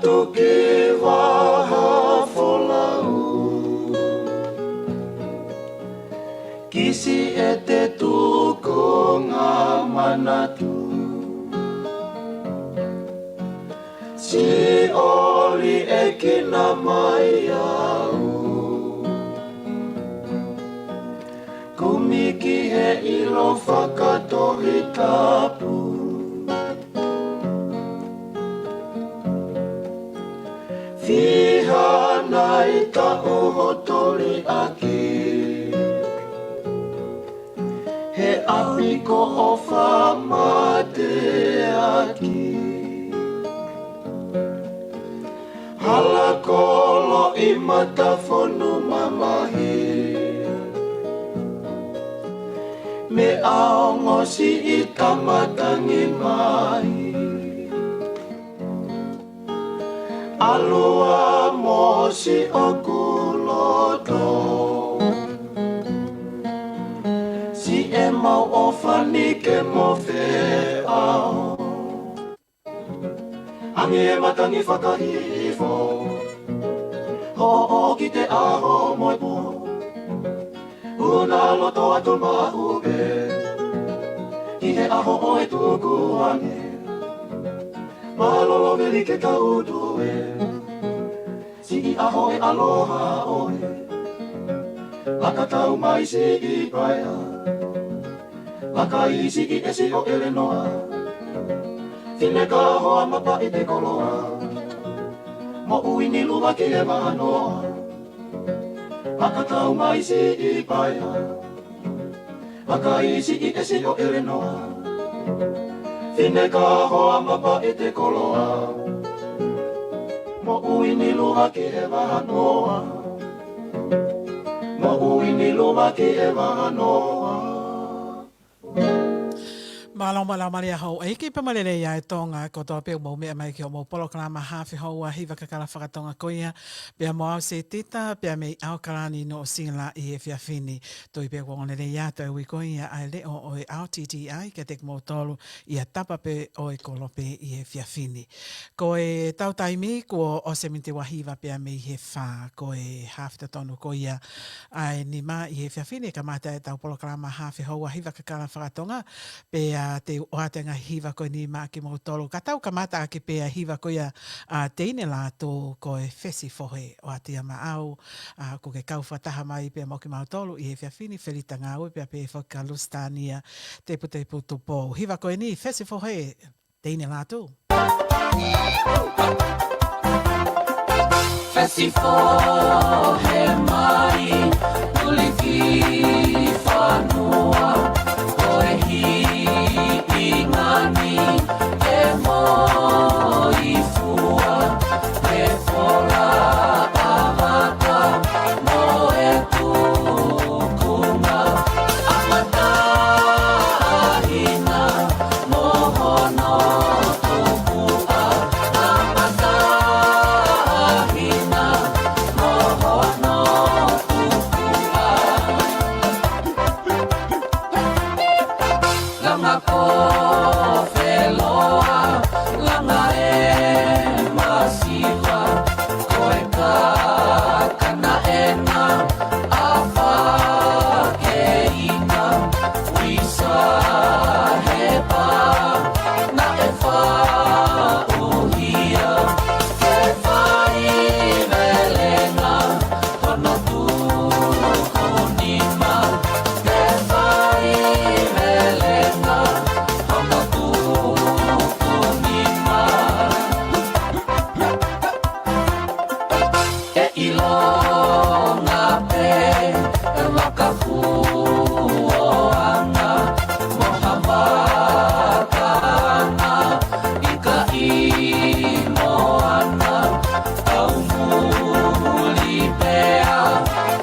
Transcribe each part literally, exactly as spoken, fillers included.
Tuki vaha folau. Kisi e te tukunga manatu. Siʻi ʻoli e kina mai au. Kumi ki he ʻilo fakatohitapu. Fiha nai taʻu hoʻo toli ʻaki. He ʻapi ko ʻofa mateaki. Hala kolo ʻi matafonu mamahi. Meʻa ongo siʻi tama tangi mai. ʻAlu ā mo siʻoku loto. Siʻemau ʻofa ni ke mo feʻao. Angi e matangi fakahihifo. Hoʻo ʻoki te ʻaho mo e pō. Una loto atu maʻu pē. Ki he ʻaho ʻo e tukuange. Mālōlō veli ke tau tue. Siʻi ʻaho e aloha ʻoe. Laka tau mai siʻi paea. Laka ʻi siʻi ʻesi ʻo ʻelenoa. Fine ka hoa mapaʻi te koloa. Moʻui ni luva ki he vahanoa. Laka tau mai siʻi paea. Laka ʻi siʻi ʻesi ʻo ʻelenoa. Fine ka hoa mapaʻi te koloa. Moʻui ni luva ki he vahanoa. Moʻui ni luva ki he vahanoa. Mālō, mālō, mālō e houʻeiki pea mo e lelei ʻa e Tonga kotoa pē ʻoku mou meʻa mai ki hoʻomou polokalama Hafe Houa Hiva Kakala Fakatonga ko ia. Pea mo au Setita, pea mei ʻAokalani Nuʻu Sila ʻi he efiafi ni. Tui pē kuo ongo lelei atu e ui ko ia ʻa e leʻo ʻo e R T T I kiate kimoutolu ʻi ha tapa pē ʻo e kolope ʻi he efiafi ni. Ko ʻetau taimi kuo ʻosi e miniti ua hiva pea mei he fā, ko e hafe totonu ko ia ʻa e nima ʻi he efiafi ni, kamata ʻetau polokalama Hafe Houa Hiva Kakala Fakatonga, pea te u ʻoatu e ngaahi hiva ko eni maʻa kimoutolu. Ka tau kamata ʻaki pē ʻa e hiva ko ia ʻa Teine Lātū ko e Fesi Fohe. ʻOatu ia maʻau, ʻa, ʻoku ke kau fakataha mai pea mo kimautolu ʻi he efiafi ni, Felita Ngāue pea pehē foki kia Lusitania Teputepu Tupou. Hiva ko eni, Fesi Fohe, Teine Lātū. Fesi fohe mai, tuli ki fanua, ko e hiʻi ngani, ke moifua, ke fola ʻavaka, mo e tukunga, ʻa Matahina, mo hono tukuʻa, ʻa Matahina, mo hono tukuʻa. Langa ko Feloa, langa e masiva, ko e kakana ena, ʻa Fakeina, Uisa he pā, naʻe faʻu hia, ke fai velenga, hono tuku nima, ke fai velenga, hono tuku nima. ʻE ʻilonga pē, ʻe vaka kuo anga, mo ha vaka anga, ʻikai mo ana, tau muli pea,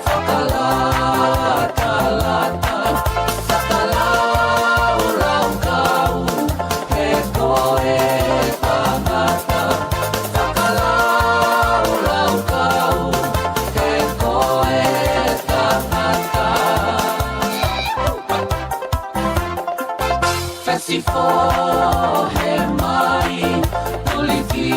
fakalatalata, fakalaulaukau, he ko e tangata, fakalaulaukau, he ko e tangata. Fesi fohe mai, tuli ki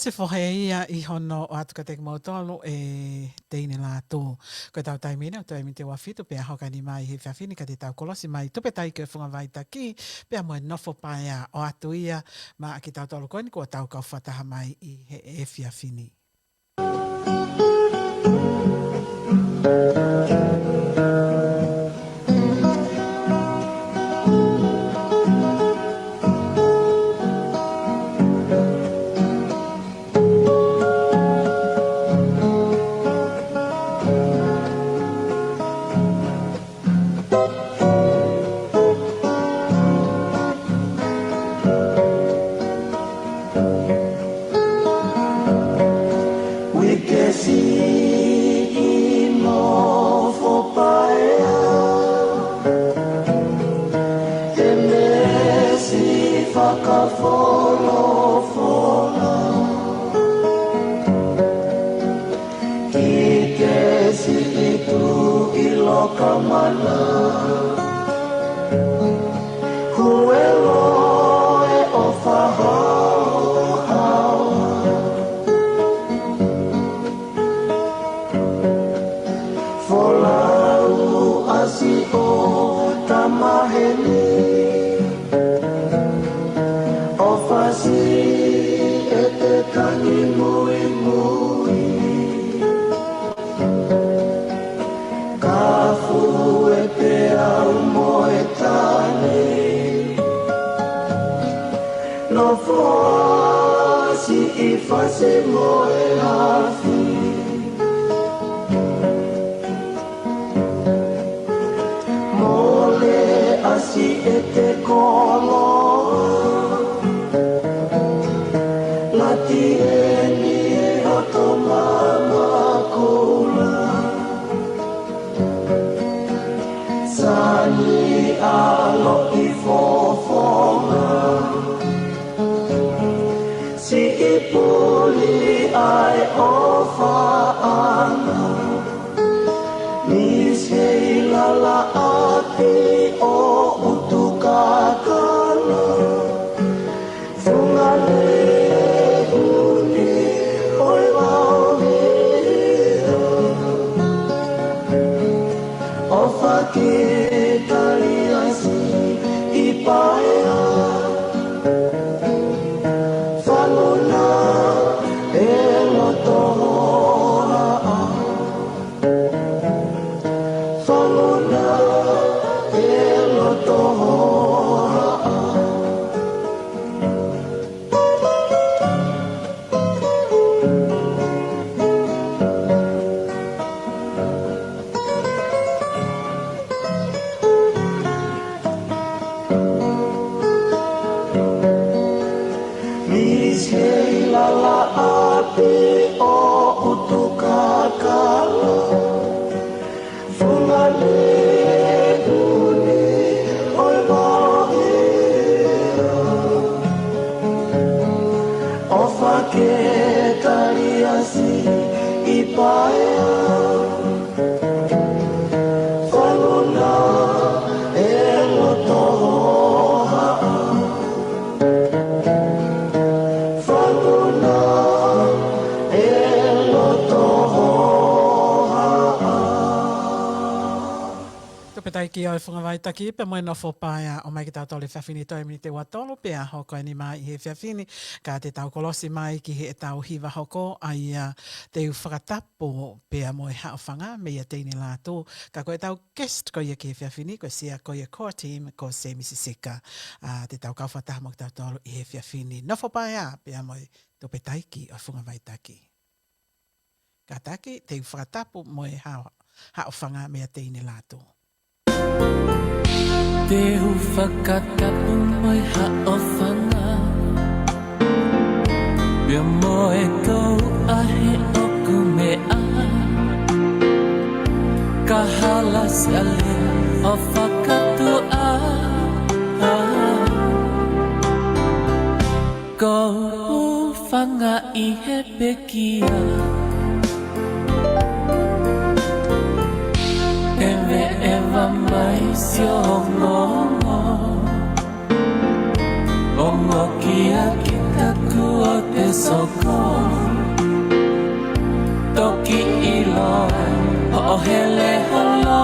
Te fohe ia ʻi hono ʻoatu kiate kimoutolu ʻe Teine Lātū. Ko ʻetau taimi ʻeni, ʻo toe miniti ua fitu pea hoko ʻeni mai he efiafi ni ka te tau kolosi mai Tupe Taiki ʻo e Funga Vaitaki, pea mo e Nofo Paea ʻo ʻoatu ia maʻa kitautolu ko ʻeni kuo tau kau fakataha mai ʻi he efiafi ni. Uike siʻi Nofo Paea, he meesi fakafolofola. Ki he siʻi Tuʻi Lokamana, Huelo e ʻofa haohaoa. Folau ʻasi ʻo tamaheni, ʻofa siʻi ʻe te tangi muimui. Kafu e peau mo e tane, nofo ʻasi ʻi fasi mo e afi. Mole ʻasi ʻe te koloa, lati ʻeni ʻe hoto mamakula. Sani ʻaloʻi fofonga, siʻi puli ʻa e ʻofaʻanga. Misi Heilala ʻapi ʻo ʻUtukakala, Funga Lehuni ʻo e Vaohia, ʻOfa Ketaliasi ʻi Paea, Fanguna e loto hohaʻa. Fanguna e loto hohaʻa. Misi Heilala ʻapi ʻo ʻUtukakala, Funga Lehuni ʻo e Vaohia, ʻOfa Ketaliasi ʻi Paea, Fanguna e loto hohaʻa. Fanguna e loto hohaʻa. Tupe Taiki ʻo e Funga Vaitaki pea mo e Nofo Paea, ʻomai kitautolu he efiafi ni toe miniti ua tolu pea hoko ʻeni mai he efiafi ni, ka te tau kolosi mai ki heʻetau hiva hoko, ʻa ia te u fakatapu pea mo e Haʻofanga meia Teine Lātū, ka ko ʻetau guest ko ia ki he efiafi ni, ko e sia ko ia core team, ko Semi Sisika. ʻA, te tau kau fakataha mo kitautolu ʻi he efiafi ni. Nofo Paea pea mo e Tupe Taiki ʻo e Funga Vaitaki. Kātaki, te u fakatapu mo e Haʻo-, Haʻofanga meia Teine Lātū. Te u fakatapu mo e Haʻofanga, pea mo e Touʻa he ʻoku meʻa, Kahala Siale ʻo Fakatuʻa. Ko u hūfanga ʻi he pekia, ʻeveʻeva mai siʻo ongoongo, ongo kia kita kuo te soko, toki ʻilo hoʻo hele holo.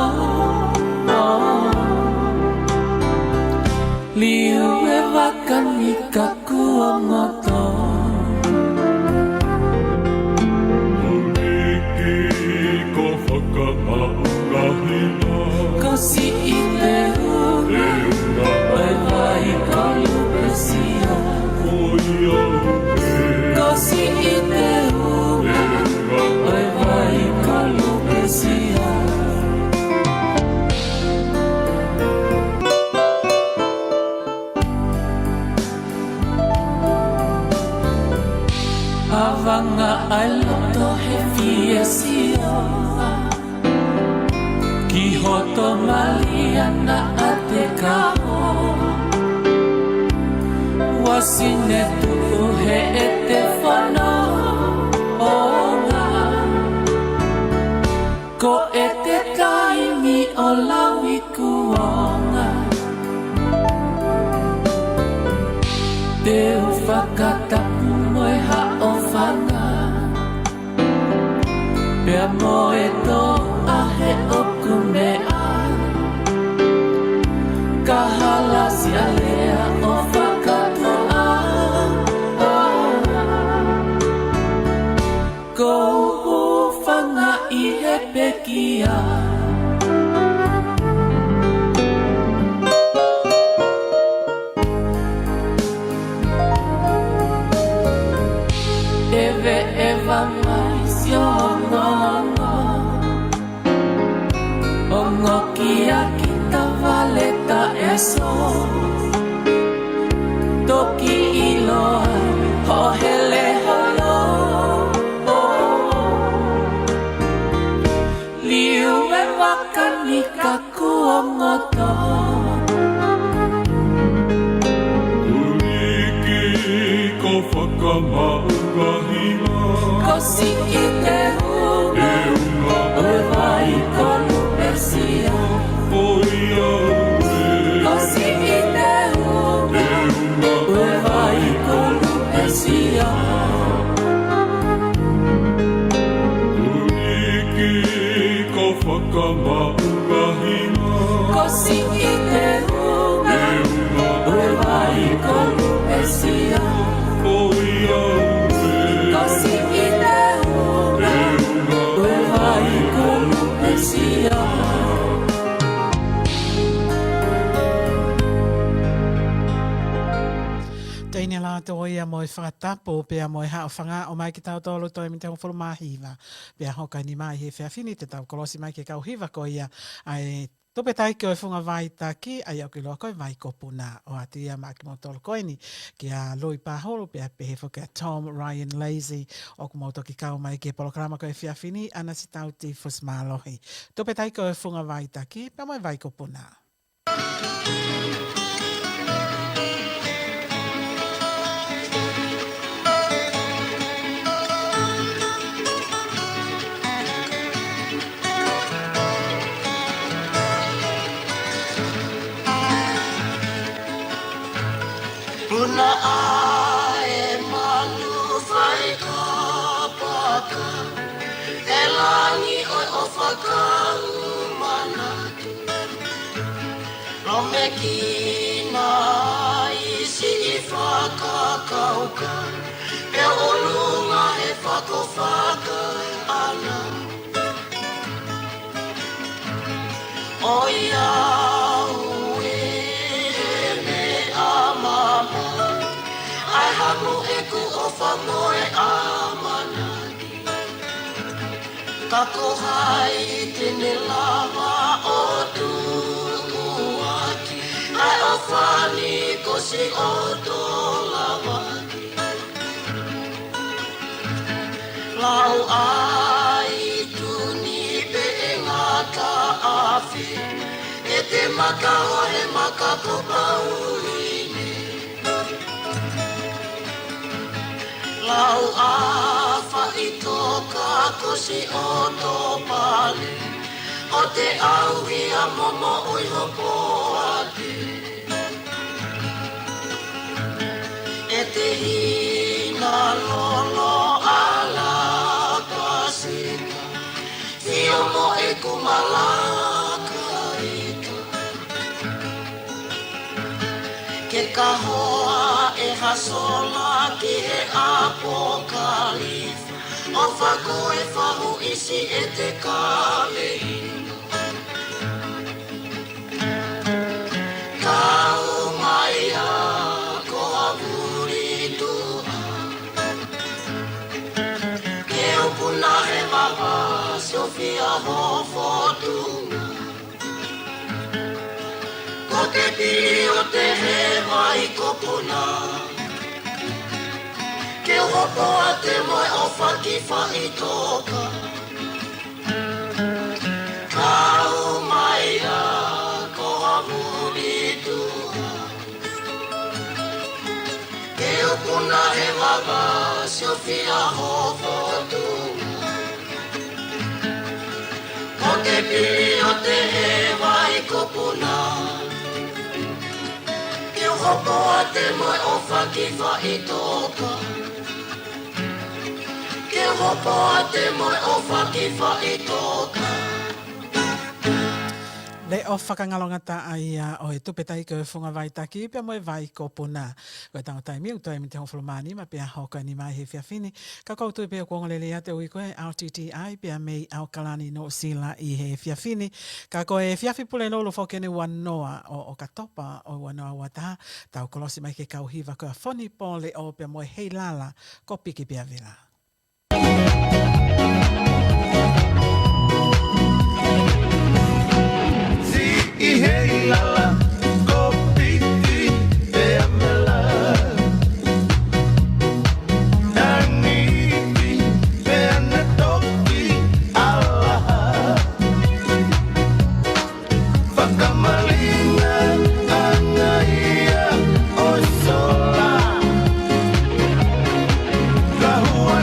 Liu e vaka ni ka kuo ngoto. Hiki ko fakamaʻu ngahina. Ko siʻi te u. Te u nga. ʻO e vai ko Lupesia. Ko ia Lupe. Ko siʻi te u. Te u nga. ʻO e vai ko Lupesia. Avanga ʻa e loto he fie sio ki hoto maliana ʻa te kaho. Uasi ne tuʻu he ʻete fono ʻo nga. Ko ʻete taimi ʻo lau i kuonga. Te u fakatapu mo e haʻofanga. Pea mo e toʻa he ʻoku meʻa. Ka hala si alea ʻo fakatuʻa. Ko u hūfanga ʻi he pekia. ʻEve ʻeva mai si o ngongo. Ongo kia kita vale ta eso. Toki ʻilo hoʻo hele holo. Liu e vaka ni ka kuo ngoto. Hiki ko fakamaʻu ngahina. Ko siʻi te u. Te u nga. ʻO e vai ko Lupesia. Ko ia Lupe. Ko siʻi te u. Te u nga. ʻO e vai ko Lupesia. Hiki ko fakamaʻu ngahina. Ko siʻi te u. Te u nga. ʻO e vai ko Lupesia. Ko ia Lupe. Ko siʻi te u. Te u nga. ʻO e vai ko Lupesia. Teʻeki ai lava ʻo ia mo e fakatapu pea mo e haʻofanga ʻo mai ki tautolu toe mite hongofulu mā hiva. Pea hoko eni mai he efiafi ni te tau kolosi mai ki he kau hiva ko ia ʻa e tupe taiki ʻo e funga vaitaki, ʻa ia ʻoku ʻiloa ko e Vai Kopuna. ʻOatu ia maʻa kimoutolu ko eni kia Lui Pahulu pea pehē foki kia Tom Ryan Lazy ʻoku mou toki kau mai ki he polokalama ko e efiafi ni, ʻanasitauti fusi mālohi. Tupe taiki ʻo e funga vaitaki, pea mo e Vai Kopuna. Puna ʻa e manu fai kapaka, e langi ʻo e ʻofa kau manatu. Lomekina ʻi siʻi fakakaukau, pea ʻolunga he fakafaka ʻana. ʻOiauē, he meʻa mamaʻo, ʻa e hamu ʻeku ʻofa mo e ʻamanaki. Ka ko hai te ne lava ʻo tuʻuaki ʻa e ʻofa ni ko siʻoto lavaki? Lau ʻaituni pe ʻe ngata afe, ʻete maka ʻo e maka ko Pauline. Lau ʻa faʻitoka ko siʻoto pale, ʻo te ʻauhia mo moʻui hopoate. ʻEte hina lo Ka hoa ʻe ha sola ki he ʻApokalipsi, ʻofa ko e fahu ʻi siʻete kaveinga. Kau mai ā ko ha vuli tuʻa, ke u puna he vavā siofia ho fotunga. Ko te pili ʻo te heva ʻi ko puna, ke u hopo ate mo e ʻofa ki faʻitoka. Kau mai ā ko ha vuli tuʻa, ke u puna he vavā siofia ho fotunga. Ko te pili ʻo te heva ʻi ko puna, ke u hopo ate mo e ʻofa ki faʻitoka. Ke u hopo ate mo e ʻofa ki faʻitoka. Leʻo fakangalongataʻa ia ʻo e tupe taiki ʻo e Funga Vai Taki pea mo e Vai ko Puna. Ko e tango taimi ʻoku toe miniti hongofulu mā nima pea hoko e nima ʻi he efiafi ni. Ka ʻoku ou tui pē ʻoku ongo lelei atu e ui ko e R T T I pea mei ʻAokalani, Nuʻusila ʻi he efiafi ni. Ka ko e efiafi pule nounou foki eni ua noa ʻo ʻOkatopa ʻo e ua noa ua taha, tau kolosi mai ki he kau hiva ko e Fonipole ʻo pea mo e Heilala ko Piki pea Vela. Siʻi Heilala ko Piki pea Vela. Tangipi pea ne toki ʻalaha. Fakamalingaʻanga ia ʻo e sola. Ka hua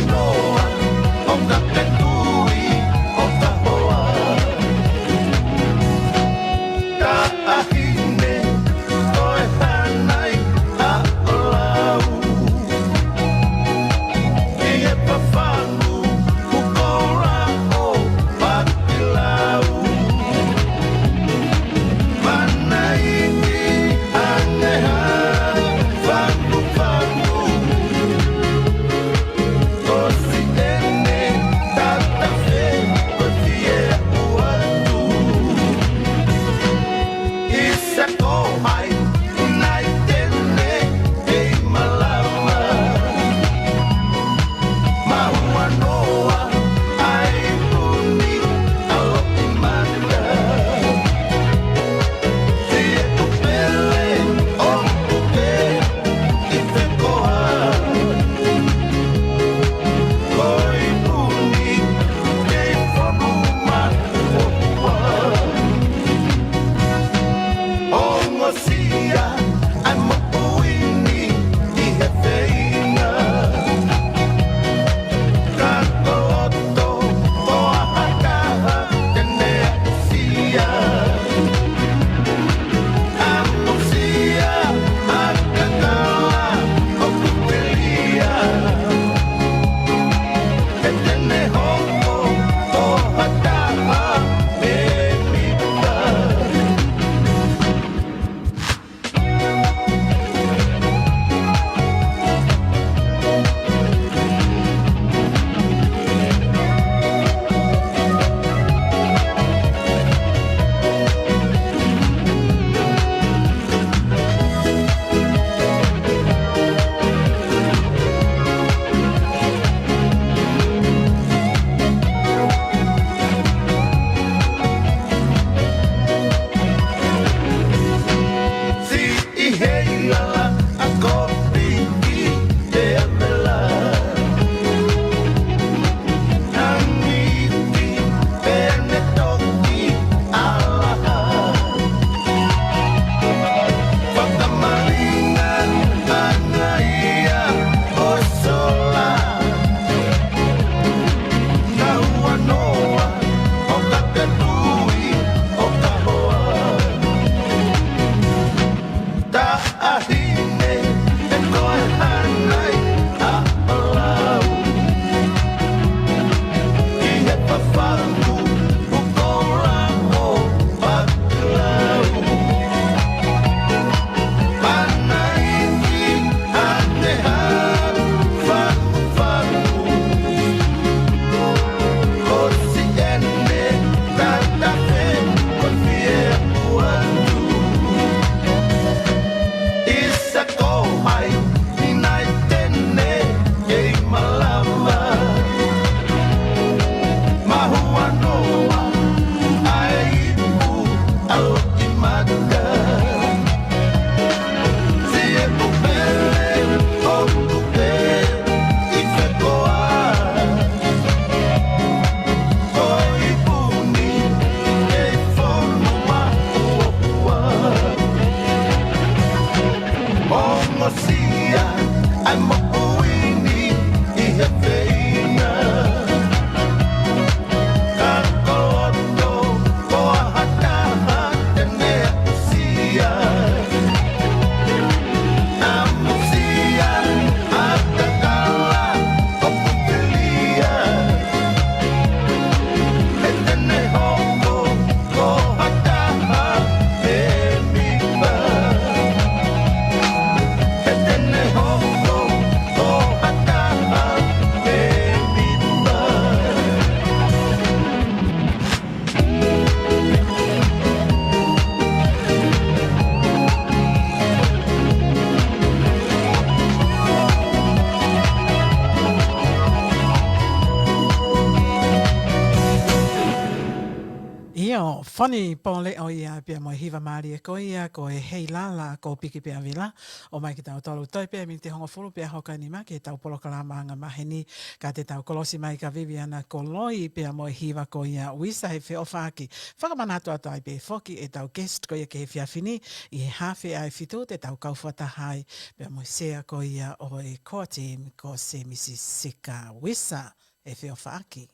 Poni Pole ʻo ia pea mo e hiva mālie ko ia ko e Heilala ko Piki pea Vila. ʻOmai kitautolu toe pē miniti hongofulu pea hoko eni mai ki heʻetau polokalama anga maheni, ka te tau kolosi mai kia Viviana Koloi pea mo e hiva ko ia Uisa he Feʻofaʻaki. Fakamanatu atu ai pē foki ʻetau guest ko ia ki he efiafi ni, ʻi he hafe ʻa e fitu te tau kau fakataha ai pea mo e sea ko ia ʻo e core team ko Semisi Sika. Uisa he Feʻofaʻaki.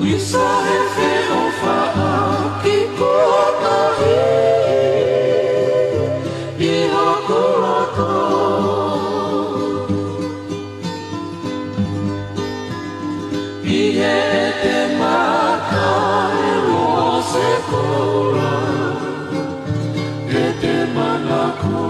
Uisa he Feʻofaʻaki kuo tahi ʻi hoku loto. ʻI heʻete mata ʻe lose koula ʻete manako.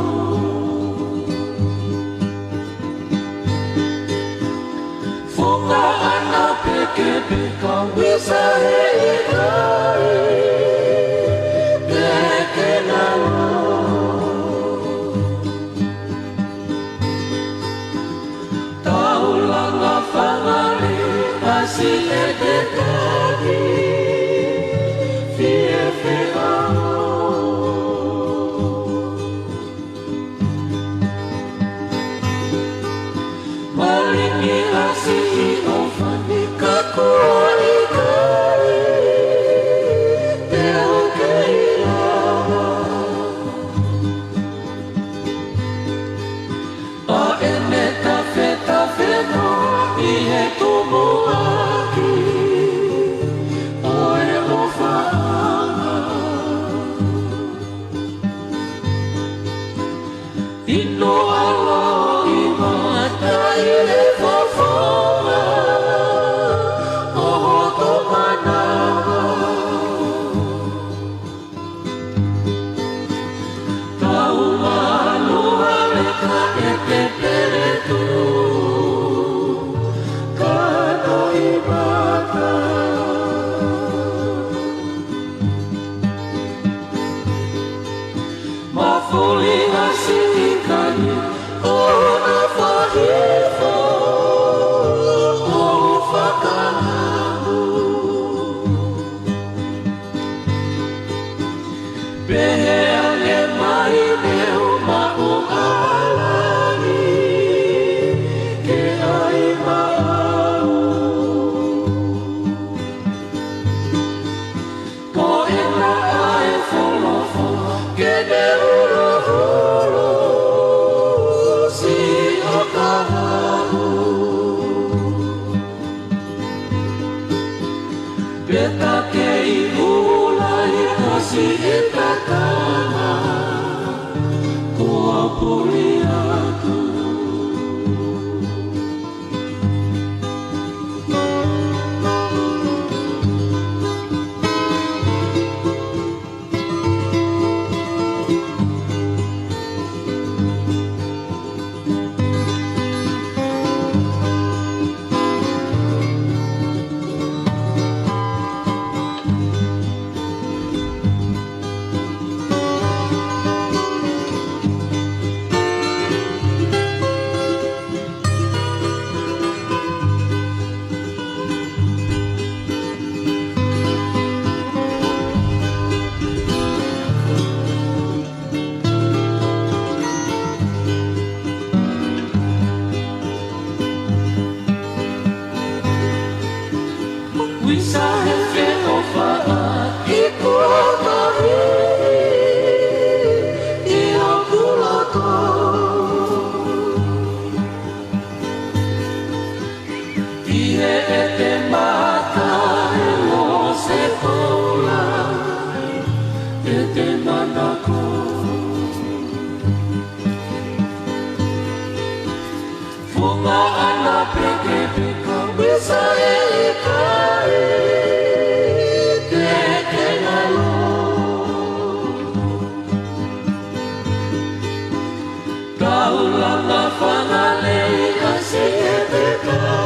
Funga ʻana pekepeka Uisa he ʻikai te ke nalo. Taulanga fangale ʻasi ʻete tahi fie feʻao. Malingi ʻasi ʻi ʻofa ni ka kuo ʻikai te u kei lava. ʻA ʻene tafetafe noa ʻi he tumuʻaki ʻo e ʻofaʻanga. ʻIno ʻa Loʻimata ʻi he fofonga ʻo hoku manava. Tau malu ale ka ʻete pele tu ka Loʻimata. Mafuli ʻasi ʻi kai ʻo na fahifo ʻo fakalamu. Pehē ange mai ne u maʻu ʻa langi ke ʻai maʻau. Ko ena ʻa e folofola ke ne huluhulu siʻo kahaʻu. Pea ka kei ʻuula ʻi ʻasi ʻe tatala kuo puli atu. Uisa he feʻofaʻaki kuo tahi ʻi hoku loto. ʻI heʻete mata ʻe lose koula ʻete manako. Funga ʻana peke Pea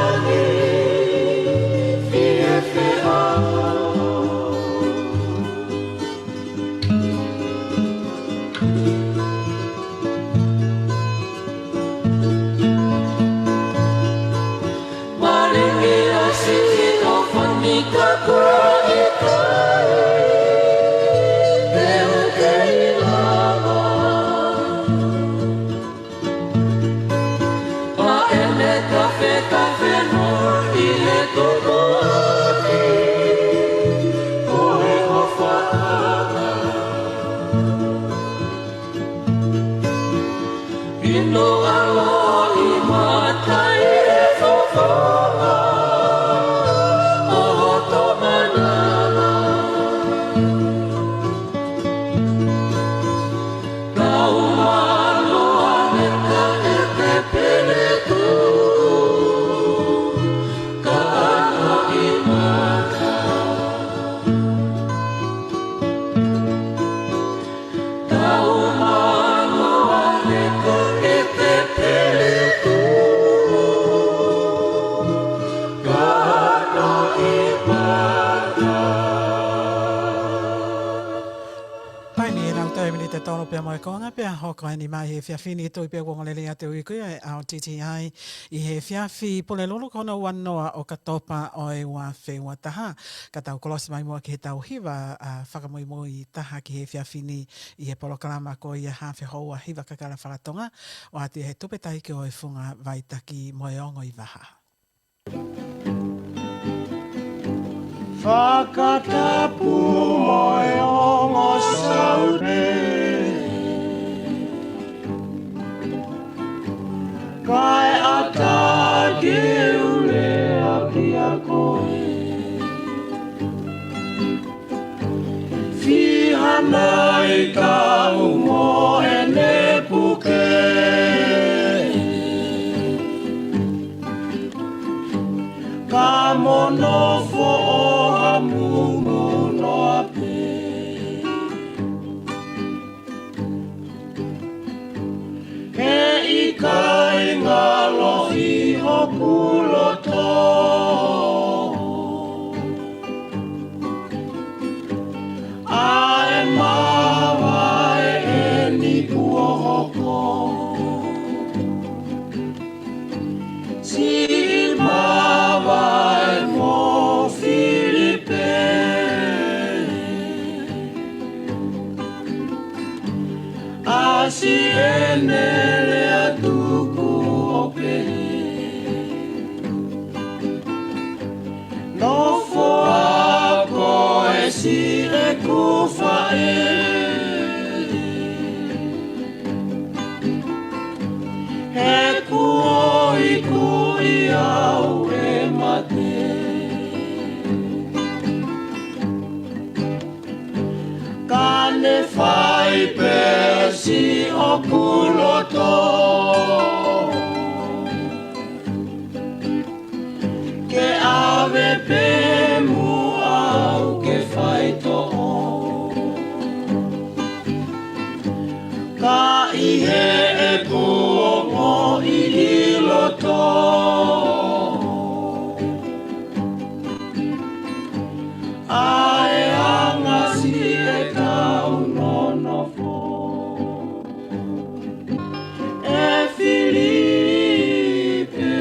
ʻi he lau toe miniti ʻe tolu pea mo e konga pea hoko eni mai he efiafi ni. Tui pē ʻoku ongoongolelei atu e uike ʻa e R T T I ʻi he efiafi Pulelulu ko hono ua noa ʻo ʻOkatopa ʻo e ua afe ua taha. Ka tau kolosi mai muʻa ki heʻetau hiva, ā, fakamuimui taha ki he efiafi ni ʻi he polokalama ko ia Hafe Houa Hiva Kakala Faka-Tonga, ʻoatu ʻe he Tupe Taiki ʻo e Funga Vaitaki mo e Ongo Ivaha. Fakatapu mo e ongo Saute, kae ʻatā ke u lea kiate koe. Fiha nai kau mo ʻene puke, ka mo nofo ʻo hamu mo noa pē. He ʻikai ngalo ʻi hoku loto ʻa e māvae ʻeni kuo hoko. Siʻi māvae mo Filipe, ʻasi ʻene lea tuku ʻo pehē: Nofo ā koe siʻeku faʻē, he kuo ikuʻi au ʻe mate. Ka ne fai pē siʻoku loto ke ʻave pē muʻa au ke faitoʻo. Ka ʻi heʻeku ongoʻi ʻi loto ʻa e anga siʻetau nonofo, ʻe Filipe,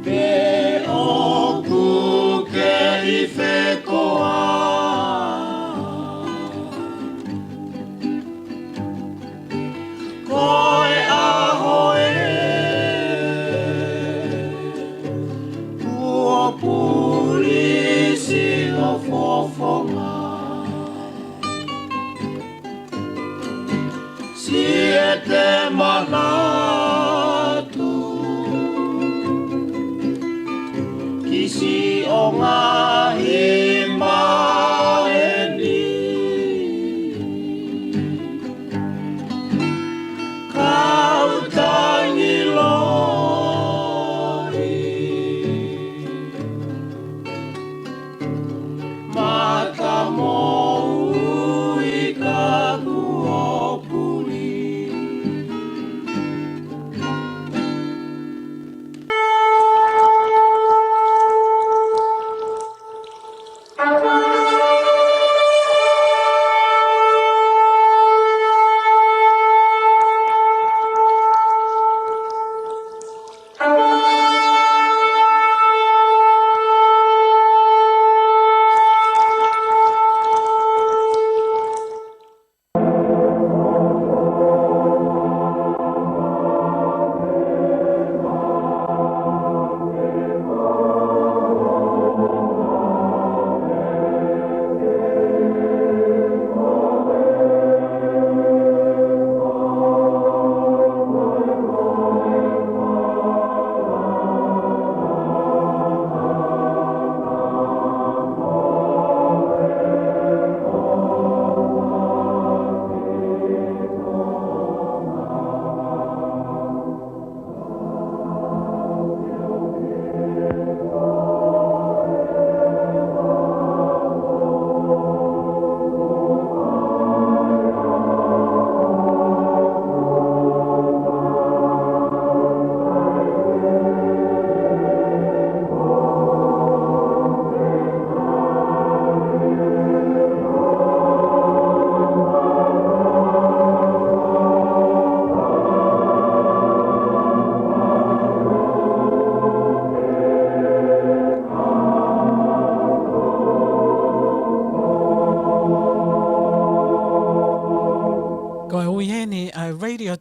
pe ʻoku ke ʻi fē koā? Ko e ʻaho ē kuo puli siʻo fofonga, siʻete manatu ki siʻo ngaahi maheni. Kau tangi loi, mata moʻui ka kuo puli.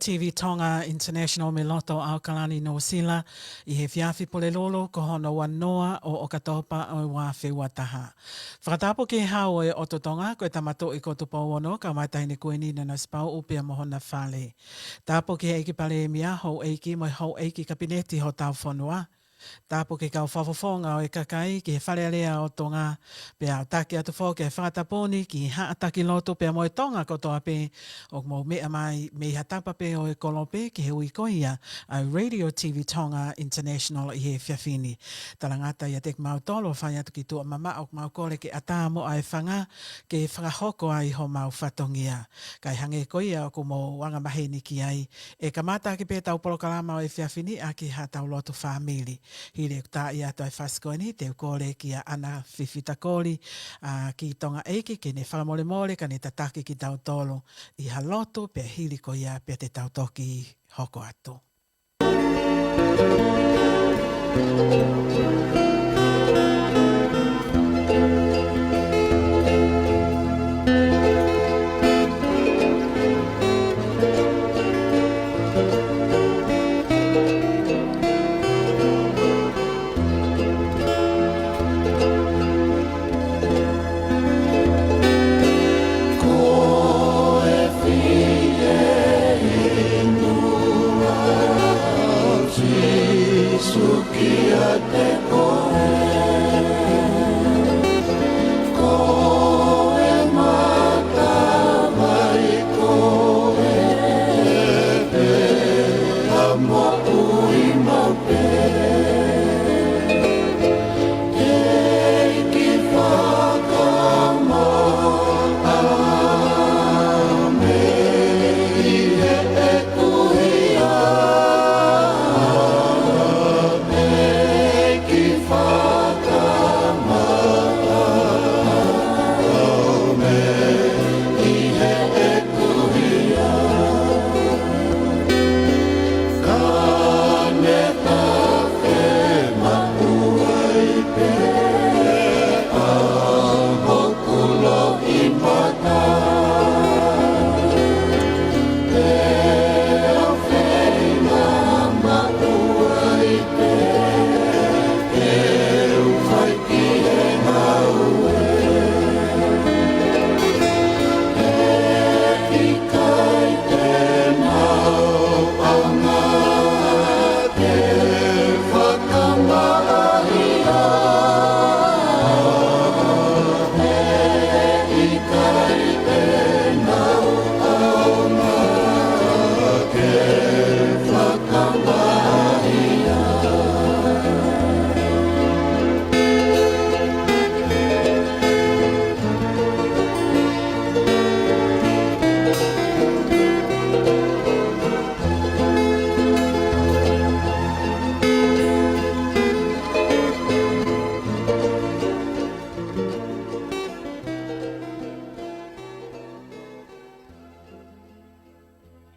T V Tonga International mei loto ʻAokalani, Nuʻusila, ʻi he efiafi Pulelulu, ko hono ua noa ʻo ʻOkatopa ʻo e ua afe ua taha. Fakatapu ki he Hau ʻo e ʻOtu Tonga, ko e Tama Tuʻi ko Tupou Ono, kae ʻumaʻā e Taʻahine Kuini Nanasipauʻu pea mo hona fale. Tapu ki he ʻEiki Palēmia, houʻeiki mo e houʻeiki Kapineti hotau fonua. Tapu ki he kau fakafofonga ʻo e kakai ki he Fale Alea ʻo Tonga, pea ʻoku taki atu foki e fakatapu ni ki he haʻa taki lotu pea mo e Tonga kotoa pē ʻoku mou meʻa mai mei ha tapa pē ʻo e kolope ki he ui ko ia ʻa e Radio T V Tonga International ʻi he efiafi ni. Talangata ʻiate kimautolu ʻo fai atu ki tuʻa mamaʻo, ʻoku mau kole ke ʻatā muʻa e fanga ke fakahoko ai homau fatongia. Kae hangē ko ia ʻoku mou angamaheni ki ai, ʻe kamata ʻaki pē ʻetau polokalama ʻo e efiafi ni ʻaki haʻatau lotu fāmili. Hili ʻeku taaʻi atu ʻa e fasi ko eni, te u kole kia ʻAna Fifita Koli, ʻa, ki Tonga ʻEiki, ke ne fakamolemole, kae ne tataki kitautolu ʻi ha lotu, pea hili ko ia pea te tau toki hoko atu.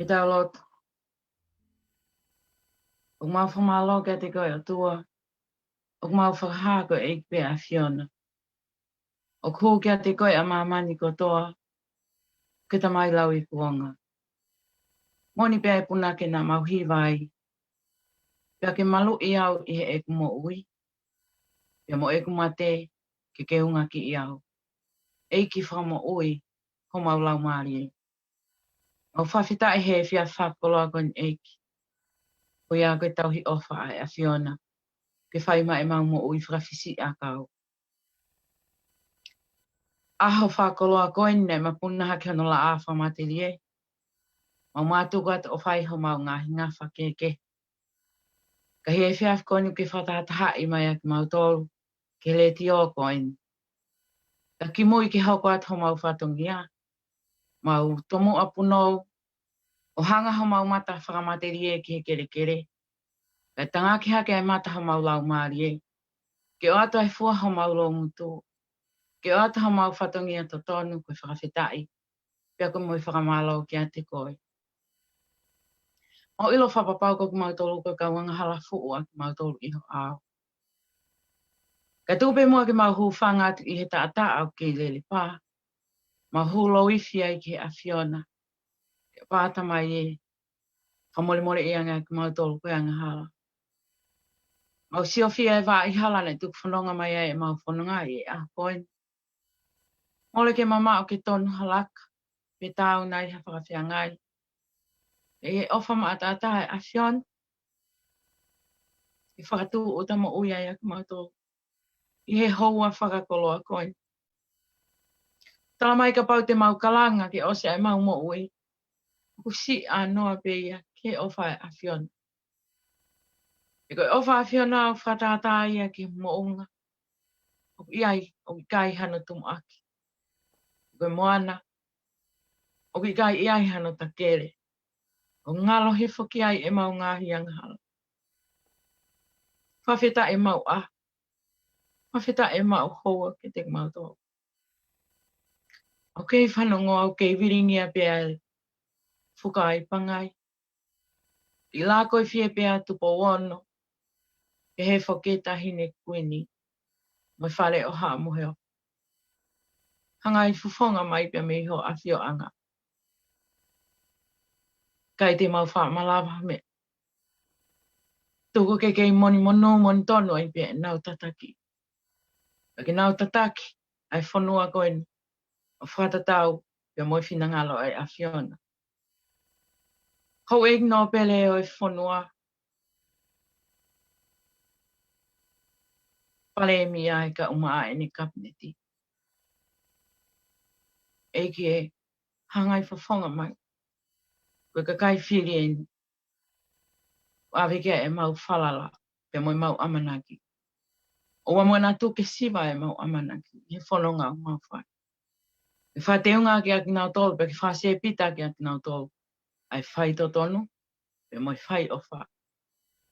Ke tau lotu. ʻOku mau fakamālō kiate koe ʻOtua, ʻoku mau fakahā ko e ʻEiki pē ʻa e ʻAfiona. ʻOku hū kiate koe ʻa māmani kotoa, ko e Tamai lauikuonga. Moʻoni pē ʻa e punake naʻa mau hiva ai, pea ke maluʻi au ʻi heʻeku moʻui, pea mo ʻeku mate ke ke ungakiʻi au. ʻEiki fakamoʻui homau laumālie. ʻOku fakafetaʻi he efiafi fakakoloa ko eni ʻEiki. Ko ia ko e tauhi ʻofa ʻa e ʻAfiona ke fai mai ʻemau moʻui fakafisiʻiʻakau. ʻAho fakakoloa ko eni naʻe mapuna hake hono laʻā fakamatelie. Mau mātuku atu ʻo fai homau ngaahi ngafa kehekehe. Ka ʻi he efiafi ko eni ke fakatahatahaʻi mai ʻa kimautolu ki he letiō ko eni. Ka kimui ke hoko atu homau fatongia, mau tomuʻa punou, ʻo hanga homau mata fakamatelie ki he kelekele, kae tangaki hake ʻa e mata homau laumālie, ke ʻoatu ʻa e fua homau loungutu, ke ʻoatu homau fatongia totonu ko e fakafetaʻi, pea ko e moʻui fakamālō kiate koe. Mau ʻilo fakapapau ko kimautolu ko e kau angahala fuʻu ʻa kimautolu ʻi ho ʻao. Ka tuku pē muʻa ke mau hūfanga atu ʻi he taʻataʻa ʻoku kei lele pā, mau hū louifi ai ki he ʻAfiona. Ke pā Tamai ē, Fakamolemoleʻi ange ʻa kimautolu ko e angahala. Mau siofia e vaʻa hala naʻe tuku fononga mai ai ʻemau fononga ʻi he ʻaho ko eni. Mole ke mamaʻo ke tonu ha laka, pe taau nai ha fakafeangai. ʻI he ʻofa maʻataʻatā ʻa e ʻAfiona, ke fakatūʻuta moʻui ai ʻa kimautolu ʻi he houa fakakoloa ko eni. Tala mai kapau te mau kalanga ke ʻosi ʻemau moʻui, ʻoku siʻanoa pē ia ki he ʻofa ʻa e ʻAfiona. He ko e ʻofa ʻa e ʻAfiona ʻoku fakatātā ia ki he moʻunga. ʻOku ʻi ai, ʻoku ʻikai hano tumuʻaki. Ko e moana, ʻoku ʻikai ʻi ai hano takele. ʻOku ngalo hifo ki ai ʻemau ngaahi angahala. Fakafetaʻi ʻemau ʻaho. Fakafetaʻi ʻemau houa kiate kimautolu. ʻOku kei fanongo, ʻoku kei vilingia pē ʻa e fuka ʻi Pangai. ʻI la ko e fie pē ʻa Tupou Ono, pehē foki ki he Taʻahine Kuini, mo e Fale ʻo Haʻa Moheofo. Hangai fofonga mai pē mei ho ʻafioʻanga. ʻIkai te mau faʻa malava ha meʻa. Tuku ke kei monimonū monitonu ai pē ʻenau tataki. Ka ke nau tataki ʻa e fonua ko eni ʻo fakatatau pea mo e finangalo ʻa e ʻAfiona. Houʻeiki nōpele ʻo e fonua, Palēmia ʻi he kaʻumaʻa ʻene kapineti. ʻEiki ē, hangai fofonga mai. Ko e kakai fili eni ʻave ki ai ʻemau falala, pea mo ʻemau ʻamanaki. ʻOua muʻa naʻa tuku ke siva ʻemau ʻamanaki ʻi he fononga ʻoku mau fai. Ke fakateunga ʻaki ʻa kinautolu, pea ke fakasēpita ʻaki ʻa kinautolu ʻa e faitotonu, pea mo e fai ʻofa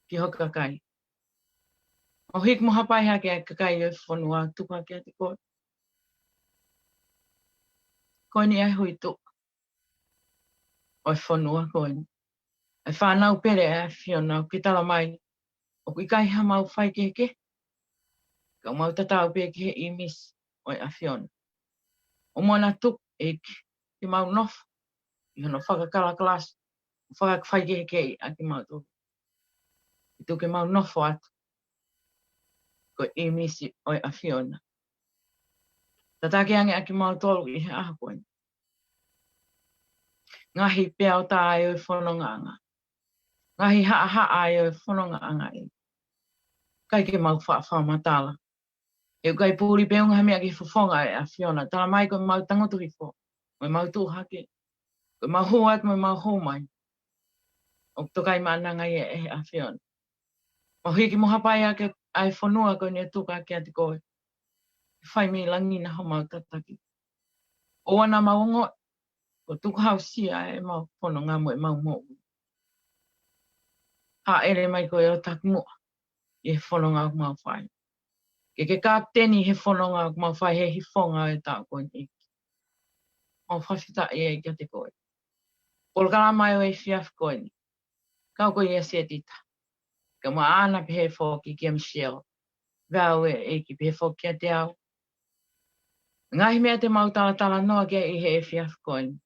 ki ho kakai. Mau hiki mo hapai hake ʻa e kakai ʻo e fonua, tuku hake kiate koe. Ko eni ʻa e huituʻa ʻo e fonua ko eni. ʻA e fānau pele ʻa e ʻAfiona, ʻoku ke tala mai ʻoku ʻikai haʻamau faikehekehe, ka ʻoku mau tatau pē ki he ʻīmisi ʻo e ʻAfiona. ʻOua muʻa naʻa tuku, ʻEiki, ke mau nofo ʻi hono fakakalakalasi, fakafaikehekeʻi ʻa kimautolu. Ke tuku ke mau nofo atu ko e ʻīmisi ʻo e ʻAfiona. Tataki ange ʻa kimautolu ʻi he ʻaho ko eni. Ngaahi peau tā ʻo e fonongaʻanga. Ngaahi haʻahaʻa ʻo e fonongaʻanga ē. ʻIkai ke mau faʻa fakamatala. He ʻoku ʻikai puli pē ʻuhinga ha meʻa ki he fofonga ʻa e ʻAfiona. Tala mai ko ʻemau tangutu hifo, mo ʻemau tuʻu hake, ko ʻemau hū atu mo ʻemau hū mai, ʻoku tokaimaʻananga ia ʻe he ʻAfiona. Mau hiki mo hapai hake ʻa e fonua ko eni ʻo tuku hake kiate koe. Ke fai mei langi na homau tataki. ʻOua naʻa mau ongoʻi kuo tukuhausia ʻemau fononga mo ʻemau moʻui. Hāʻele mai koe ʻo takimuʻa ʻi he fononga ʻoku mau fai. Ke ke kapiteni he fononga ʻoku mau fai he hifonga ʻo e taʻu ko eni, ʻEiki. Mau fakafetaʻi ai kiate koe. Polokalama ʻo e efiafi ko eni, kau ko ia Setita, kae ʻumaʻā ʻAna pehē foki kia Michelle, Vaue, ʻEiki, pehē foki kiate au. Ngaahi meʻa te mau talatalanoa ki ai ʻi he efiafi ko eni.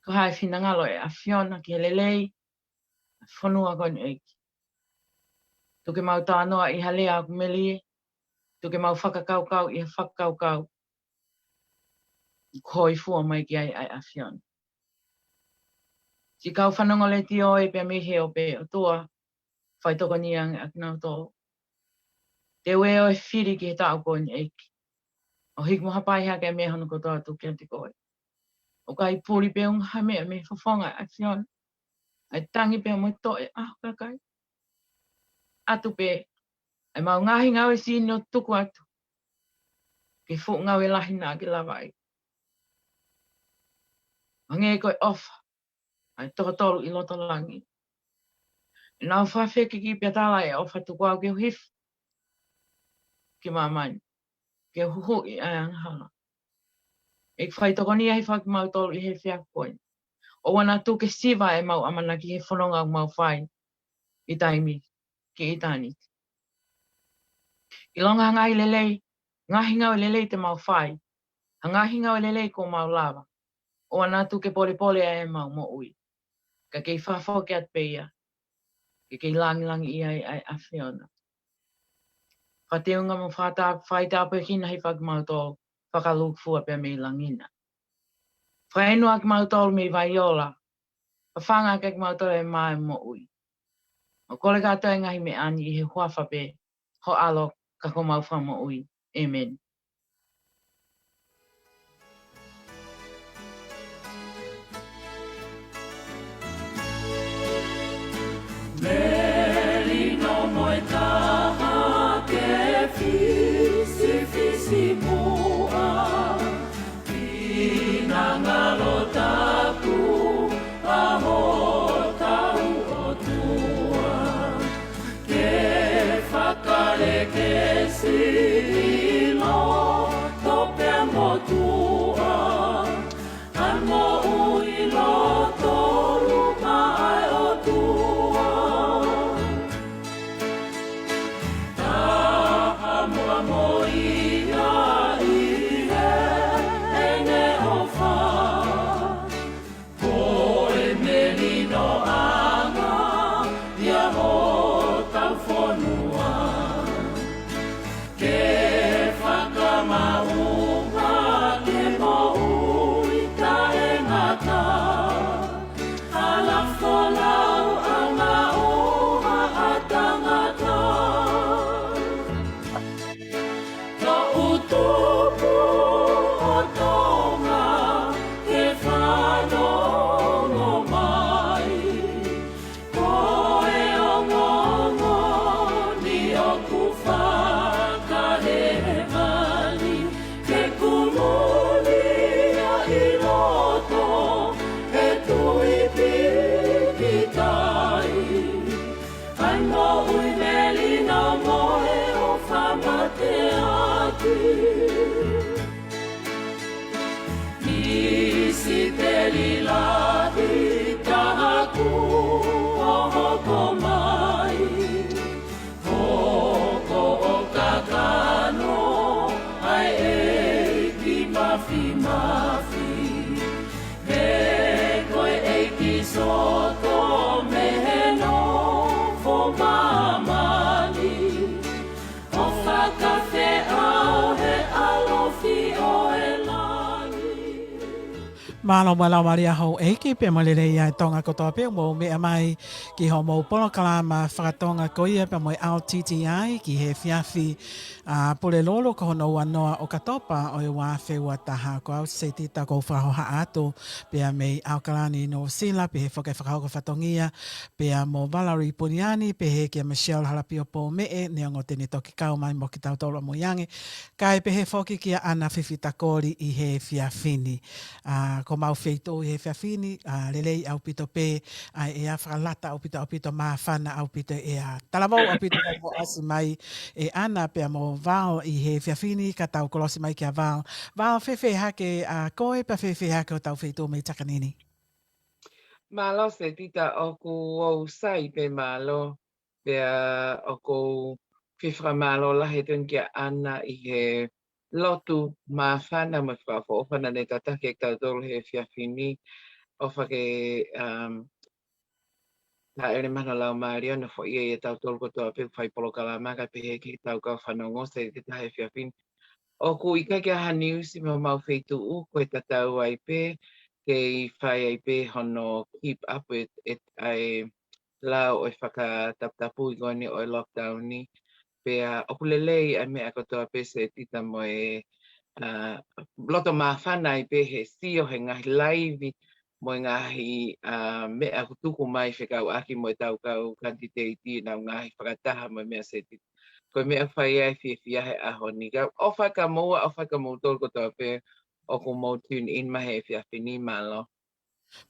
Ko e hā e finangalo ʻa e ʻAfiona ki he lelei ʻa e fonua ko eni, ʻEiki. Tuku ke mau talanoa ʻi ha lea ʻoku melie. Tuku ke mau fakakaukau ʻi ha fakakaukau ʻoku hōifua mai ki ai ʻa e ʻAfiona. Siʻi kau fanongo letiō ē pea mei he ope, ʻOtua, fai tokoni ange ʻa kinautolu. Te u ʻoua ʻe fili ki he taʻu ko eni, ʻEiki. ʻO hiki mo hapai hake ʻa e meʻa hono kotoa tuku kiate koe. ʻOku ʻikai puli pē ʻuhinga ha meʻa mei he fofonga ʻa e ʻAfiona. ʻA e tangi pea mo e toʻe ʻa ho kakai. ʻAtu pē ʻa ʻemau ngaahi ngāue siʻi ʻo tuku atu ki he fuʻu ngāue lahi naʻa ke lavaʻi. Hangē ko e ʻofa ʻa e toko tolu ʻi loto langi. ʻEnau fakafekiki pea tala ʻe ʻofa tuku au ke u hifo ki māmani, ke u huhuʻi ʻa e angahala. ʻEiki, fai tokoni ai foki kimautolu ʻi he efiafi ko eni. ʻOua naʻa tuku ke siva ʻemau ʻamanaki he fononga ʻoku mau fai ʻi taimi ki ʻitāniti. ʻIlonga ha ngaahi lelei, ngaahi ngāue lelei te mau fai, ha ngaahi ngāue lelei kuo mau lava, ʻoua naʻa tuku ke polepole ʻa ʻemau moʻui. ka kei fakafoki atu pē ia, ke kei langilangiʻia ai ʻa e ʻAfiona. Fakateunga mo fakata-, faitāpuekina hifo ʻa kimautolu, fakalūkufua pea mei langi na. Fakainu ʻa kimautolu mei vai ola, fafanga ʻaki kimautolu ʻe he mā ʻo e moʻui. ʻOku kole kātoa e ngaahi meʻa ni ʻi he huafa pē ho ʻAlo, ka ko homau Fakamoʻui. ʻĒmeni. Melino mo e taha ke fisifisimuʻa, finangalo tapu ʻa hotau ʻOtua, ke fakalekesi ʻi loto pea mo tuʻa, ʻa e moʻui lotoluma ʻa e ʻOtua. Taha muʻa mo ia ʻi he ʻEne ʻofa, ko e melinoʻanga ia hotau fonua. Ke fakamaʻunga ke moʻui taʻengata, ʻa e folau ʻa e ʻofa ʻa tangata. Toʻu tupu ʻo Tonga ke fanongo mai. Ko e ongoongo ni ʻoku fakahēvani ke kumulia ʻi loto he tui pīkitai, ʻa e moʻui melino mo e ʻofa mateaki. Misiteli lahi taha kuo hoko mai, hoko ʻo kakano ʻa e ʻEiki Mafimafi. He ko e ʻEiki Soto mei he Nofo Māmani, ʻo fakafeʻao he ʻAlo Fio ʻi langi. Mālō mo e Laumālie ʻa Houʻeiki, pea mo e lelei ʻa e Tonga kotoa pē ʻoku mou meʻa mai ki hoʻomou polokalama faka-Tonga ko ia pea mo e L T T I ki he efiafi, ʻa, Pulelulu ko hono ua noa ʻo ʻOkatopa ʻo e ua afe ua taha. Ko au Setita ʻoku ou fakahohaʻa atu pea mei ʻAokalani, Nuʻusila, pehē foki e fakahoko fatongia, pea mo Valerie Puniani, pehē kia Michelle Halapio Poumeʻe, neongo te ne toki kau mai mo kitautolu ʻamui ange, kae pehē foki kia ʻAna Fifitakoli ʻi he efiafi ni. ʻA, ko homau feituʻu ʻi he efiafi ni, ʻa, lelei ʻaupito pē, ʻa, ʻe ʻa fakalata ʻaupito, ʻaupito māfana ʻaupito ʻe ʻa. Talavou ʻaupito ʻoku mou ʻasi mai ʻe ʻAna pea mo Val ʻi he efiafi ni, ka tau kolosi mai kia Val. Val, fēfē hake ʻa koe pea fēfē hake hotau feituʻu mei Takanini? Mālō Setita, ʻoku ou sai pē mālō, pea ʻoku ou fie fakamālō lahi atu kia ʻAna ʻi he lotu māfana mo e fakaʻofoʻofa naʻa ne tataki kitautolu he efiafi ni, ʻofa ke, um, Hāʻele mai hono Laumālie ʻo nofoʻia ʻa tautolu kotoa pē ʻoku fai polokalama kae pehē ki heʻetau kau fanongo Setita he efiafi ni. ʻOku ʻikai ke ʻi ai ha niusi mei homau feituʻu, ko e tatau ai pē, kei fai ai pē hono keep up with it, ʻa e lao ʻo e fakataputapui ko eni ʻo e lockdown ni. Pea ʻoku lelei ʻa e meʻa kotoa pē Setita mo e, ʻa, loto māfana ai pē he sio he ngaahi laivi mo e ngaahi, ʻa, meʻa ʻoku tuku mai fekauʻaki mo ʻetau kau kanititeiti ʻenau ngaahi fakataha mo e meʻa Setita. Ko e meʻa ʻoku fai ai e fiefia he ʻaho ni. Ka ʻofa kia moua, ʻofa kia moutolu kotoa pē ʻoku mou tune in mai he efiafi ni, mālō.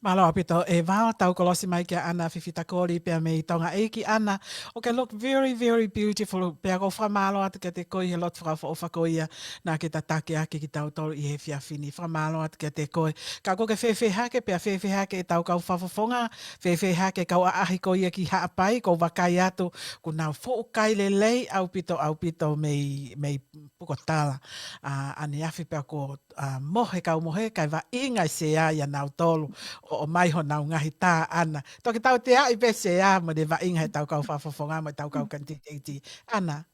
Mālō ʻaupito ʻe Val. Tau kolosi mai kia ʻAna Fifitakoli pea mei Tonga. ʻEiki ʻAna, ʻoku ke look very, very beautiful. Pea ʻoku ou fakamālō atu kiate koe he lotu fakaʻofoʻofa ko ia naʻa ke tataki ʻaki kitautolu ʻi he efiafi ni. Fakamālō atu kiate koe. Ka ʻoku ke fēfē hake, pea fēfē hake ʻetau kau fakafofonga, fēfē hake kau ʻaʻahi ko ia ki Haʻapai, ʻoku ou vakai atu, ʻoku nau fuʻu kai lelei ʻaupito, ʻaupito mei, mei Pukotala. ʻA, ʻaneafi pea ʻoku ʻa, mohe kau mohe, kae vaʻinga e sea ia nautolu ʻo, ʻomai honau ngaahi tā ʻana. Toki tau teaʻi pē sea mo ne vaʻinga he tau kau fakafofonga mo e tau kau kanititeiti. ʻAna.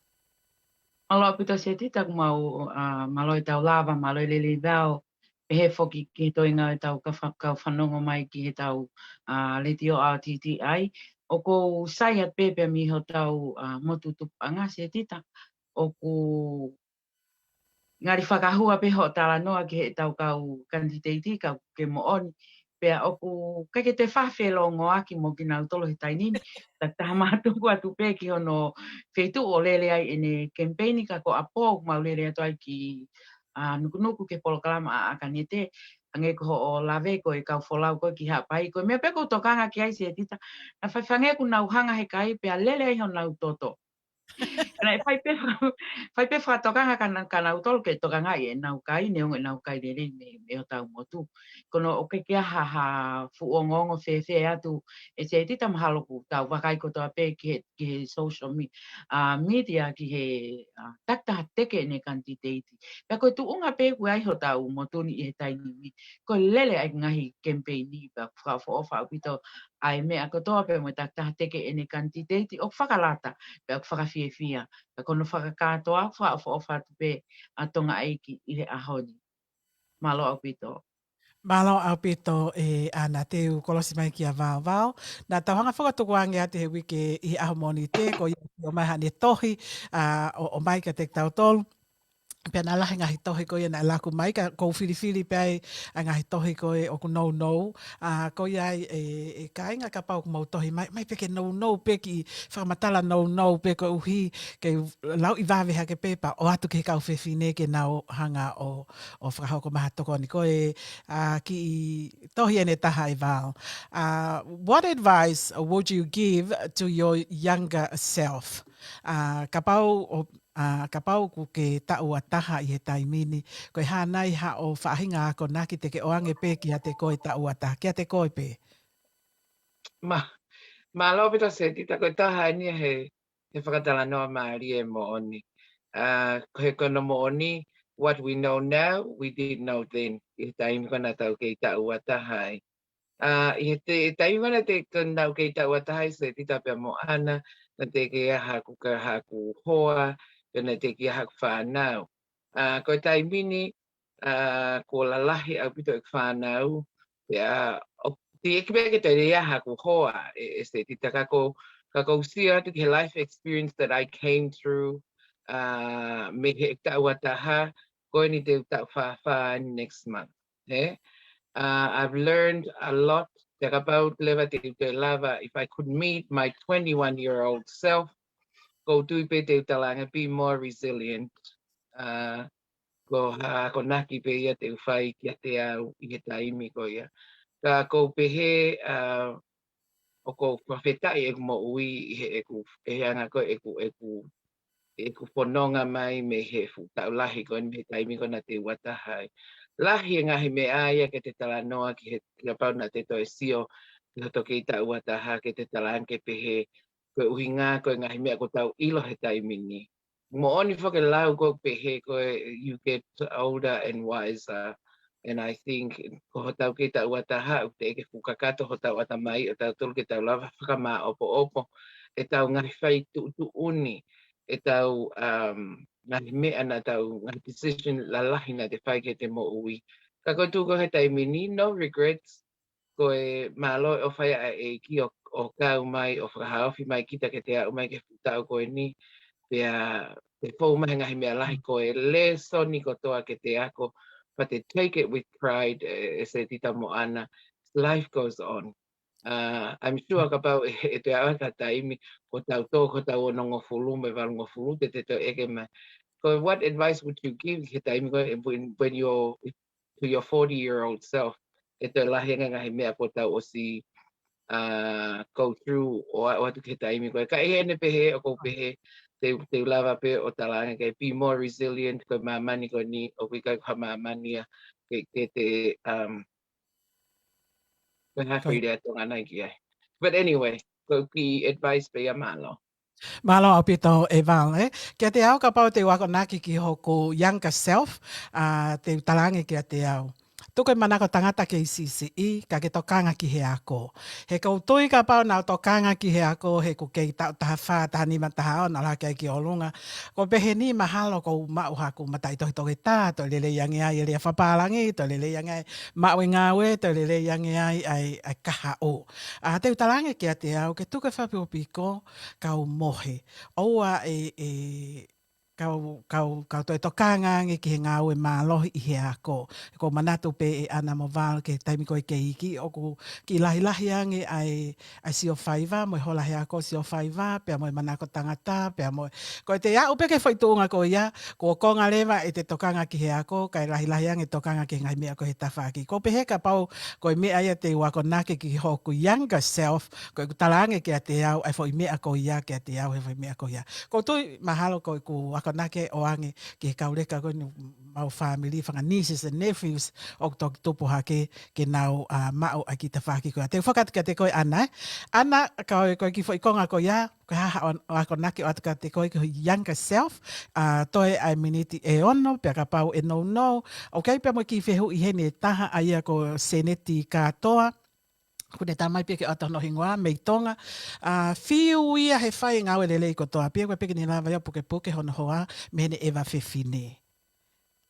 Mālō ʻaupito Setita, ʻoku mau, ʻa, mālō e tau lava, mālō e lelei vao, pehē foki ki he toenga e tau ka fa-, kau fanongo mai ki he tau, ʻa, letiō ʻa o titi ai, ʻoku ou sai atu pē pea mei ho tau, ʻa, motu tupuʻanga Setita, ʻoku ngali fakahua pē hoʻo talanoa ki he tau kau kanititeiti ka ke moʻoni. Pea ʻoku ʻikai ke te fafelongoaki mo kinautolu he taimi ni. Takitaha mātuku atu pē ki hono feituʻu ʻo lele ai ʻene kemipeini ka ko ʻapō ʻoku mau lele atu ai ki, ʻa, Nukunuku ki he polokalama ʻa ʻAkanete. Hangē ko hoʻo lave ko e kau folau ko ē ki Haʻapai ko e meʻa pē ʻoku ou tokanga ki ai Setita. Naʻa faifangē ʻoku nau hanga he kai pea lele ai honau toto. Naʻe fai pē fa-, fai pē fakatokanga ka na-, ka nautolu ke tokangaʻi ʻenau kai, neongo ʻenau kai lelei mei, mei hotau motu. Ko hono ʻoku ʻikai ke ʻi ai ha, ha fuʻu ongoongo fēfē atu ʻe Setita mahalo ʻoku tau vakai kotoa pē ki he, ki he social me-, ʻa, media ki he, ʻa, takitaha teke ʻene kanititeiti. Pea ko e tuʻunga pē ʻoku ʻi ai hotau motu ni ʻi he taimi ni. Ko e lele ai ngaahi kemipeini pea ʻoku fakaʻofoʻofa ʻaupito ʻa e meʻa kotoa pē mo e takitaha teke ʻene kanititeiti ʻoku fakalata, pea ʻoku fakafiefia. Pea ko hono fakakātoa ʻoku fakaʻofoʻofa atu pē ʻa Tonga ʻEiki ʻi he ʻaho ni. Mālō ʻaupito. Mālō ʻaupito ē ʻAna, te u kolosi mai kia Vaovao. Naʻa tau hanga fakatukuange atu he uike ʻi he ʻaho Mōnite, ko ia ʻoku ʻomai haʻane tohi, ʻa, ʻo, ʻomai kiate kitautolu. Pea naʻe lahi ngaahi tohi ko ia naʻe laku mai, ka ʻoku ou filifili pē ai ʻa e ngaahi tohi ko ē ʻoku nounou. ʻA, ko ia ai ē, ē kāinga kapau ʻoku mou tohi mai, mai pē ke nounou pē kiʻi fakamatala nounou pē koeʻuhi ke lauʻi vave hake pē pea ʻoatu ki he kau fefine ke nau hanga ʻo, ʻo fakahoko mai ha tokoni. Ko e, ʻa, kiʻi tohi ʻeni ʻe taha ʻe Val. ʻA, what advice would you give to your younger self? ʻA, kapau ʻo ʻA, kapau ʻoku ke taʻu ua taha ʻi he taimi ni, ko e hā nai haʻo faʻahinga akonaki te ke ʻoange pē kiate koe taʻu ua taha, kiate koe pē? Ma, mālō ʻaupito Setita, ko e taha ʻeni he, he fakatalanoa mālie moʻoni. ʻA, ko e, ko hono moʻoni, what we know now, we didn't know then. ʻI he taimi ko ē naʻa tau kei taʻu ua taha ai. ʻA, ʻi he te, taimi ko ē naʻa te, ko ʻenau kei taʻu ua taha ai Setita pea mo ʻAna, naʻa teʻeki ai haʻaku ka haʻaku hoa, pea naʻe teʻeki ai haʻaku fānau. ʻA, ko e taimi ni, ʻa, kuo lalahi ʻaupito ʻeku fānau, pea ʻoku teʻeki pē ke toe ʻi ai haʻaku hoa ē, ē Setita ka ʻoku, ka ʻoku ou sio atu ki he life experience that I came through, ʻa, mei he taʻu ua taha, ko ʻeni te u taʻu fā fā next month. Ē? Uh, I've learned a lot. Te kapau leva te u toe lava, if I could meet my twenty-one-year-old self, ʻoku ou tui pē te u talaange, be more resilient. Uh, ko ha akonaki pē ia te u fai kiate au ʻi he taimi ko ia. Ka ʻoku ou pehē, uh, ʻoku ou fakafetaʻi ʻeku moʻui ʻi he ʻeku, ʻi he anga ko ē ʻeku, ʻeku, ʻeku fononga mai mei he fuʻu taʻu lahi ko ē mei he taimi ko ē naʻa te ua taha ai. Lahi e ngaahi meʻa ia ke te talanoa ki he, kapau naʻa te toe sio ki hoto kei taʻu ua taha ke te talaange pehē, ko e ʻuhinga ko e ngaahi meʻa ʻoku tau ʻilo he taimi ni. Moʻoni foki e lau ko ē pehē ko e you get older and wiser. And I think ko hotau kei taʻu ua taha, ʻoku teʻeki ke fuʻu kakato hotau ʻatamai ʻo tautolu ke tau lava fakamaʻopoʻopo ʻetau ngaahi fai tuʻutuʻuni, ʻetau, um, ngaahi meʻa naʻa tau, ngaahi decision lalahi naʻa te fai ki heʻete moʻui. Ka ko e tuʻu ko ē he taimi ni, no regrets, ko e mālō ʻo fai ʻa e ʻEiki ʻo, ʻo kau mai, ʻo fakahaofi mai kita ke te aʻu mai ki he fuʻu taʻu ko eni, pea te fou mai he ngaahi meʻa lahi ko e lēsoni kotoa ke te ako, but te take it with pride, ē, ē Setita mo ʻAna, life goes on. Uh, I'm sure kapau ʻe, ʻe te aʻu ki ha taimi, ko hotau tō, ko hotau onongofulu mo e valungofulu, te te toe ʻeke mai. Ko what advice would you give he taimi ko ē when, when you're to your forty-year-old self, ʻe toe lahi ange ngaahi meʻa kuo tau ʻosi, uh, go through ʻo, ʻo aʻu atu ki he taimi ko ē. Ka ʻi heʻene pehē, ʻoku ou pehē, te, te u lava pē ʻo talaange ke be more resilient, ko e māmani ko eni, ʻoku ʻikai ko ha māmani ia, ke, ke te, um, ko e hā e foʻi lea Tonga naʻe ʻi ai. But anyway, ko e kiʻi advice pē ia, mālō. Mālō ʻaupito e Val, ē. Kiate au kapau te u akonaki ki hoku younger self, ʻa, te u talaange kiate au. Tuku e manako tangata ke siʻisiʻi, ka ke tokanga ki he ako. He ʻoku ou tui kapau naʻa ku tokanga ki he ako, he ʻoku kei taʻu taha fā, taha nima, taha ono, ʻalu hake ai ki ʻolunga. Ko e pehē ni mahalo ʻoku ou maʻu haku mataʻitohi toketā, toe lelei ange ai e lea fakapālangi, toe lelei ange ai maʻu e ngāue, toe lelei ange ai ʻa e, ʻa e kahaʻu. ʻA, te u talaange kiate au, ke tuku e fakapikopiko, kau mohe. ʻOua ʻe, ʻe, kau, kau, kau toe tokanga ange ki he ngāue mālohi ʻi he ako. ʻOku ou manatu pē ʻe ʻAna mo Val ki he taimi ko ē ʻoku kei iiki, ʻoku kiʻi lahilahi ange ʻa e, ʻa e sio faiva, mo e hola he ako sio faiva, pea mo e manako tangata, pea mo e. Ko e te aʻu pē ki he foʻi tuʻunga ko ia, kuo konga leva ʻete tokanga ki he ako, kae lahilahi ange tokanga ki he ngaahi meʻa ko ē he tafaʻaki. ʻOku ou pehē kapau ko e meʻa ia te u akonaki ki hoku younger self, ko ʻeku talaange kiate au, ʻa e foʻi meʻa ko ia kiate au, he foʻi meʻa ko ia. ʻOku ou tui mahalo ko ʻeku akonaki ʻoange ki he kau leka ko eni ʻemau family, fanga nieces and nephews, ʻoku toki tupu hake ke nau, ʻa, maʻu ʻa e kiʻi tafaʻaki ko ia. Te u fakakakato kiate koe ʻAna, ē. ʻAna, ka ko e, ko e kiʻi foʻi konga ko ia, ko e hā haʻo akonaki ʻoatu kiate koe ki ho younger self, ʻa, toe ʻa e miniti ʻe ono, pea kapau ʻe nounou. ʻOku ʻi ai pē mo e kiʻi fehuʻi heni ʻe taha, ʻa ia ko Seneti Kātoa. ʻOku ne tala mai pē ke ʻoatu hono hingoa, mei Tonga. ʻA, fiu ia he fai e ngāue lelei kotoa pē, ko e pē ke ne lava ia ʻo pukepuke hono hoa mei heʻene ʻeva fefine.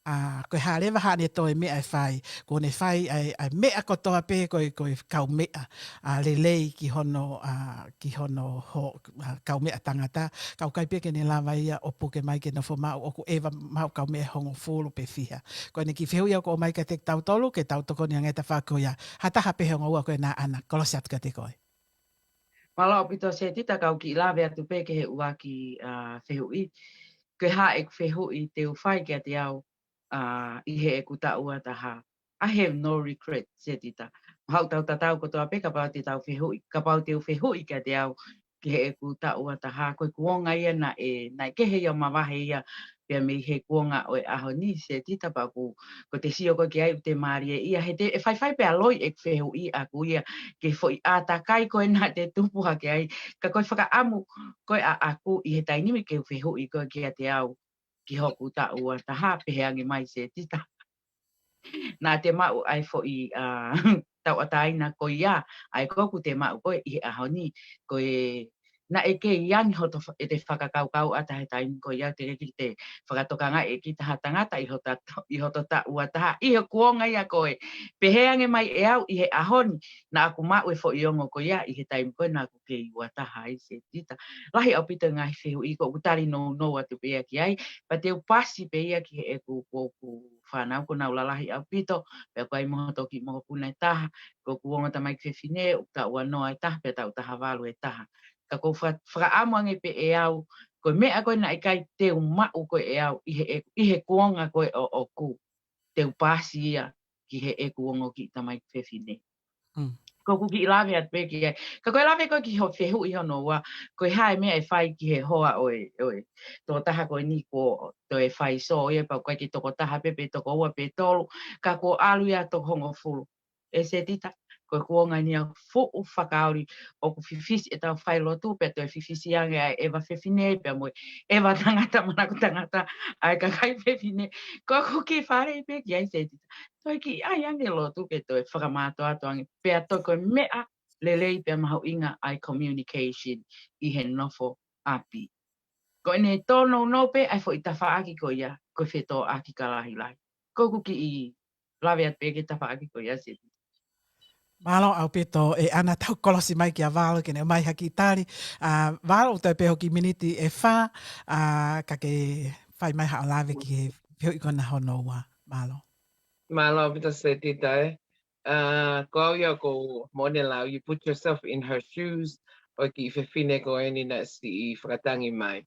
ʻA, ko e hā leva haʻane toe meʻa ʻe fai, kuo ne fai ʻa e, ʻa e meʻa kotoa pē ko e, ko e kaumeʻa, ʻa, lelei ki hono, ʻa, ki hono ho-, ʻa, kaumeʻa tangata, ka ʻoku ʻikai pē ke ne lava ia ʻo puke mai ke nofo maʻu, ʻoku ʻeva maʻu kaumeʻa ʻe hongofulu pe fiha. Ko ʻene kiʻi fehuʻi ia ʻoku ʻomai kiate kitautolu, ke tau tokoni ange ʻi he tafaʻaki ko ia. Ha taha pē he ongo ua ko ena ʻAna, kolosi atu kiate koe. Mālō ʻaupito Setita, kau kiʻi lave atu pē ki he ʻuluaki, ʻa, fehuʻi. Ko e hā ʻeku fehuʻi te u fai kiate au, ʻa, ʻi heʻeku taʻu ua taha. I have no regret, Setita. Haʻu tau tatau kotoa pē kapau te tau fehuʻi, kapau te u fehuʻi kiate au ki heʻeku taʻu ua taha, ko e kuonga ia naʻe, naʻe kehe ia ʻo mavahe ia pea mei he kuonga ʻo e ʻaho ni, Setita, pea ʻoku, ko te sio ko ē ki ai ʻoku te mālie ia, he te, ʻe faifai pea loi ʻeku fehuʻi ʻaʻaku ia ki he foʻi ʻātakai ko ē naʻa te tupu hake ai, ka ko e fakaʻamu ko ē ʻaʻaku ʻi he taimi ni ke u fehuʻi koe kiate au ki hoku taʻu ua taha, pehē ange mai Setita. Naʻa te maʻu ʻa e foʻi, ʻa, tauʻatāina ko ia, ʻa ia ko ē ʻoku te maʻu ko ē ʻi he ʻaho ni, ko e naʻe kei angi hoto fa-, ʻete fakakaukau ʻa taha he taimi ko ia, teʻeki te fakatokangaʻi ʻe kita ha tangata ʻi hota-, ʻi hoto taʻu ua taha, ʻi he kuonga ia ko ē. Pehē ange mai ʻe au ʻi he ʻaho ni, naʻa ku maʻu e foʻi ongo ko ia ʻi he taimi ko ē naʻa ku kei ua taha ai Setita. Lahi ʻaupito e ngaahi fehuʻi ko ʻeku tali nounou atu pē ia ki ai, pea te u pasi pē ia ki heʻeku, ko ʻeku fānau ko ʻenau lalahi ʻaupito, pea ko ai mo hoto kiʻi mokopuna ʻe taha, ko ʻeku ongo tamaiki fefine, ʻoku taʻu ua noa ʻe taha, pea taʻu taha valu ʻe taha. Ka ʻoku ou fa-, fakaʻamu ange pē ʻe au, ko e meʻa ko ē naʻe ʻikai te u maʻu ko ē ʻe au, ʻi he, ʻi he kuonga ko ē ʻoʻoku, te u pasi ia ki heʻeku ongo kiʻi tamaiki fefine. Mm. Ko ʻeku kiʻi lave atu pē ki ai. Ka ko e lave ko ē ki ho fehuʻi hono ua, ko e hā e meʻa ʻe fai ki he hoa ʻo e, ʻo e tokotaha ko eni kuo toe fai sō ia, pea ʻoku ʻikai ke tokotaha pē, pe toko ua pe tolu, ka kuo ʻalu ia toko hongofulu. ʻE Setita, ko e kuonga ni ʻa e fuʻu fakaoli, ʻoku fifisi ʻetau failotu, pea toe fifisi ange ʻa e ʻeva fefine, pea mo e ʻeva tangata, manako tangata, ʻa e kakai fefine. Ko ʻeku kiʻi fālei pē ki ai Setita. Toe kiʻi ʻai ange lotu ke toe fakamātoato ange, pea toe ko e meʻa lelei pea mahuʻinga ʻa e communication ʻi he nofo ʻapi. Ko ʻene tōnounou pē ʻa e foʻi tafaʻaki ko ia, ko e fetōʻaki ka lahilahi. Ko ʻeku kiʻi lave atu pē ki he tafaʻaki ko ia Setita. Mālō ʻaupito ʻe ʻAna, tau kolosi mai kia Val ke ne ʻomai ha kiʻi tali. ʻA, Val, ʻoku toe pē hoʻo kiʻi miniti ʻe fā, ʻa, ka ke fai mai haʻo lave ki he fehuʻi ko ena hono ua. Mālō. Mālō ʻaupito Setita, ē. ʻA, ko au ia ʻoku ou moʻoni lau, you put yourself in her shoes, ʻo e kiʻi fefine ko eni naʻe siʻi fakatangi mai.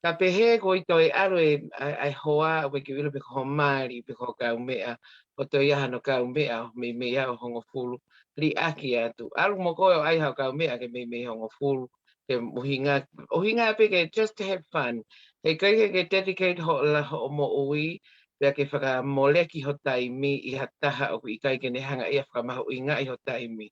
Ka pehē ko e toe ʻalu e, ʻa e, ʻa e hoa, ʻoku ʻikai ke u ʻilo pe ko ho mali, pe ko ho kaumeʻa, ʻo toe ʻi ai hano kaumeʻa, ʻo meimei aʻu hongofulu, liʻaki atu. ʻAlu mo koe ʻo ʻai haʻo kaumeʻa ke meimei hongofulu, ke ʻuhinga, ʻuhinga pē ke just to have fun. He ʻikai ke, ke dedicate hoʻo la-, hoʻo moʻui, pea ke fakamoleki ho taimi ʻi ha taha ʻoku ʻikai ke ne hanga ia ʻo fakamahuʻingaʻi ho taimi.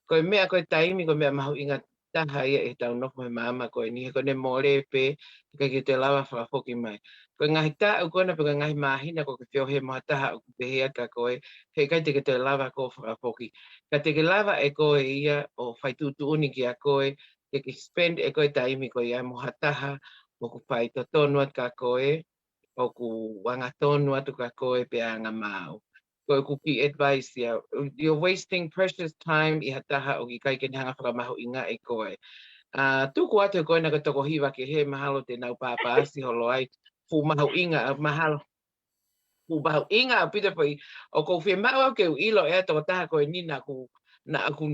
Ko e meʻa ko e taimi, ko e meʻa mahuʻinga taha ia ʻi heʻetau nofo he māmani ko eni, he ko ʻene mole pē, ʻikai ke te lava fakafoki mai. Ko e ngaahi taʻu ko ena pe ko e ngaahi māhina ʻoku ke feohi mo ha taha ʻoku pehē atu kia koe, heʻikai te ke toe lava ʻo fakafoki. Ka te ke lava ʻe koe ia ʻo fai tuʻutuʻuni kia koe, te ke spend ʻe koe taimi ko ia mo ha taha ʻoku faitotonu atu kia koe, ʻoku angatonu atu kia koe pea angamaʻu. Ko ʻeku kiʻi advice ia, you're wasting precious time ʻi ha taha ʻoku ʻikai ke ne hanga ʻo fakamahuʻingaʻi koe. ʻA, tuku atu he ko ena ko e toko hiva kehe mahalo te nau pāpaasi holo ai, fuʻu mahuʻinga, mahalo fuʻu mahuʻinga ʻaupito foʻi, ʻoku ou fiemaʻu au ke u ʻilo ʻe he tokotaha ko eni naʻa ku, naʻa ku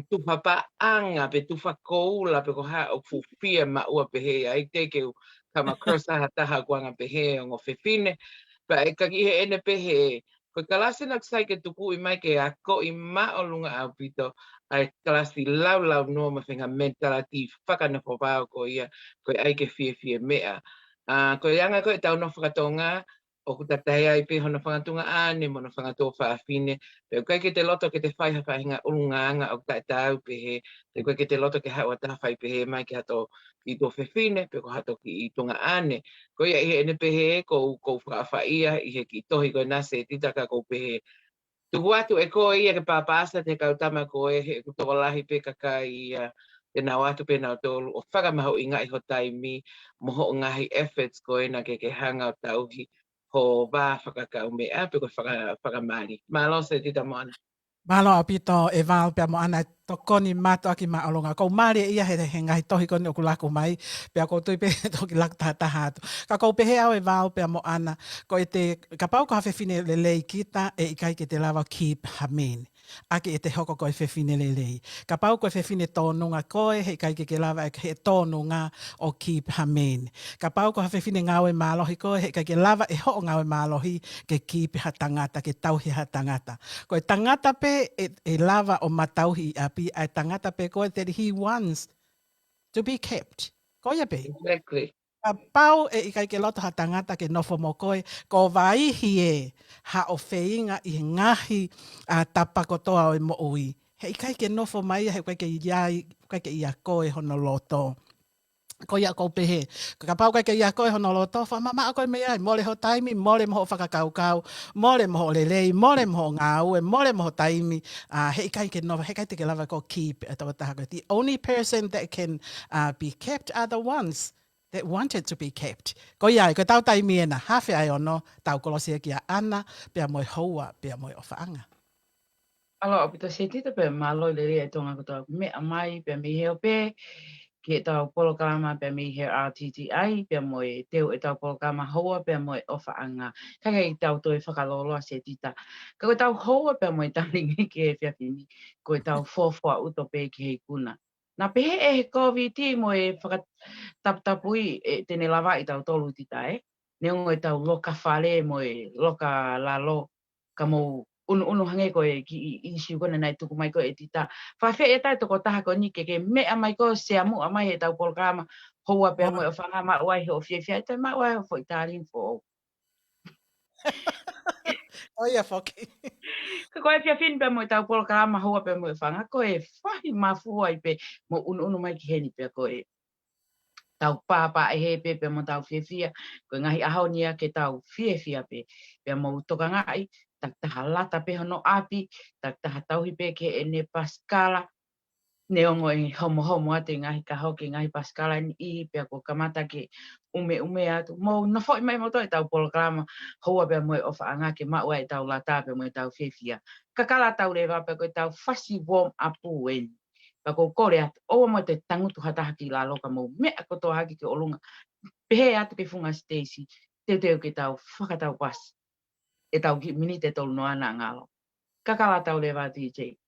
tufa paʻanga pe tufa koula pe ko e hā ʻoku fuʻu fiemaʻu pehē ai, te ke u come across ha taha ʻoku anga pehē ongo fefine. Pea ʻe ka ki heʻene pehē, ko e kalasi naʻa ku sai ke tukuʻi mai ke akoʻi māʻolunga ʻaupito, ʻa e kalasi laulau noa mo e faʻahinga mentality fakanofo vao ko ia, ko e ʻai ke fiefia meʻa. ʻA, ko e anga ko ē ʻetau nofo fakatonga, ʻoku tatae ai pē hono fanga tuongaʻane mo hono fanga tuofāfine, pea ʻoku ʻikai ke te loto ke te fai ha faʻahinga ʻulungaanga ʻoku taʻetaau pehē, pea ʻoku ʻikai ke te loto ke haʻu ha taha ʻo fai pehē mai ki hato kiʻi tuofefine, pe ko hato kiʻi tuongaʻane. Ko ia ʻi heʻene pehē, ʻoku ou, ʻoku ou fakaʻafaʻia ʻi he kiʻi tohi ko ena Setita ka ʻoku ou pehē, tuku atu ʻe koe ia ke pāpaasi atu he kau tama ko ē, he ʻoku tokolahi pē kakai ia te nau ō atu pē nautolu ʻo fakamahuʻingaʻi ho taimi mo hoʻo ngaahi efforts ko ena ke ke hanga ʻo tauhi ho vā fakakaumeʻa pe ko e faka-, fakamali. Mālō Setita mo ʻAna. Mālō ʻaupito ʻe Val pea mo ʻAna, tokoni mātuʻaki māʻolunga. ʻOku ou mālieʻia he, he ngaahi tohi ko eni ʻoku laku mai, pea ʻoku ou tui pē toki laku tahataha atu. Ka ʻoku ou pehē au ʻe Val pea mo ʻAna, ko ʻete, kapau ko ha fefine lelei kita, ʻe ʻikai ke te lava ʻo keep ha man ʻaki ʻete hoko ko e fefine lelei. Kapau ko e fefine tōnunga koe, heʻikai ke ke lava ʻe he tōnunga ʻo keep ha man. Kapau ko ha fefine ngāue mālohi koe, heʻikai ke lava ʻe hoʻo ngāue mālohi ke keep ha tangata, ke tauhi ha tangata. Ko e tangata pē ʻe, ʻe lava ʻo ma tauhi ʻi ʻapi, ʻa e tangata pē ko ē that he wants to be kept. Ko ia pē. Exactly. Kapau ʻe ʻikai ke loto ha tangata ke nofo mo koe, ko e vaʻahi ē haʻo feinga ʻi he ngaahi, ʻa, tapa kotoa ʻo e moʻui, heʻikai ke nofo mai ia, he ʻoku ʻikai ke ʻi ai, ʻikai ke ʻia koe hono loto. Ko ia ʻoku ou pehē, kapau ʻikai ke ʻia koe hono loto, fakamamaʻo koe mei ai, mole ho taimi, mole mo hoʻo fakakaukau, mole mo hoʻo lelei, mole mo hoʻo ngāue, mole mo ho taimi, ʻa, heʻikai ke nofo, heʻikai te ke lava ʻo keep ʻa e tokotaha ko ē. The only person that can, ʻa, be kept are the ones that wanted to be kept. Ko ia ai, ko ʻetau taimi ena, hafe ʻa e ono, tau kolosi ē kia ʻAna, pea mo e Houa, pea mo e ʻOfaʻanga. Mālō ʻaupito Setita pea mālō e lelei ʻa e Tonga kotoa ʻoku meʻa mai, pea mei he ope, ki heʻetau polokalama, pea mei he R T T I, pea mo e teu ʻetau polokalama Houa, pea mo e ʻOfaʻanga. Ka ʻikai ke tau toe fakalōloa Setita. Ka ko ʻetau houa pea mo e talingi ki he efiafi ni, ko ʻetau fuofua ʻuto pē ki he ikuna. Naʻa pehē ʻe he Kōviti mo e fakataputapui ʻe te ne lavaʻi tautolu Tita ē. Neongo ʻetau loka fale mo e loka lalo ka mou ʻunuʻunu hangē ko e kiʻi ʻīsiu ko ena naʻe tuku mai ko ē ʻe Tita. Faifai ʻe tae tokotaha ko eni ke ke meʻa mai ko ē ʻo seamuʻa mai heʻetau polokalama Houa pea mo e ʻOfaʻanga maʻu ai hoʻo fiefia ʻe toe maʻu ai hoʻo foʻi talingi foʻou. ʻO ia foki. Ka ko e efiafi ni pea mo ʻetau polokalama Houa pea mo e ʻOfaʻanga, ko e fahi mafua ai pē mo ʻunuʻunu mai ki heni pea ko ʻetau pāpā ʻe he pē pea mo ʻetau fiefia, ko e ngaahi ʻaho ni ia ke tau fiefia pē, pea mou tokangaʻi, takitaha lata pē hono ʻapi, takitaha tauhi pē ki heʻene pasikala, neongo e homohomo atu e ngaahi kaho ki he ngaahi pasikala ni ʻi, pea kuo kamata ke ʻumeʻume atu. Mou nofoʻi mai moutolu ʻetau polokalama Houa pea mo e ʻOfaʻanga ke maʻu ai ʻetau lata pea mo ʻetau fiefia. Kakala atu leva pea ko ʻetau fasi warm up eni. Pea ʻoku ou kole atu, ʻoua mo te tangutu ha taha ki lalo ka mou meʻa kotoa hake ki ʻolunga. Pehē atu ki he funga siteisi, teuteu ke tau fakataupasi ʻetau kiʻi miniti ʻe tolu noa naʻa ngalo. Kakala atu leva D J.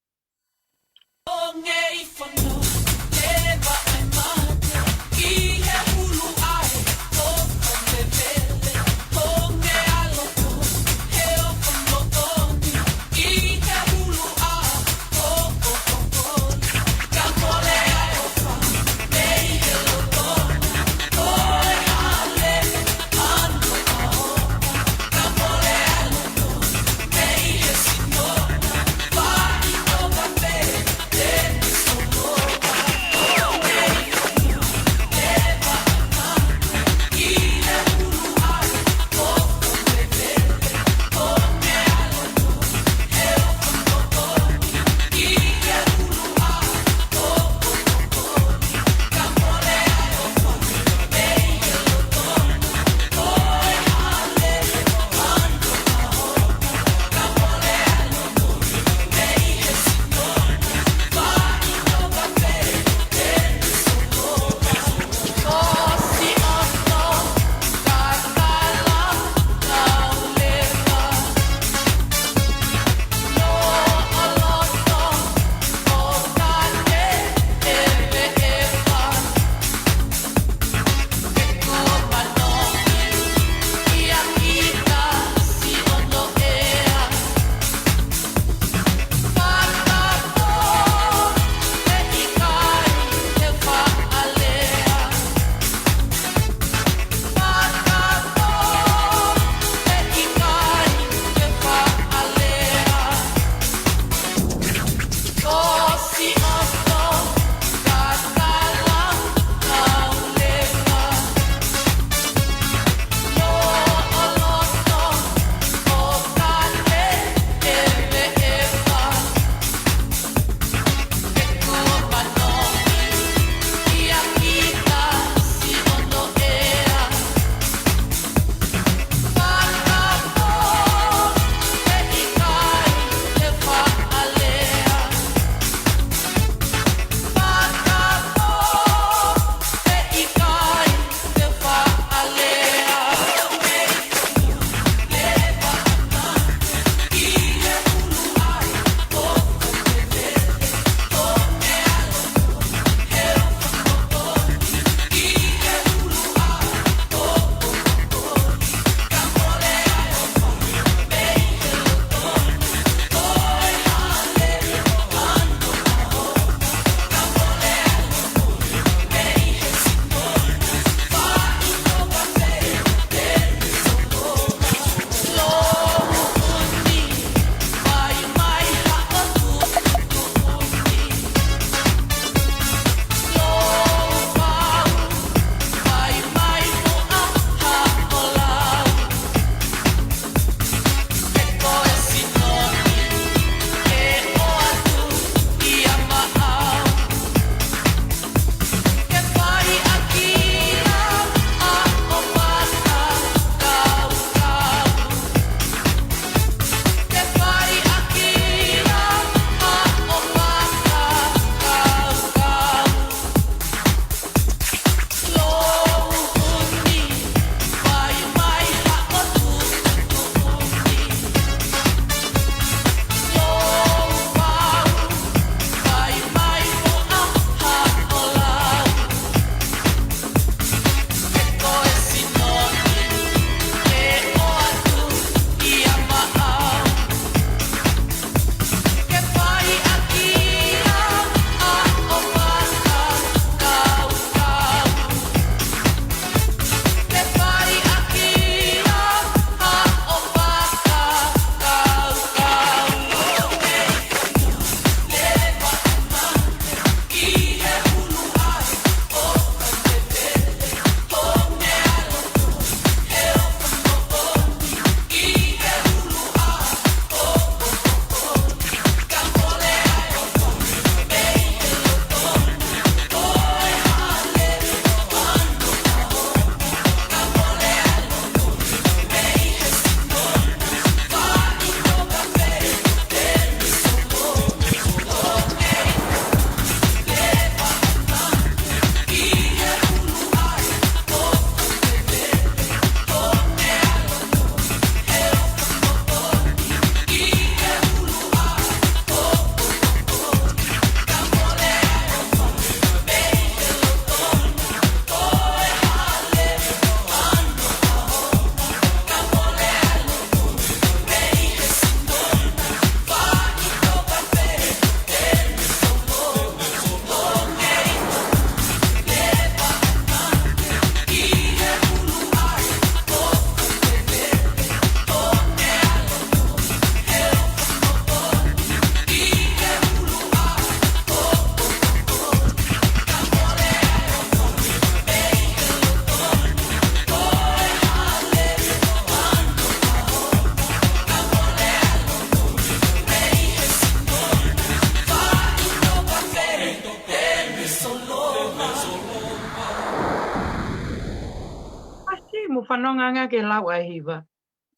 Mou fanongo ange ki he lau ʻa e hiva.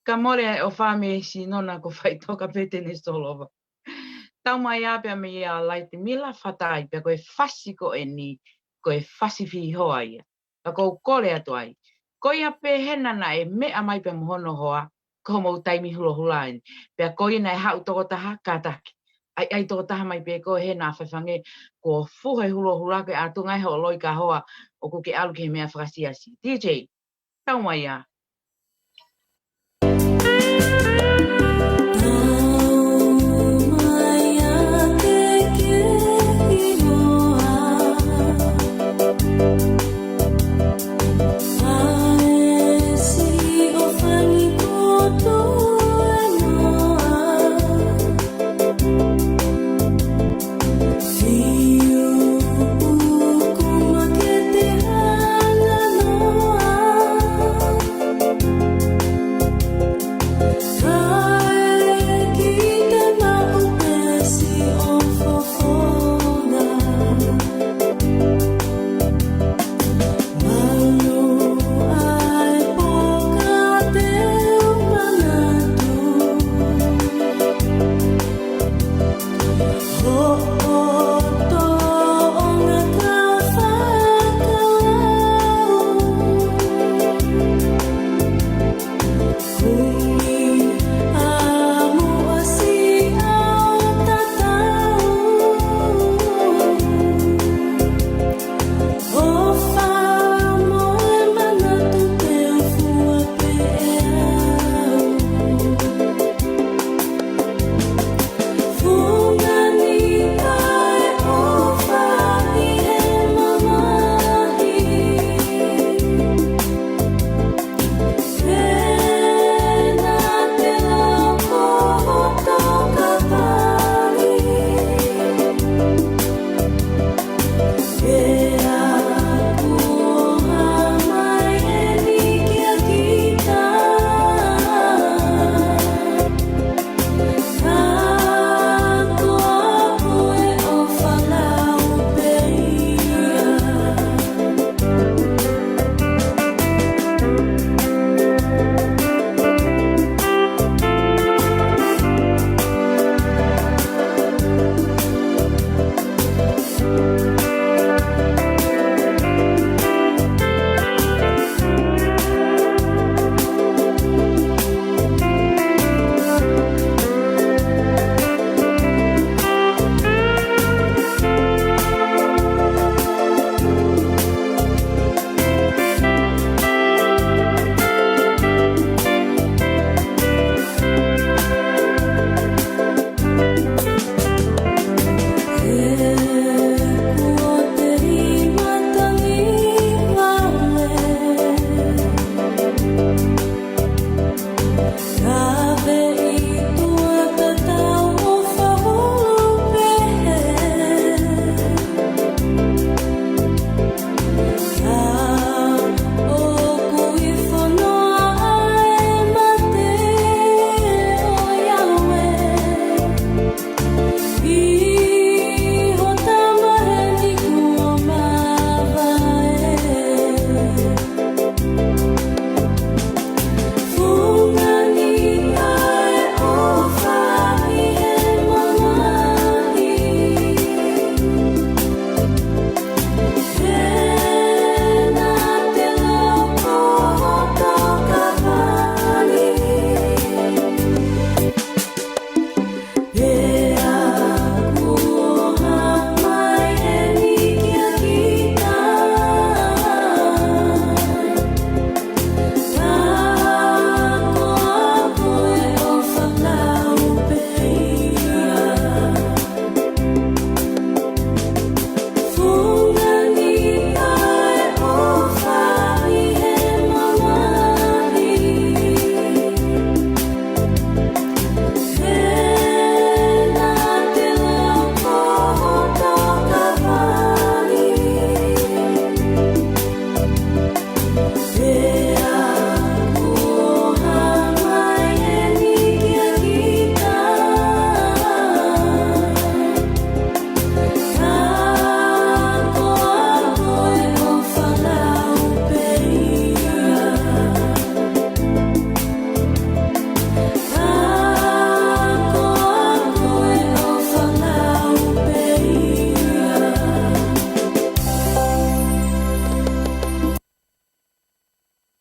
Ka mole ʻa e ʻofa mei he sino naʻa ku faʻitoka pē te ne solova. Tau mai ā pea mei a Laiti Mila Fatai pea ko e fasi ko eni, ko e fasi fihoa ia. Pea ʻoku ou kole atu ai. Ko ia pē hena naʻe meʻa mai pea mo hono hoa, ko homou taimi hulohula eni. Pea ko ia naʻe haʻu tokotaha kātaki. ʻAi, ʻai tokotaha mai pē ko hena fafange, ko fuhe hulohula ke ʻatunga e hoʻo loi ka hoa, ʻoku ke ʻalu ki he meʻa fakasiasi. D J, tau mai ā.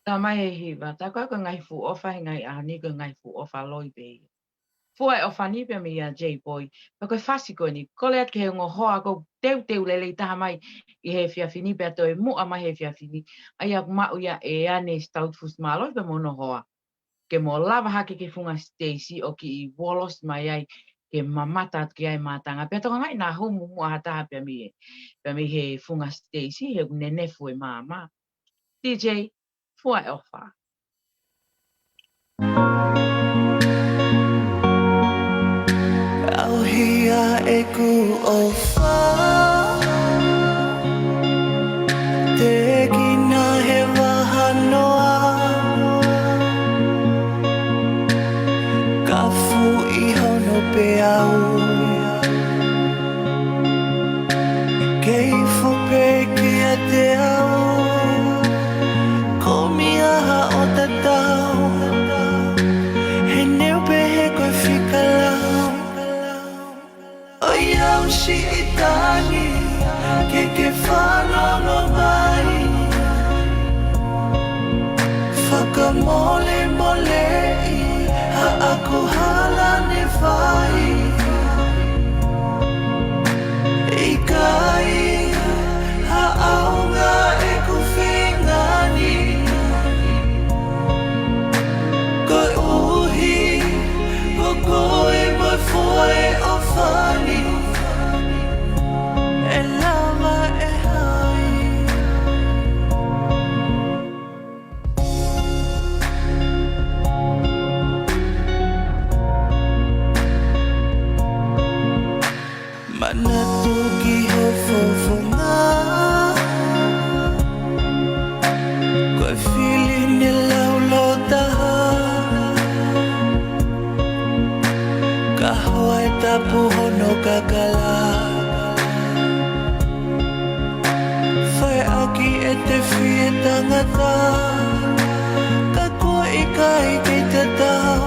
Talamai ʻe he hiva, tā ko e ngaahi fuʻu ʻofa he ngaahi ʻaho ni ko e ngaahi fuʻu ʻofa loi pē ia. Fua e ʻofa ni pea mei a Jay Boy. Pea ko e fasi ko eni, kole atu ki he ongo hoa ʻoku ou teuteu lelei taha mai ʻi he efiafi ni pea toe muʻa mai he efiafi ni. ʻA ia ʻoku maʻu ia ʻe ʻAne Stout Fusimālohi pea mo hono hoa. Ke mo lava hake ki he funga siteisi ʻo kiʻi volosi mai ai ke mamata atu ki ai mātanga. Pea tokangaʻi naʻa humu muʻa ha taha pea mei he, pea mei he funga siteisi he ʻoku nenefu e maama. D J, fua e ʻofa. ʻAuhia ʻeku ʻofa, tēkina he vahanoa, ka fuʻi hono peau. Kei fupe kiate au, ko mia ha ʻo tatau, he neu pehē ko e fika lau. ʻOiausi ʻi tani, ke ke fanongo mai. Fakamolemoleʻi haʻaku hala ne fai. ʻIkai ha ʻaonga ʻeku feinga ni, koeʻuhi ko koe mo e fua e ʻofa ni. ʻE lava ʻe hai? Manatu ki ho fofonga, ko e fili ne laulo taha, ka hoa e tapu hono kakala. Fai ʻaki ʻe te fie tangata, ka ko e ʻikai ke tatau,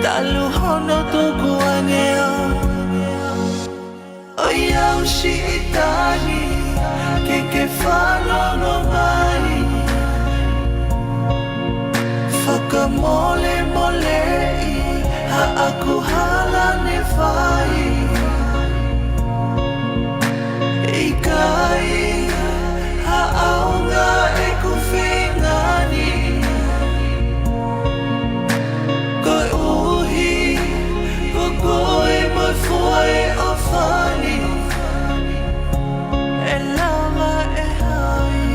talu hono tukuange au. ʻOiausi ʻi tani, ke ke fanongo mai. Fakamolemoleʻi haʻaku hala ne fai. ʻIkai ha ʻaonga ʻeku feinga ni, koeʻuhi ko koe mo e fua e ʻofa ni. ʻE lava ʻe hai?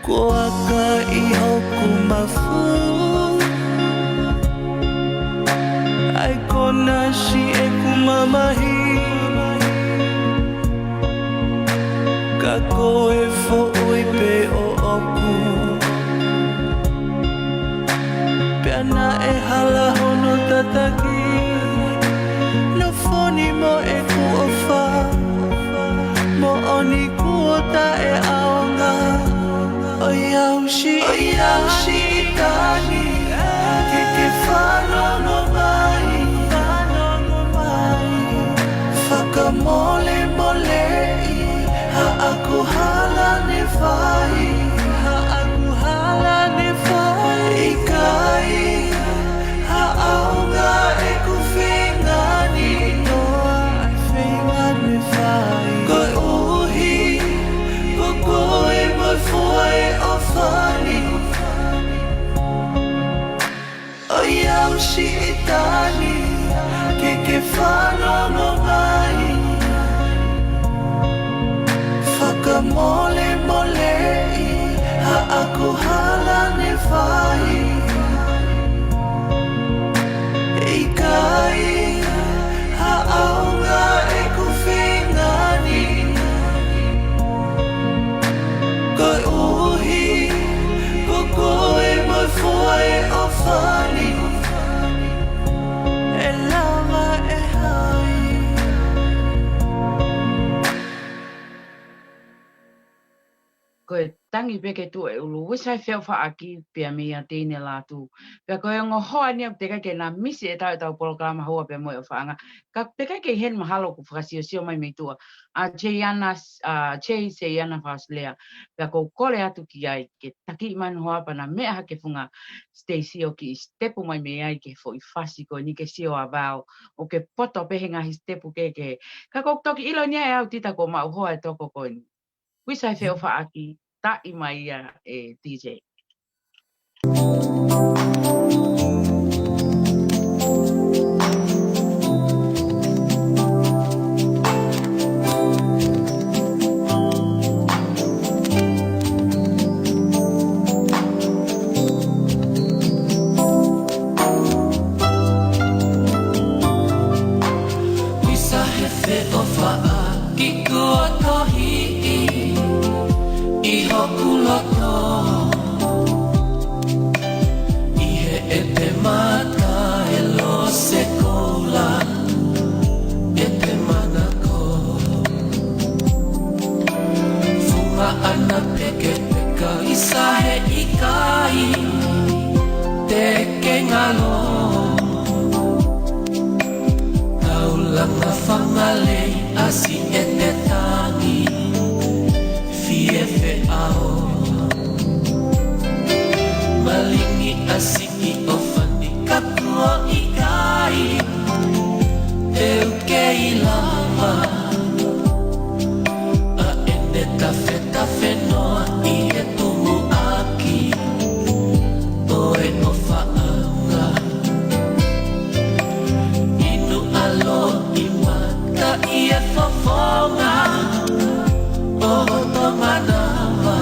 Ko aka ʻi hoku mafu, ʻai kona si ʻeku mamahi, ka ko e foʻui pē ʻoʻoku. Pea naʻe hala hono tataki, nofo ni mo ʻeku ʻofa, moʻoni kuo taʻeʻaonga. ʻOiausi, ʻoiausi ʻi tani, ke ke fanongo mai, fanongo mai. Fakamolemoleʻi haʻaku hala ne fai, haʻaku hala ne fai. ʻIkai ha ʻaonga ʻeku feinga ni, noa ʻa e feinga ne fai. Koeʻuhi ko koe mo e fua e ʻofa ni. ʻOiausi ʻi tani, ke ke fanongo mai. Fakamolemoleʻi haʻaku hala ne fai. ʻIkai ha ʻaonga ʻeku feinga ni, koeʻuhi ko koe mo e fua e ʻofa ni. ʻE lava ʻe hai? Ko e tangi pē ke tuʻu e ʻulu. Uesia Feʻofaʻaki pea mei a Teine Lātū. Pea ko e ongo hoa ni ʻoku teʻeki ke na misi ʻetau, ʻetau polokalama Houa pea mo e ʻOfaʻanga. Ka teʻeki ke ʻi heni mahalo ʻoku fakasiosio mai mei tuʻa ʻa Jeiana, ʻa Jei Seiana Fasilea. Pea ʻoku ou kole atu ki ai ke taki mai hono hoa pea na meʻa hake funga Stacy ʻo kiʻi sitepu mai mei ai ki he foʻi fasi ko eni ke sio ʻa Val ʻoku poto pē he ngaahi sitepu kehekehe. Ka ʻoku ou toki ʻilo ni ʻe au Tita kuo maʻu hoa e toko ko eni. Uesia Feʻofaʻaki, taʻi mai ia ʻe D J. Uesia Feʻofaʻaki, kuo tohiʻi ʻi hoku loto ʻi heʻete mata e lose koula ʻete manako. Funga ʻana pekepeka Uesia he ʻikai te ke ngalo. Taulanga fangalei ʻasi ʻete tangi fie feʻao. Malingi ʻasi ʻi ʻofani ka kuo ʻikai te u kei lava ʻa ʻene tafetafe noa ʻi he tumuʻaki ʻo e ʻOfaʻanga. Inu ʻa loʻimata ʻi he fofonga ʻo hoto manava.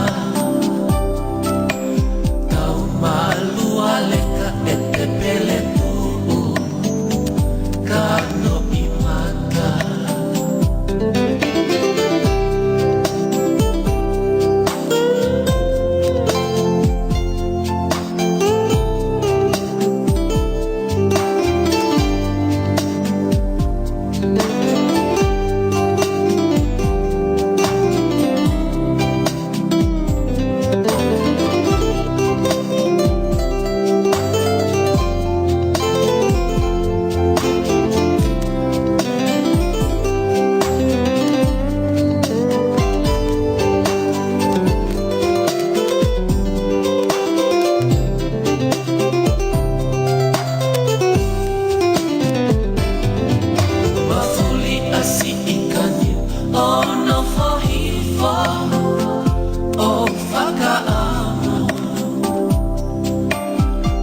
Tau malua leka ʻete pele tuʻu ka noʻimata. Mafuli ʻasi ʻi kani ʻo nofo hifo ʻo fakaʻamu.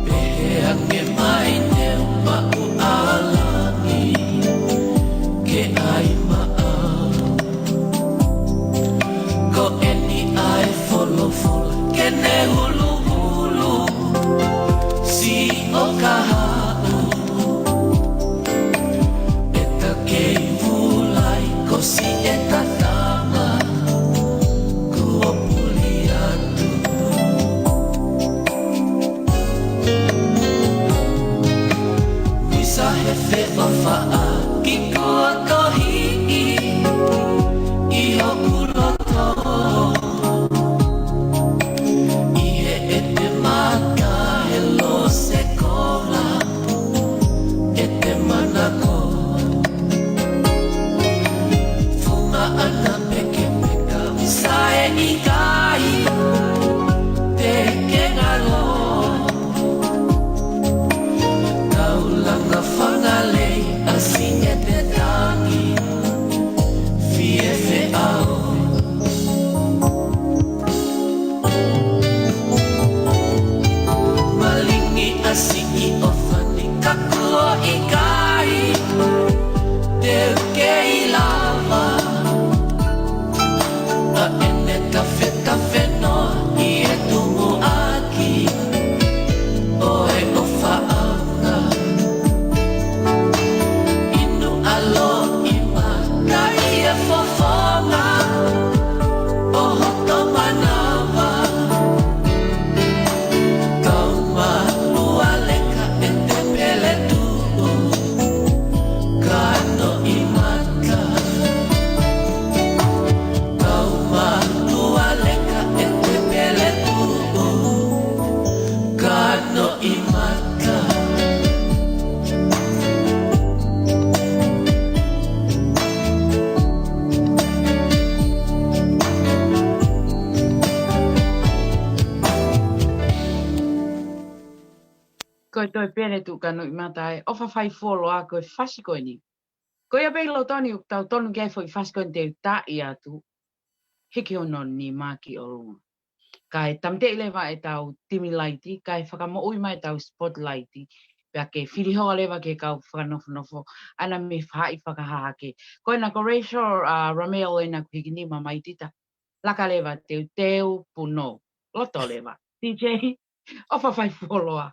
Pehē ange mai ne u maʻu ʻa langi ke ʻai maʻau. Ko eni ʻa e folofola ke ne huluhulu siʻo kahaʻu. ʻEta kei vulai ko siʻeta tama kuo puli atu. Uesia Feʻofaʻaki, kuo tohiʻi ʻi hoku loto ʻi heʻete mata e lose koula ʻete manako. Funga ʻana pekepeka Uesia he ʻikai te ke ngalo. Taulanga fangalei ʻasi ʻete tangi Toe pē ne tuʻu ka nui mata e ʻofa fai fuoloa ko e fasi ko eni. Ko ia pē ʻi loto ni ʻoku tau tonu ki ai foʻi fasi ko eni te u taʻi atu. Hiki hono nima ki ʻolunga. Kae tamteʻi leva e tau timi laiti, kae fakamoʻui mai e tau spotlight. Pea ke fili hoa leva ke kau fakanofonofo, ʻana mei fahaʻi fakahahake. Ko ena ko Rachel, a, Ramel ena ko hiki nima mai tita. Laka leva teuteu puno. Loto leva. D J, ʻofa fai fuoloa.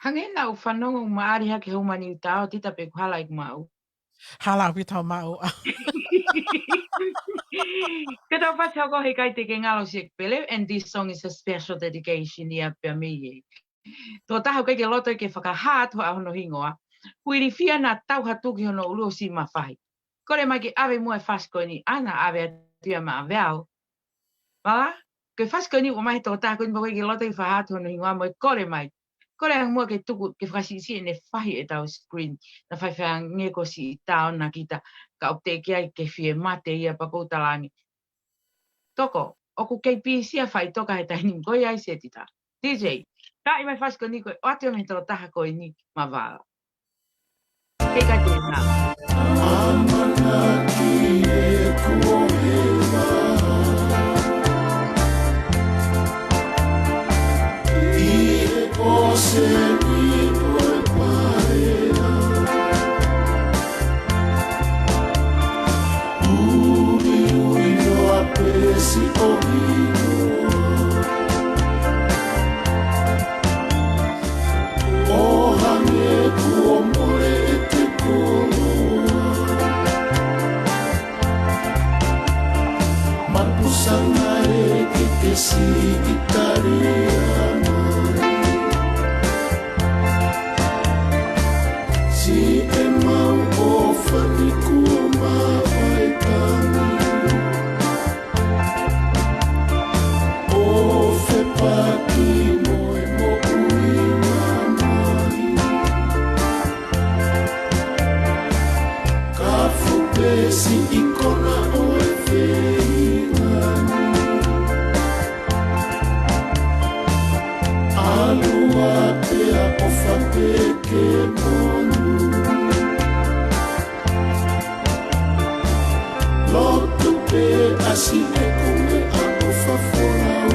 Hangē naʻa ku fanongo ʻoku maʻali hake hoʻo mani utao, Tita, pe ʻoku hala ʻeku maʻu. Hala ʻaupito hoʻo maʻu. Ke tau pasi hoko he ʻikai te ke ngalo Siekipele, and this song is a special dedication ia pea mei he tokotaha ʻoku ʻikai ke loto ke fakahā atu hono hingoa. Hui ilifia naʻa tau hatu ki hono ʻulu ʻo siʻi mafahi. Kole mai ke ʻave muʻa e fasi ko eni, ʻa ia naʻa ʻave atu ia maʻa Vel. Mālō, ko e fasi ko eni ʻoku ʻomai he tokotaha ko eni pea ʻoku ʻikai ke loto ke fakahā atu hono hingoa mo e kole mai. Kole ange muʻa ke tuku, ke fakasiʻisiʻi ʻene fahi ʻetau screen. Naʻa faifai ange ko siʻi tau na kita, ka ʻoku teʻeki ai ke fie mate ia pea ʻoku ou talaange. Toko, ʻoku kei pīsia faʻitoka he taimi ni ko ia ʻi Setita. D J, taaʻi mai fasi ko eni ko e ʻoatu ia mei he tokotaha ko eni maʻa Vel. Ke ʻikai te na. ʻAmanaki ʻeku ʻoheva ʻi he ʻōseni ʻo e paea. Uiuiʻi noa pē siʻo hingoa. ʻO hangē kuo mole ʻete koloa. Mapusa naʻe ke ke siʻi talia mai. Siʻemau ʻofa ni kuo mavahe tangi. ʻO fepaki mo e moʻui mamahi. Ka fuʻu pē siʻi kona ʻo e feinga ni. ʻAlu ā pea ʻofa pē ke monu. Lotu pē ʻasi ʻeku meʻaʻofa folau.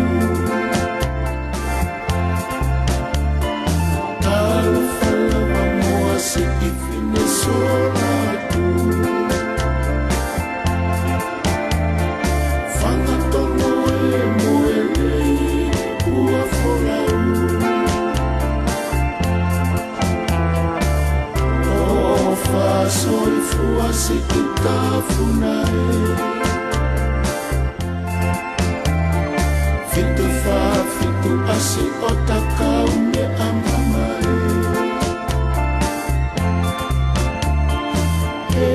Talofa lava mo e siʻi fine sola atu. Fanga tono ē mo e lei ua folau. ʻOfa soifua siʻi tafuna ē. Fitu fā fitu ʻasi ʻo takau meʻa mamae. He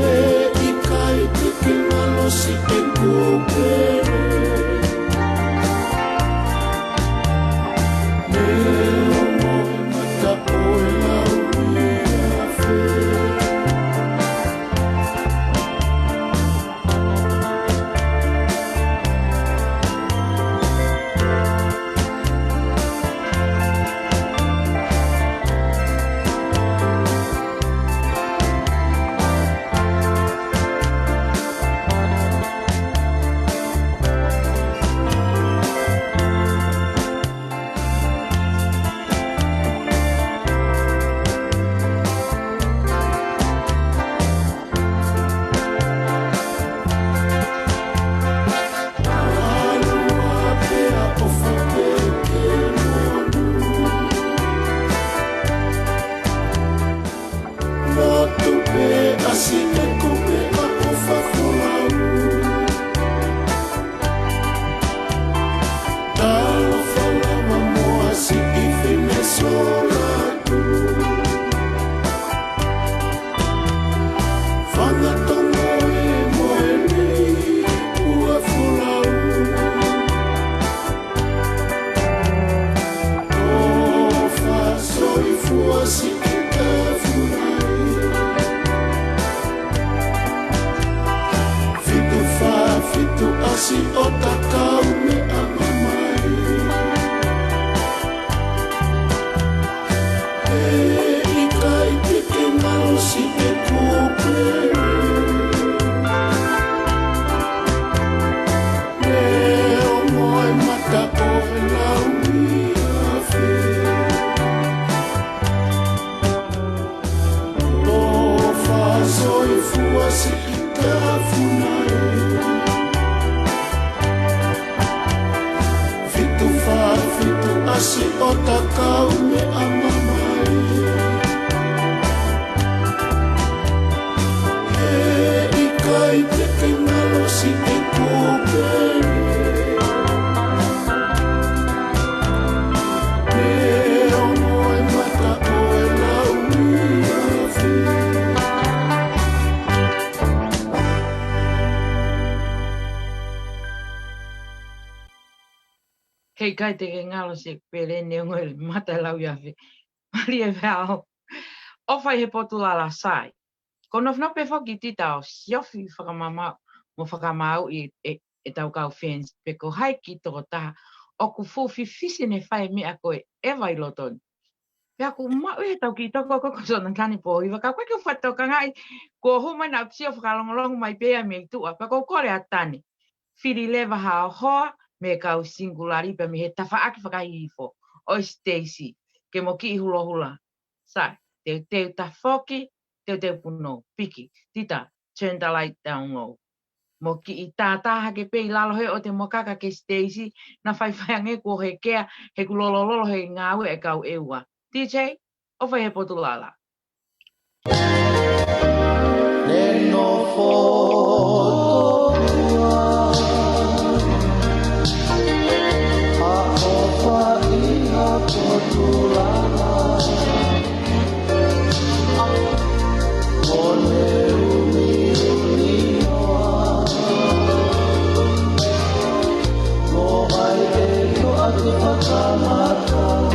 ʻikai te ke ngalo siʻeku pele. Neongo e mata ʻo e lau ia fe. Lotu pē ʻasi ʻeku meʻaʻofa folau. Talofa lava mo e siʻi fine sola atu. Fanga tono ē mo e lei ua folau. ʻOfa soifua siʻi tafuna ē. Fitu fā fitu ʻasi ʻo takau meʻa mamae. He ʻikai te ke ngalo siʻeku pele. Neongo e mata ʻo e lau ia fe. ʻOfa soifua siʻi tafuna ē. Fitu fā fitu ʻasi ʻo takau meʻa mamae. He ʻikai te ke ngalo siʻeku ʻIkai te ke ngalo Sēpeleni, ongo e mata lau ia fe. Mālie e veao. ʻOfa ʻi he potu lala, Sai. Ko e nofo pē foki Tita ʻo siofi fakamāmā mo fakamāuʻi e, e, ʻetau kau fans pe ko hai ki tokotaha ʻoku fuʻu fifisi ne fai e meʻa ko ē ʻi loto ni. Pea ʻoku maʻu ʻe he tau kiʻi toko ko ko Sona Tani Pōhiva, ka ʻoku ʻikai ke u fakatokangaʻi, kuo hū mai naʻa ku sio fakalongolongo mai pē ia mei tuʻa, pea ʻoku ou kole atu Tani. Fili leva ha hoa mei he kau singulari pea mei he tafaʻaki fakahihifo ʻo Stacy, ke mo kiʻi hulohula. Sai, teuteu tafoki, teuteu punou, piki, Tita, turn the light down low. Mo kiʻi tātā hake pē ʻi lalo he ʻotu mo kaka ke Stacy, naʻa faifai ange kuo hekea, he kuo lolololo he ngāue e kau ʻEua. D J, ʻofa ʻi he potu lala. Ne nofo ʻOtua, ʻa ʻofa ʻi ha potu lala. ʻO ne umiumi noa, mo hai ʻe toʻa ke fakamatala.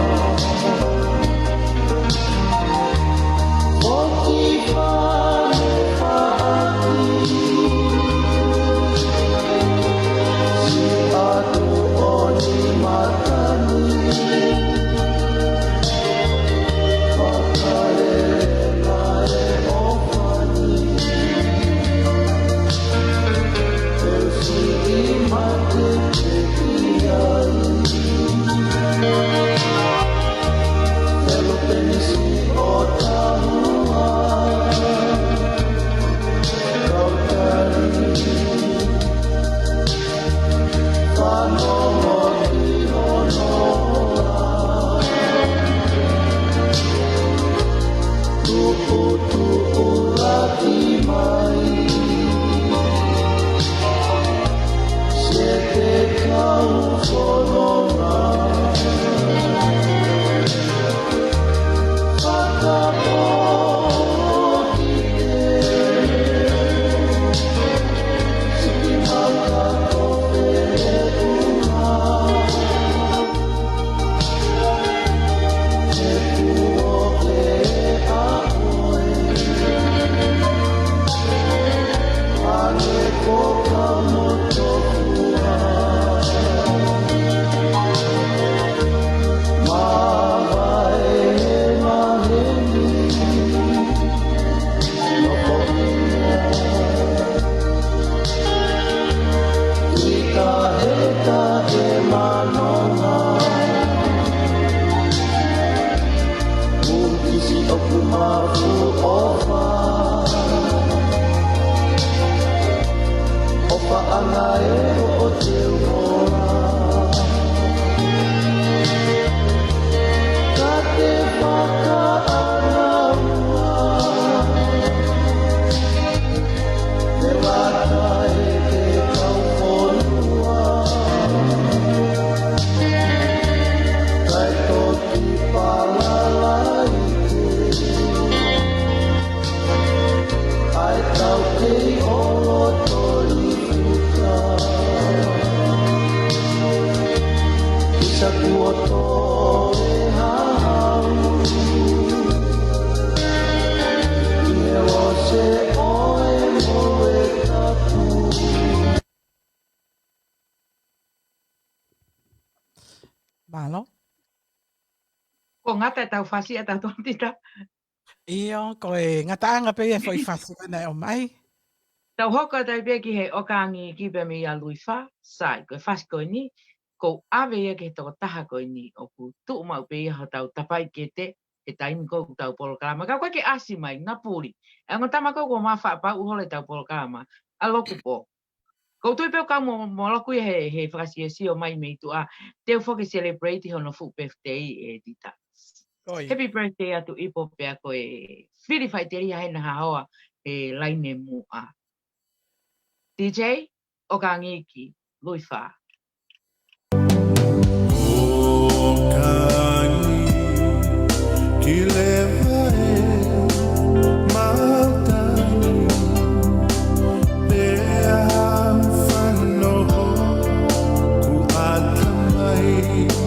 Mālō. Ko e ngata e tau fasi a tau tuatita. ʻIo, ko e ngataʻanga pē ia foʻi fasi ko ena ʻo mai. Tau hoko atu ai pē ki he ʻOka Angiiki pea mei a Luifa, Sai, ko e fasi ko eni, ʻoku ʻave ia ki he tokotaha ko eni, ʻoku tuʻu maʻu pē ia hotau tapaʻi kete, he taimi ko ē ʻoku tau polokalama. Ka ʻoku ʻikai ke ʻasi mai, na puli. ʻE ongo tama ko ē kuo mafaʻa pau holo e tau polokalama, ʻa Loku Pō. Ko u tui pē ʻoku kau mo, mo Loku ia he, he fakasiosio mai mei tuʻa, te u foki celebrate hono fuʻu birthday ʻe Tita. Happy birthday atu Ipo pea ko e fili faʻiteliha he naʻa hoa he laine muʻa. D J, ʻOka Angiiki, Luifa. ʻOka Angiiki leva e matangi, pea fano hoku ʻatamai.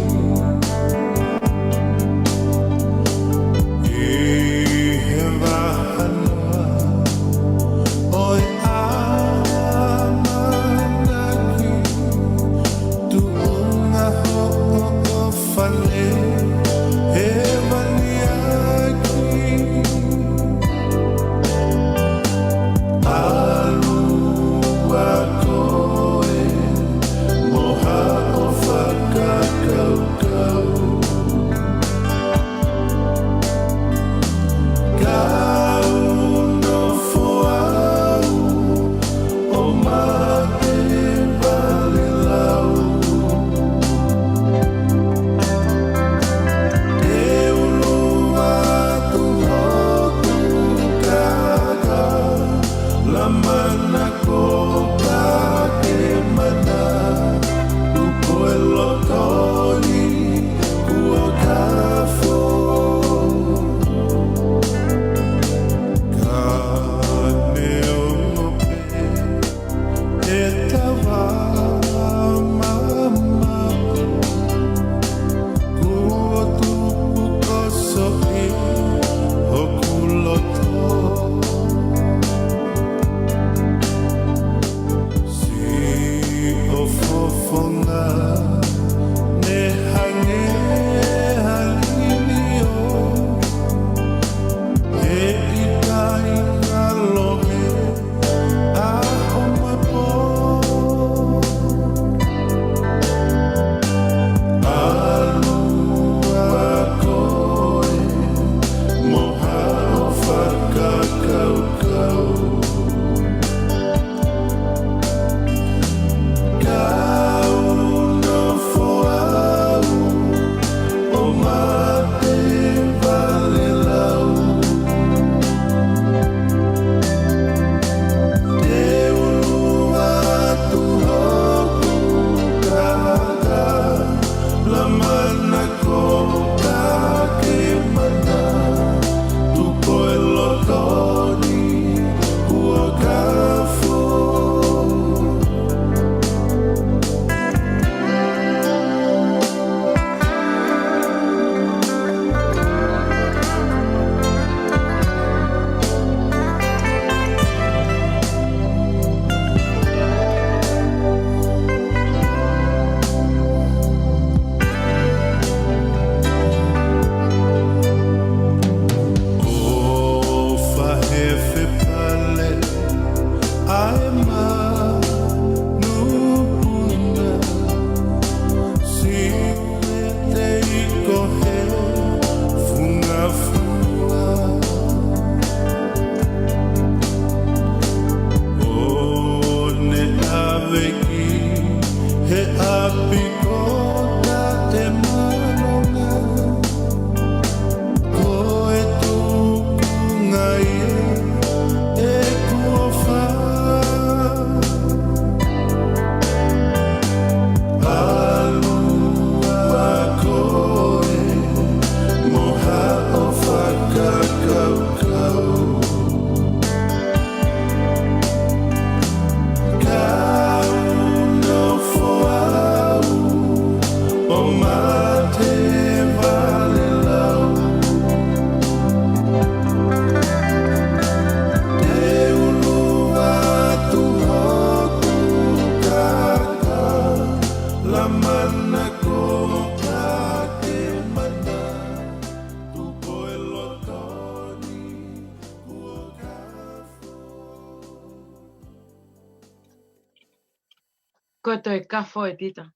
Toe kafo e tita.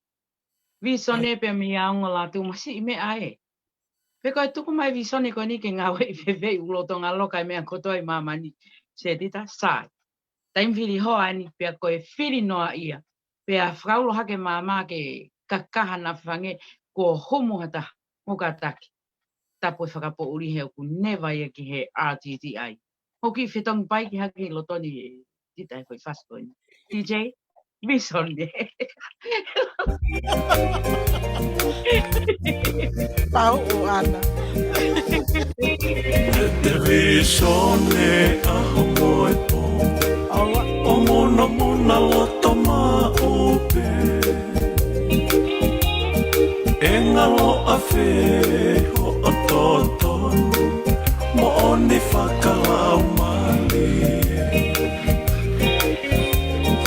Visone pea mei a ongo lātū masiʻi meʻa ē. Pe ko e tuku mai visone ko eni ke ngāueʻi fēfē ʻi ʻulo Tonga loka e meʻa kotoa ʻi māmani. Se tita, sai. Taimi fili hoa eni pea ko e fili noa ia. Pea fakaulo hake māmā ke kakaha na fange ko humu hata. Mo ka taki. Tapu e fakapoʻuli he ʻoku neva ia ki he R T T I. ʻOku kiʻi fetongi pai ki hake ʻi loto ni e tita e foʻi fasi ko eni. T J, visone. Pau o ana. Te visone a mo e po. Aua. O muna muna loto maʻu pē. E ngalo a fē hoʻo totonu, moʻoni fakalaumālie.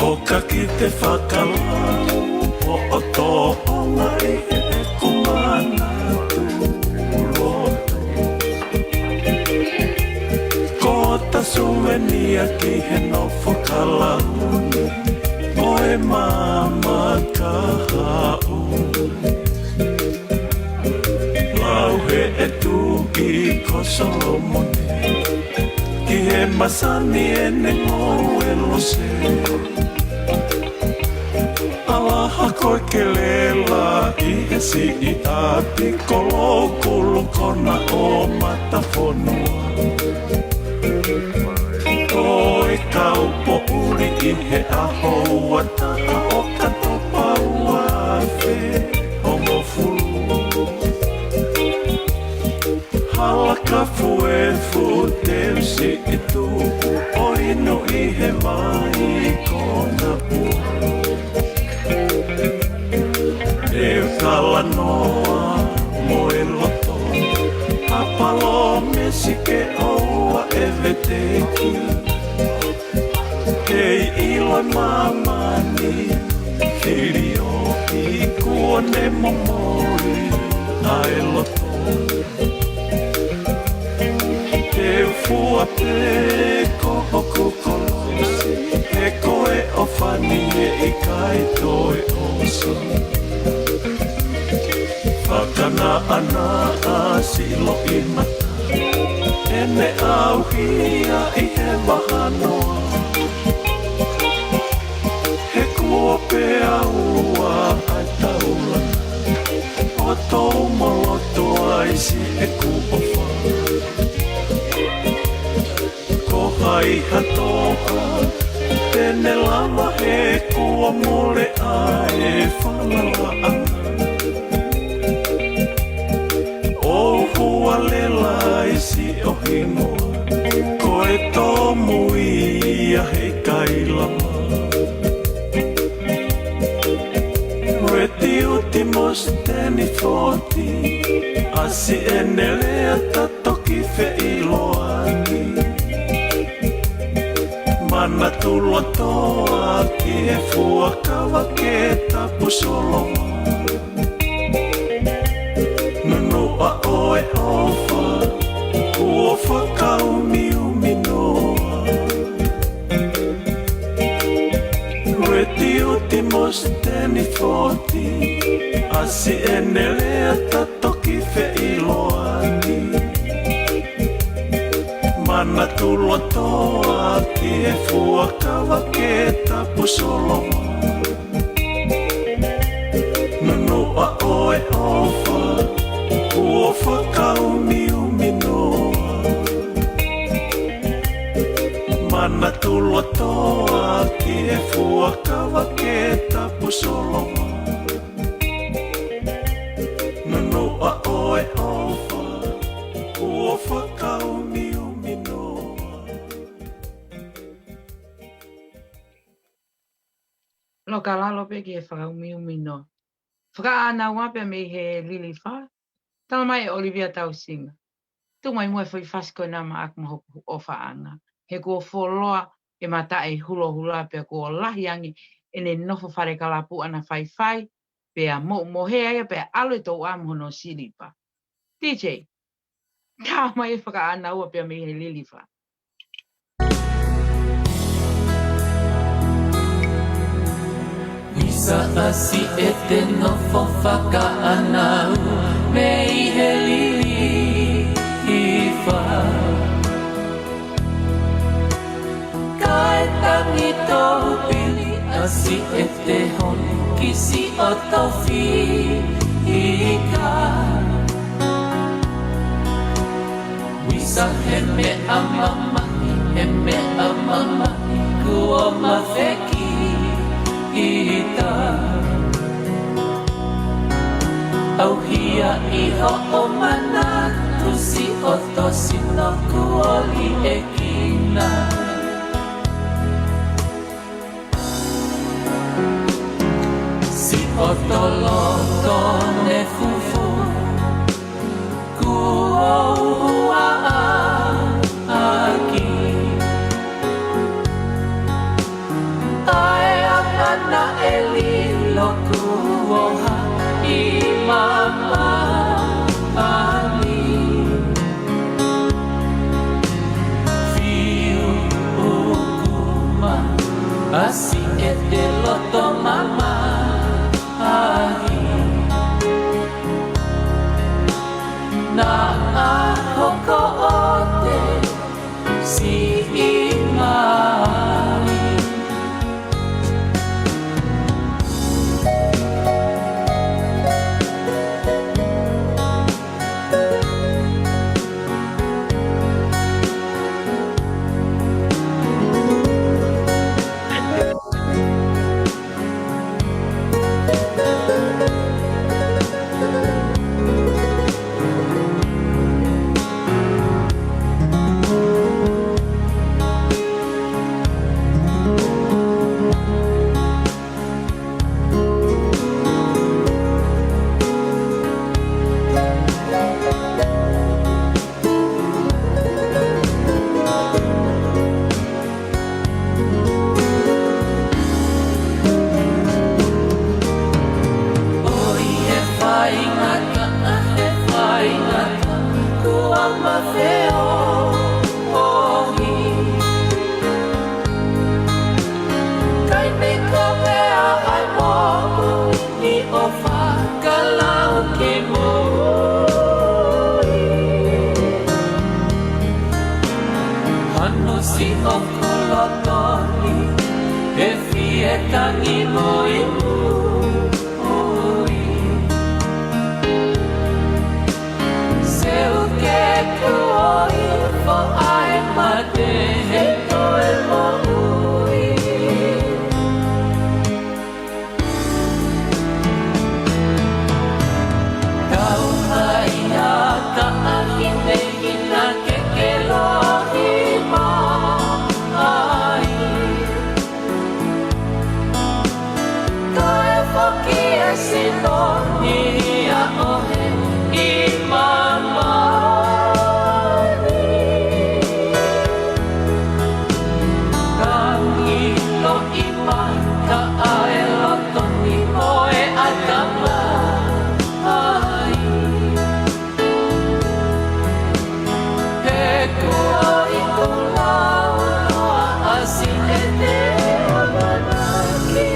ʻO ka ki te fakalau, hoʻo tōʻonga ʻi heʻeku manatu lotu. Ko ta suvenia ki he nofo kalauni, ʻo e māmā ka haʻu. Lau he e tuʻi ko Solomone, ki he masani ʻene ngoue lose. Alaha ko e kelela ʻi he siʻi ʻapi ko Loukulu kona ʻo Matafonua. Ko e kaupoʻuli ʻi he ʻaho ua taha ʻo ka topa ua afe hongofulu. Hala ka fuefu teusi ʻi tuʻu ʻo inu ʻi he vai konapua. Te u talanoa mo e loto, ha palōmesi ke ʻoua ʻe veteki. Kei ʻilo māmani, fili ʻo i kuo ne momoli ʻa e loto. Te u fua pē ko hoku kolosi, he ko e ʻofa ni ʻe ʻikai toe ʻosi. Fakanaʻanaʻa siʻi loʻimata, ʻene ʻauhia ʻi he vahanoa. He kuo pē ʻaua ʻa e taulanga, ʻo tou moloto ai siʻeku ʻofa. Ko hai ha toʻa te ne lava he kuo mole ʻa e falalaʻanga. ʻO hualela ai siʻo hingoa, ko e tōmui ia he kailama. Retiuti mo Stanifoti, ʻasi ʻene lea ta toki feʻiloaki. Manatu lotoa ki he fuakava ke tapu Solomone. Nunuʻa ʻo e ʻofa, kuo fakaumiumi noa. Retiuti mo Stanifoti, ʻasi ʻene lea ta toki feʻiloaki. Manatu lotoa ki he fuakava ke tapu Solomone. Nunuʻa ʻo e ʻofa, kuo fakaumiumi noa. Manatu lotoa ki he fuakava ke tapu Solomone. Nunuʻa ʻo e ʻofa, kuo fakaumiumi noa. Lokalalo pē ki he fakaumiumi noa. Fakaʻānaua pē mei he Lilifa. Tala mai ʻe ʻOlivia Tausinga. Tuku mai muʻa e foʻi fasi ko ena maʻaku mo hoku ʻofaʻanga. He kuo fuoloa e mataʻi hulohula pea kuo lahi ange ʻene nofo fale kalapu ʻana faifai, pea moʻu mohe ai pea ʻalu e touʻa mo hono silipa. T J, tā mai e fakaʻānaua pea mei he Lilifa. We Sa ʻasi ʻete nofo fakaʻānaua mei he lilifa. Kae tangi tō pili ʻasi ʻete holi ki siʻoto fika. Visa he meʻa mamahi, he meʻa mamahi, kuo mafeki ita. ʻAuhia ʻi hoʻo manatu siʻoto sino kuo liʻekina. Siʻoto loto ne fufu. Kuo uaʻaki. ʻA e anga naʻe lilo kuo hā ʻi māmani. Fiu ʻuku ma ʻasi ʻete loto mamahi. Naʻa hoko ʻo te siʻi mali. ʻOi he faingataʻa, he faingataʻa, kuo mafeohi. Kai miko mea ai moʻui ni ʻo fakalau ki mui. Hano siʻoku loto ni, he fie tangi muimui. Seu ke kuo ifo ʻa e mate he toe moʻui. Kau hai a ka ʻahi mei hina ke ke lohi mai. Kae foki e sino ni ia ʻo he ʻi māmani. Ka ʻilo ʻi mata ʻa e loto ni mo e ʻatamai. He kuo iku lau loa ʻasi ʻete ʻamanaki.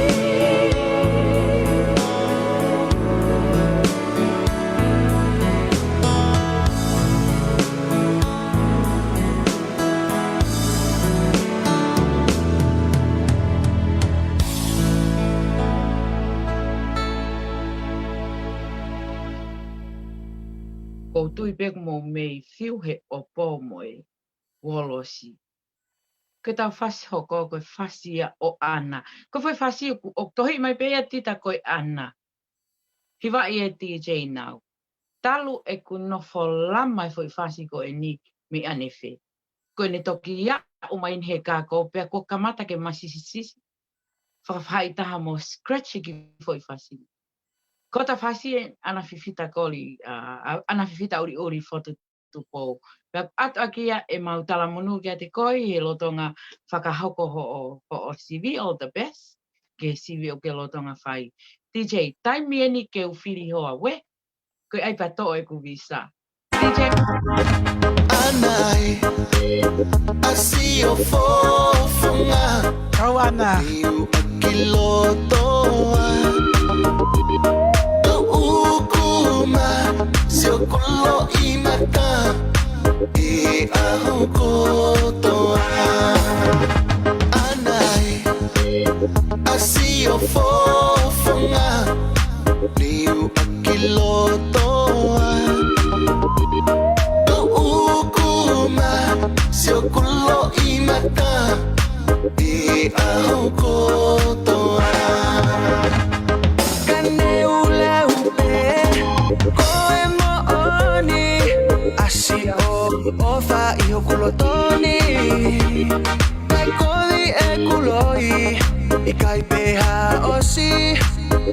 ʻOku ou tui pē ʻoku mou mei fiu he ʻopo mo e uolosi. Ko ʻetau fasi hoko, ko e fasi ia ʻo ʻAna. Ko e foʻi fasi ʻoku, ʻoku tohi mai pē ia Tita ko e ʻAna. Hivaʻi ʻe DJ Nau. Talu ʻeku nofo lama e foʻi fasi ko eni mei ʻanefē. Ko ʻene toki aʻu mai eni he kako, pea kuo kamata ke masisisi. Fakafaʻahitaha mo scratch ki foʻi fasi. Ko ʻeta fasi ʻe ʻAna Fifita Koli, ʻa, ʻa, ʻAna Fifita ʻUliʻuli Fotu Tupou. Pea ʻoatu ʻaki ia ʻemau talamonū kiate koe ʻi he lolotonga fakahoko hoʻo, hoʻo sivi, all the best. Ke sivi ʻoku ke lolotonga fai. DJ, taimi eni ke u fili hoa ue. Ko e ʻai pea toʻo ʻeku visa. DJ. ʻAna ē, ʻasi ʻo fofonga. Kau ʻAna. Iu ʻaki loto ā. Tau uku mai siʻoku loʻimata ʻi he ʻaho kotoa. ʻAnai, ʻasi ʻo fofonga, liu ʻaki loto ā. Tau uku mai siʻoku loʻimata ʻi he ʻaho kotoa. Ka ne u lau pē ko e moʻoni, ʻasi ʻo ʻofa ʻi hoku loto ni. Kae kovi ʻeku loi, ʻikai pē ha ʻosi,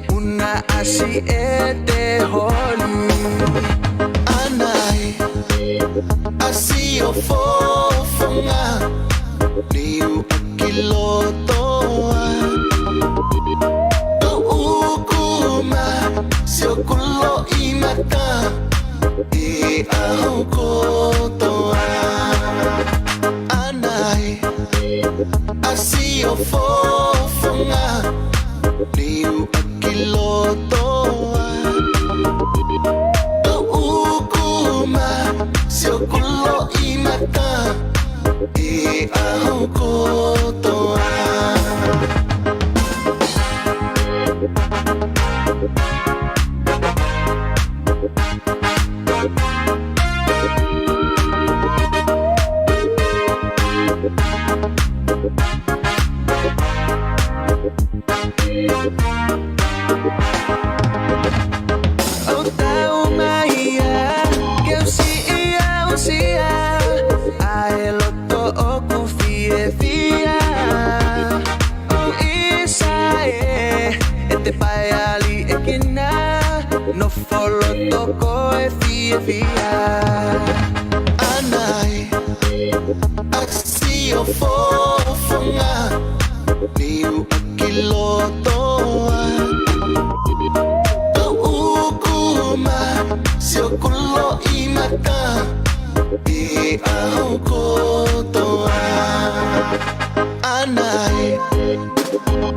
ʻuna ʻasi ʻete holi. ʻAnai, ʻasi ʻo fofonga, liu ʻaki loto ā. Tau uku mai siʻoku loʻimata ʻi he ʻaho kotoa. ʻAnai, ʻasi ʻo fofonga, liu ʻaki loto ā. Tau uku mai siʻoku loʻimata ʻi he ʻaho kotoa. ʻOku tau mai ia ke u siʻi aʻusia ʻa e loto ʻoku fiefia. ʻOu ʻisa ē, ʻete pae aliʻekina, nofo loto ko e fiefia. ʻAnai, ʻasi ʻo fofonga, liu ʻaki loto ā. Tau uku mai siʻoku loʻimata ʻi he ʻaho kotoa. ʻAnai,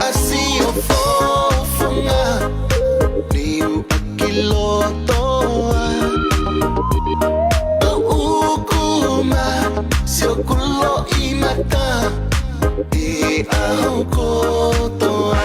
ʻasi ʻo fofonga, liu ʻaki loto ā. Tau uku mai siʻoku loʻimata ʻi he ʻaho kotoa.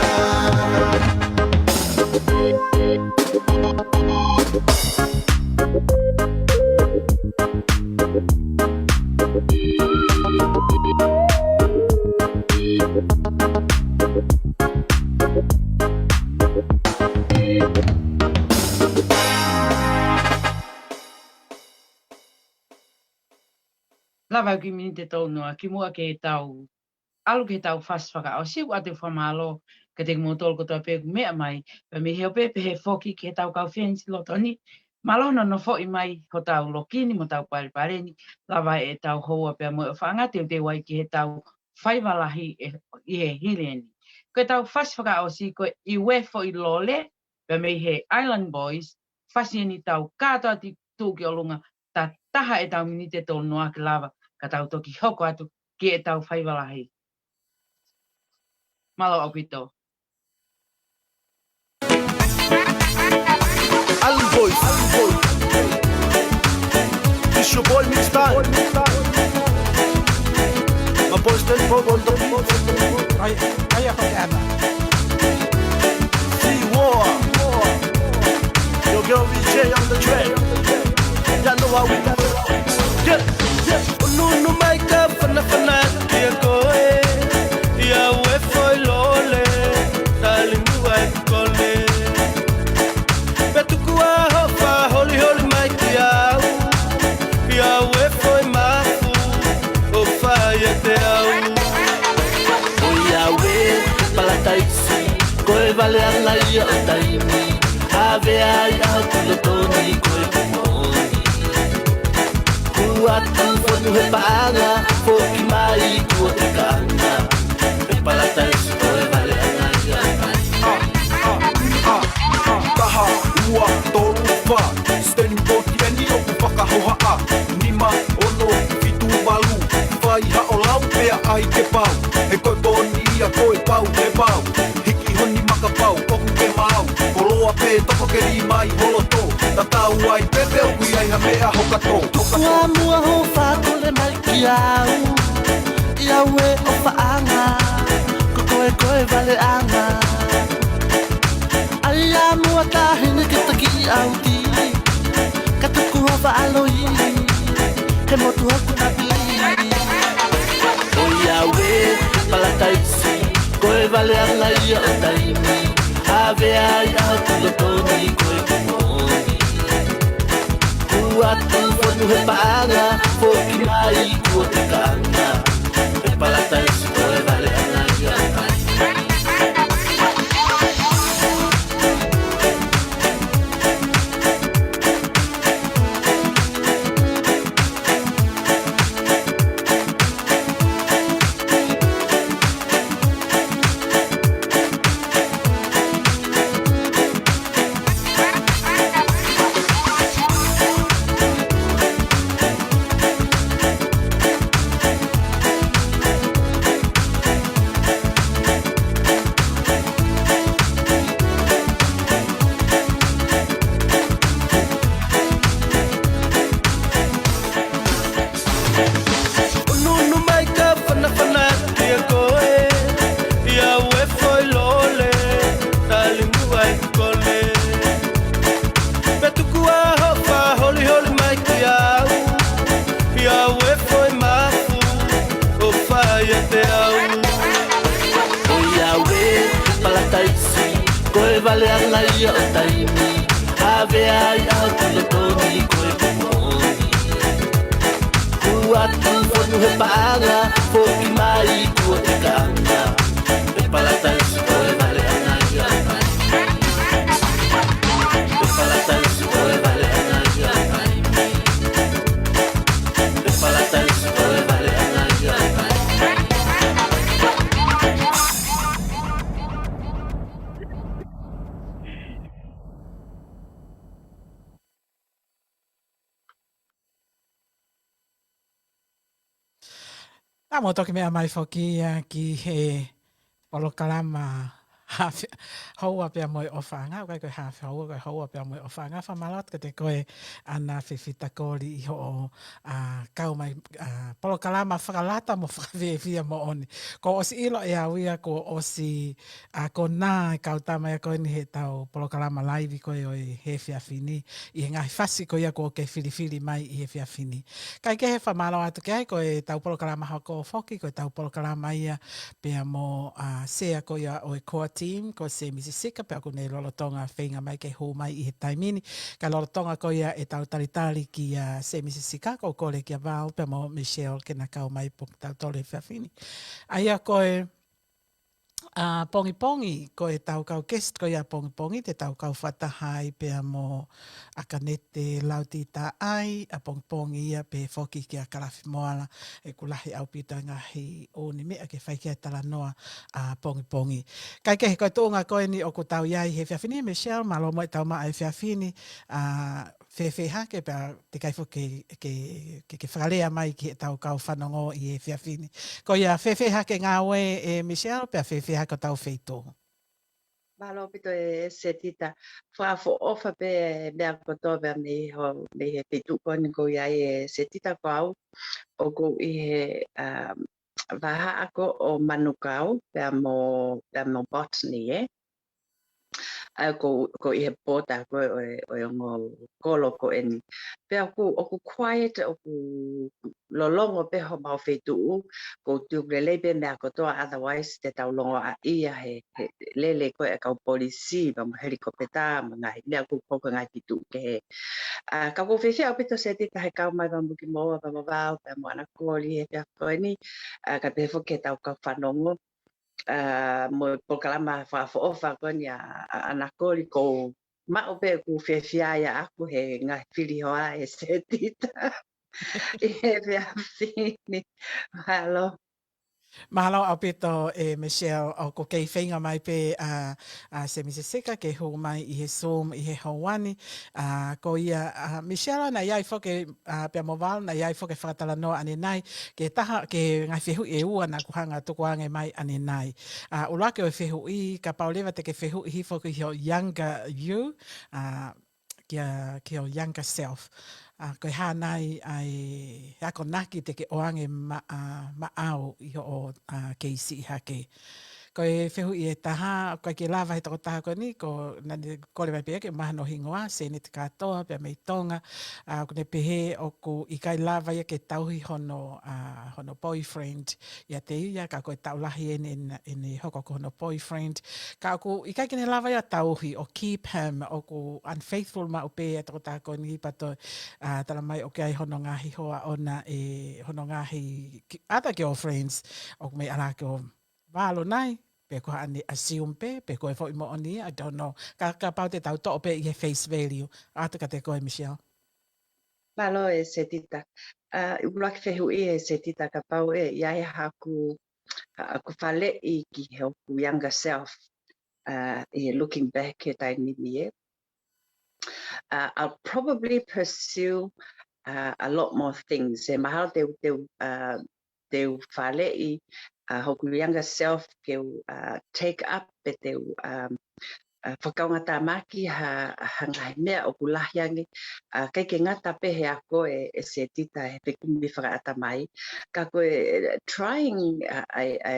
Lava ʻeku kiʻi miniti ʻe tolu noa kimuʻa ke tau ʻalu ki heʻetau fasi fakaʻosi. ʻOatu e fakamālō kiate kimoutolu kotoa pē ʻoku meʻa mai, pea mei he ope pehē foki ki heʻetau kau fēnisi loto ni. Mālō hono nofoʻi mai hotau loki ni mo hotau palepale ni, lava ʻetau houa pea mo e ʻofaʻanga teuteu ai ki heʻetau faiva lahi ʻi he hili eni. Ko ʻetau fasi fakaʻosi ko e Iue Foʻi Lole, pea mei he Island Boys, fasi eni tau kātoa atu tuʻu ki ʻolunga, tā taha ʻetau miniti ʻe tolu noa ke lava ka tau toki hoko atu ki heʻetau faiva lahi. Mālō ʻaupito. Island Boys. It's your boy Mix Time. My boy Stanford on the beat. Ai, ai, apa ke ana? Sea War. Your girl V J on the track. Y'all know how we do it. Yeah, yeah. Unu-unu mai ka fanafana kia koe, Iue Foʻi Lole, tali muʻa e kole. Pea tuku ā hoʻo fakaholiholi mai kiate au, Iue Foʻi Mafu, ʻofa ʻiate au. ʻOiauē, Palataisi, ko e valeʻanga ia ʻo taimi, ʻave ai ʻa hoku loto ni ko e moʻoni. Hū atu fonu he paʻanga, foki mai kuo te kaʻanga, he Palataisi ko e valeʻanga ia ʻo taimi. Taha, ua, tolu, fā. Stanford eni ʻoku fakahohaʻa. Nima, ono, fitu, valu. Fai haʻo lau pea ʻai ke pau. He ko e pō ni ia ko e pau, he pau. E toko ke lī mai holoto, tatau ai pē pe ʻoku ʻi ai ha meʻa hokato. Tuku ā muʻa hoʻo fakakole mai kiate au, ʻi au e ʻofaʻanga, ko koe ko e valeʻanga. ʻAi ā muʻa taʻahine ke taki ʻauti, ka tuku hoʻo faʻa loi, he motu hoku napi. ʻOiauē, Palataisi, ko e valeʻanga ia ʻo taimi, ʻave ai ʻa hoku loto ni ko e kuo moʻoni. Kuo atu fonu he paʻanga, foki mai kuo tekaʻanga. ʻE Palataisi, ko e valeʻanga ia ʻo taimi. Unuunu mai ka fanafana kiate koe, ʻi au e foʻi lole, tali muʻa e kole. Pea tuku ā hoʻo fakaholiholi mai kiate au, ʻi au e foʻi mafu, ʻo fai ʻiate au. ʻOiauē, Palataisi, ko e valeʻanga ia ʻo taimi, ʻave ai ʻa hoku loto ni ko e kuo moʻoni. Kuo atu fonu he paʻanga, foki mai kuo tekaʻanga. ʻE Palataisi, ko e valeʻanga ia ʻo taimi. ʻE Palataisi, ko e valeʻanga ia ʻo taimi. ʻE Palataisi, ko e valeʻanga ia ʻo taimi. Naʻa mo toki meʻa mai foki ia ki he polokalama Haʻafe-, Houa Pea mo e ʻOfaʻanga, ʻoku ʻikai ko e haʻafe houa, ko e Houa Pea mo e ʻOfaʻanga. Fakamālō atu kiate koe ʻAna Fifita Koli ʻi hoʻo, ʻa, kau mai, ʻa, polokalama fakalata mo fakafiefia moʻoni. Kuo ʻosi ʻilo ʻe au ia kuo ʻosi, ʻa, konā e kau tama ia ko eni heʻetau polokalama laivi ko ē ʻo e efiafi ni, ʻi he ngaahi fasi ko ia kuo ke filifili mai ʻi he efiafi ni. Kae kehe, fakamālō atu ki ai, ko ʻetau polokalama hoko foki, ko ʻetau polokalama ia pea mo, ʻa, sea ko ia ʻo e core team, ko Semisi Sika, pea ʻoku ne lolotonga feinga mai ke hū mai ʻi he taimi ni. Ka lolotonga ko ia ʻetau talitali kia Semisi Sika, ʻoku ou kole kia Val pea mo Michelle ke na kau mai pea mo kitautolu he efiafi ni. ʻA ia ko e, ʻa, pongipongi, ko ʻetau kau guest ko ia pongipongi, te tau kau fakataha ai pea mo ʻAkanete Lautitaʻai, ʻapongipongi ia, pehē foki kia Kalafi Moala, ʻoku lahi ʻaupito e ngaahi ʻū meʻa ke fai ki ai e talanoa ʻapongipongi. Kae kehe, ko e tuʻunga ko eni ʻoku tau ʻi ai he efiafi ni, Michelle, mālō mo ʻetau maʻu e efiafi ni, ʻa, fēfē hake, pea teʻeki ai foki ke, ke, ke, ke fakalea mai ki heʻetau kau fanongo ʻi he efiafi ni. Ko ia, fēfē hake ngāue, ʻe Michelle, pea fēfē hake hotau feituʻu? Mālō ʻaupito ʻe Setita. Fakaʻofoʻofa pē meʻa kotoa pē mei ho, mei he feituʻu ko eni ʻoku ou ʻi ai, ʻe Setita, ko au ʻoku ou ʻi he, um, vahaʻa ko ē ʻo Manukau, pea mo, pea mo Botany, ē. ʻA ia ʻoku ou, ʻoku ou ʻi he pota ko ē ʻo e, ʻo e ongo kolo ko eni. Pea ʻoku, ʻoku quiet, ʻoku lolongo pē homau feituʻu, ʻoku ou tuku lelei pē meʻa kotoa, otherwise te tau longoaʻa ia he, he lele ko ē ʻa e kau polisi, pea mo e helikopeta, mo e ngaahi meʻa ʻoku hoko he ngaahi feituʻu kehe. ʻA, ka ʻoku ou fiefia ʻaupito Setita he kau mai pea mo kimoua pea mo Val, pea mo ʻAna Koli he efiafi ko eni, ʻa, kae pehē foki ki heʻetau kau fanongo. ʻA, mo e polokalama fakaʻofoʻofa ko eni ʻa, ʻa, ʻAna Koli, ʻoku ou maʻu pē ʻoku fiefia ia ʻaʻaku he ngaahi fili hoa ʻe Setita ʻi he efiafi ni. Mālō. Mālō ʻaupito, ʻe Michelle, ʻoku kei feinga mai pē ʻa, ʻa Semi Seseka ke hū mai ʻi he Zoom ʻi he houa ni. ʻA, ko ia, ʻa, Michelle, naʻe ʻi ai foki, ʻa, pea mo Val, naʻe ʻi ai foki fakatalanoa ʻanenai, ke taha, ke ngaahi fehuʻi ʻe ua naʻa ku hanga tukuange mai ʻanenai. ʻA, ʻuluaki ʻo e fehuʻi, kapau leva te ke fehuʻi hifo ki ho younger you, ʻa, ki a, ki ho younger self. ʻA, ko e hā nai ʻa e akonaki te ke ʻoange ma-, ʻa, maʻau ʻi hoʻo, ʻa, kei siʻi hake. Ko e fehuʻi ʻe taha, ko e ke lava he tokotaha ko eni, ko naʻa ne kole mai pē ke mahino hingoa, Seneti Katoa, pea mei Tonga, ʻa, ʻoku ne pehē ʻoku ʻikai lava ia ke tauhi hono, ʻa, hono boyfriend, ʻiate ia, ka ko e taʻu lahi eni, eni, eni hoko ko hono boyfriend. Ka ʻoku ʻikai ke ne lava ia tauhi ʻo keep him, ʻoku unfaithful maʻu pē ʻa e tokotaha ko eni pea toe, ʻa, tala mai ʻoku ʻi ai hono ngaahi hoa ʻona ʻe, hono ngaahi ki-, other girlfriends, ʻoku mei ala ke ʻo valo nai, pe ko haʻane assume pē, pe ko e foʻi moʻoni, I don't know. Ka, kapau te tau toʻo pē ʻi he face value, ʻoatu kiate koe, Michelle. Mālō ʻe Setita. ʻA, ʻuluaki fehuʻi ʻe Setita kapau ʻe ʻi ai haʻaku, haʻaku faleʻi ki hoku younger self, ʻa, ʻi he looking back he taimi ni ē. ʻA, I'll probably pursue, ʻa, a lot more things. ʻE mahalo te u, te u, ʻa, te u faleʻi, ʻa, hoku younger self ke u, ʻa, take up pe te u, ʻa, ʻa, fakaongatamaki ha, ha ngaahi meʻa ʻoku lahi ange, ʻa, ʻikai ke ngata pē he ako ʻe, ʻe Setita he fekumi fakaʻatamai. Ka ko e, ʻa, trying, ʻa, ʻa, ʻa,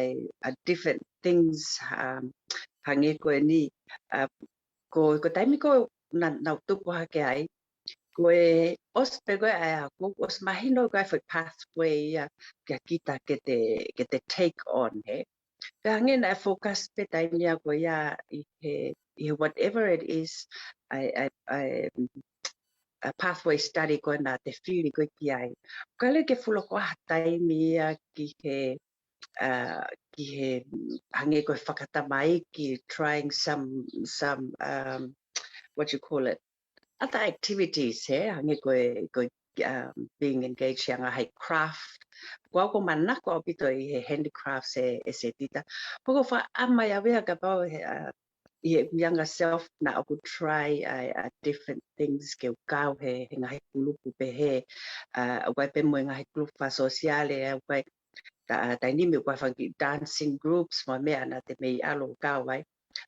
ʻa different things, ʻa, hangē ko eni, ʻa, ko, ko e taimi ko ē naʻa, naʻa ku tupu hake ai, ko e ʻosi pē ko ē ʻa e ako, ʻosi mahino ko e foʻi pathway ia kia kita ke te, ke te take on, ē. Pea hangē naʻe focus pē taimi ia ko ia ʻi he, ʻi he whatever it is, ʻa e, ʻa e, ʻa e, ʻa e pathway study ko ē naʻa te fili ko ē ki ai. Ka lele ke fulo ko ha taimi ia ki he, ʻa, ki he hangē ko e fakatamaiki, trying some, some, um, what you call it, other activities, ē, hangē ko e, ko e, um, being engaged ʻi ha ngaahi craft. Ko au ʻoku ou manako ʻaupito ʻi he handicrafts ʻe, ʻe Setita. Pea ʻoku ou faʻa ʻamai au ia kapau he, ʻa, ʻi he younger self naʻa ku try ʻa, ʻa different things ke u kau he, he ngaahi kulupu pehē, ʻa, ʻoku ʻi ai pē mo e ngaahi kulupu fakasōsiale, ʻa, ʻoku ʻi ai ta-, taimi ni ʻoku ʻi ai fanga kiʻi dancing groups mo e meʻa naʻa te mei ʻalu ʻo kau ai.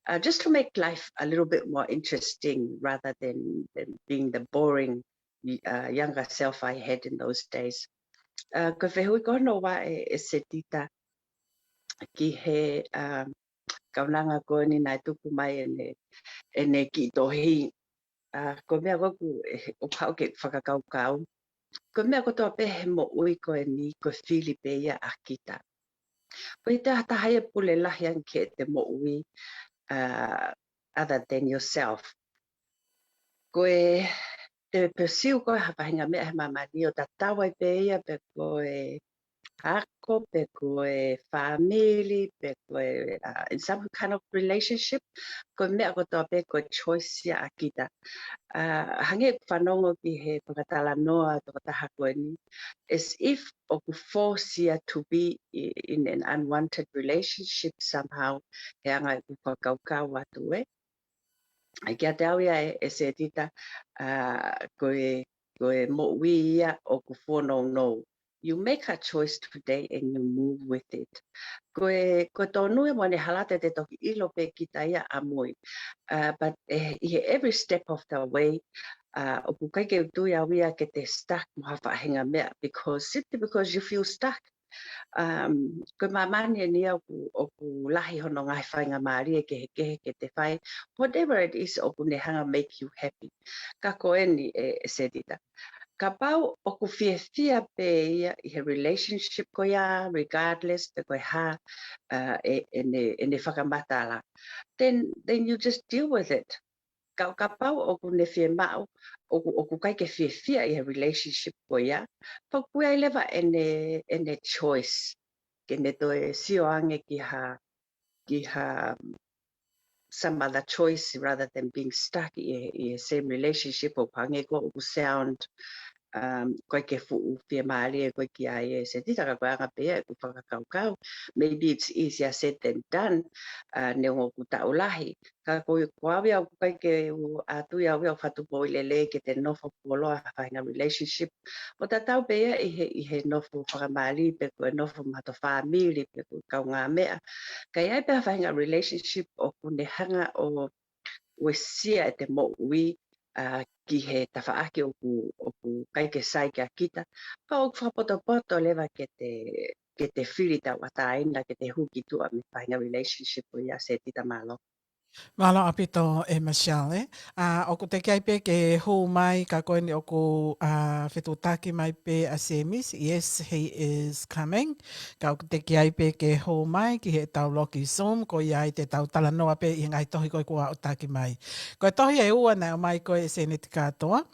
Uh, just to make life a little bit more interesting rather than, than being the boring, uh, younger self I had in those days. Uh, ko e fehuʻi ko hono ua ʻe, ʻe Setita ki he, um, kaunanga ko eni naʻe tuku mai ʻene, ʻene kiʻi tohi. ʻA, ko e meʻa ko ē ʻoku, ʻe, ʻoku haʻu ke fakakaukau. Ko e meʻa kotoa pē he moʻui ko eni, ko e fili pē ia ʻa kita. Ko e taha taha ia pule lahi ange ki heʻete moʻui, ʻa, other than yourself. Ko e te pursue ko ē ha faʻahinga meʻa he māmani ʻo tatau ai pē ia pe ko e ako, pe ko e fāmili, pe ko e, uh, in some kind of relationship, ko e meʻa kotoa pē ko e choice ia ʻa kita. Uh, hangē ʻeku fanongo ki he fakatalanoa tokotaha ko eni, as if ʻoku force ia to be i-, in an unwanted relationship somehow, he anga ʻeku fakakaukau atu ē. ʻAi kiate au ia ʻe, ʻe Setita, uh, ko e, ko e moʻui ia ʻoku fōnounou. You make a choice today and you move with it. Ko e, ko e tonu ia mo ʻene hala te te toki ʻilo pē kita ia ʻamui. Uh, but, eh, ʻi he every step of the way, uh, ʻoku ʻikai ke u tui au ia ke te stuck mo ha faʻahinga meʻa because, simply because you feel stuck. Um, ko e māmani eni ia ʻoku, ʻoku lahi hono ngaahi faingamālie kehekehe ke te fai, whatever it is ʻoku ne hanga make you happy. Ka ko eni ʻe, ʻe Setita. Kapau ʻoku fiefia pē ia ʻi he relationship ko ia, regardless pe ko e hā, uh, ʻe, ʻene, ʻene fakamatala. Then, then you just deal with it. Ka, kapau ʻoku ne fiemaʻu, ʻoku, ʻoku ʻikai ke fiefia ʻi he relationship ko ia, pea ʻoku ʻi ai leva ʻene, ʻene choice. Ke ne toe sio ange ki ha, ki ha, some other choice rather than being stuck ʻi he, ʻi he same relationship ʻo hangē ko ʻoku sound, um, ko e ke fuʻu fiemālie ko e ki ai e Setita, ka ko e anga pē ia ʻeku fakakaukau. Maybe it's easier said than done, uh, neongo ʻoku taʻu lahi. Ka ko, ko au ia ʻoku ʻikai ke u ʻatu ia au ia ʻo fakatupu ʻo lele ke te nofo fuoloa ha faʻahinga relationship. ʻO tatau pē ia ʻi he, ʻi he nofo fakamālie pe ko e nofo mato fāmili pe ko e kaungāmeʻa. Ka ʻi ai pē ha faʻahinga relationship ʻoku ne hanga ʻo uesia ʻete moʻui, a, ki he tafaʻaki ʻoku, ʻoku ʻikai ke sai kia kita. Ka ʻoku fakapotopoto leva ke te, ke te fili tauʻatāina, ke te hū ki tuʻa mei he faʻahinga relationship ko ia Setita, mālō. Mālō ʻaupito ē Michelle, ē. A, ʻoku teʻeki ai pē ke hū mai ka ko eni ʻoku, a, fetuʻutaki mai pē ʻa Semisi, yes, he is coming. Ka ʻoku teʻeki ai pē ke hū mai ki heʻetau loki Zoom, ko ia ai te tau talanoa pē ʻi he ngaahi tohi ko ē kuo aʻutaki mai. Ko e tohi ʻe ua naʻe ʻomai ko ē ʻe Seneti Kātoa,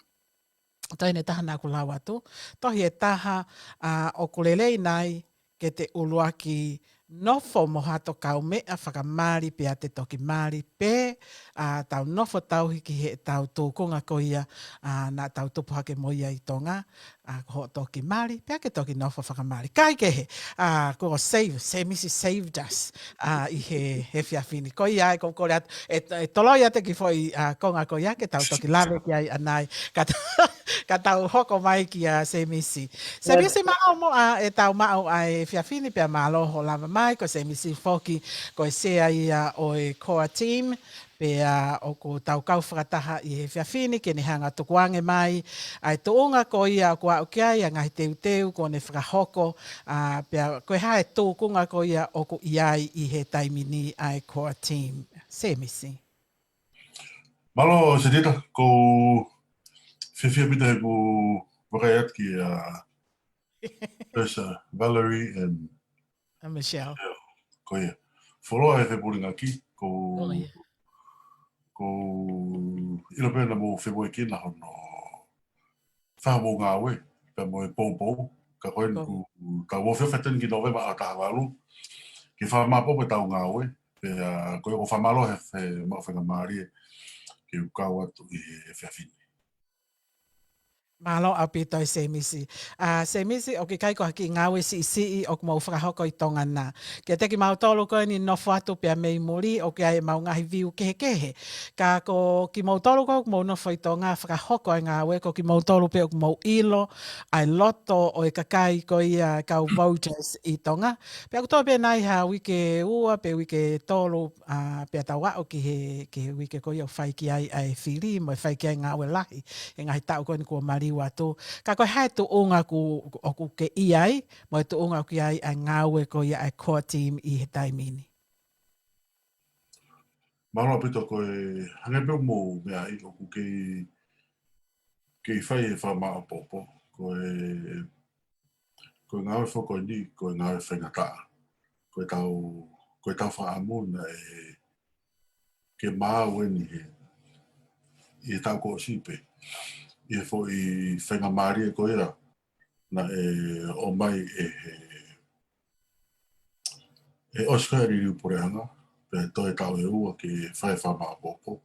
tohi ʻe taha naʻa ku lau atu. Tohi ʻe taha, a, ʻoku lelei nai ke te ʻuluaki nofo mo hato kaumeʻa fakamali pea te toki mali pe, a, tau nofo tauhi ki heʻetau tūkunga ko ia, a, naʻa tau tupu hake mo ia ʻi Tonga, a, ko hoʻo toki mali, pea ke toki nofo fakamali. Kae kehe, a, ko save, Semisi saved us, a, ʻi he, he efiafi ni. Ko ia ai, ko, ko le at-, e, e toloi atu e kiʻi foʻi, a, konga ko ia, ke tau toki lave ki ai ʻanai. Ka ta-, ka tau hoko mai kia Semisi. Semisi, mālō muʻa ʻetau maʻu ʻa e efiafi ni pea mālō hoʻo lava mai, ko Semisi foki, ko e sea ia ʻo e core team, pea ʻoku tau kau fakataha ʻi he efiafi ni ke ne hanga ʻo tukuange mai ʻa e tuʻunga ko ia ʻoku aʻu ki ai ʻa e ngaahi teuteu kuo ne fakahoko, a, pea ko e hā e tūkunga ko ia ʻoku ʻi ai ʻi he taimi ni ʻa e core team. Semisi. Mālō, Setita, ʻoku ou fiefia ʻaupito heʻeku vakai atu kia, uh, there's, uh, Valerie and, uh, Michelle. Yeah, ko ia. Fuoloa e fepulingaki, ʻoku, oh, yeah, ʻoku ou ʻilo pē naʻa mou femoʻuekina hono fai hoʻomou ngāue, pea mo e poupou, ka ko eni, oh, ʻoku tau ofiofi atu eni ki Nōvema ʻaho taha valu, ke fakamāʻopoʻopo ʻetau ngāue, pea ko ia ʻoku ou fakamālō he, he maʻu faingamālie ke u kau atu ʻi he efiafi ni. Mālō ʻaupito ē Semisi. A, Semisi, ʻoku ʻikai ko ha kiʻi ngāue siʻisiʻi ʻoku mou fakahoko ʻi Tonga na. Kiate kimautolu ko eni nofo atu pea mei muli, ʻoku ʻi ai ʻemau ngaahi view kehekehe. Ka ko kimoutolu ko ē ʻoku mou nofo ʻi Tonga, fakahoko e ngāue, ko kimoutolu pē ʻoku mou ʻilo ʻa e loto ʻo e kakai ko ia kau voters ʻi Tonga. Pea ʻoku toe pē nai ha uike ʻe ua pe uike ʻe tolu, a, pea tau aʻu ki he, ki he uike ko ia ʻoku fai ki ai ʻa e fili, mo e fai ki ai e ngāue lahi, he ngaahi taʻu ko eni kuo maliu atu. Ka ko e hā e tuʻunga ʻoku, ʻoku ke ʻi ai, mo e tuʻunga ʻoku ʻi ai ʻa e ngāue ko ia ʻa e core team ʻi he taimi ni. Mālō ʻaupito, ko e hangē pē ʻoku mou meaʻi, ʻoku kei, kei fai e fakamāʻopoʻopo. Ko e, ko e ngāue foki ko eni, ko e ngāue faingataʻa. Ko ʻetau, ko ʻetau fakaʻamu naʻe ke maau eni he, ʻi he taʻu kuo ʻosi pē, ʻi he foʻi faingamālie ko ia naʻe ʻomai ʻe he, ʻe he ʻosi ko ia e liliu puleʻanga, pea toe taʻu ʻe ua ke fai e fakamāʻopoʻopo.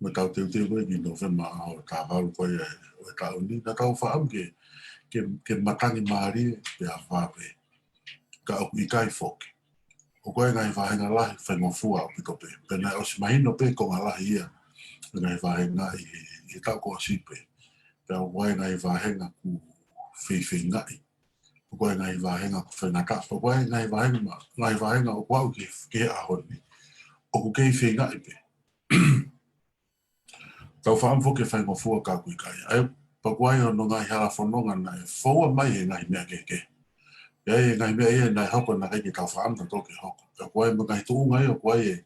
Mo ʻetau teuteu ko ē ki Nōvema ʻaho taha valu ko ia ʻo e taʻu ni, naʻa tau fakaʻamu ke, ke, ke matangi mālie pea vave. Ka ʻoku ʻikai foki. ʻOku ʻi ai e ngaahi vāhenga lahi faingofua ʻaupito pē. Pea naʻe ʻosi mahino pē konga lahi ia ʻo e ngaahi vāhenga ʻi he, ʻi he taʻu kuo ʻosi pē. Pea ʻoku ʻi ai e ngaahi vāhenga ʻoku feifeingaʻi. ʻOku ʻi ai e ngaahi vāhenga ʻoku faingataʻa. ʻOku ʻi ai e ngaahi vāhenga ma-, ngaahi vāhenga ʻoku aʻu ki, ki he ʻaho ni ʻoku kei feingaʻi pē. Tau fakaʻamu foki ke faingofua ka ʻoku ʻikai. ʻA ia, pea ʻoku ʻi ai hono ngaahi hala fononga naʻe foua mai he ngaahi meʻa kehekehe. ʻI ai e ngaahi meʻa ia naʻe hoko naʻe ʻikai ke tau fakaʻamu tatau ke hoko. Pea ʻoku ʻi ai mo e ngaahi tuʻunga ia, ʻoku ʻi ai e,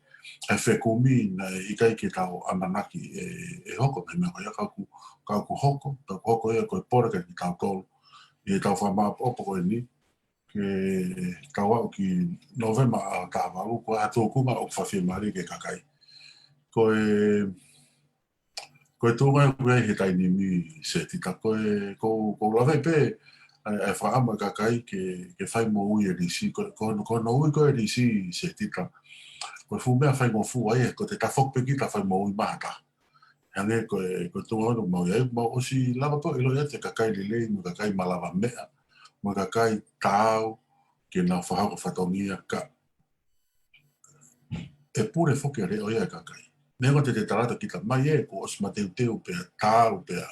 e fekumi naʻe ʻikai ke tau ʻamanaki ʻe, ʻe hoko e ngaahi meʻa ko ia ka ʻoku, ka ʻoku hoko, ka ʻoku hoko ia ko e pole kia kitautolu. ʻI heʻetau fakamāʻopoʻopo ko eni, ke tau aʻu ki Nōvema ʻaho taha valu, ko e hā e tūkunga ʻoku fakafiemālie ki he kakai. Ko e, ko e tuʻunga ʻoku ʻi ai he taimi ni Setita, ko e, ko, ko e lave pē ʻa e, ʻa e fakaʻamu ʻa e kakai ke, ke fai moʻui e lisi, ko, ko, ko hono ui ko ē lisi Setita. Ko e fuʻu meʻa faingofua ia, ko ʻete tafoki pē kita fai moʻui maʻa ha taha. Hangē ko e, ko e tuʻunga ʻoku mau ʻi ai, mau ʻosi lava pē ʻo ʻiloʻi ʻa e kakai lelei, mo e kakai malava meʻa, mo e kakai taau, ke nau fakahoko fatongia ka ʻe pule foki ʻa e leʻo ia ʻa e kakai. Neongo te te tala atu kita mai ē, kuo ʻosi mateuteu pea taau pea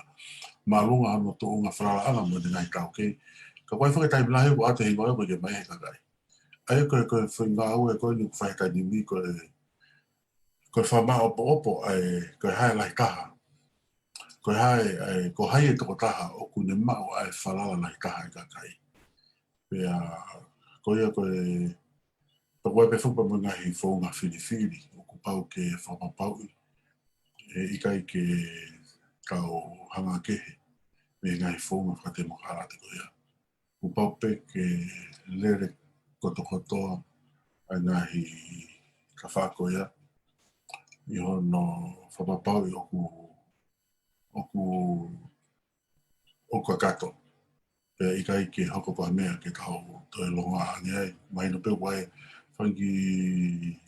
māʻolunga hono tuʻunga falalaʻanga mo e ngaahi taukei. Ka ko e foʻi taimi lahi ʻoku ʻoatu e hingoa ko e ke mai he kakai. ʻA ia ko e, ko e foʻi ngāue ko eni ʻoku fai he taimi ni ko e, ko e fakamāʻopoʻopo ʻa e, ko e hā e lahi taha. Ko e hā e, ʻa e, ko hai e tokotaha ʻoku ne maʻu ʻa e falala lahi taha ʻa e kakai. Pea, ko ia ko e, pea ko e pē foki pea mo e ngaahi founga filifili, ʻoku pau ke fakamāʻopoʻopo, ʻe ʻikai ke tau hanga kehe, mei he ngaahi founga fakatemokalati ko ia. ʻOku pau pē ke lele kotokotoa ʻa e ngaahi kafa ko ia, ʻi hono fakapaupauʻi ʻoku, ʻoku, ʻoku kakato. Pea ʻikai ke hoko ko ha meʻa ke tau toe longoaʻa ange ai. Mahino pē ʻoku ʻi ai e fanga kiʻi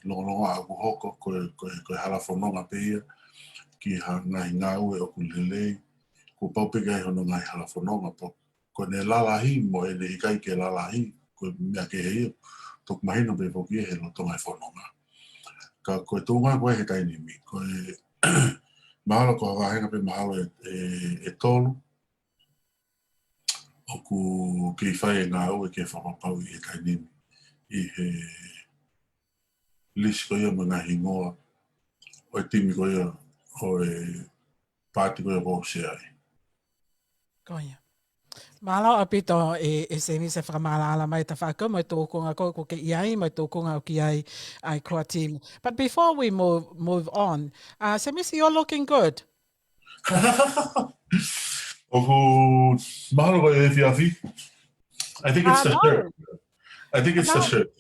longolongoaʻa ʻoku hoko, ko e, ko e, ko e hala fononga pē ia, ki ha ngaahi ngāue ʻoku lelei. Kuo pau pē ke ʻi ai hono ngaahi hala fononga, pea ko ʻene lalahi mo ʻene ʻikai ke lalahi, ko e meʻa kehe ia, toki mahino pē foki he lolotonga e fononga. Ka ko e tuʻunga ko ē he taimi ni, ko e mahalo ko ha vāhenga pē mahalo ʻe, ʻe, ʻe tolu, ʻoku kei fai e ngāue ke fakapapauʻi he taimi ni, ʻi he lisi ko ia mo e ngaahi hingoa ʻo e timi ko ia ʻo e paati ko ia ʻoku ou sea ai. Ko ia. Mālō ʻaupito ē, ē Semisi e fakamaʻalaʻala mai e tafaʻaki ko ē mo e tūkunga ko ē ʻoku ke ʻi ai, mo e tūkunga ʻoku ʻi ai ʻa e core team. But before we move, move on, uh, Semisi, you're looking good. ʻOku mahalo ko e efiafi. I think it's the shirt. I think it's the shirt.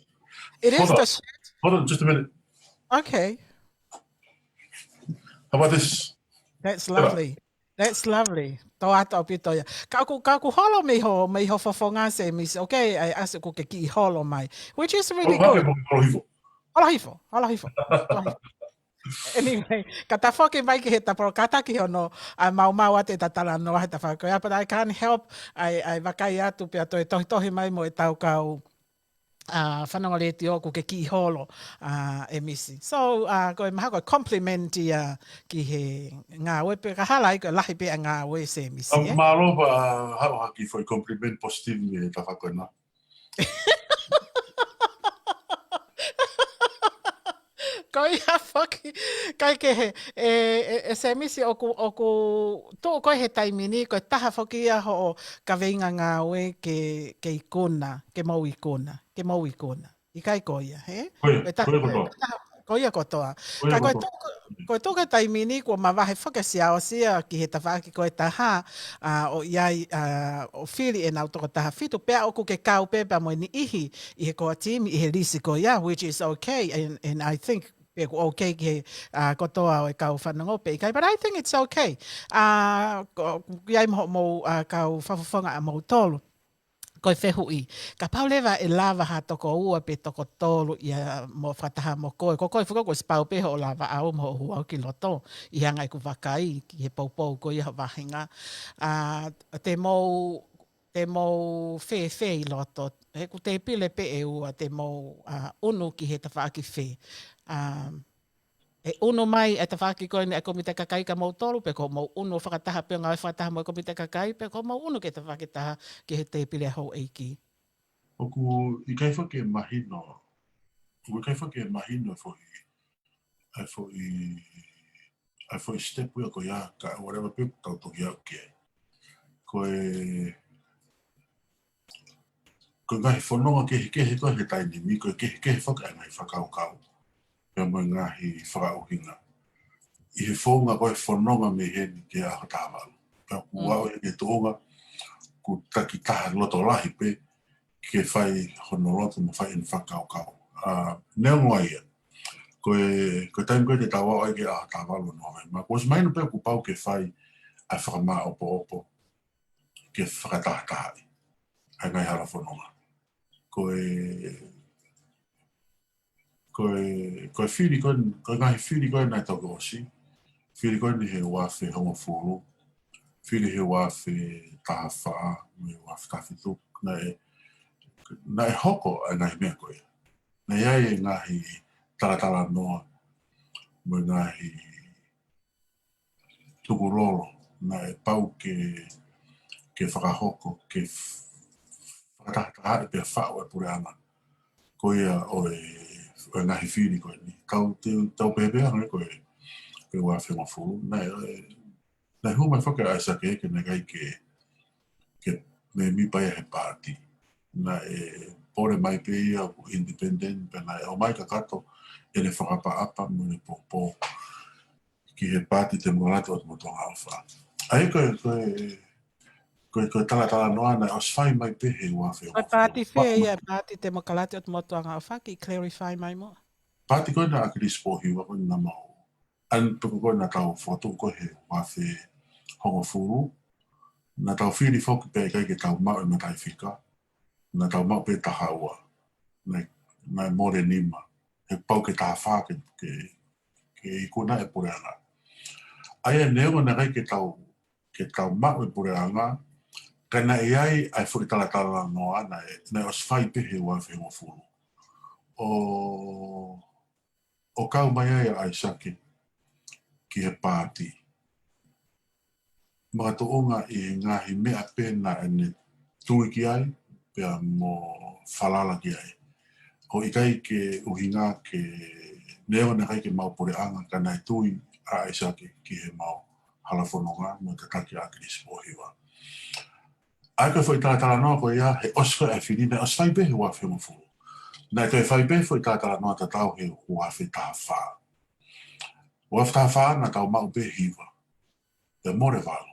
It is the shirt. Hold on, just a minute. Okay. How about this? That's lovely. That's lovely. Tō atu ʻaupito ia. Ka ʻoku, ka ʻoku holo mei ho, mei ho fofonga Semisi. Okay, ʻa e ʻasi ʻoku ke kiʻi holo mai. Which is really good. Holo hifo. Holo hifo. Holo hifo. Anyway, ka ta foki mai ki he tapolo, kātaki hono, ʻa e maumau atu e ta talanoa he tafaʻaki ko ia, but I can't help, ʻa e, ʻa e vakai atu pea toe tohitohi mai mo e tau kau, ʻa, fanongo letiō ʻoku ke kiʻi holo, ʻa, ʻe Misi. So, ʻa, ko e mahalo ko e compliment ia ki he ngāue pē ka hala ai ko e lahi pē ʻa e ngāue Semisi, ē? Mālō pea haʻu ha kiʻi foʻi compliment positive mei he tafaʻaki ko ena. Ko ia foki, kae kehe, ʻe, ʻe, ʻe Semisi ʻoku, ʻoku tuʻu koe he taimi ni, ko e taha foki ia hoʻo kaveinga ngāue ke, ke ikuna, ke mou ikuna, ke mou ikuna. ʻIkai ko ia, hē? Ko ia, ko ia kotoa. Ko ia kotoa. Ka ko e tuʻu, ko e tuʻu he taimi ni kuo mavahe foki ʻa Siaosi ia ki he tafaʻaki ko e taha, ʻa, ʻo ʻi ai, ʻa, ʻo fili ʻenau toko taha fitu, pea ʻoku ke kau pē pea mo e niʻihi ʻi he core team, ʻi he lisi ko ia, which is okay, and, and I think pē ʻoku okay ki he, ʻa, kotoa ʻo e kau fanongo pe ʻikai, but I think it's okay. ʻA, ko, ʻoku ʻi ai mo, mo, ʻa, kau fakafofonga ʻa moutolu. Ko e fehuʻi, kapau leva ʻe lava ha toko ua pe toko tolu ia mo fakataha mo koe. Ko koe foki kuo ʻosi pau pē hoʻo lava ʻau mo hoʻo hū ʻau ki loto ʻi he anga ʻeku vakai ki he poupou ko ia ho vāhenga. ʻA, te mou, te mou fēfē ʻi loto, he ʻoku tēpile pē ʻe ua, te mou, ʻa, ʻunu ki he tafaʻaki fē. ʻA, ʻe ʻunu mai e tafaʻaki ko eni ʻa e kōmite kakai kia moutolu, pe ko hoʻomou ʻunu fakataha pē ʻo ngāue fakataha mo e kōmite kakai, pe ko hoʻomou ʻunu ki he tafaʻaki taha ki he tēpile ʻa e houʻeiki. ʻOku ʻikai foki ke mahino, ʻoku ʻikai foki ke mahino e foʻi, e foʻi, e foʻi step ia ko ia ka whatever pē ʻoku tau toki aʻu ki ai. Ko e ko e ngaahi fononga kehekehe ko ē he taimi ni, ko e kehekehe foki ʻa e ngaahi fakakaukau pea mo e ngaahi fakaʻuhinga ʻi he founga ko ē fononga mei heni ki he ʻaho taha valu. Pea ʻoku aʻu ia ki he tuʻunga ʻoku takitaha loto lahi pē ke fai hono loto mo fai ʻene fakakaukau. ʻA, neongo ia, ko e, ko e taimi ko ē te tau aʻu ai ki he ʻaho taha valu ʻo Nōvema, kuo ʻosi mahino pē ʻoku pau ke fai ʻa e fakamāʻopoʻopo ke fakatahatahaʻi ʻa e ngaahi hala fononga. Ko e, ko e, ko e fili ko ē, ko e ngaahi fili ko ē naʻe toki ʻosi, fili ko eni he ua afe hongofulu, fili he ua afe taha fā, mo e ua afe taha fitu, naʻe, naʻe hoko ʻa e ngaahi meʻa ko ia. Naʻe ʻi ai e ngaahi talatalanoa, mo e ngaahi tukulolo, naʻe pau ke, ke fakahoko, ke f-, fakatahatahaʻi pea faʻu e puleʻanga. Ko ia ʻo e, ʻo e ngaahi fili ko eni. Tau, te, tau pehē pē ange ko e, ko e ua afe hongofulu. Naʻe, naʻe hū mai foki ʻa ʻAisake ke naʻe ʻikai ke, ke mēmipa ia he paati. Naʻe pole mai pē ia ʻoku independent, pea naʻe ʻomai kakato ʻene fakaʻapaʻapa mo ʻene poupou ki he Paati Temokalati ʻo e Motuʻanga ʻOfa. ʻA ia ko e, ko e, ko e, ko e talatalanoa naʻe ʻosi fai mai pē he ua afe hongofulu. Ko e paati fē ia, Paati Temokalati ʻo e Motuʻanga ʻOfa, kiʻi clarify mai muʻa? Paati ko ena ʻa ʻAkilisi Pōhiva ko ena mau. ʻA ia pē ko ena tau fokotuʻu ko ē he ua afe hongofulu. Naʻa tau fili foki pea ʻikai ke tau maʻu e mataʻifika. Naʻa tau maʻu pē taha ua. Naʻe, naʻe mole nima. He pau ke taha fā ke, ke, ke ikuna e puleʻanga. ʻA ia neongo naʻe ʻikai ke tau, ke tau maʻu e puleʻanga, ka naʻe ʻi ai ʻa e foʻi talatalanoa naʻe, naʻe ʻosi fai pē he ua afe hongofulu. ʻO, ʻo kau mai ai ʻa ʻAisake ki he paati. Makatuʻunga ʻi he ngaahi meʻa pē naʻa ne tui ki ai, pea mo falala ki ai. ʻO ʻikai ke ʻuhinga ke neongo naʻe ʻikai ke maʻu puleʻanga ka naʻe tui ʻa ʻAisake ki he maʻu halafononga mo e tataki ʻa ʻAkilisi Pōhiva. ʻA ia ko e foʻi talatalanoa ko ia, he ʻosi ko ē ʻa e fili, naʻe ʻosi fai pē he ua afe hongofulu. Naʻe toe fai pē foʻi talatalanoa tatau he ua afe taha fā. Ua afe taha fā naʻa tau maʻu pē hiva. Pea mole valu.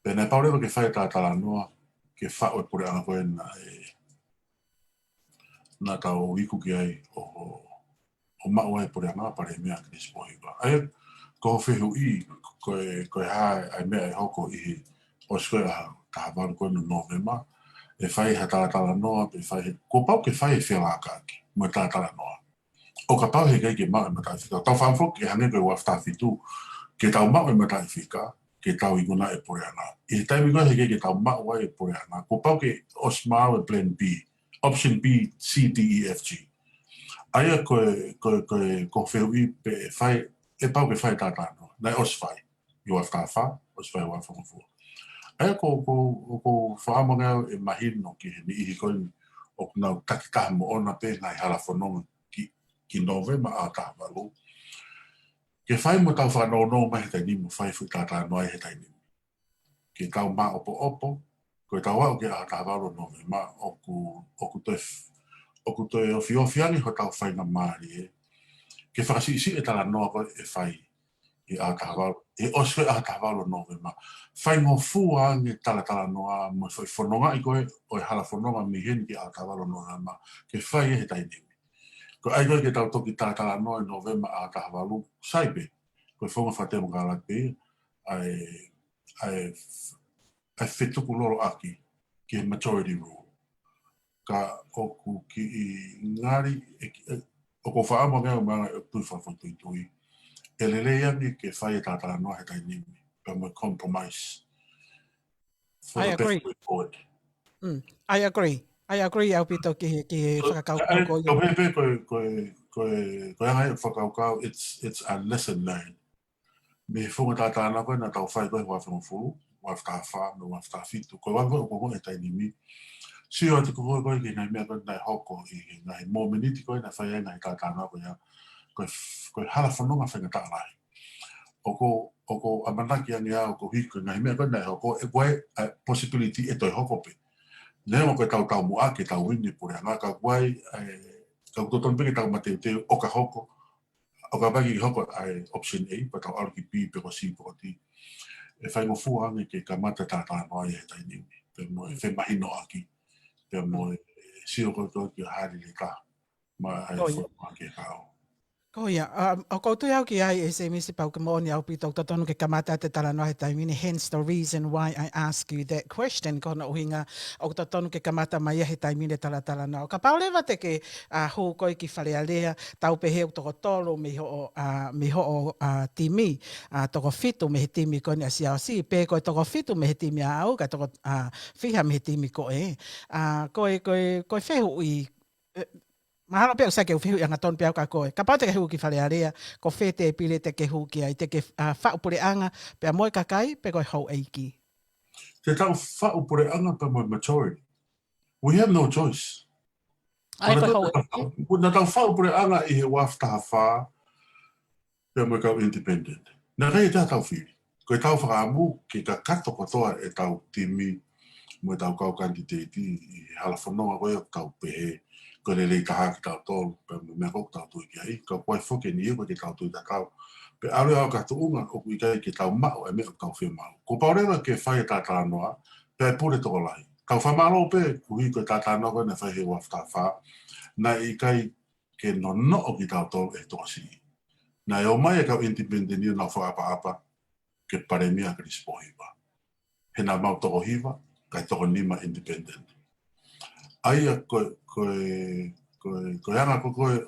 Pea naʻe pau leva ke fai talatalanoa, ke faʻu e puleʻanga ko ē naʻe, naʻa tau iku ki ai ʻo, ʻo maʻu ai e puleʻanga, Palēmia ʻAkilisi Pōhiva. ʻA ia, ko hoʻo fehuʻi, ko e, ko e hā ʻa e meʻa ʻe hoko ʻi he ʻosi ko ē ʻaho taha valu ko ē ʻo Nōvema, ʻe fai ha talatalanoa, pe fai he, kuo pau ke fai e felākaʻaki, mo e talatalanoa. ʻO kapau he ʻikai ke maʻu e mataʻifika. Tau fakafoki ke hangē ko e ua afe taha fitu, ke tau maʻu e mataʻifika, ke tau ikuna e puleʻanga. ʻI he taimi ko ē he ʻikai ke tau maʻu ai e puleʻanga, kuo pau ke ʻosi maʻu e plan B, option B, C, D, E, F, G. ʻA ia ko e, ko e, ko e, ko hoʻo fehuʻi pe ʻe fai, ʻe pau ke fai talatalanoa. Naʻe ʻosi fai. ʻI he ua afe taha fā, ʻosi fai ua afe hongofulu. ʻA ia ko, ko, ko, ko e fakaʻamu ange au ʻe mahino ki he niʻihi ko eni ʻoku nau takitaha moʻona pē ngaahi halafononga ki, ki Nōvema ʻaho taha valu. Ke fai mo tau fakanounou mai he taimi ni mo fai foʻi talatalanoa he taimi ni. Ke tau maʻopoʻopo, ko e tau aʻu ki he ʻaho taha valu ʻo Nōvema, ʻoku, ʻoku toe f-, ʻoku toe ofiofi ange hotau faingamālie ke fakasiʻisiʻi e talanoa ko ē ʻe fai ʻi he ʻaho taha valu, ʻi he ʻosi ko ē ʻaho taha valu ʻo Nōvema. Faingofua ange talatalanoa mo e foʻi fonongaʻi ko ē ʻo e halafononga mei heni ki he ʻaho taha valu ʻo Nōvema, ke fai he taimi ni. Ko e ʻai ko ē ke tau toki talatalanoa ʻi Nōvema ʻaho taha valu, sai pē, ko e founga fakatemokalati pē ia, ʻa e, ʻa e, ʻa e fetukuloloʻaki ki he majority rule. Ka ʻoku kiʻi ngali, ʻe, ʻe, ʻoku ou fakaʻamu ange au mo e anga ʻeku tui fakafoʻituitui, ʻe lelei ange ke fai e talatalanoa he taimi ni, pea mo e compromise for I the best agree. Way forward. Mm, I agree. I agree ʻaupito ki he, ki he So, fakakaukau I, ko ia. Ko e, ko e, ko e, ko e, ko e anga e fakakaukau, it's, it's a lesson learned. Mei he founga talatalanoa ko ē naʻa tau fai ko ē he ua afe hongofulu, ua afe taha fā, mo e ua afe taha fitu. Ko e anga ko ē ʻoku ongoʻi he taimi ni. Sio atu ko ē ko ē ki he ngaahi meʻa ko ē naʻe hoko ʻi he ngaahi mōmeniti ko ē naʻe fai ai e ngaahi talatalanoa ko ia. Ko e f-, ko e halafononga faingataʻa lahi. ʻOku, ʻoku ou ʻamanaki ange au ko e hiki ko e ngaahi meʻa ko ē naʻe hoko, ʻe ko e, ʻa e possibility ʻe toe hoko pē. Neongo ko e tau taumuʻa ke tau win e puleʻanga ka ko e, ʻa e, ka ʻoku totonu pē ke tau mateuteu ʻo ka hoko, ʻo kapau ʻe hoko ʻa e option A, pea tau ʻalu ki B, pe ko C, pe ko D. ʻE faingofua ange ke kamata talatalanoa ia he taimi ni. Pea mo e Mm. femahinoʻaki. Pea mo Mm. e sio ko ē ki ha lelei ka. Ma ʻa e Ko ia. foʻi ma ke kau. Ko ia, um, ʻoku ou tui au ki ai ʻe Semisi, pau ke moʻoni ʻaupito ʻoku totonu ke kamata ʻete talanoa he taimi ni, hence the reason why I ask you that question, ko hono ʻuhinga ʻoku totonu ke kamata mai ia he taimi ni e talatalanoa. Kapau leva te ke, uh, hū koe ki Fale Alea, tau pehē ʻoku toko tolu mei hoʻo, uh, mei hoʻo, uh, timi, uh, toko fitu mei he timi ko eni ʻa Siaosi, pe ko e toko fitu mei he timi ʻaʻau, kae toko, uh, fiha mei he timi ko ē. Uh, ko e, ko e, ko e fehuʻi, eh, mahalo pē ʻoku sai ke u fehuʻi angatonu pē au kia koe. Kapau te ke hū ki Fale Alea, ko fē tēpile te ke hū ki ai, te ke, uh, faʻu puleʻanga pea mo e kakai, pe ko e houʻeiki? Te tau faʻu puleʻanga pea mo e majority. We have no choice. ʻAi, ko e houʻeiki? Naʻa tau faʻu puleʻanga ʻi he ua afe taha fā, pea mo e kau independent. Naʻe ʻikai ke tau fili. Ko ʻetau fakaʻamu ke kakato kotoa ʻetau timi mo ʻetau kau kanititeiti ʻi he hala fononga ko ia ʻoku tau pehē ko e lelei taha kitautolu, pea mo e meʻa ko ē ʻoku tau tui ki ai, ka ʻoku ʻikai foki eni ia ʻoku ʻikai ke tau tui tatau. Pea ʻalu ia ʻo aʻu ki ha tuʻunga ʻoku ʻikai ke tau maʻu e meʻa ʻoku tau fiemaʻu. Kuo pau leva ke fai e talatalanoa, pea pule tokolahi. Tau fakamālō pē, koeʻuhi ko e talatalanoa ko ē naʻe fai he ua afe taha fā, naʻe ʻikai ke nonoʻo kitautolu ʻe he tokosiʻi. Naʻe ō mai e kau independent ia ʻo nau fakaʻapaʻapa ki he palēmia Chris Pōhiva. He naʻa mau toko hiva, kae toko nima independent. ʻA ia ko, ko, ko, ko e anga ko, ko e,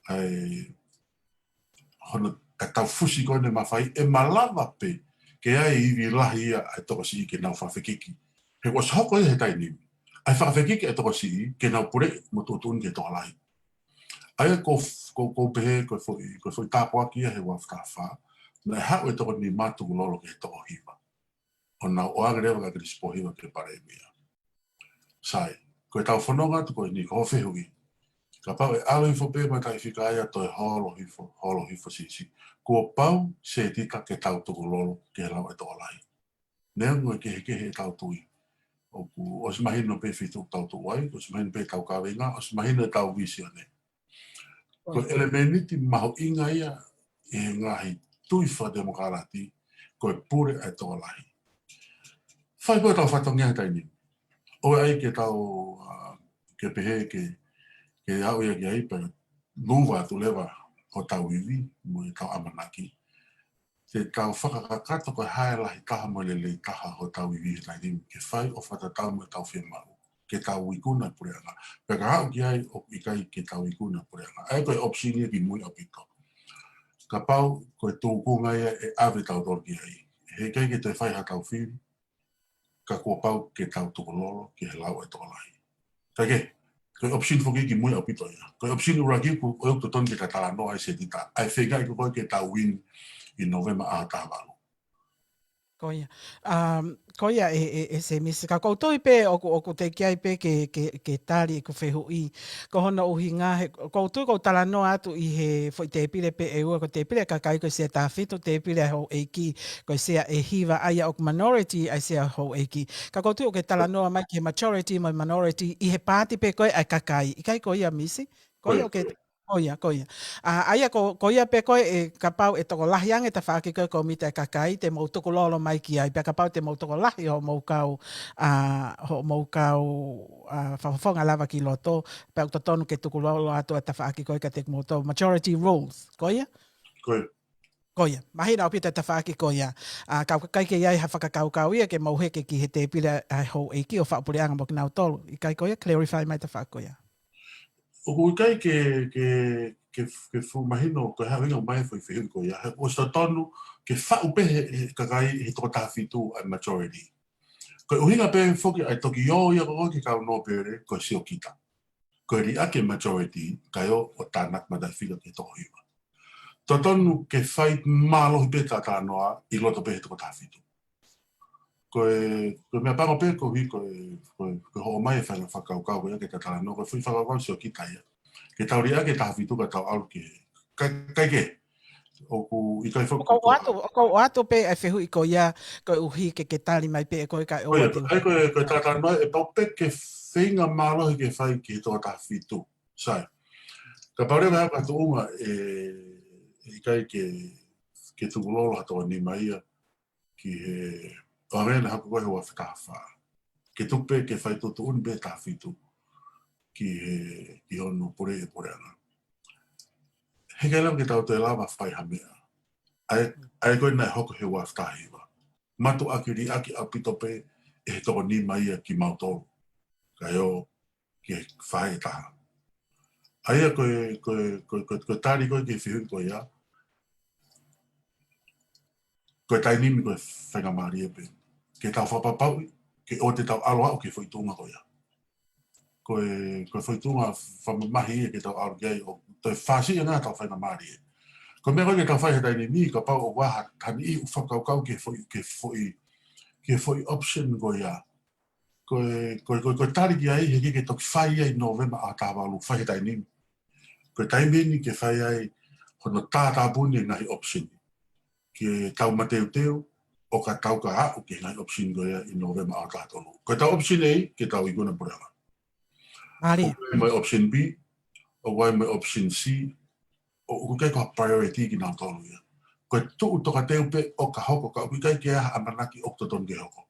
ʻa e, hono, ʻa e tau fusi ko eni ʻe mafai, ʻe malava pē ke ʻi ai e ivi lahi ia ʻa e tokosiʻi ke nau fakafekiki. He kuo ʻosi hoko ia he taimi ni ʻa e fakafekiki ʻa e tokosiʻi ke nau puleʻi mo tuʻutuʻuni ke tokolahi. ʻA ia ko, ko, ko u pehē, ko e foʻi, ko e foʻi tāpuaki ia he ua afe taha fā, naʻe haʻu e toko nima tukulolo ki he toko hiva. ʻO nau ʻoange leva kia Chris Pōhiva ke palēmia. Sai, ko ʻetau fononga atu ko eni ko hoʻo fehuʻi. Kapau ʻe ʻalu hifo pē mataʻifika ia toe holo hifo, holo hifo siʻisiʻi. Kuo pau Setita ke tau tukulolo ki he lau ʻa e tokolahi. Neongo e kehekehe ʻetau tui. ʻOku ʻosi mahino pē feituʻu ʻoku tau tuʻu ai, ʻosi mahino pē ʻetau kaveinga, ʻosi mahino ʻetau vīsone. Ko e ʻelemēniti mahuʻinga ia ʻi he ngaahi tui fakatemokalati, ko e pule ʻa e tokolahi. Fai ko ʻetau fatongia he taimi ni. ʻOua ʻe ʻai ke tau, ʻa, ke pehē ke, ke aʻu ia ki ai pea move atu leva hotau ivi mo ʻetau ʻamanaki. Te tau fakakakato ko e hā e lahi taha mo e lelei taha hotau ivi he taimi ni ke fai ʻo fakatatau mo ʻetau fiemaʻu ke tau ikuna e puleʻanga. Pea ka aʻu ki ai ʻoku ʻikai ke tau ikuna e puleʻanga. ʻA ia ko e option ia kimui ʻaupito. Kapau ko e tūkunga ia ʻe ʻave tautolu ki ai, he ʻikai ke toe fai haʻatau fili, ka kuo pau ke tau tukulolo ki he lau ʻa e tokolahi. Kae kehe, ko e option foki kimui ʻaupito ia. Ko e option ʻuluaki ko ē ʻoku totonu ke ta talanoa ai Setita, ʻa e feingaʻi ko ē ke tau win ʻi November ʻaho taha valu. Ko ia. Um, ko ia ʻe, ʻe, ʻe Semisi. Ka ʻoku ou tui pē ʻoku, ʻoku teʻeki ai pē ke, ke, ke tali ʻeku fehuʻi. Ko hono ʻuhinga he, ʻoku ou tui ʻoku ou talanoa atu ʻi he foʻi tēpile pē ʻe ua, ko e tēpile ʻa e kakai ko e Sea taha fitu, tēpile ʻa e houʻeiki ko e Sea ʻe hiva, ʻa ia ʻoku minority ʻa e Sea houʻeiki. Ka ʻoku ou tui ʻoku ke talanoa mai ki he majority mo e minority ʻi he paati pē ko ē ʻa e kakai. ʻIkai ko ia, Misi? Ko ia ʻoku ke, ko ia, ko ia. ʻA, ʻa ia ko, ko ia pē ko ē, kapau ʻe tokolahi ange tafaʻaki ko ē kōmiti ʻa e kakai, te mou tukulolo mai ki ai, pea kapau te mou tokolahi hoʻomou kau, ʻa, hoʻomou kau, ʻa, fakafofonga lava ki loto, pea ʻoku totonu ke tukulolo atu ʻa e tafaʻaki ko ē kiate kimoutolu, majority rules, ko ia? Ko ia. Ko ia, mahino ʻaupito e tafaʻaki ko ia. ʻA, ka ʻoku ʻikai ke ʻi ai ha fakakaukau ia ke mou heke ki he tēpile ʻa e houʻeiki ʻo faʻu puleʻanga mo kinautolu. ʻIkai ko ia, clarify mai e tafaʻaki ko ia. ʻOku ʻikai ke, ke, ke, ke fuʻu mahino ko e hā e ʻuhinga mai e foʻi fehuʻi ko ia. He ʻoku ʻosi totonu ke faʻu pē he, he kakai he toko taha fitu ʻa e majority. Ko e ʻuhinga pē foki ʻa e toki ō ia ko ē ki he kau nōpele, ko e siokita. Ko e liʻaki e majority, kae ō ʻo tānaki mataʻifika ki he toko hiva. Totonu ke fai mālohi pē e talanoa ʻi loto pē he toko taha fitu. Ko e, ko e meʻa pango pē koeʻuhi ko e, ko e, ko e hoʻo ʻomai e faʻahinga fakakaukau ko ia ke ta talanoa, ko e foʻi fakakaukau siokita ia. Ke tau liʻaki e taha fitu ka tau ʻalu ki he, ka, kae kehe. ʻOku ʻikai foki ʻOku ou ʻoatu, ʻoku ou ʻoatu pē e fehuʻi ko ia, koeʻuhi ke ke tali mai pē ʻe koe kae ʻoua te u. Ko ia, ʻa ia ko e, ko e talanoa ʻe pau pē ke feinga mālohi ke fai ki he toko taha fitu. Sai. Kapau leva ʻe aʻu ki ha tuʻunga ʻe, ʻe ʻikai ke, ke tukulolo ha toko nima ia ki he, ʻo hangē naʻe hoko ko ē he ua afe taha fā. Ke tuku pē ke fai tuʻutuʻuni pē taha fitu ki he, ki hono puleʻi e puleʻanga. ʻikai lava ke tau toe lava fai ha meʻa. ʻA ia, ʻa ia ko ē naʻe hoko he ua afe taha hiva. Mātuʻaki liʻaki ʻaupito pē ʻe he toko nima ia kimautolu. Kae ō ki he faʻē ʻe taha. ʻA ia ko e, ko e, ko e, ko e, ko e tali ko ē ki he fehuʻi ko ia. Ko e taimi ni ko e faingamālie pē ke tau fakapapauʻi, ke ʻoua te tau ʻalu ʻo aʻu ki he foʻi tuʻunga ko ia. Ko e, ko e foʻi tuʻunga fakamamahi ia ke tau ʻalu ki ai ʻo toe fāsiʻi ange ʻetau faingamālie. Ko e meʻa ko ē ke tau fai he taimi ni, kapau ʻoku ʻi ai ha niʻihi ʻoku fakakaukau ki he foʻi, ki he foʻi, ki he foʻi option ko ia. Ko e, ko e, ko e, ko e tali ki ai, he ʻikai ke toki fai ia ʻi Nōvema ʻaho taha valu, fai he taimi ni. Ko e taimi ni ke fai ai hono tātāpuni e ngaahi option. Ke tau mateuteu, ʻo ka tau ka aʻu ki he ngaahi option ko ia ʻi Nōvema ʻaho taha tolu. Ko ʻetau option A, ke tau ikuna puleʻanga. Mālie. ʻOku ʻi ai mo e option B, ʻoku ʻi ai mo e option C, ʻoku ʻikai ko ha priority kinautolu ia. Ko e tuʻu tokateu pē ʻo ka hoko, ka ʻoku ʻikai ke ʻi ai ha ʻamanaki ʻoku totonu ke hoko.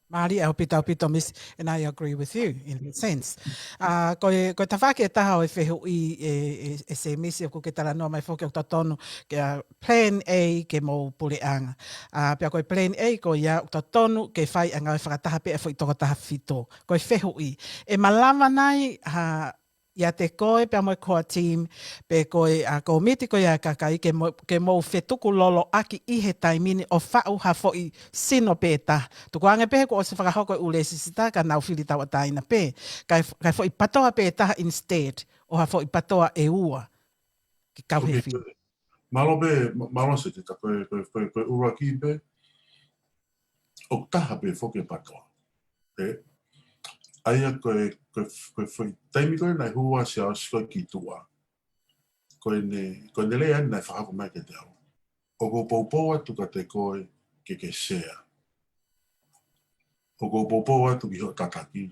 Mālie ʻaupito, ʻaupito, Miss, and I agree with you in that sense. Uh, ko e, ko e tafaʻaki ʻe taha ʻo e fehuʻi ʻe, ʻe, ʻe Sēmisi ʻoku ke talanoa mai foki ʻoku totonu ke, uh, plan A ke mou puleʻanga. Uh, pea ko e plan A ko ia ʻoku totonu ke fai ʻa e ngāue fakataha pē ʻa e foʻi toko taha fitu. Ko e fehuʻi, ʻe malava nai ha ʻiate koe pea mo e core team, pe ko e, a, kōmiti ko ia ʻa e kakai ke mo-, ke mou fetukuloloʻaki ʻi he taimi ni ʻo faʻu ha foʻi sino pē ʻe taha. Tukuange pē he kuo ʻosi fakahoko e ʻū lēsisita ka nau fili tauʻatāina pē. Kae f-, kae foʻi PTOA pē ʻe taha instead ʻo ha foʻi PTOA ʻe ua. Ke kau he fili. Mālō pē, mā-, mālō Setita, ko e, ko e, ko e, ko e ʻuluaki pē, ʻoku taha pē foki e PTOA. ʻE, ʻa ia ko e, ko e, ko e foʻi taimi ko ē naʻe hū ai ʻa Siaosi ko ē ki tuʻa. Ko ʻene, ko ʻene lea ʻeni naʻe fakahoko mai kiate au. ʻOku ou poupou atu kiate koe ke ke sea. ʻOku ou poupou atu ki hoʻo tataki.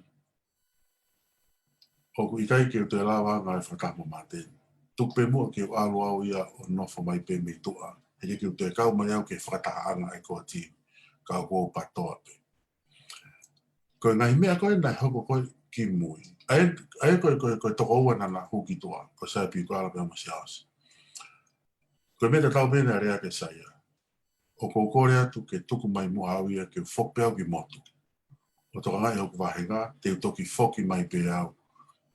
ʻOku ʻikai ke u toe lava ngāue fakataha mo Māteni. Tuku pē muʻa ke u ʻalu au ia ʻo nofo mai pē mei tuʻa. He ʻikai ke u toe kau mai au ki he fakatahaʻanga ʻa e core team. Ka ʻoku ou PTOA pē. Ko e ngaahi meʻa ko ē naʻe hoko ko ē ki mui. ʻA ia, ʻa ia ko e, ko e, ko e toko ua naʻa na hū ki tuʻa. Ko Saia Piukala pea mo Siaosi. Ko e meʻa tatau pē naʻe lea ki ai Saia. ʻOku ou kole atu ke tuku mai muʻa au ia ke u foki pē au ki motu. ʻO tokangaʻi hoku vāhenga, te u toki foki mai pē au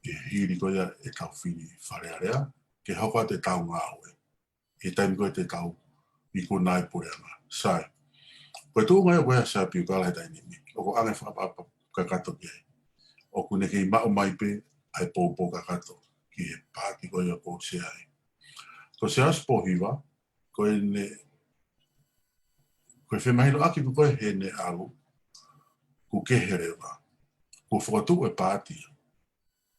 ʻi he hili ko ia ʻetau fili Fale Alea, ke hoko atu ʻetau ngāue. ʻI he taimi ko ē te tau ikuna ai puleʻanga. Sai. Ko e tuʻunga ia ko ē ʻa Saia Piukala he taimi ni. ʻOku ʻange fakaʻapaʻapa kakato ki ai. ʻOku ne kei maʻu mai pē ʻa e poupou kakato ki he paati ko ia ʻoku ou sea ai. Ko Siaosi Pōhiva, ko ʻene, ko e femahinoʻaki ko ē heʻene ʻalu, kuo kehe leva. Kuo fokotuʻu e paati.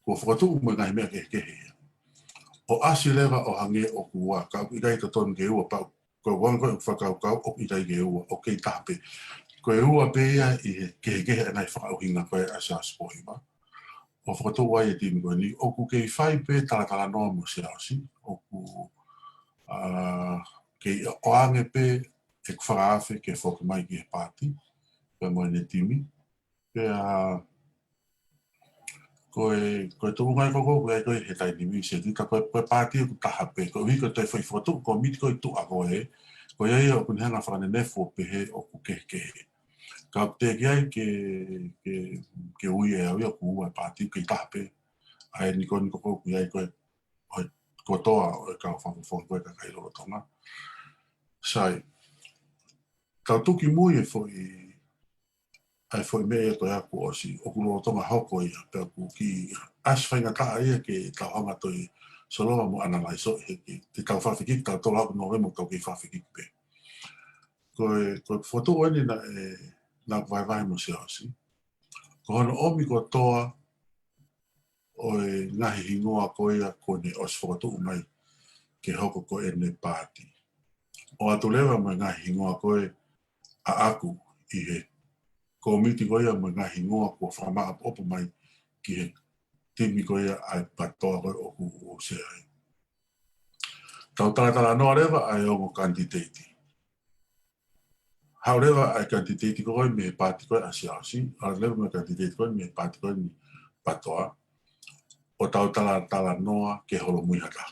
Kuo fokotuʻu mo e ngaahi meʻa kehekehe ia. ʻO ʻasi leva ʻo hangē ʻoku ua, ka ʻoku ʻikai totonu ke ua pau. Ko e ua ko ē ʻoku fakakaukau ʻoku ʻikai ke ua, ʻoku kei taha pē. Ko e ua pē ia ʻi he kehekehe ʻa e ngaahi fakaʻuhinga ko ē ʻa Siaosi Pōhiva. ʻO fokotuʻu ai e timi ko eni, ʻoku kei fai pē talatalanoa mo Siaosi, ʻoku, ā, kei ʻoange pē ʻeku fakaafe ke foki mai ki he paati, pea mo ʻene timi. Pea, ko e, ko e tuʻunga ia ko ē ʻoku ʻi ai ko ē he taimi ni Setita, ko e, ko e paati ʻoku taha pē, koeʻuhi ko e toe foʻi fokotuʻu kōmiti ko ē ʻi tuʻa ko ē, ko ia ia ʻoku ne hanga ʻo fakanenefu ʻo pehē ʻoku kehekehe. Ka ʻoku teʻeki ai ke, ke, ke ui ʻe au ia ʻoku ua e paati, ʻoku kei taha pē. ʻA eni ko eni ko ē ʻoku ʻi ai ko ē, ʻo e kotoa ʻo e kau fakafofonga ko ē kakai lolotonga. Sai, tau tuku ki mui e foʻi, ʻa e foʻi meʻa ia ko ē kuo ʻosi, ʻoku lolotonga hoko ia, pea ʻoku kiʻi ʻasi faingataʻa ia ke tau hanga ʻo toe solova mo analyze ʻo he ke, te tau fakafekiki, tau tolo aku Nōvema ʻoku tau kei fakafekiki pē. Ko e, ko e fokotuʻu eni naʻe, naʻe vahevahe mo Siaosi. Ko hono ʻomi kotoa ʻo e ngaahi hingoa ko ia kuo ne ʻosi fokotuʻu mai ke hoko ko ʻene paati. ʻOatu leva mo e ngaahi hingoa ko ē ʻaʻaku ʻi he kōmiti ko ia mo e ngaahi hingoa kuo fakamāʻopoʻopo mai ki he timi ko ia ʻa e PTOA ko ē ʻoku ou sea ai. Tau talatalanoa leva ʻa e ongo kanititeiti. Haʻu leva ʻa e kanititeiti ko ē mei he paati ko ē ʻa Siaosi, haʻu leva mo e kanititeiti ko ē mei he paati ko ē mei PTOA, ʻo tau talatalanoa ke holomui ha taha.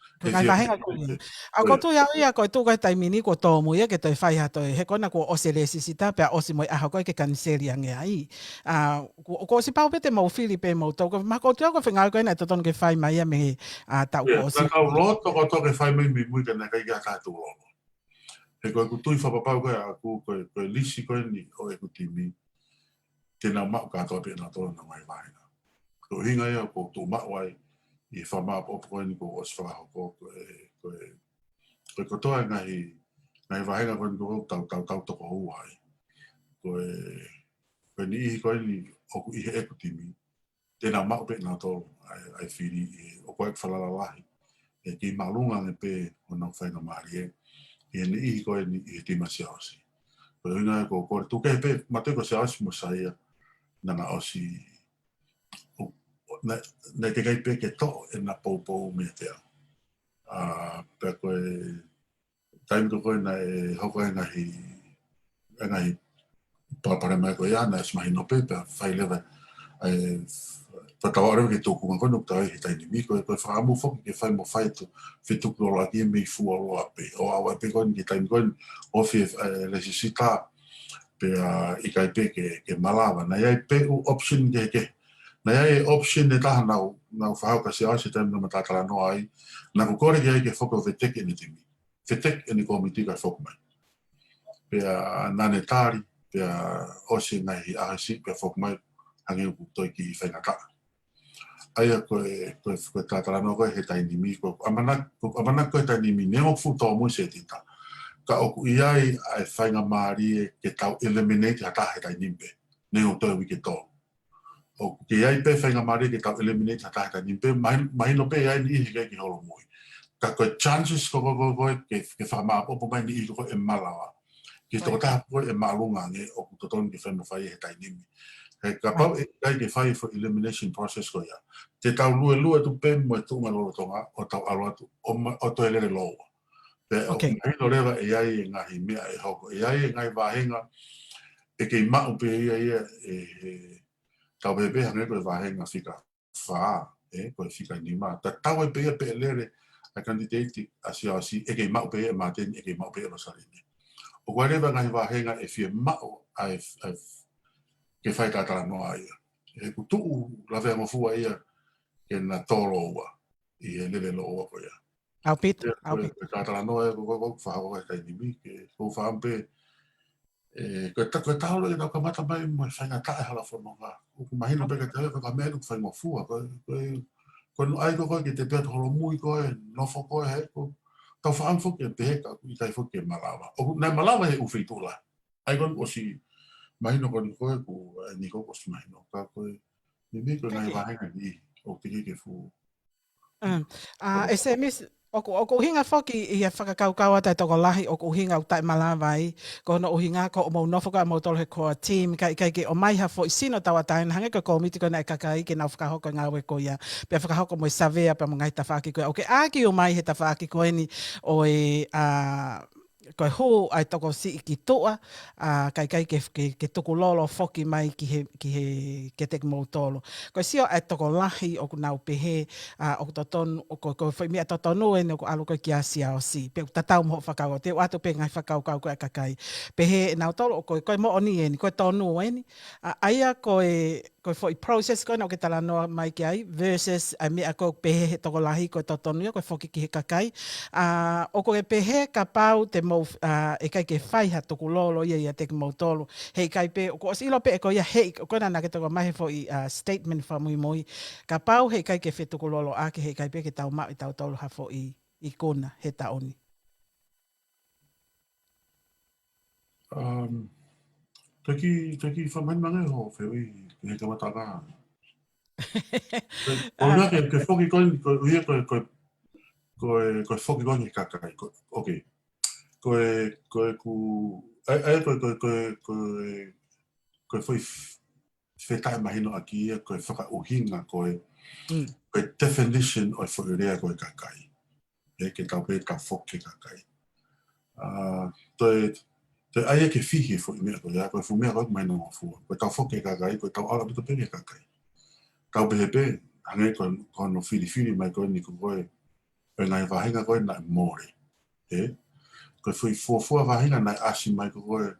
Ko e ngaahi vāhenga ko ia. ʻA, ʻoku ou tui au ia ko e tuʻu ko e taimi ni kuo tōmui ia ke toe fai ha toe, he ko ena kuo ʻosi e lēsisita pea ʻosi mo e ʻaho ko ē ke kaniseli ange ai. ʻA, kuo, kuo ʻosi pau pē te mou fili pē moutolu. Ko e, ma ʻoku ou tui au ko e fengāueʻaki ko ena ʻe totonu ke fai mai ia mei he, ʻa, taʻu kuo ʻosi. Ka tau loto kotoa ke fai mai mei mui ka naʻe ʻikai ke ʻi ai ha taha ʻe tuʻu loto. He ko ʻeku tui fakapapau ko ē ʻaʻaku ko e, ko e lisi ko eni ʻo ʻeku timi, te nau maʻu kātoa pē ʻenautolu honau ngaahi vāhenga. Ko e ʻuhinga ia ʻoku ou tuʻu maʻu ai ʻi he fakamāʻopoʻopo ko eni kuo ʻosi fakahoko, ko e, ko e, ko e kotoa e ngaahi, ngaahi vāhenga ko eni ʻoku tau, tau, tau toko ua ai. Ko e, ko e niʻihi ko eni ʻoku ʻi heʻeku timi, te nau maʻu pē ʻenautolu ʻa e, ʻa e fili ʻi he, ʻoku ʻikai falala lahi. ʻE kei māʻolunga ange pē honau faingamālie ʻi he niʻihi ko eni ʻi he timi ʻa Siaosi. Ko e ʻuhinga ia ʻoku ou kole tuku kehe pē, mātuʻaki ko Siaosi mo Saia, naʻa na ʻosi, ʻo, ʻo, naʻe, naʻe teʻeki ai pē ke toʻo ʻena poupou meiate au. ʻA, pea ko e taimi ko ē naʻe hoko ai e ngaahi, e ngaahi palopalema ko ia, naʻe ʻosi mahino pē, pea fai leva, ʻe, pea tau ʻalu leva ki he tūkunga ko eni ʻoku tau ʻi he taimi ni, ko e, ko e fakaʻamu foki ke fai mo fai atu fetukuloloʻaki mei fuoloa pē. ʻO aʻu ai pē ko eni ki he taimi ko eni, ofi e, e, lēsisita, pea ʻikai pē ke, ke malava. Naʻe ʻi ai pē ʻū option kehekehe. Naʻe ʻi ai e option ʻe taha naʻa ku, naʻa ku fakahoko kia Siaosi he taimi naʻa ma talatalanoa ai. Naʻa ku kole ki ai ke foki ʻo veteki ʻene timi. Veteki ʻene kōmiti kae foki mai. Pea naʻa ne tali, pea ʻosi e ngaahi ʻaho siʻi pea foki mai, hangē ʻoku toe kiʻi faingataʻa. ʻA ia ko e, ko e, ko e talatalanoa ko ē he taimi ni, ko e ʻamanaki, ko e ʻamanaki ko ē he taimi ni, neongo ʻoku fuʻu tōmui Setita, ka ʻoku ʻi ai ʻa e faingamālie ke tau eliminate ha taha he taimi ni pē. Neongo toe uike tolu. ʻOku kei ʻi ai pē faingamālie ke tau eliminate ha taha he taimi ni pē, mahi-, mahino pē ʻe ʻi ai e niʻihi ʻikai ke holomui. Ka ko e chances ko ē, ko ē, ko ē, ke, ke fakamāʻopoʻopo mai e niʻihi ko ē ʻe malava ki he tokotaha ko ē ʻe māʻolunga ange, ʻoku totonu ke fai mo fai he taimi ni. He kapau ʻe ʻikai ke fai e foʻi elimination process ko ia, te tau luelue atu pē mo e tuʻunga lolotonga ʻo tau ʻalu atu ʻo ma-, ʻo toe lele lōua. Pea ʻoku mahino leva ʻe ʻi ai e ngaahi meʻa ʻe hoko, ʻe ʻi ai e ngaahi vāhenga ʻe kei maʻu pē ia, ia ʻe, ʻe, tau pehē pē hangē ko e vāhenga fika fā, ʻe, ko e fika nima. Tatau ai pē ia pe ʻe lele ʻa e kanititeiti ʻa Siaosi, ʻe kei maʻu pē ia ʻe Māteni, ʻe kei maʻu pē ia ʻe Losaline. ʻOku ʻi ai leva e ngaahi vāhenga ʻe fiemaʻu ai, ai ke fai talatalanoa ai ia. He ʻoku tuʻu lavea ngofua ia ke na tō lōua ʻi he lele lōua ko ia. ʻAupito, ʻaupito. Ko e talatalanoa ia ko ē ʻoku fakahoko he taimi ni, ke ʻoku ou fakaʻamu pē, ʻe, ko e ta-, ko e taha ʻo e ʻaho ke tau kamata mai mo e faingataʻa he hala fononga. ʻOku mahino pē kiate au ko e meʻa ʻoku faingofua. Ko e, ko e, ko e noʻai ko ē ke te pehē atu holomui ko ē, nofo ko ē, he ʻoku tau fakaʻamu foki ke pehē ka ʻoku ʻikai foki ke malava. ʻOku nau malava he ʻū feituʻu lahi. ʻA ia ko eni ʻosi mahino ko eni ko ē ʻoku, ʻa eni ko ē ʻosi mahino. Ka ko e, ʻi he meʻa ko e ngaahi vāhenga ni, ʻoku teʻeki ke fuʻu ʻA, ʻe Semisi, ʻoku, ʻoku ʻuhinga foki ʻi he fakakaukau atu ʻa e tokolahi, ʻoku ʻuhinga ʻoku taʻemalava ai, ko hono ʻuhinga ko hoʻomou nofo ko ē ʻamoutolu he core team, ka ʻikai ke ʻomai ha foʻi sino tauʻatāina, hangē ko e kōmiti ko ē naʻe kakai ke nau fakahoko e ngāue ko ia, pea fakahoko mo e savea pea mo e ngaahi tafaʻaki ko ē. ʻOku ke ʻākiu mai he tafaʻaki ko eni ʻo e, ʻa, ko e hū ʻa e tokosiʻi ki tuʻa, ʻa, ka ʻikai ke, ke, ke tukulolo foki mai ki he, ki he, kiate kimoutolu. Ko e sio ʻa e tokolahi ʻoku nau pehē, ʻa, ʻoku totonu, ʻo ko, ko e foʻi meʻa totonu eni ʻoku ʻalu ko ē kia Siaosi. Pea ʻoku tatau mo hoʻo fakakaukau, te u ʻoatu pē ngaahi fakakaukau ko ē ʻa e kakai. Pehē ʻe nautolu ʻoku ko e, ko e moʻoni eni, ko e tonu eni. ʻA, ʻa ia ko e, ko e foʻi process ko ena ʻoku ke talanoa mai ki ai, versus ʻa e meʻa ko ē ʻoku pehē he tokolahi ko e totonu ia, ko e foki ki he kakai. ʻA, ʻoku ke pehē kapau te mou, ʻa, ʻikai ke fai ha tukulolo ia ʻiate kimoutolu. Heʻikai pē, ʻoku ʻosi ʻilo pē ʻe koe ia, heʻi-, ko ena naʻa ke toki ʻomai he foʻi, ʻa, statement fakamuimui. Kapau heʻikai ke fetukulolo ʻaki, heʻikai pē ke tau maʻu ʻe tautolu ha foʻi ikuna he taʻu ni. Um, toki, toki fakamahino ange hoʻo fehuʻi he kamataʻanga. Ko ia ke, ke foki ko eni, ko ia ko, ko, ko, ko foki ko eni he kakai. Ko, okay. Ko e, ko e ku, ʻa ia, ʻa ia ko, ko, ko, ko, ko e foʻi f-, fetaʻemahinoʻaki ia, ko e fakaʻuhinga, ko e, ko e definition ʻo e foʻi lea ko e kakai. ʻE, ke tau pehē tau foki ki he kakai. ʻA, toe, toe ʻai ke fihi e foʻi meʻa ko ia, ko e fuʻu meʻa ko ē ʻoku mahino ngofua. Ko e tau foki ki he kakai, ko e tau ʻalu ʻaupito pē ki he kakai. Tau pehē pē, hangē ko, ko hono filifili mai ko eni ko ē, ʻo e ngaahi vāhenga ko ē naʻe mole. ʻE? Ko e foʻi fuofua vāhenga naʻe ʻasi mai ko ē,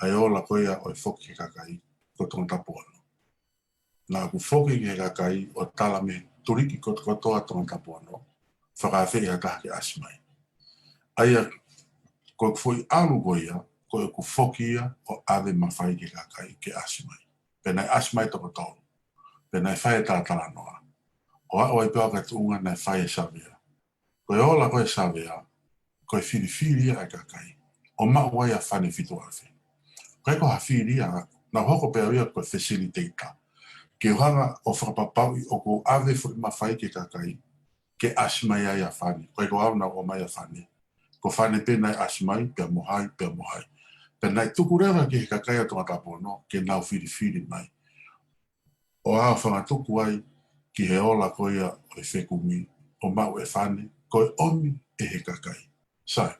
ʻa e ola ko ia ʻo e foki ki he kakai, ko Tongatapu Ono. Naʻa ku foki ki he kakai ʻo tala mei he tuliki kotokotoa Tongatapu Ono, fakaafeʻi ha taha ke ʻasi mai. ʻA ia, Ko ʻeku foʻi ʻalu ko ia, ko ʻeku foki ia ʻo ʻave mafai ki he kakai ke ʻasi mai. Pea naʻe ʻasi mai toko tolu. Pea naʻe fai e talatalanoa. ʻO aʻu ai pē au ki he tuʻunga naʻe fai e savea. Ko e ola ko ē savea, ko e filifili ia ʻa e kakai. ʻO maʻu ai ʻa Fane fitu afe. Ko e ko ha fili ia, naʻe hoko pē au ia ko e facilitator. Ke u hanga ʻo fakapapauʻi ʻoku ou ʻave foʻi mafai ki he kakai, ke ʻasi mai ai ʻa Fane. Ko e ko au naʻe ʻomai ʻa Fane. Ko Fane pē naʻe ʻasi mai, pea mo hai, pea mo hai. Pea naʻe tuku leva ki he kakai ʻa Tongatapu ono, ke nau filifili mai. ʻO aʻu ʻo fakatuku ai ki he ola ko ia ʻo e fekumi, ʻo maʻu ʻe Fane, ko e ʻomi ʻe he kakai. Sai.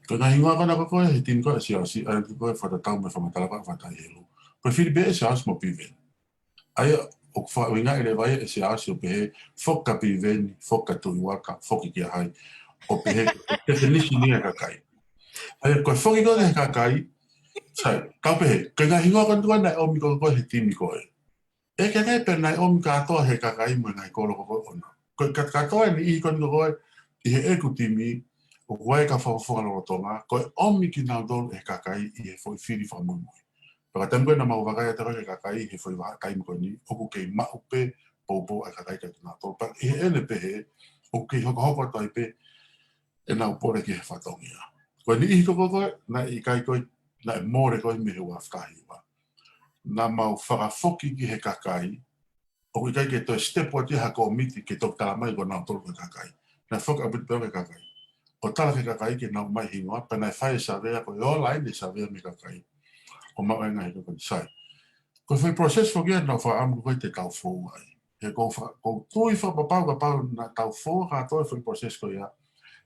Ko e ngaahi hingoa ko ena ko ē he timi ko ē ʻa Siaosi, ʻa ia ko ē fakatatau mo e fakamatala ko ē ʻa Fatai Helu. Ko e fili pē ʻe Siaosi mo Piveni. ʻA ia, ʻoku faʻahinga ʻi he vai ʻe Siaosi ʻo pehē, foki kia Piveni, foki kia Tuʻi Uata, foki kia hai. ʻO pehē, ko e definition ia ʻa e kakai. ʻA ia, ko e foki ko ē ki he kakai, sai, kau pehē, ko e ngaahi hingoa ko ena naʻe ʻomi ko ē he timi ko ē. ʻE ke ke pē naʻe ʻomi kātoa he kakai mo e ngaahi kolo ko ē ʻoʻona. Ko e kat-, kātoa e niʻihi ko eni ko ē, ʻi heʻeku timi, ʻoku ʻi ai e kau fakafofonga lolotonga, ko e ʻomi kinautolu ʻe he kakai ʻi he foʻi fili fakamuimui. Pea ko e taimi ko ē naʻa mau vakai atu ki he kakai he foʻi vahaʻa taimi ko eni, ʻoku kei maʻu pē poupou ʻa e kakai kia kinautolu. Pea ʻi heʻene pehē, ʻoku kei hokohoko atu ai pē ʻenau pole ki he fatongia. Ko e niʻihi ko ē ko ē, naʻe ʻikai ko ē, naʻe mole ko ē mei he ua afe taha hiva. Naʻa mau fakafoki ki he kakai, ʻoku ʻikai ke toe step atu ia ha kōmiti ke toki tala mai ko nautolu ko e kakai. Naʻe foki ʻaupito pē ki he kakai. ʻO tala ki he kakai ke nau ʻomai hingoa, pea naʻe fai e savea ko e ola eni e savea mei he kakai. ʻO maʻu e ngaahi kakai sai. Ko e foʻi process foki ia naʻa ku fakaʻamu ko ē te tau fou ai. He ʻoku ou fa-, ʻoku ou tui fakapapau kapau naʻa tau fou kātoa e foʻi process ko ia.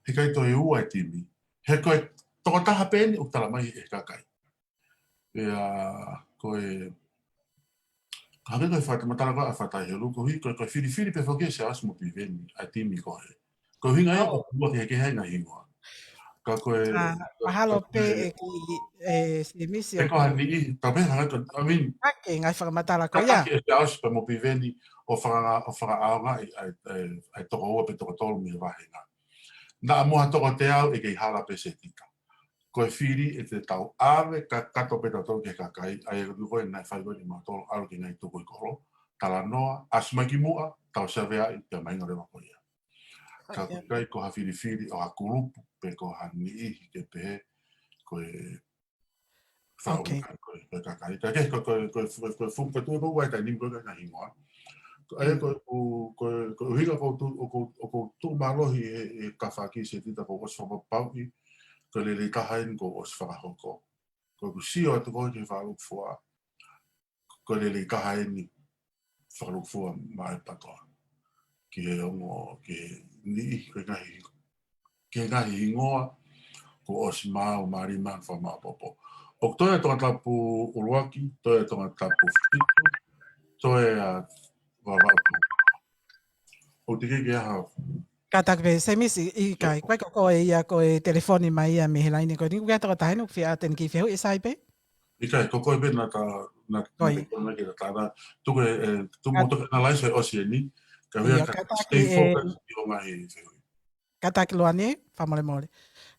He ʻikai toe ua e timi. He ko e tokotaha pē eni ʻoku tala mai ʻe he kakai. Pea ko e, ka hake ko e fakamatala ko ē ʻa Fatai Helu, ko e, ko e, ko e filifili pē foki ʻe Siaosi mo Piveni, ʻa e timi ko ē. Ko e ʻuhinga ia ʻoku ua kehekehe ai e ngaahi hingoa. Ka ko e, ʻa, mahalo pē ʻe ki, ʻe Semisi ʻoku ʻi ai ha niʻihi, tā pē hanga ko, I mean, ake ngaahi fakamatala ko ia. Tataki ʻe Siaosi pea mo Piveni ʻo faka-, ʻo fakaʻaongaʻi ʻa e, ʻa e, ʻa e toko ua pe toko tolu mei he vāhenga. Naʻa mo ha toko teau ʻe kei hala pē Setita. Ko e fili ʻe te tau ʻave kakato pē tautolu ki he kakai, ʻa ia ko ē naʻe fai ko ē ʻe mautolu ʻalu ki he ngaahi tukui kolo, talanoa, ʻasi mai ki muʻa, tau saveaʻi, pea mahinga leva ko ia. Ka ʻoku ʻikai ko ha filifili ʻo ha kulupu, pe ko ha niʻihi ke pehē, ko e fakaʻuhinga ko e, ko e kakai. Ka ke, ko, ko, ko, ko, ko e fuʻu patu ko ua e taimi ko ē ngaahi hingoa. Ko e, ko, ko, ko, ko e ʻuhinga ʻoku ou tu-, ʻoku ou, ʻoku ou tuʻu mālohi he, he kafaki Setita ʻoku ou ʻosi fakapapauʻi, ko e lelei taha eni kuo ʻosi fakahoko. Ko ʻeku sio atu ko ē ki he fakalūkufua, ko e lelei taha eni fakalūkufua maʻa e PTOA. Ki he ongo, ki he niʻihi, ki he ngaahi, ki he ngaahi hingoa, kuo ʻosi maau, mālie mo fakamaʻopoʻopo. ʻOku toe ʻa Tongatapu ʻuluaki, toe ʻa Tongatapu fitu, toe ʻa Vavaʻu. ʻOku teʻeki ke ʻi ai ha Kātaki pē, Semisi, ʻikai, ko e ko ē ia ko e telefoni mai ia mei he laine ko eni, ʻoku ʻi ai ha tokotaha ʻoku fie ʻateni ki he fehuʻi, sai pē? ʻIkai, ko koe pē naʻa ta, naʻa, naʻa te kona ke ta, ta, tuku e, e, tu mo toke na laise ʻosi eni, ka ʻio, ia ka kātaki stay focus ʻi he ngaahi fehuʻi. Kātaki Luane, fakamolemole.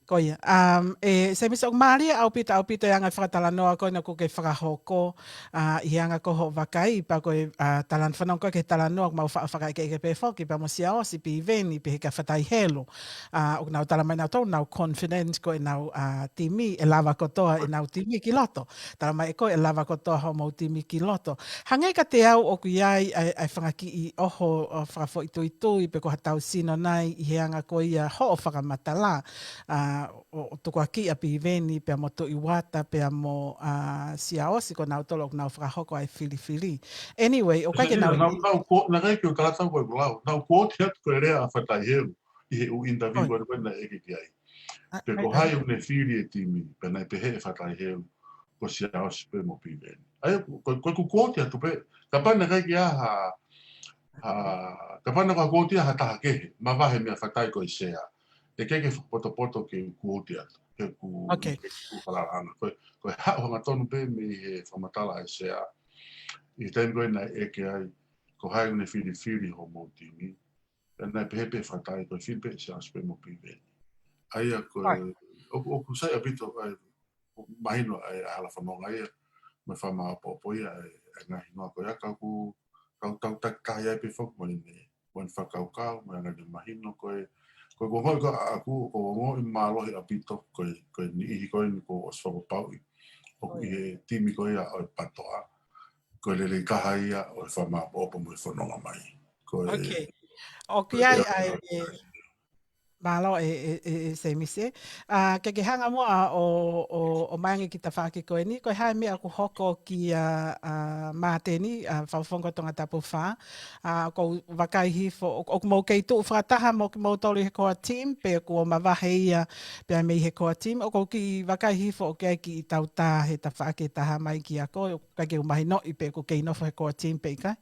Ko ia. Um, ʻe, Semisi, ʻoku mālie ʻaupito, ʻaupito e anga e fakatalanoa ko ena ʻoku ke fakahoko, ʻa, ʻi he anga ko hoʻo vakai, pea ko e, ʻa, talanoa fanongo ko ē ki he talanoa ʻoku mau fa-, fakaʻekeʻeke pē foki, pea mo Siaosi, Piveni, pehē kia Fatai Helu. ʻA, ʻoku nau tala mai nautolu, nau confident ko ʻenau, ʻa, timi, ʻe lava kotoa ʻenau timi ki loto. Tala mai ʻe koe ʻe lava kotoa hoʻomou timi ki loto. Hangē kiate au ʻoku ʻi ai, ʻa e, ʻa e fanga kiʻi ʻoho, ʻo fakafoʻituitui, pe ko ha tau sino nai ʻi he anga ko ia hoʻo fakamatala, ʻa, ʻo, ʻo tukuakiʻi ʻa Piveni, pea mo Tuʻi Uata, pea mo, ʻa, Siaosi, ko nautolu ʻoku nau fakahoko ʻa e filifili. Anyway, ʻoku ʻikai ke nau, nau, nau ko, naʻe ʻikai ke u tala atu ko e lau, nau quote atu ko e lea ʻa Fatai Helu ʻi he ʻū interview ko ē naʻe ʻeke ki ai. Pe ko hai ʻoku ne fili e timi, pea naʻe pehē ʻe Fatai Helu, ko Siaosi pē mo Piveni. ʻA ia, ko, ko, ko ʻeku quote atu pē, kapau naʻe ʻikai ke ʻi ai ha, ha, kapau naʻe ko ha quote ia ha taha kehe, mavahe meia Fatai ko e sea. ʻE ʻikai ke fakapotopoto ke u quote atu, ke u, ke u falala ʻana. Ko e, ko e haʻu hangatonu pē mei he fakamatala ʻa e sea. ʻI he taimi ko ē naʻe ʻeke ai, ko hai ʻoku ne filifili hoʻomou timi. Pea naʻe pehē pē ʻe Fatai, ko e fili pē ʻe Siaosi pē mo Piveni. ʻA ia ko e, ʻoku, ʻoku sai ʻaupito ʻa e, mahino ʻa e hala fononga ia, mo e fakamāʻopoʻopo ia ʻa e, ʻa e ngaahi hingoa ko ia, ka ʻoku, ka ʻoku tau takitaha ia pē foki mo ʻene, mo ʻene fakakaukau, mo e anga ʻene mahino ko e, ko e ʻoku ou ongoʻi ko ʻaʻaku, ʻoku ou ongoʻi mālohi ʻaupito, ko e, ko e niʻihi ko eni kuo ʻosi fakapapauʻi ʻoku ʻi he timi ko ia ʻo e PTOA, ko e lelei taha ia ʻo e fakamāʻopoʻopo mo e fononga mai. Ko e, okay. ʻOku ʻi ai ʻa e, mālō e, e, e, e Sēmisi. ʻA, ke ke hanga muʻa ʻo, ʻo, ʻo ʻomai ange ki he tafaʻaki ko eni, ko e hā e meʻa ʻoku hoko kia, ʻa, Māteni, ʻa, Fakafofonga Tongatapu fā. ʻA, ʻoku ou vakai hifo, ʻo, ʻoku mou kei tuʻu fakataha mo kimoutolu he core team, pe kuo mavahe ia pea mei he core team, ʻoku ou kiʻi vakai hifo ʻoku ʻi ai kiʻi tautā he tafaʻaki ʻe taha mai kia koe, ʻoku ʻikai ke u mahinoʻi pe ʻoku kei nofo he core team pe ʻikai.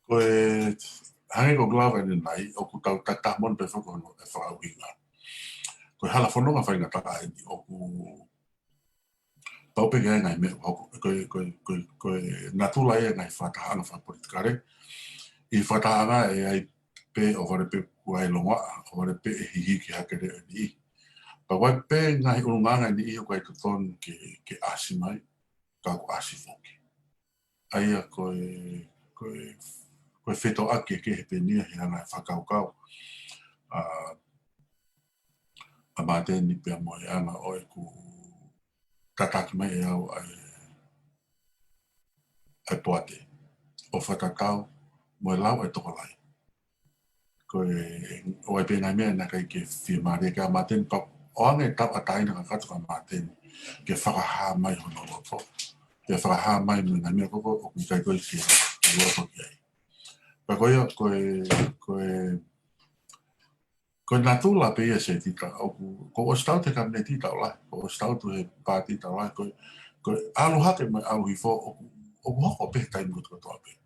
Ko e, hangē ko e lave ʻanenai, ʻoku tau takitaha mo ʻene pē foki hono ʻe fakaʻuhinga. Ko e hala fononga faingataʻa eni, ʻoku pau pē ke ʻi ai e ngaahi meʻa, ʻoku, ko e, ko e, ko e, ko e natula ia e ngaahi fakatahaʻanga fakapolitikale. ʻI he fakatahaʻanga ʻe ʻi ai pē ʻoku vale pē kuo ʻi ai e longoaʻa, ʻoku vale pē ʻe hihiki hake leva e niʻihi. Pea ʻoku ʻi ai pē ngaahi ʻulungaanga ʻa e niʻihi ʻoku ʻikai totonu ke, ke ʻasi mai, ka ʻoku ʻasi foki. ʻA ia ko e, ko e, ko e fetoʻaki kehekehe pē eni ia he anga e fakakaukau ʻa, ʻa Māteni pea mo e anga ʻo ʻeku tataki mai ʻe au ʻa e, ʻa e poate ʻo fakatatau mo e lau ʻa e tokolahi. Ko e, ʻoku ʻi ai pē ngaahi meʻa naʻe ʻikai ke fiemālie ki ai ʻa Māteni, pea ʻoange e tauʻatāina kakato kia Māteni ke fakahā mai hono loto. Ke fakahā mai mo e ngaahi meʻa ko ē ʻoku ʻikai ko ē ke, ke loto ki ai. Pea ko ia, ko e, ko e, ko e natula pē ia Setita, ʻoku, kuo ʻosi tau atu he Kapineti taʻu lahi, kuo ʻosi tau atu he paati taʻu lahi, ko e, ko e ʻalu hake mo e ʻalu hifo, ʻoku, ʻoku hoko pē he taimi kotokotoa pē.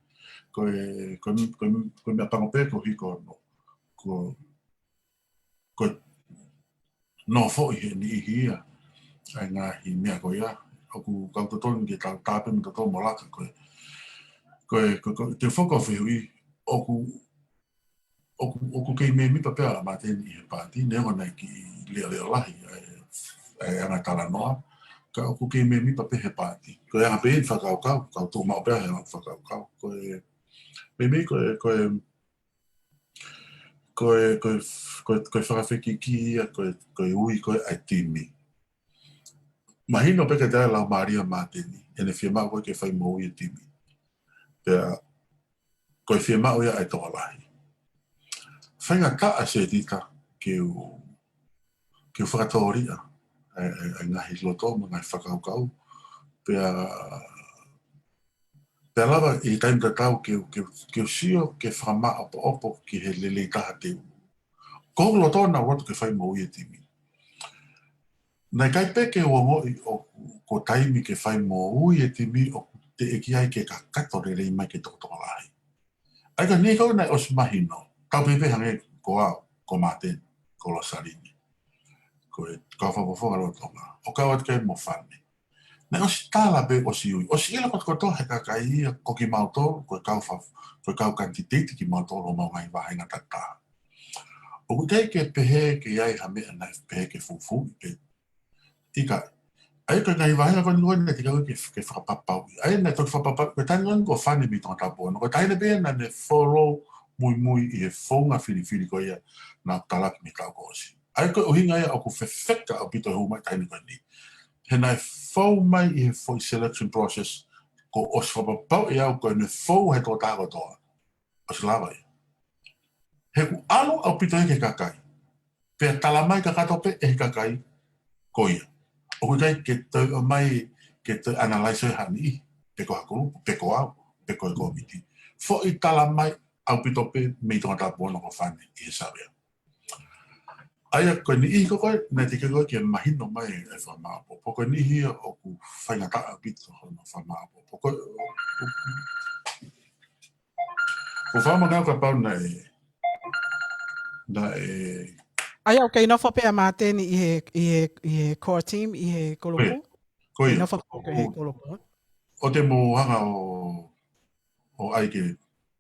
Ko e, ko e, ko e, ko e meʻa pango pē ko e hiko hono, ko, ko e nofoʻi he niʻihi ia ʻa e ngaahi meʻa ko ia. ʻOku kau totonu ke tau tāpē mo totonu mo laka ko e, ko e, ko e, ko e, te u foki ʻo fehuʻi, ʻoku, ʻoku, ʻoku kei mēmipa pē ʻa Māteni ʻi he paati, neongo naʻe kiʻi leʻoleʻo lahi ʻa e, ʻa e anga talanoa, ka ʻoku kei mēmipa pē he paati. Ko e anga pē ʻene fakakaukau, kau tuʻu maʻu pē he anga fakakaukau. Ko e, meimei ko e, ko e, ko e, ko e, ko e, ko e fakafekiki ia, ko e, ko e ui ko ē ʻa e timi. Mahino pē kiate au e laumālie ʻa Māteni, ʻene fiemaʻu ko ē ke fai moʻui e timi. Pea, ko e fiemaʻu ia ʻa e tokolahi. Faingataʻa Setita ke u, ke u fakatōliʻa ʻa e, ʻa e, ʻa e ngaahi loto mo e ngaahi fakakaukau. Pea, pea lava ʻi he taimi tatau ke u, ke u, ke u sio ke fakamāʻopoʻopo ki he lelei taha te u. Ko hoku loto naʻa ku loto ke fai moʻui e timi. Naʻe ʻikai pē ke u ongoʻi ʻoku, ko e taimi ke fai moʻui e timi ʻoku teʻeki ai ke kakato lelei mai ke tokotokolahi. ʻA ia ko e niʻihi ko ē naʻe ʻosi mahino, tau pehē pē hangē ko au, ko Māteni, ko Losaline, ko e kau Fakafofonga Lolotonga, ʻo kau atu ki ai mo Fane. Naʻe ʻosi tala pē ʻosi ui, ʻosi ʻilo kotokotoa he kakai ia ko kimautolu, ko e kau fa-, ko e kau kanititeiti kimautolu homau ngaahi vāhenga takitaha. ʻOku ʻikai ke pehē ke ʻi ai ha meʻa naʻe pehē ke fufuuʻi pē. ʻIkai. ʻA ia ko e ngaahi vāhenga ko eni ko eni naʻe teʻeki ai ke, ke fakapapauʻi. ʻA ia naʻe toki fakapapauʻi, ko e taʻahine ko ē ko Fane mei Tongatapu ono, ko e taʻahine pē ia naʻa ne follow muimui ʻi he founga filifili ko ia naʻe talaki mei he taʻu kuo ʻosi. ʻA ia ko e ʻuhinga ia ʻoku fefeka ʻaupito e hū mai e taʻahine ko eni. He naʻe fou mai ʻi he foʻi selection process, kuo ʻosi fakapapauʻi ʻe au ko ʻene fou he tokotaha kotoa. ʻOsi lava ia. He ʻoku ʻalu ʻaupito ia ki he kakai. Pea tala mai kakato pē ʻe he kakai ko ia. ʻOku ʻikai ke toe ʻomai ke toe analyze ʻe ha niʻihi, pe ko ha kulupu, pe ko au, pe ko e kōmiti. Foʻi tala mai ʻaupito pē mei Tongatapu ono ko Fane ʻi he savea. ʻA ia ko e niʻihi ko ē, naʻe teʻeki ko ē ke mahino mai e fakamāʻopoʻopo. Ko e niʻihi ia ʻoku faingataʻa ʻaupito hono fakamāʻopoʻopo. Ko e, ko e fakamāʻopoʻopo kapau naʻe, naʻe. ʻA ia ʻoku kei nofo pē ʻa Māteni ʻi he, ʻi he, ʻi he core team, ʻi he kulupu? Ko ia. Kei nofo pē ʻi he kulupu. ʻOua te mou hanga ʻo, ʻo ʻai ke,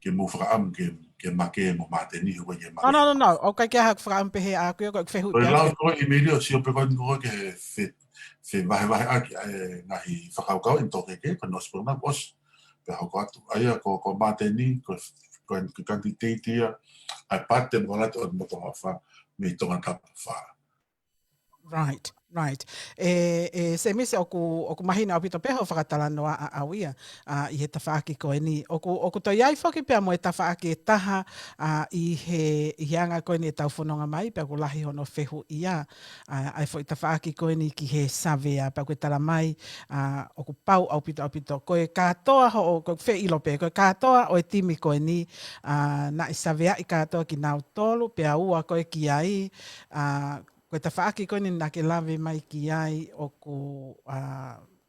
ke mou fakaʻamu ke, ke make mo Māteni, ʻoku ʻikai ke make. No, no, no, no. ʻOku ʻikai ke ʻi ai haʻaku fakaʻamu pē he ʻaku ia, ko e fehuʻi Ko e pē lau ʻaku. Ko e ʻimeli ʻo sio pē ko eni ko e ke fe, fevahevaheʻaki e ngaahi fakakaukau ʻi Tokeke, ko e nosi pē na ʻosi, pea hoko atu. ʻA ia ko, ko Māteni, ko, ko e kanititeiti ia, ʻa e Paati Temokalati ʻo Motu ʻAfa, mei Tongatapu fā. Right, right. E, e, Semisi, ʻoku, ʻoku mahino ʻaupito pē hoʻo fakatalanoa ʻaʻau ia, ʻa, ʻi he tafaʻaki ko eni. ʻOku, ʻoku toe ʻi ai foki pea mo e tafaʻaki ʻe taha, ʻa, ʻi he, ʻi he anga ko eni ʻetau fononga mai, pea ʻoku lahi hono fehuʻia, ʻa, ʻa e foʻi tafaʻaki ko eni ki he savea, pea ʻoku tala mai, ʻa, ʻoku pau ʻaupito, ʻaupito. Ko e kātoa hoʻo, ko e feʻilo pē, ko e kātoa ʻo e timi ko eni, ʻa, naʻe saveaʻi kātoa kinautolu, pea ua ko ē ki ai, ʻa, ko e tafaʻaki ko eni naʻa ke lave mai ki ai ʻoku, ʻa,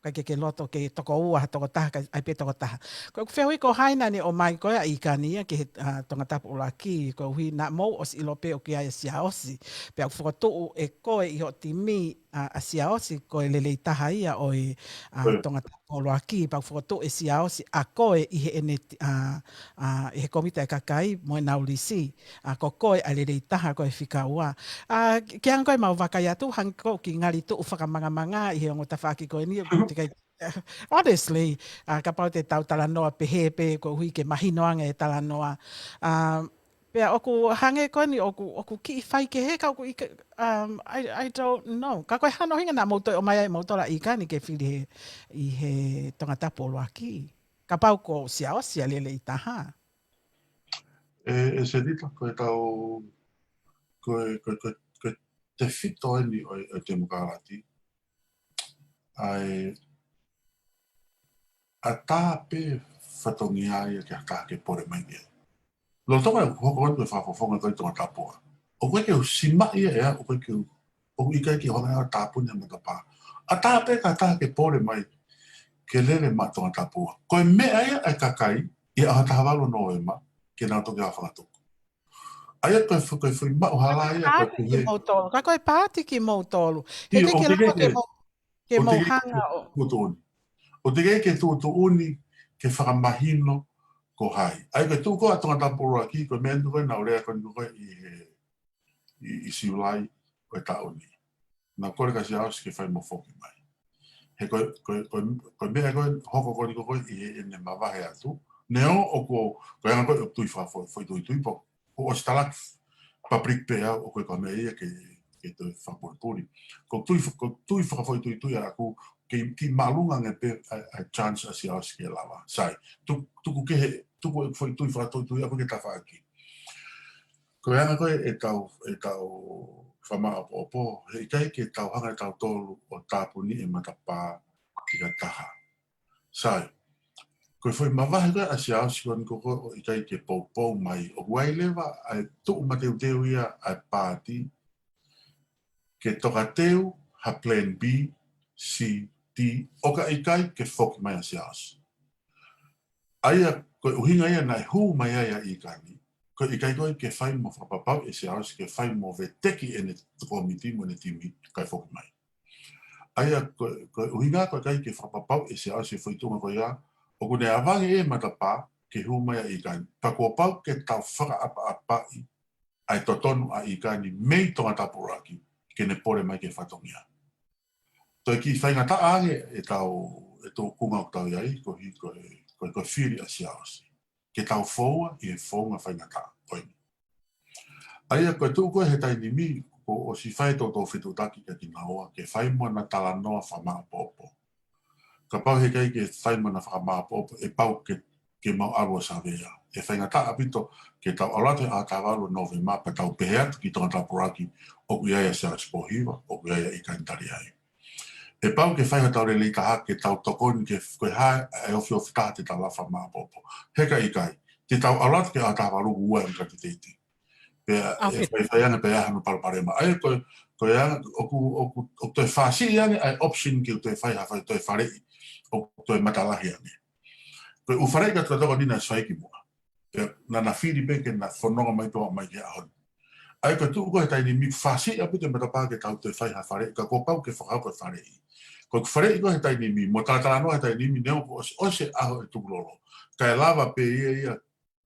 ʻikai ke ke loto ke toko ua ha tokotaha, ka ʻai pē tokotaha. Ko ʻeku fehuʻi ko hai naʻa ne ʻomai ko ē ʻa ʻIkani ia ki he, ʻa, Tongatapu ʻuluaki, koeʻuhi naʻa mou ʻosi ʻilo pē ʻoku ʻi ai ʻa Siaosi. Pea ʻoku fokotuʻu ʻe koe ʻi hoʻo timi, ʻa, ʻa Siaosi ko e lelei taha ia ʻo e, ʻa, Tongatapu ʻuluaki, pea ʻoku fokotuʻu ʻe Siaosi ʻa koe ʻi heʻene, ʻa, ʻa, ʻi he kōmiti ʻa e kakai mo ʻenau lisi. ʻA, ko koe ʻa e lelei taha ko e fika ua. ʻA, ke anga ko ē ʻemau vakai atu, hangē ko ē ʻoku ke ngali tuʻu fakamangamanga ʻi he ongo tafaʻaki ko eni, ʻoku teʻeki ai, honestly, ʻa, kapau te tau talanoa pehē pē koeʻuhi ke mahino ange e talanoa. ʻA, pea ʻoku hangē ko eni ʻoku, ʻoku kiʻi faikehe ka ʻoku ʻikai, um, I, I don't know. Ka ko e hā hono ʻuhinga naʻa mou toe ʻomai ai moutolu ʻa ʻIkani ke fili he, ʻi he Tongatapu ʻuluaki. Kapau ko Siaosi ʻa e lelei taha. E, e Senita, ko e tau, ko e, ko e, ko e, ko e tefito eni ʻo e, ʻo e Temokalati. ʻA e, ʻatā pē fatongia ia ke ʻatā ke pole mai ke. Lolotonga ʻeku hoko atu e fakafofonga ko ē ʻi Tongatapu. ʻOku ʻikai ke u simaʻi ia ʻe au, ʻoku ʻikai ke u, ʻoku ʻikai ke u hanga ʻe au ʻo tāpuni e matapā. ʻAtā pē kae ʻatā ke pole mai ke lele maʻa Tongatapu. Ko e meʻa ia ʻa e kakai, ʻi he ʻaho taha valu Nōvema, ke nau toki ʻalu fakatuku. ʻA ia ko e fo-, ko e foʻi maʻu hala ia, ko e Paati pehē. Kimoutolu, ka ko e paati kimoutolu. He ʻIo, ʻoku teʻeki ke lava ke ke, mou, ke ʻoku mou teʻeki ke hanga ʻo tuʻutuʻuni. ʻOku teʻeki ke tuʻutuʻuni ke fakamahino ko hai. ʻA ia ko e tuʻu ko ē ʻa Tongatapu ʻuluaki, ko e meʻa eni ko ē naʻa ku lea ko eni ko ē ʻi he, ʻi, ʻi Siulai ʻo e taʻu ni. Naʻa ku kole kia Siaosi ke fai mo foki mai. He ko e, ko e, ko e, ko e meʻa ko ē hoko ko eni ko ē ʻi heʻene mavahe atu. Neongo ʻoku, ko e anga ko ē ʻoku tui fakafo-, foʻituitui pē, ʻoku ʻosi talaki public pē au ʻoku ʻikai ko e meʻa ia ke, ke toe fakapulipuli. Ko e tui fa-, ko e tui fakafoʻituitui ʻaʻaku ke, ke māʻolunga ange pē ʻa e, ʻa e chance ʻa Siaosi ke lava. Sai, tu-, tuku kehe, tuku e foʻi tui fakatoitui ʻaʻaku ki he tafaʻaki. Ko e anga ko ē ʻetau, ʻetau fakamāʻopoʻopo, he ʻikai ke tau hanga ʻe tautolu ʻo tāpuni e matapā ki ha taha. Sai, ko e foʻi mavahe ko ē ʻa Siaosi ko eni ko ē ʻoku ʻikai ke poupou mai, ʻoku ʻi ai leva ʻa e tuʻu mateuteu ia ʻa e paati, ke tokateu ha plan B, C, D, ʻo ka ʻikai ke foki mai ʻa Siaosi. ʻA ia, ko e ʻuhinga ia naʻe hū mai ai ʻa ʻIkani, ko e ʻikai ko ē ke fai mo fakapapauʻi ʻe Siaosi ke fai mo veteki ʻene kōmiti mo ʻene timi, kae foki mai. ʻA ia, ko, ko e ʻuhinga ko e ʻikai ke fakapapauʻi ʻe Siaosi e foʻi tuʻunga ko ia, ʻoku ne ʻavangi e matapā ke hū mai ʻa ʻIkani. Pea kuo pau ke tau fakaʻapaʻapaʻi ʻa e totonu ʻa ʻIkani mei Tongatapu ʻuluaki, ke ne pole mai ki he fatongia. Toe kiʻi faingataʻa ange ʻetau, ʻetau tūkunga ʻoku tau ʻi ai, koeʻuhi ko e, ko e, ko e fili ʻa Siaosi. Ke tau foua ʻi he founga faingataʻa ko eni. ʻA ia ko e tuʻu ko ē he taimi ni, kuo ʻosi fai toutou fetuʻutaki kia kinaua, ke fai mo ʻena talanoa fakamāʻopoʻopo. Kapau he ʻikai ke fai mo ʻena fakamāʻopoʻopo, ʻe pau ke, ke mau ʻalu ʻo savea. ʻE faingataʻa ʻaupito ke tau ʻalu atu he ʻaho taha valu Nōvema pea tau pehē atu ki Tongatapu ʻuluaki ʻoku ʻi ai ʻa Siaosi Pōhiva, ʻoku ʻi ai ʻa ʻIkani Taliai. ʻE pau ke fai hotau lelei taha ke tau tokoni ke, ko e hā e ofiofi taha te tau lava fakamāʻopoʻopo. He ka ʻikai, te tau ʻalu atu ki he ʻaho taha valu ua e kanititeiti. Pea ʻe faifai ange pea ʻi ai hano palopalema. ʻA ia ko, ko ia, ʻoku, ʻoku, ʻoku toe fāsiʻi ange ʻa e option ke u toe fai ha fai toe faleʻi, ʻoku toe matalahi ange. Ko e ʻū faleʻi kātoa ko eni naʻe ʻosi fai kimuʻa. Pea naʻa na fili pē ke na fononga mai pē ʻo aʻu mai ki he ʻaho ni. ʻA ia ko e tuʻu ko ē he taimi ni fāsiʻi ʻaupito e matapā ke tau toe fai ha faleʻi, ka kuo pau ke fakahoko e faleʻi. Ko e faleʻi ko ē he taimi ni, mo talatalanoa he taimi ni, neongo kuo ʻosi, ʻosi e ʻaho e tukulolo. Kae lava pē ia ia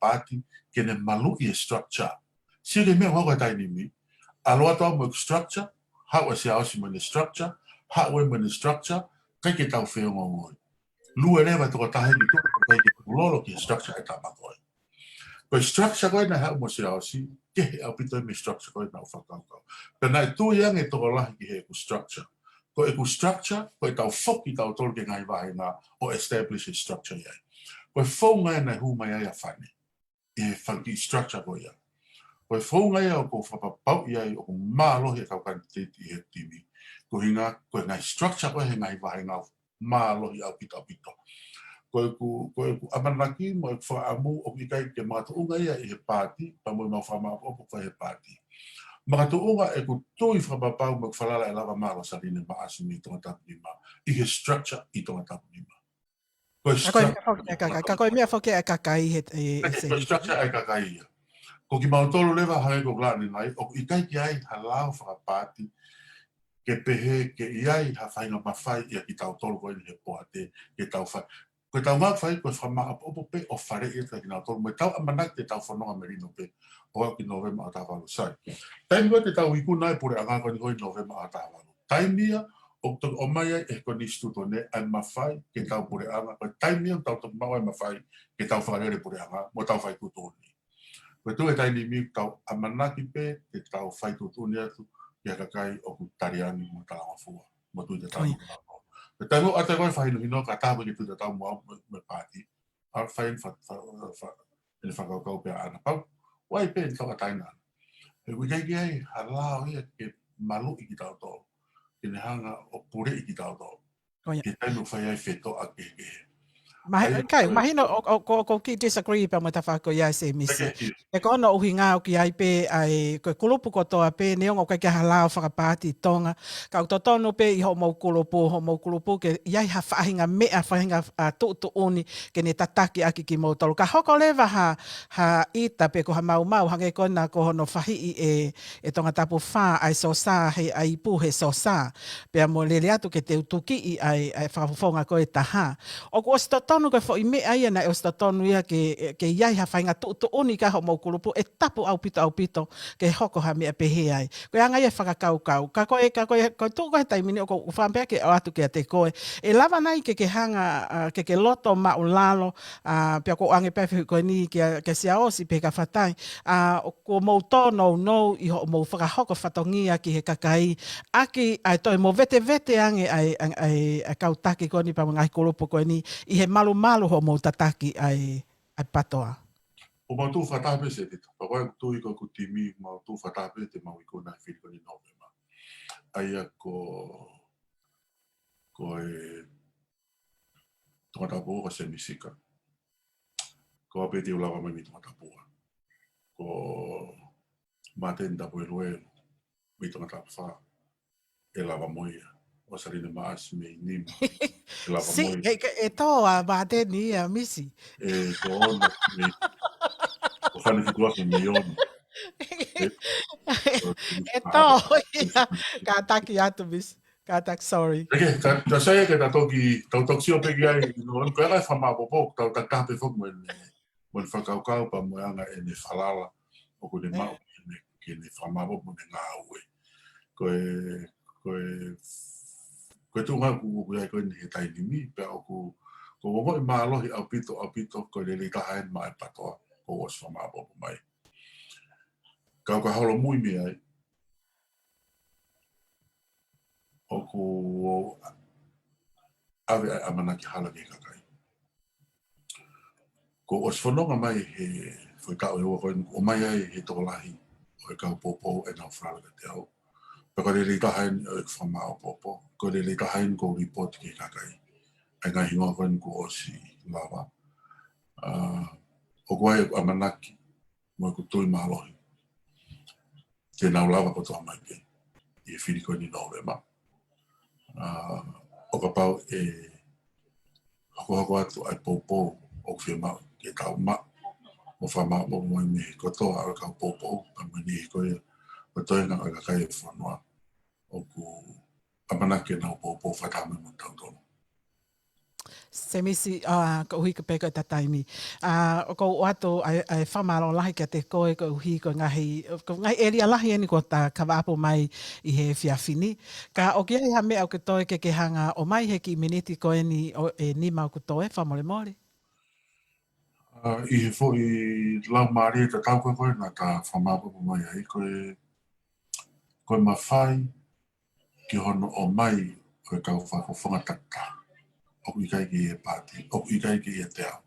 fakapaati ke ne maluʻi e structure. Sio ki he meʻa ʻoku hoko he taimi ni. ʻAlu atu au mo e structure, haʻu ʻa Siaosi mo ʻene structure, haʻu ʻe mo ʻene structure, ʻikai ke tau feongoongoi. Lue leva e tokotaha ki tuʻa, ʻikai ke tau lolo ki he structure ʻe tama ko ē. Ko e structure ko ē naʻe haʻu mo Siaosi, kehe ʻaupito mei he structure ko ē naʻa ku fakakaukau. Pea naʻe tui ange tokolahi ki heʻeku structure. Ko ʻeku structure, ko ʻetau foki tautolu ki he ngaahi vāhenga ʻo establish e structure ia. Ko e founga ia naʻe hū mai ai ʻa Fane ʻi he fanga kiʻi structure ko ia. Ko e founga ia ʻoku ou fakapapauʻi ai ʻoku mālohi e kau kanititeiti ʻi he timi. Ko e ʻuhinga, ko e ngaahi structure ko ē he ngaahi vāhenga mālohi ʻaupito ʻaupito. Ko ʻeku, ko ʻeku ʻamanaki mo ʻeku fakaʻamu ʻoku ʻikai ke makatuʻunga ia ʻi he paati, pea mo ʻemau fakamāʻopoʻopo ko ē he paati. Makatuʻunga ʻeku tui fakapapau mo ʻeku falala ʻe lava ʻa Losaline Maʻasi mei Tongatapu nima, ʻi he structure ʻi Tongatapu nima. Ko e Ka ko e structure meʻa foki ʻa e kakai, ka ko e meʻa foki ʻa e kakai he, he, he Ko e structure ʻa e kakai ia. Ko kimautolu leva hangē ko ʻeku lea ʻanenai, ʻoku ʻikai ke ʻi ai ha lao fakapaati ke pehē ke ʻi ai ha faʻahinga mafai ʻia kitautolu ko eni he poate ke tau fai. Ko ʻetau ngāue fai ko e fakamāʻopoʻopo pē ʻo faleʻi ʻa kinautolu mo ʻetau ʻamanaki ke tau fononga melino pē ʻo aʻu ki Nōvema ʻo taha valu, sai. Taimi ko ē te tau ikuna ai e puleʻanga ko eni ko ē Nōvema ʻo taha valu. Taimi ia ʻoku toki ʻomai ai ʻe he konisitūtone ʻa e mafai ke tau puleʻanga, ko e taimi ia ʻoku tau toki maʻu ai e mafai ke tau fakalele puleʻanga mo tau fai tuʻutuʻuni. Ko e tuʻu he taimi ni ʻoku tau ʻamanaki pē ke tau fai tuʻutuʻuni atu ki he kakai ʻoku taliangi mo talangofua mo tui tatau mo kinautolu. Ko ia. Ko e taimi ʻoku ʻoatu ai ko ē e fakahinohino, ka taha pē ke tui tatau mo au mo e, mo e paati, ʻa fai ʻene fa-, fa-, fa-, ʻene fakakaukau pē ʻaʻana. Pau, ʻoku ʻi ai pē ʻene tauʻatāina ʻaʻana. He ʻoku ʻikai ke ʻi ai ha lao ia ke maluʻi kitautolu, ke ne hanga ʻo puleʻi kitautolu. Ko ia. Ke taimi ʻoku fai ai e fetoʻa kehekehe. Mahi-, ʻA ia, kai, ko e mahino ʻoku, ʻoku, ʻoku, ʻoku ou kiʻi disagree pea mo e tafaʻaki ko ia, Semisi. Eke, ʻio. He ko hono ʻuhinga ʻoku ʻi ai pē ʻa e, ko e kulupu kotoa pē, neongo ʻoku ʻikai ke ʻi ai ha lao fakapaati ʻi Tonga, ka ʻoku totonu pē ʻi hoʻomou kulupu, hoʻomou kulupu ke ʻi ai ha faʻahinga meʻa, faʻahinga, ʻa, tuʻutuʻuni ke ne tataki ʻaki kimoutolu. Ka hoko leva ha, ha ʻita pe ko ha maumau, hangē ko ena ko hono fahiʻi ʻe, ʻe Tongatapu Fā ʻa e SOSA, he ʻa e ipu he SOSA, pea mo lele atu ke teutukiʻi ʻa e, ʻa e fakafofonga ko ē ʻe taha. ʻOku ʻosi totonu ko e foʻi meʻa ia naʻe ʻosi totonu ia ke, ke ʻi ai ha faʻahinga tuʻutuʻuni ki hoʻomou kulupu, ʻe tapu ʻaupito, ʻaupito ke hoko ha meʻa pehē ai. Ko e anga ia e fakakaukau. Ka ko e, ka ko e, ko e tuʻu ko ē he taimi ni ʻoku ou fakaʻamu pē ke ʻoatu kiate koe. ʻE lava nai ke ke hanga, ʻa, ke ke loto maʻulalo, ʻa, pea ʻoku ou ʻoange pē e fehuʻi ko eni kia, kia Siaosi pe kia Fatai. ʻA, ʻoku mou tōnounou ʻi hoʻomou fakahoko fatongia ki he kakai, ʻaki ʻa e toe mo vetevete ange ʻa e, ʻa e, ʻa e, ʻa e kau taki ko eni pea mo e ngaahi kulupu ko eni ʻi he malumalu hoʻomou tataki ʻa e, ʻa e PATOA. ʻOku mau tuʻu fakataha pē, Setita. Pea ko e tui ko ʻeku timi, mau tuʻu fakataha pē te mau ikuna e fili ko eni Nōvema. ʻA ia ko, ko e Tongatapu Ua ko Semisi Sika. Ko au pē te u lava mai mei Tongatapu Ua. Ko Māteni Tapueluelu mei Tongatapu Fā, ʻe lava mo ia. ʻOsaline Maʻasi mei Nima, ʻe lava mo ia. Si, ʻe, ʻe, ʻe tō ʻa Māteni ia, Misi. ʻE tō ʻOna mei, ko Fane Fikuafe mei Ono. ʻE, ʻe tō ia. Kātaki atu, Misi. Kātaki, sorry. ʻEke, ka, ka sai ke ta toki, tau toki sio pē ki ai, no, ko e anga e fakamāʻopoʻopo, tau takitaha pē foki mo ʻene, mo ʻene fakakaukau pea mo e anga ʻene falala ʻoku ne maʻu ke ne, ke ne fakamāʻopoʻopo mo ʻene ngāue. Ko e, ko e, ko e tuʻunga ʻoku, ʻoku ʻi ai ko eni he taimi ni, pea ʻoku, ʻoku ou ongoʻi mālohi ʻaupito, ʻaupito, ko e lelei taha eni maʻa e PATOA, kuo ʻosi fakamāʻopoʻopo mai. Kau ka holomui mei ai, ʻoku ou ʻave ʻa e ʻamanaki hala ki he kakai. Kuo ʻosi fononga mai he foʻi taʻu ʻe ua ko eni, ʻomai ai he tokolahi ʻo e kau poupou ʻenau falala kiate au. Pea ko e lelei taha eni ʻo e fakamāʻopoʻopo, ko e lelei taha eni ʻoku ou lipooti ki he kakai ʻa e ngaahi hingoa ko eni kuo ʻosi lava. ʻA, ʻoku ʻi ai ʻeku ʻamanaki mo ʻeku tui mālohi te nau lava kotoa mai pē ʻi he fili ko eni Nōvema. ʻA, ʻo kapau ʻe hokohoko atu ʻa e poupou ʻoku fiemaʻu ke tau maʻu mo fakamāʻopoʻopo mai mei he kotoa ʻo e kau poupou, pea mo e niʻihi ko ia ʻo e toenga ʻo e kakai ʻo e fonua ʻoku ʻamanaki ke nau poupou fakataha mai mo kitautolu. Semisi, ʻa, koeʻuhi ko e pē ko ʻeta taimi. ʻA, ʻoku ou ʻoatu ʻa e, ʻa e fakamālō lahi kiate koe koeʻuhi ko e ngaahi, ko e ngaahi ʻēlia lahi eni kuo ta kava ʻapu mai ʻi he efiafi ni. Ka ʻoku ʻi ai ha meʻa ʻoku ke toe ke ke hanga ʻo ʻomai he kiʻi miniti ko eni ʻe nima ʻoku toe, fakamolemole? ʻA, ʻi he foʻi laumālie tatau ko ē ko ē naʻa ta fakamāʻopoʻopo mai ai, ko e, ko e mafai ki hono ʻomai ʻo e kau fakafofonga takitaha ʻoku ʻikai ke ʻi he paati, ʻoku ʻikai ke ʻiate au.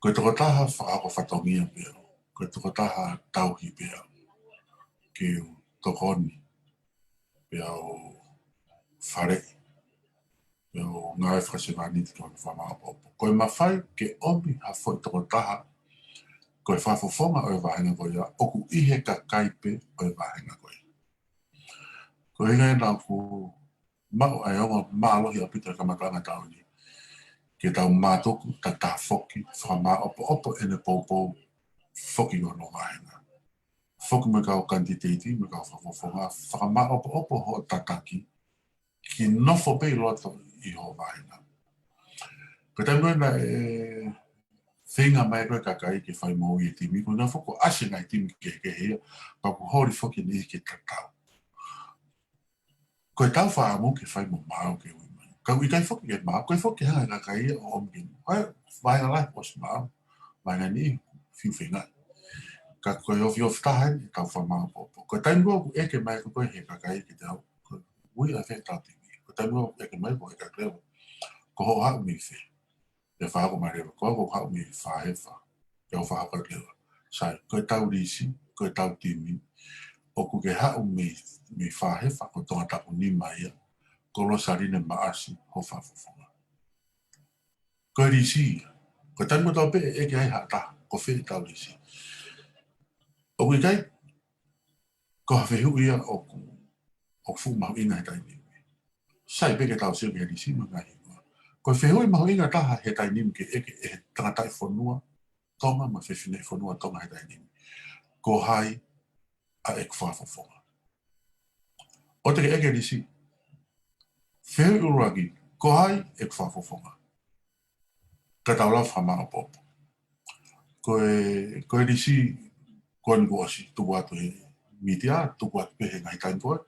Ko e tokotaha fakahoko fatongia pē au, ko e tokotaha tauhi pē au, ke u tokoni pea u faleʻi, pea u ngāue fakasevāniti ki hono fakamāʻopoʻopo. Ko e mafai ke ʻomi ha foʻi tokotaha ko e fakafofonga ʻo e vāhenga ko ia, ʻoku ʻi he kakai pē ʻo e vāhenga ko ia. Ko e ʻuhinga ia naʻa ku maʻu ai ʻa e ongo mālohi ʻaupito he kamataʻanga ʻo e taʻu ni, ke tau mātuku takitaha foki, fakamāʻopoʻopo ʻene poupou foki ki hono vāhenga. foki mo e kau kanititeiti, mo e kau fakafofonga, fakamāʻopoʻopo hoʻo tataki, ke nofo pē ʻi loto ʻi ho vāhenga. Ko e taimi ko ē naʻe feinga mai ko ē e kakai ke fai moʻui e timi, ko e nofo ko ʻasi e ngaahi timi kehekehe ia, pea kuo holi foki e niʻihi ke tatau. Ko e tau fakaʻamu ke fai mo maau ke ui mai. Ka ʻoku ʻikai foki ke maau, ʻikai foki ke hanga e kakai ia ʻo ʻomi ke maau. Ko e vāhenga lahi ʻosi maau, vāhenga ʻe niʻihi fiu feinga. Ka ko e ofiofi taha eni e tau fakamāʻopoʻopo. Ko e taimi ko ē ʻoku ʻeke mai ko ē he kakai ke te ui ʻa fē tau timi. Ko e taimi ko ē ʻoku ʻeke mai ko e kakai leva, ko hoʻo haʻu mei fē? Pea fakahoko mai leva, ko au ʻoku ou haʻu mei Fāhefa. Pea u fakahoko leva. Sai, ko e tau lisi, ko e tau timi, ʻoku ke haʻu mei, mei Fāhefa, ko Tongatapu nima ia, ko Losaline Maʻasi ho fakafofonga. Ko e lisi ia. Ko e taimi ko ē tau pē ʻe ʻeke ai ha taha, ko fē tau lisi. ʻOku ʻikai ko ha fehuʻi ia ʻoku, ʻoku fuʻu mahuʻinga he taimi ni. Sai pē ke tau sio ki he lisi mo e ngaahi hingoa. Ko e fehuʻi mahuʻinga taha he taimi ni ke ʻeke ʻe he tangataʻi fonua Tonga mo e fefine fonua Tonga he taimi ni, ko hai ʻa ʻeku fakafofonga? ʻOua te ke ʻeke lisi. Fehuʻi ʻuluaki, ko hai ʻeku fakafofonga? Ka tau lava fakamāʻopoʻopo. Ko e, ko e lisi ko eni kuo ʻosi tuku atu he mītia, tuku atu pē he ngaahi taimi ko ē,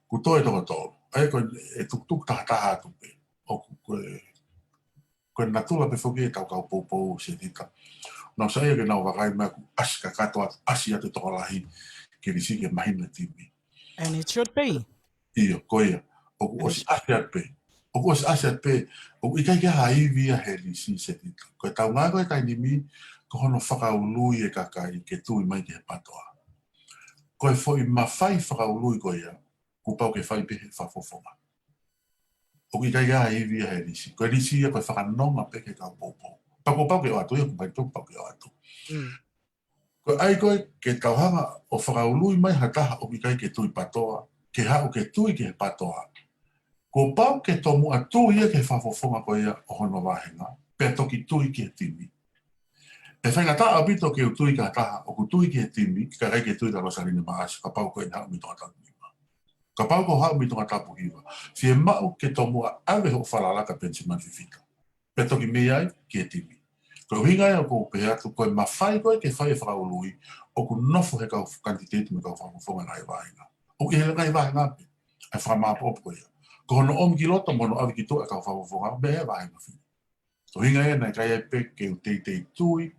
kuo toe toko tolu. ʻA ia ko e tukutuku tahataha atu pē. ʻOku ko e, ko e natula pē foki e tau kau poupou Setita. Nau saiʻia ke nau vakai mai kuo ʻasi kakato atu, ʻasi atu e tokolahi ki he lisi ke mahino e timi. And it should be. ʻIo, ko ia. ʻOku ʻosi ʻasi atu pē. ʻOku ʻosi ʻasi atu pē. ʻOku ʻikai ke ʻi ai ha ivi ia he lisi Setita. Ko e tau ngāue ko ē he taimi ni, ko hono fakaului e kakai ke tui mai ki he PTOA. Ko e foʻi mafai fakaului ko ia, kuo pau ke fai pē he fakafofonga. ʻOku ʻikai ke ʻi ai ha ivi ia he lisi. Ko e lisi ia ko e fakanonga pē ki he kau poupou. Pea kuo pau ke ʻoatu ia, kuo pau, kuo pau ke ʻoatu. Mm. Ko e ʻai ko ē ke tau hanga ʻo fakaului mai ha taha ʻoku ʻikai ke tui PTOA, ke haʻu ke tui ki he PTOA, kuo pau ke tomuʻa tui ia ki he fakafofonga ko ia ʻo hono vāhenga, pea toki tui ki he timi. ʻE faingataʻa ʻaupito ke u tui ki ha taha ʻoku tui ki he timi, kae ʻikai ke tui kia Losaline Maʻasi, kapau ko ʻene haʻu mei Tongatapu nima. Kapau ko hoʻo haʻu mei Tongatapu hiva, fiemaʻu ke tomuʻa ʻave hoʻo falala kia Penisimani Fifita. Pea toki mei ai ki he timi. Ko e ʻuhinga ia ʻoku ou pehē atu, ko e mafai ko ē ke fai e fakaului, ʻoku nofo he kau kanititeiti mo e kau fakafofonga ngaahi vāhenga. ʻOku ʻi he ngaahi vāhenga pē ʻa e fakamāʻopoʻopo ko ia. Ko hono ʻomi ki loto mo hono ʻave ki tuʻa e kau fakafofonga, meʻa ia vāhenga fili. Ko e ʻuhinga ia naʻe ʻikai ai pē ke u teitei tui.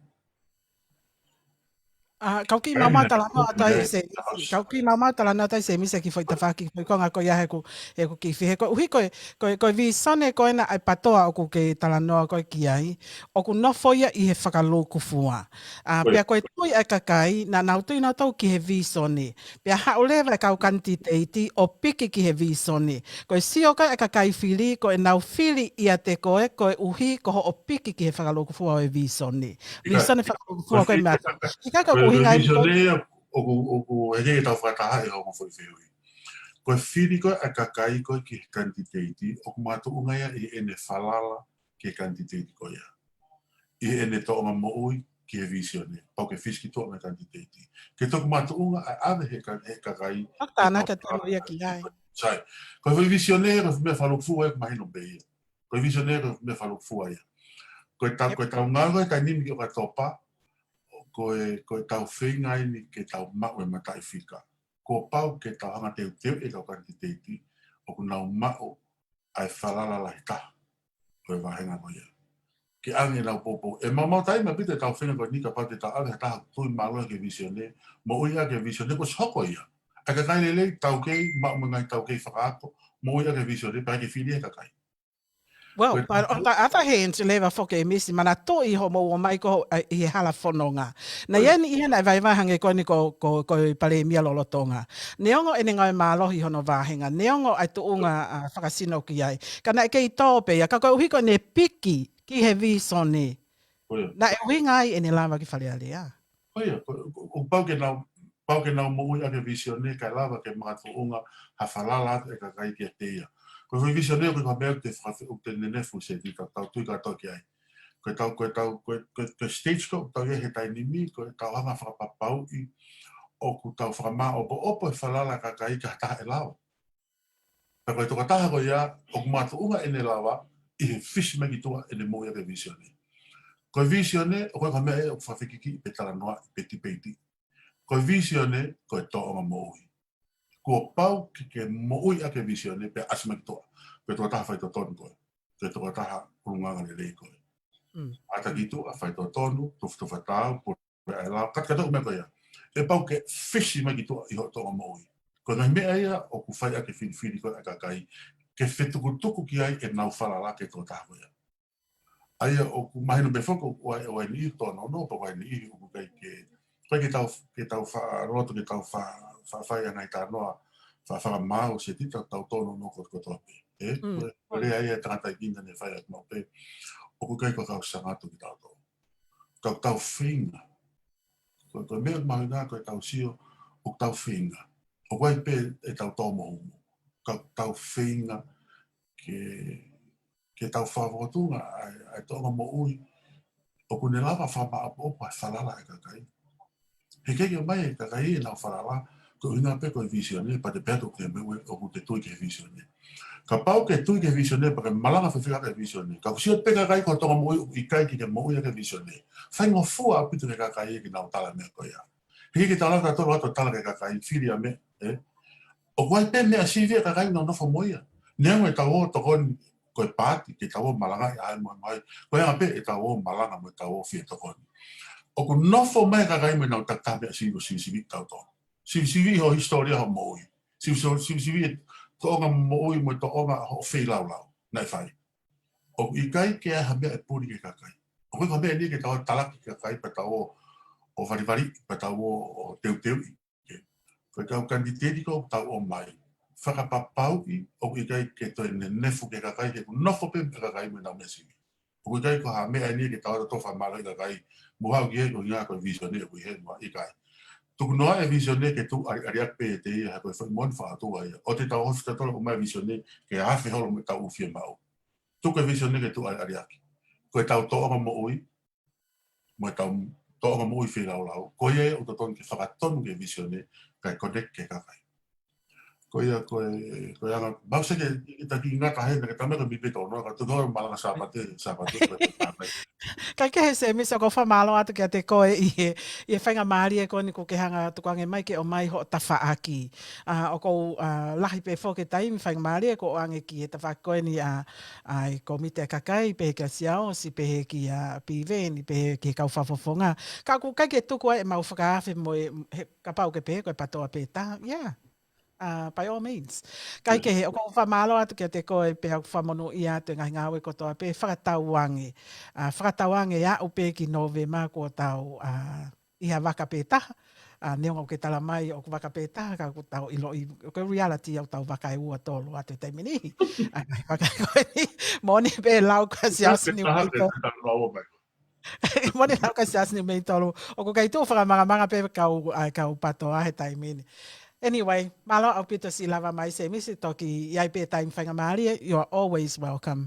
ʻA, kau kiʻi maumau talanoa atu ai Semisi, kau kiʻi maumau talanoa atu ai Semisi ki he foʻi tafaʻaki, foʻi konga ko ia he ʻoku, he ʻoku kiʻi fihi. Ko e ʻuhi ko e, ko e, ko e vīsone ko ena ʻa e PTOA ʻoku ke talanoa ko ē ki ai, ʻoku nofo ia ʻi he fakalūkufua. ʻA, pea ko e tui ʻa e kakai, naʻa nau tui nautolu ki he vīsone. Pea haʻu leva e kau kanititeiti ʻo piki ki he vīsone. Ko e sio ko ē ʻa e kakai fili, ko ʻenau fili ʻiate koe, ko e ʻuhi ko hoʻo piki ki he fakalūkufua ʻo e vīsone. Vīsone fakalūkufua ko e meʻa. ʻIkai ko e ʻuhinga ia. Ko e vīsone ia, ʻoku, ʻoku, ʻe ʻikai ke tau fakatahaʻi hoʻo foʻi fehuʻi. Ko e fili ko ē ʻa e kakai ko ē ki he kanititeiti, ʻoku makatuʻunga ia ʻi heʻene falala ki he kanititeiti ko ia. ʻI heʻene tōʻonga moʻui ki he vīsone, pau ke fisi ki tuʻa mo e kanititeiti. Ke toki makatuʻunga ʻa e ʻave he ka-, he kakai. ʻOku tānaki atu ia ki ai. Sai. Ko e foʻi vīsone, ko e foʻi meʻa fakalūkufua ia, mahino pē ia. Ko e vīsone, ko e foʻi meʻa fakalūkufua ia. Ko e tau, ko e tau ngāue ko ē he taimi ni ki ʻOkatopa, ko e, ko e tau feinga eni ke tau maʻu e mataʻifika. Kuo pau ke tau hanga teuteuʻi e kau kanititeiti, ʻoku nau maʻu ʻa e falala lahi taha ʻo e vāhenga ko ia. Ke ʻange ʻenau poupou. ʻE maumau taimi ʻaupito e tau feinga ko eni kapau te tau ʻave ha taha tui mālohi ki he vīsone, moʻui ʻaki e vīsone, kuo ʻosi hoko ia. ʻA e kakai lelei, taukei, maʻu mo e ngaahi taukei fakaako, moʻui ʻaki e vīsone, pea ke fili e kakai. Well, but on the other hand, leva foki Semisi, manatuʻi hoʻomou ō mai ko ē ʻi he hala fononga. Naʻe ʻi ai e niʻihi ia naʻe vaivai hangē ko eni ko, ko, ko e Palēmia lolotonga. Neongo ʻene ngāue mālohi hono vāhenga, neongo ʻa e tuʻunga, ʻa, fakasino ki ai. Ka naʻe kei tō pē ia, ka ko e ʻuhi ko ʻene piki ki he vīsone. Naʻe ʻuhinga ai ʻene lava ki Fale Alea. Ko ia, ko, ko, ko pau ke nau, pau ke nau moʻui ʻaki e vīsone kae lava ke makatuʻunga ha falala atu e kakai kiate ia. Ko e foʻi vīsone ko e meʻa ʻoku te fakafe-, ʻoku te nenefu Setita, tau tui kātoa ki ai. Ko e tau, ko e tau, ko e, ko e, ko e stage ko ē ʻoku tau ʻi ai he taimi ni, ko e tau hanga fakapapauʻi ʻoku tau fakamāʻopoʻopo e falala ʻa e kakai ki ha taha ʻe lava. Pea ko e tokotaha ko ia, ʻoku makatuʻunga ʻene lava ʻi he fisi mai ki tuʻa ʻene moʻui ʻaki e visione. Ko e visione, ʻoku ʻikai ko ha meʻa ia ʻoku fakafekiki pe talanoa pe tipeiti. Ko e visione, ko e tōʻonga moʻui. Kuo pau ke, ke moʻui ʻaki e visione pea ʻasi mai ki tuʻa. Ko e tokotaha faitotonu koe. Ko e tokotaha ʻulungaanga lelei koe. Mm. ʻAta ki tuʻa, faitotonu, tufatufa taau, pule ʻa e lao, kata kata ʻo meʻa ko ia. ʻE pau ke fisi mai ki tuʻa ʻi hoʻo tōʻonga moʻui. Ko e ngaahi meʻa ia ʻoku fai ʻaki e filifili ko ē ʻa e kakai, ke fetukutuku ki ai ʻenau falala ki he tokotaha ko ia. ʻA ia ʻoku mahino pē foki ʻoku ʻi ai, ʻi ai e niʻihi tōnounou, pea ʻi ai e niʻihi ʻoku ʻikai ke, ʻikai ke tau, ke tau faʻa loto, ke tau faʻa, faʻa fai ʻa e ngaahi talanoa, faʻa fakamāu, Setita, tau tōnounou ko, kotoa pē. ʻE, Mm. ko e, ko e lea ia ʻa e tangataʻeiki naʻa ne fai ʻaki maʻu pē, ʻoku ʻikai ko e kau sangato kitautolu. Ka ʻoku tau feinga. Ko, ko e meʻa ʻoku mahuʻinga ko e tau sio, ʻoku tau feinga. ʻOku ʻi ai pē ʻetau tō mo humu. Ka ʻoku tau feinga ke, ke tau fakafōtunga ʻa e, ʻa e tōʻonga moʻui. ʻOku ne lava fakamāʻopoʻopo ʻa e falala ʻa e kakai. He ʻikai ke ʻomai e kakai ʻenau falala, ko e ʻuhinga pē ko e visione, pea te pehē atu ke meʻa ʻoku te tui ki he visione. Kapau ke tui ki he visione, pea ke malanga fefeka ki he visione. Ka ʻoku sio pē kakai ko e tōʻonga moʻui, ʻikai ke ke moʻui ʻaki e visione. Faingofua ʻaupito ki he kakai ke nau tala e meʻa ko ia. He ʻikai ke tala ʻa tautolu ʻo tala ki he kakai, fili ʻa e meʻa, ē? ʻOku ʻi ai pē meʻa sivi ʻa e kakai naʻa nau nofo mo ia. Neongo ʻetau ō tokoni ko e paati, ke tau ō malangaʻi ʻa e moʻui mai. Ko e anga pē ʻetau ō malanga mo ʻetau ō fie tokoni. ʻOku nofo mai e kakai mo ʻenau takitaha meʻa sivi ʻo sivisiviʻi kitautolu. Sivisiviʻi hoʻo hisitōlia hoʻo moʻui. Sivi-, sivi-, sivisiviʻi e tōʻonga moʻui mo e tōʻonga hoʻo feilaulau. Naʻe fai. ʻOku ʻikai ke ʻi ai ha meʻa ʻe puli ki he kakai. ʻOku ʻikai ko ha meʻa eni ke tau talaki ki he kakai pea tau ō, ʻo valivali, pea tau ō, ʻo teuteuʻi. Ko e kau kanititeiti ko ē ʻoku tau ʻomai. Fakapapauʻi, ʻoku ʻikai ke toe nenefu ki he kakai, he ʻoku nofo pē mo e kakai mo ʻenau meʻa sivi. ʻOku ʻikai ko ha meʻa eni ke tau ō ʻo fakamālohiʻi e kakai. Mou haʻu ki he, ko e ʻuhinga ko e visione ʻoku ʻi heni, ʻikai. Tuku noa e visione ke tuʻu ʻaliʻaliaki pē ʻiate ia, he ko e foʻi moʻoni fakaʻotua ia. ʻOua te tau ō ʻo fita tolo ʻomai e visione, ke afe holo mo ʻetau ʻū fiemaʻu. Tuku e visione ke tuʻu ʻaliʻaliaki. Ko ʻetau tōʻonga moʻui, mo ʻetau tōʻonga moʻui feilaulau. Ko ia ʻoku totonu ke fakatonu ki he visione, kae connect ki he kakai. Ko ia, ko e, ko e anga, mau seke, ʻi taki ngata he, na ke tama ka mipe tō, no, ka tuku ʻo malanga Sāpate, Sāpate, ko e tama. Kae kehe Semisi, ʻoku ou fakamālō atu kiate koe ʻi he, ʻi he faingamālie ko eni kuo ke hanga tukuange mai ke ʻomai hoʻo tafaʻaki. ʻA, ʻoku ou, ʻa, lahi pē foki e taimi faingamālie kuo ʻoange ki he tafaʻaki ko eni ʻa, ʻa e kōmiti ʻa e kakai, pehē kia Siaosi, pehē kia Piveni, pehē ki he kau fakafofonga. Ka ʻoku ʻikai ke tuku ai ʻemau fakaafe mo e, he, kapau ke pehē ko e PTOA pē taha, yeah. ʻA, by all means. Kae kehe, ʻoku ou fakamālō atu kiate koe pea ʻoku fakamonūʻia atu e ngaahi ngāue kotoa pē fakatauange. ʻA, fakatauange aʻu pē ki Nōvema kuo tau, ʻa, ʻi ha vaka pē taha. ʻA, neongo ʻoku ke tala mai ʻoku vaka pē taha, ka ʻoku tau ʻiloʻi, ko e reality ʻoku tau vaka ʻe ua tolu atu he taimi ni. ʻA, ngaahi vaka ko eni, moʻoni pē lau kia Siaosi Niumeitolu. Moʻoni lau kia Siaosi Niumeitolu. ʻOku ʻikai tuʻu fakamangamanga pē kau, ʻa, kau PTOA he taimi ni. Anyway, mālō ʻaupito siʻi lava mai Semisi, toki ʻi ai pē taimi faingamālie, you are always welcome.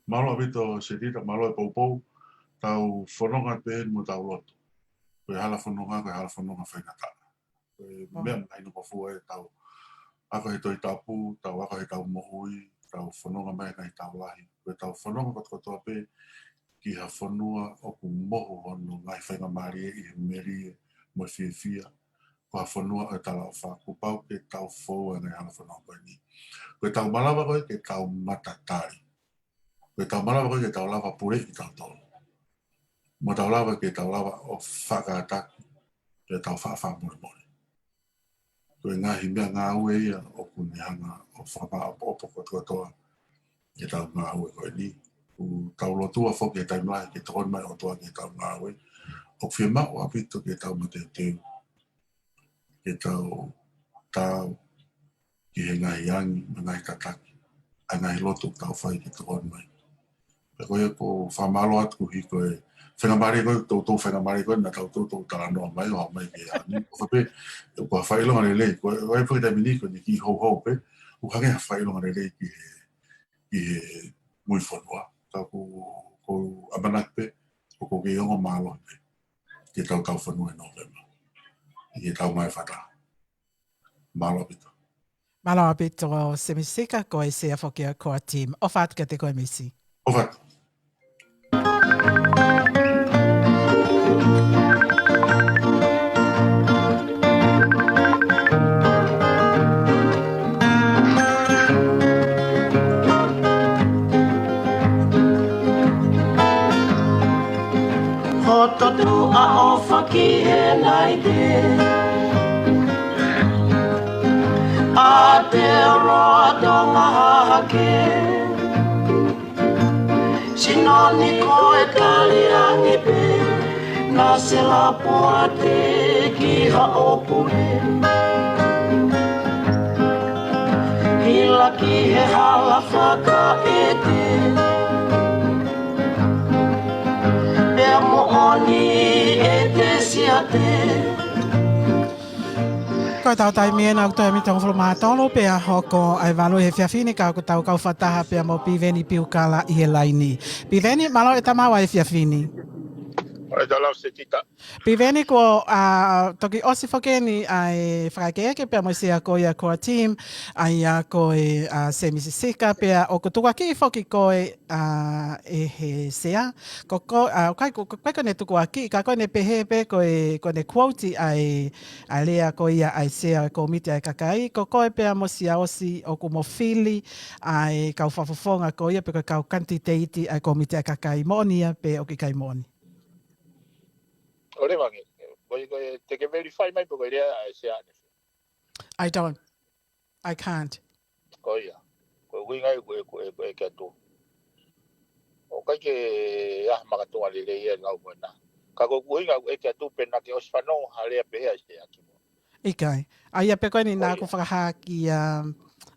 Mālō ʻaupito Setita, mālō e poupou, tau fononga pē mo tau lotu. Ko e hala fononga, ko e hala fononga faingataʻa. Ko e meʻa mahino ko fua ʻetau ako he Tohi Tapu, tau ako heʻetau moʻui, tau fononga mai he ngaahi taʻu lahi. Ko ʻetau fononga kotokotoa pē ki ha fonua ʻoku mohu hono ngaahi faingamālie ʻi he melie mo e fiefia. Ko ha fonua ʻo e talaʻofa, kuo pau ke tau foua e ngaahi hala fononga ko eni. Ko ʻetau malava ko ē ke tau matatali. Ko ʻetau malava ko ē ke tau lava puleʻi kitautolu. Mo tau lava ke tau lava ʻo fakataki, ke tau faʻa fakamolemole. Ko e ngaahi meʻangāue ia ʻoku ne hanga ʻo fakamāʻopoʻopo kotokotoa ʻetau ngāue ko eni. ʻOku tau lotua foki he taimi lahi ke tokoni mai ʻOtua ki heʻetau ngāue. ʻOku fiemaʻu ʻaupito ke tau mateuteu. Ke tau, tau ki he ngaahi angi, mo e ngaahi tataki, ʻa e ngaahi lotu ʻoku tau fai ke tokoni mai. Pea ko ia ʻoku ou fakamālō atu koeʻuhi ko e faingamālie ko ē, toutou faingamālie ko ē, naʻa tau toutou talanoa mai, ʻo haʻu mai ki he ʻaho ni. ʻOfa pē, ʻoku ou fakaʻilonga lelei, ko e, ko e foʻi taimi ni ko eni kiʻi houhou pē, ʻoku hangē ha fakaʻilonga lelei ki he, ki he mui fonua. Ka ʻoku, ʻoku ou ʻamanaki pē, ʻoku ou kei ongo mālohi pē ke tau tau fonua ʻi Nōvema. ʻi he taʻu mai fata. Mālō ʻaupito. Mālō ʻaupito Semisi Sika, ko e Sea foki ʻa e Core Team. ʻOfa atu kiate koe Misi. ʻOfa atu. Hoto tuʻa ʻofa ki he naite. Aotearoa Tonga Hahake. Sino ni ko e kali ange pē, naʻa se lapoate ki haʻo pule. Hila ki he hala fakaʻete. Pea moʻoni ʻete siate. Ko e tau taimi ena ʻoku toe miniti hongofulu mā tolu pea hoko ʻa e valu he efiafi ni ka ʻoku tau kau fakataha pea mo Piveni Piukala ʻi he laini. Piveni, mālō e tama ʻa e efiafi ni. ʻOi, tau lau Setita. Piveni, kuo, ʻa, toki ʻosi foki eni ʻa e fakaʻekeʻeke pea mo e sea ko ia Core Team, ʻa ia ko e, ʻa, Semisi Sika pea ʻoku tukuakiʻi foki koe, ʻa, ʻe he sea. Ko, ko, ʻa, ʻoku ʻikai, ko, ko, ʻikai ko ʻene tukuakiʻi, ka ko ʻene pehē pē ko e, ko ʻene quote ʻa e, ʻa e lea ko ia ʻa e sea ʻo e kōmiti ʻa e kakai, ko koe pea mo Siaosi ʻoku mo fili ʻa e kau fakafofonga ko ia pe ko e kau kanititeiti ʻa e kōmiti ʻa e kakai. Moʻoni ia pe ʻoku ʻikai moʻoni? ʻOleva ange, ko e, ko e, te ke verify mai pe ko e lea ʻa e sea ʻanefē. I don't. I can't. Ko ia. Ko e ʻuhinga ia ʻeku, ʻeku, ʻeku ʻeke atu. ʻOku ʻikai ke ʻi ai ha makatuʻunga lelei ia ʻi he ngāue ko ena. Ka ko e ʻuhinga ʻeku ʻeke atu pe naʻa ke ʻosi fanongo ha lea pehē ʻa e sea kimuʻa. ʻIkai. ʻA ia pē ko eni naʻa ku fakahā kia,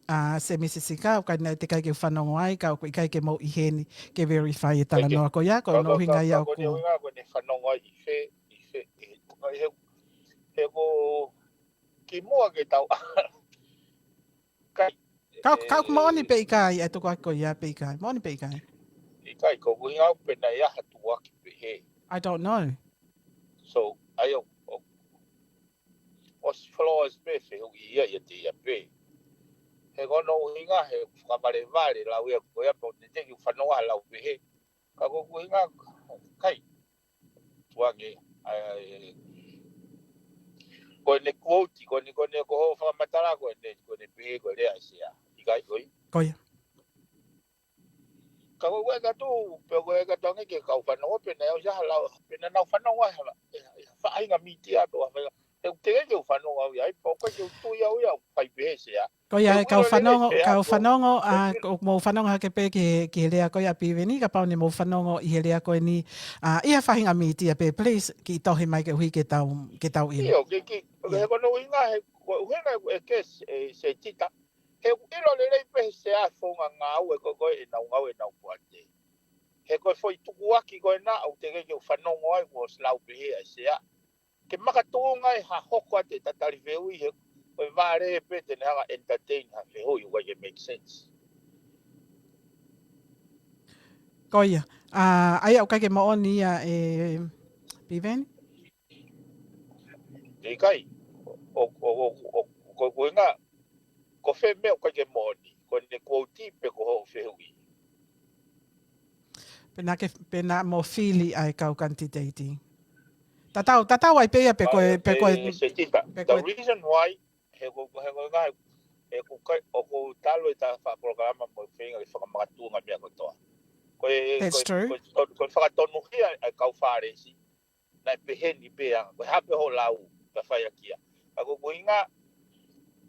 ʻa, Semisi Sika, ʻoku ʻikai naʻe teʻeki ai ke u fanongo ai, ka ʻoku ʻikai ke mou ʻi heni ke verify e talanoa ko ia, ko hono ʻuhinga ia ʻoku. Ko ʻene fanongo ai ʻi fē, ʻi fē, ʻi he, he, he ko kimuʻa ke tau. ʻIkai. Ka, ka ʻoku moʻoni pe ʻikai, ʻa e tukuakiʻi ko ia pe ʻikai. Moʻoni pe ʻikai? ʻIkai, ko e ʻuhinga pe naʻe ʻi ai ha tukuakiʻi pehē. I don't know. So, ʻa ia ʻo, ʻo, ʻosi Flores pē fehuʻi ia ʻiate ia pē. He ko hono ʻuhinga he fakavalevale lau ia ko ia pe ʻoku teʻeki ke u fanongo ha lau pehē. Ka ko e ʻuhinga, ʻikai. Tuange, ʻa, ʻa, ʻa, ko ʻene quote, ko ʻene, ko ʻene, ko hoʻo fakamatala, ko ʻene, ko ʻene pehē, ko e lea ʻa e sea. ʻIkai, ko ia. Ko ia. Ka ko e ʻeke atu, pe ko e ʻeke atu ange ke kau fanongo, pe naʻe ʻosi ha lau, pe naʻa nau fanongo, ha, ha, ha faʻahinga mītia, pe ha faʻahinga, he ʻoku teʻeki ke u fanongo au ia, ʻa ia, pe ʻoku ʻikai ke u tui au ia, ʻoku ʻikai pehē sea. Ko ia, he ʻoku ʻilo lelei pē ʻa e, kau fanongo, ʻa, ʻoku mou fanongo hake pē ki he, ki he lea ko ia ʻa Piveni, kapau naʻa mou fanongo ʻi he lea ko eni, ʻa, ʻi ha faʻahinga mītia pē, please, kiʻi tohi mai koeʻuhi ke tau, ke tau ʻilo. ʻIo, ke, ke, he ko hono ʻuhinga, he, ko e ʻuhinga ʻeku ʻeke, ʻe, Setita, he ʻoku ʻilo lelei pē he sea e founga ngāue ko ē ʻenau ngāue ʻenau kuate. He ko e foʻi tukuakiʻi ko ena, ʻoku teʻeki ke u fanongo ai, kuo ʻosi lau pehē ʻa e sea. Ke makatuʻunga ai ha hoko atu e tatali fehuʻi he, ko e vale pē te ne hanga entertain ha fehuʻi ʻoku ʻikai ke make sense. Ko ia. ʻA, ʻa ia ʻoku ʻikai ke moʻoni ia ʻe Piveni? ʻIkai. ʻO, ʻo, ʻo, ʻo, ko, ko e ʻuhinga, ko fē meʻa ʻoku ʻikai ke moʻoni, ko ʻene quote pe ko hoʻo fehuʻi. Pe naʻa ke, pe naʻa mo fili ʻa e kau kanititeiti. Tatau, tatau ai pē ia pe ko e, pe ko e, Setita, pe ko e. The reason why, he ko, he ko e ngaahi, he ko kai, ʻoku talu e ta fakapolokalama mo e feinga ke fakamakatuʻunga meʻa kotoa. Ko e, that's true. Ko e, ko e, ko e fakatonuhia ʻa e kau Fālesi, naʻe pehē ni pē ʻa, ko e hā pē hoʻo lau, ka fai ʻaki ia. Ka ko e ʻuhinga,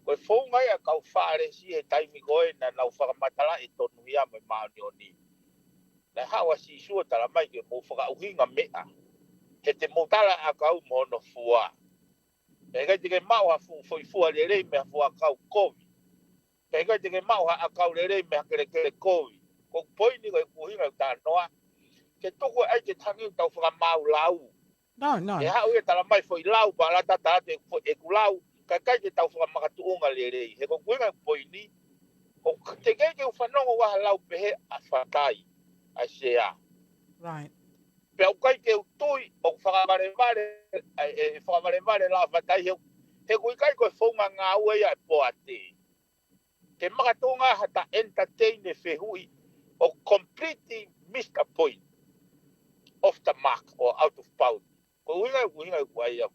ko e founga ia ʻa e kau Fālesi he taimi ko ē naʻa nau fakamatala e tonuhia mo e māʻoniʻoni. Naʻe haʻu ʻa Sīsū ʻo tala mai ke mou fakaʻuhinga meʻa. He te mou tala ʻakau mo hono fua. Pea ʻikai te ke maʻu ha fu-, foʻi fua lelei mei ha fua ʻakau kovi. Pea ʻikai te ke maʻu ha ʻakau lelei mei ha kelekele kovi. Ko e poini ko e ʻuhinga ʻo e talanoa. Ke tuku ai ke tangi tau fakamaau lau. No, no. Ke haʻu ia tala mai foʻi lau, pea lata tala te fo-, ʻeku lau, ka ʻikai ke tau fakamakatuʻunga lelei. He ko e ʻuhinga ʻo e poini, ʻoku teʻeki ke u fanongo au ha lau pehē ʻa Fatai, ʻa e sea. Right. Pea ʻoku ʻikai ke u tui, ʻoku fakavalevale, ʻa e, e fakavalevale la fatai he, he ʻoku ʻikai ko e founga ngāue ia ʻa e poate. Ke makatuʻunga ha ta entertain e fehuʻi ʻo completely miss the point, off the mark or out of bound. Ko e ʻuhinga, ʻuhinga ʻoku ʻai au.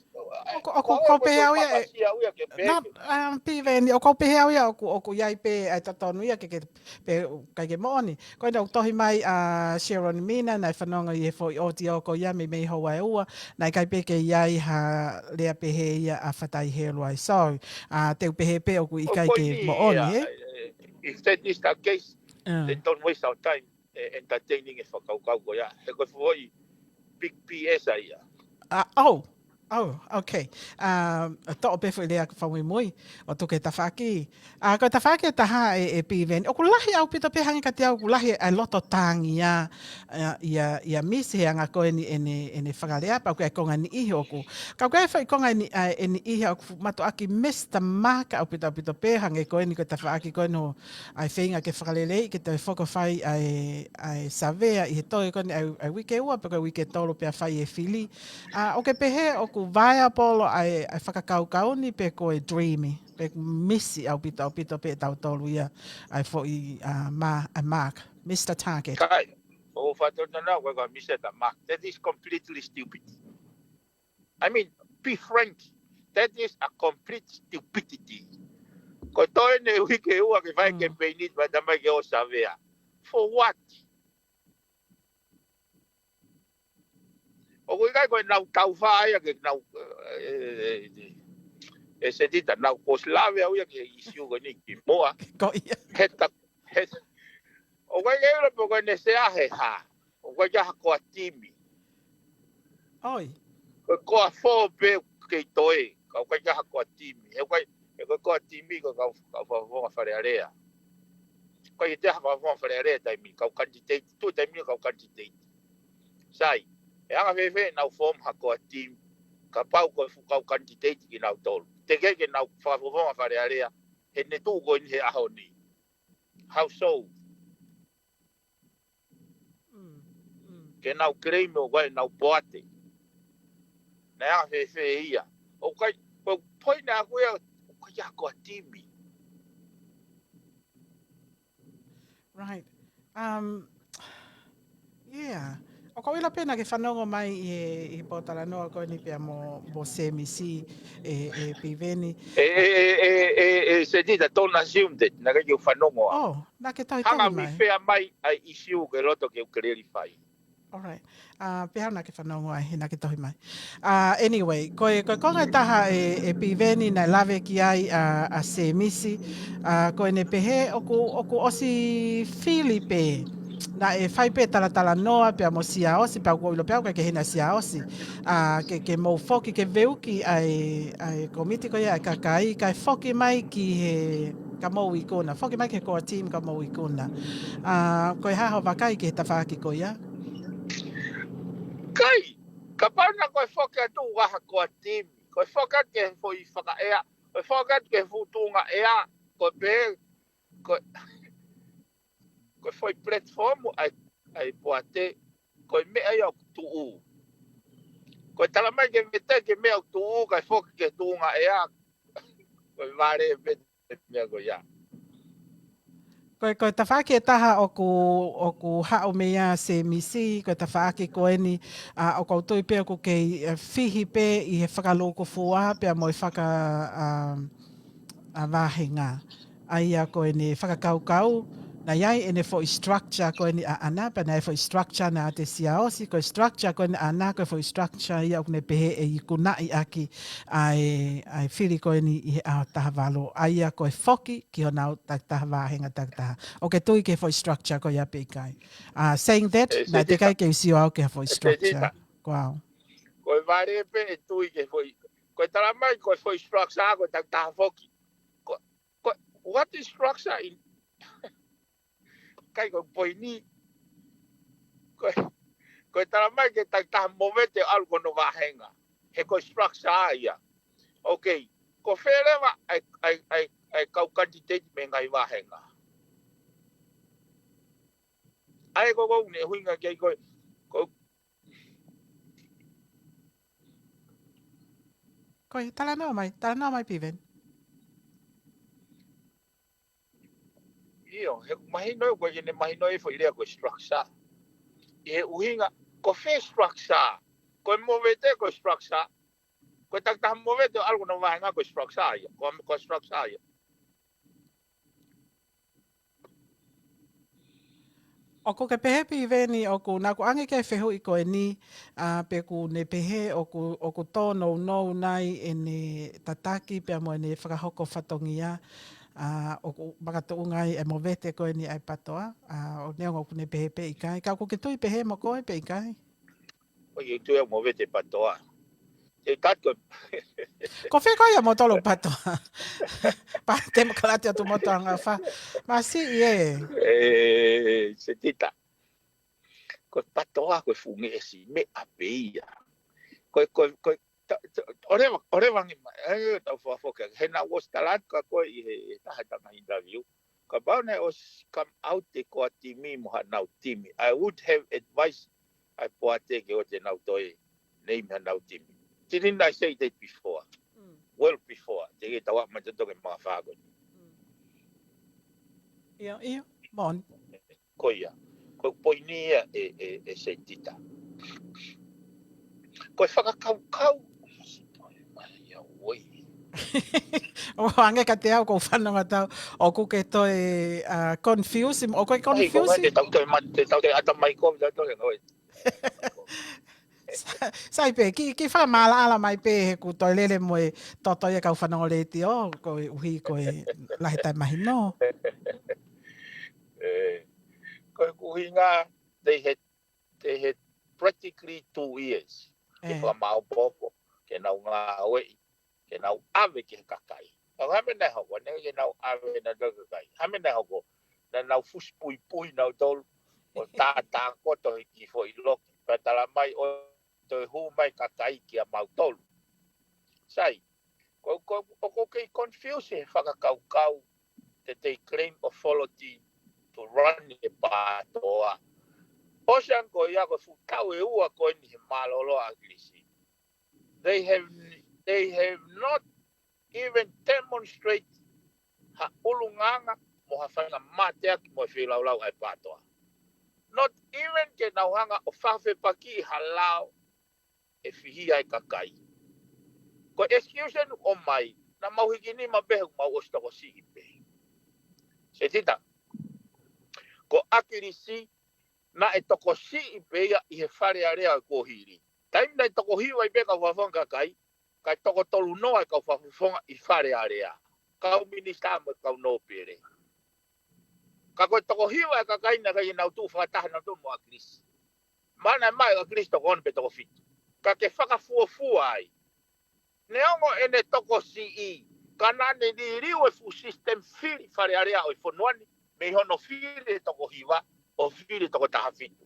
ʻOku, ʻoku, ʻoku ou pehē au ia e, ʻoku ou pehē au ia ke pehē. Not, um, Piveni, ʻoku ou pehē au ia ʻoku, ʻoku ʻi ai pē ʻa e totonu ia ke, ke, pē ʻikai ke moʻoni. Ko ena ʻoku tohi mai ʻa Sharon Mina, naʻe fanongo ʻi he foʻi ʻotiō ko ia mei, mei Hawaii ua, naʻe ʻikai pē ke ʻi ai ha lea pehē ia ʻa Fatai Heluai. So, ʻa, te u pehē pē ʻoku ʻikai ke moʻoni, ē? If that is the case, then don't waste our time, eh, entertaining e fakakaukau ko ia. He ko e foʻi big B S ia. Ah, oh, oh, okay. Um, toʻo pē foʻi lea ka fakamuimui ʻo tuku he tafaʻaki. Ah, ko e tafaʻaki ʻe taha e, e Piveni. ʻOku lahi ʻaupito pē hangē kiate au, ʻoku lahi ʻa e loto tangi ia, ah, ia, ia Misi he anga ko eni ʻene, ʻene fakalea, pea ʻoku ʻi ai e konga niʻihi ʻoku. Ka ʻoku ʻi ai e foʻi konga eni, ah, ʻe niʻihi ʻoku mātuʻaki miss the mark ʻaupito, ʻaupito pē hangē ko eni ko e tafaʻaki ko eni ʻa e feinga ke fakaleleiʻi ke toe foki ʻo fai ʻa e, ʻa e savea ʻi he toe ko eni ʻa e, ʻa e uike ua pe ko e uike tolu pea fai e fili. Ah, ʻoku ke pehē ʻoku viable ʻa e, ʻa e fakakaukau ni pe ko e dreamy, pe ʻoku miss ʻaupito, ʻaupito pē ʻe tautolu ia ʻa e foʻi, ah, ma-, ʻa e mark, miss the target. Kai, ʻoku ou fakatokangaʻi ʻoku ʻikai ko e miss the mark. That is completely stupid. I mean, be frank, that is a complete stupidity. Ko e toe eni uike ua ke fai e campaign ni, pea tā mai ke ō savea. For what? ʻOku ʻikai ko e nau tau fai ia ke nau, eh, eh, eh, eh, Setita, nau ko e ʻosi lave au ia ki he issue ko eni kimuʻa. Ko ia. He ta-, he, ʻoku ʻikai ke ʻilo pe ko ʻene sea he hā. ʻOku ʻikai ke ʻi ai ha core team. ʻOi. Ko e core four pē kei toe, ka ʻoku ʻikai ke ʻi ai ha core team. He ʻoku ʻikai, he ko e core team ko e kau, kau fakafofonga Fale Alea. ʻOku ʻikai ke toe ʻi ai ha fakafofonga Fale Alea he taimi ni, kau candidate, tuʻu he taimi ni kau candidate. Sai, ʻe anga fēfē ʻenau form ha core team, kapau ko e fuʻu kau candidate kinautolu. Teʻeki ke nau fakafofonga Fale Alea, he ne tuʻu ko eni he ʻaho ni. How so? Mm, mm. Ke nau claim ʻoku ʻi ai ʻenau poate. Naʻe anga fēfē ia. ʻOku ʻikai, ko e poini ʻaʻaku ia, ʻoku ʻikai ko ha team. Right. Um, yeah. ʻOku ou ʻilo pē naʻa ke fanongo mai ʻi he, ʻi he pōtalanoa ko eni pea mo, mo Semisi, e, e Piveni. E, e, e, e, e, e, Setita, don't assume that. Naʻe ʻikai ke u fanongo au. Oh, naʻa ke tohi, hanga tohi mai. Fea mai ʻa e issue ke loto ke u clarify. All right. Ah, pea naʻa ke fanongo ai, he naʻa ke tohi mai. Ah, anyway, ko e, ko e konga ʻe taha e, e Piveni naʻe lave ki ai ʻa, ʻa Semisi. Ah, ko ʻene pehē ʻoku, ʻoku ʻosi fili pē. Naʻe fai pē talatalanoa pea mo Siaosi, pea ʻoku ou ʻilo pē au ʻikai ke ʻi hena Siaosi. Ah, ke, ke mou foki ke veuki ʻa e, ʻa e komiti ko ia ʻa e kakai, kae foki mai ki he, ka mou ikuna. Foki mai ki he core team ka mou ikuna. Ah, ko e hā hoʻo vakai ki he tafaʻaki ko ia? Kai, kapau naʻa ko e foki atu ʻa ha core team, ko e foki atu ki he foʻi fakaʻea, ko e foki atu ki he fuʻu tuʻunga ʻea, ko e pē, ko e, ko e foʻi platform ʻa e, ʻa e poate, ko e meʻa ia ʻoku tuʻu. Ko e tala mai ke mete ke meʻa ʻoku tuʻu, kae foki ki he tuʻunga ʻea, ko e vale pē meʻa ko ia. Ko e, ko e tafaʻaki ʻe taha ʻoku, ʻoku haʻu mei ai Semisi, ko e tafaʻaki ko eni, ah, ʻoku ou tui pē ʻoku kei, eh, fihi pē ʻi he fakalūkufua pea mo e faka-, ah, ah, vāhenga. ʻA ia ko ʻene fakakaukau, naʻe ʻi ai ʻene foʻi structure ko eni ʻaʻana, pea naʻe foʻi structure naʻe ʻiate Siaosi, ko e structure ko eni ʻaʻana, ko e foʻi structure ia ʻoku ne pehē ʻe ikunaʻi ʻaki ʻa e, ʻa e fili ko eni ʻi he ʻaho taha valu. ʻA ia ko e foki ki honau takitaha vāhenga takitaha. ʻOku ke tui ki he foʻi structure ko ia pe ʻikai? Ah, saying that, eh, naʻe teʻeki ai ke u sio au ki ha foʻi structure. Ko au. Ko e vale pē ʻe tui ki he foʻi. Ko e tala mai, ko e foʻi structure, ko e takitaha foki. Ko, ko, what is structure in, kai ko e poini. Ko, ko e tala mai ke takitaha movete ʻalu ki hono vāhenga. He ko e structure ia. Okay. Ko fē leva ʻa e, ʻa e, ʻa e, ʻa e kau candidate mei he ngaahi vāhenga. ʻA ia ko ʻeku ʻuhinga ki ai ko e, ko, Ko e talanoa mai, talanoa mai Piveni. ʻIo, he mahino ʻoku ʻikai ke ne mahino e foʻi lea ko e structure. ʻI he ʻuhinga, ko fē structure? Ko e movete ko e structure. Ko e takitaha movete ʻo ʻalu ko hono vāhenga ko e structure ia. Ko, ko e structure ia. ʻOku ke pehē Piveni ʻoku naʻa ku ʻange ke fehuʻi ko eni, ʻa, pe ʻoku ne pehē ʻoku, ʻoku tōnounou nai ʻene tataki pea mo ʻene fakahoko fatongia, ʻa, ʻoku makatuʻunga ai e movete ko eni ʻa e PATOA, ʻa, ʻo neongo ʻoku ne pehē pe ʻikai. Ka ʻoku ke tui pehē mo koe pe ʻikai? ʻOku ke tui au movete PATOA. Te tat ko Ko fē ko ia mo tolo PATOA? Pa te makalati atu mo tanga fa. Masi ie. E, Setita. Ko e PATOA, ko e fungi esi me a pe ia. Ko, ko, ko, ta, ta, oreva, oreva ngi ma, e, tau fa foka. He naʻa ku ʻosi tala atu kia koe ʻi he, he taha tanga interview. Kapau naʻe ʻosi come out e core team mo hanau team. I would have advised ʻa e poate ke ʻoua te nau toe name hanau team. Didn't I say that before? Mm. Well before. Te ke tau mai toto ke mafako. Mm. ʻIo, ʻio. Mon. Ko ia. Ko e poini ia e, e, e Setita. Ko e fakakaukau. Ia, oi. ʻO ange ka te au ko fanonga tau. ʻOku ke toe, ʻa, confuse, ʻoku ke confuse. Te tau toe ma-, te tau toe ata mai ko, tau toe ngoi. Sa-, sai pē, ki, ki fakamaʻalaʻala mai pē he ʻoku toe lele mo e toto ia kau fanongo letiō, ko e ʻuhi ko e lahi taʻemahino. E, ko e ʻuhinga, they had, they had practically two years. Ke fakamaopoopo, ke nau ngāueʻi, ke nau ʻave ki he kakai. Ka ko e hā e meʻa naʻe hoko, ne ke nau ʻave nautolu ki he kakai. Hā e meʻa naʻe hoko, naʻa nau fusi puipui nautolu, ʻo tātā koto he kiʻi foʻi loki. Pea tala mai ʻoku toe hū mai kakai kia mautolu. Sai, ko, ko, ʻoku ke confuse he fakakaukau that they claim authority to run e PATOA. ʻOsi ange ko ia ko e fuʻu taʻu ʻe ua ko eni he mālōlō ʻa ʻAkilisi. They have, they have not even demonstrate ha ʻulungaanga mo ha faingamāteaki mo e feilaulau ʻa e PATOA. Not even ke nau hanga ʻo fafepaki ha lao ʻe fihia e kakai. Ko e excuse ʻeni ʻoku ʻomai, naʻa mau hiki nima pē he ʻoku mau ʻosi tokosiʻi pē. Setita. Ko ʻAkilisi, naʻe tokosiʻi pē ia ʻi he Fale Alea ʻo e kuohili. Taimi naʻe toko hiva ai pē kau fakafofonga kakai, kae toko tolu noa e kau fakafofonga ʻi Fale Alea. Kau minisitā mo e kau nōpele. Ka ko e toko hiva e kakai naʻe ʻikai ke nau tuʻu fakataha nautolu mo ʻAkilisi. Mana mai ʻAkilisi toko ono pe toko fitu. Ka ke fakafuofua ai. Neongo ʻene tokosiʻi, ka naʻa ne liliu e fuʻu system fili Fale Alea ʻo e fonua ni, mei hono fili e toko hiva, ʻo fili e toko taha fitu.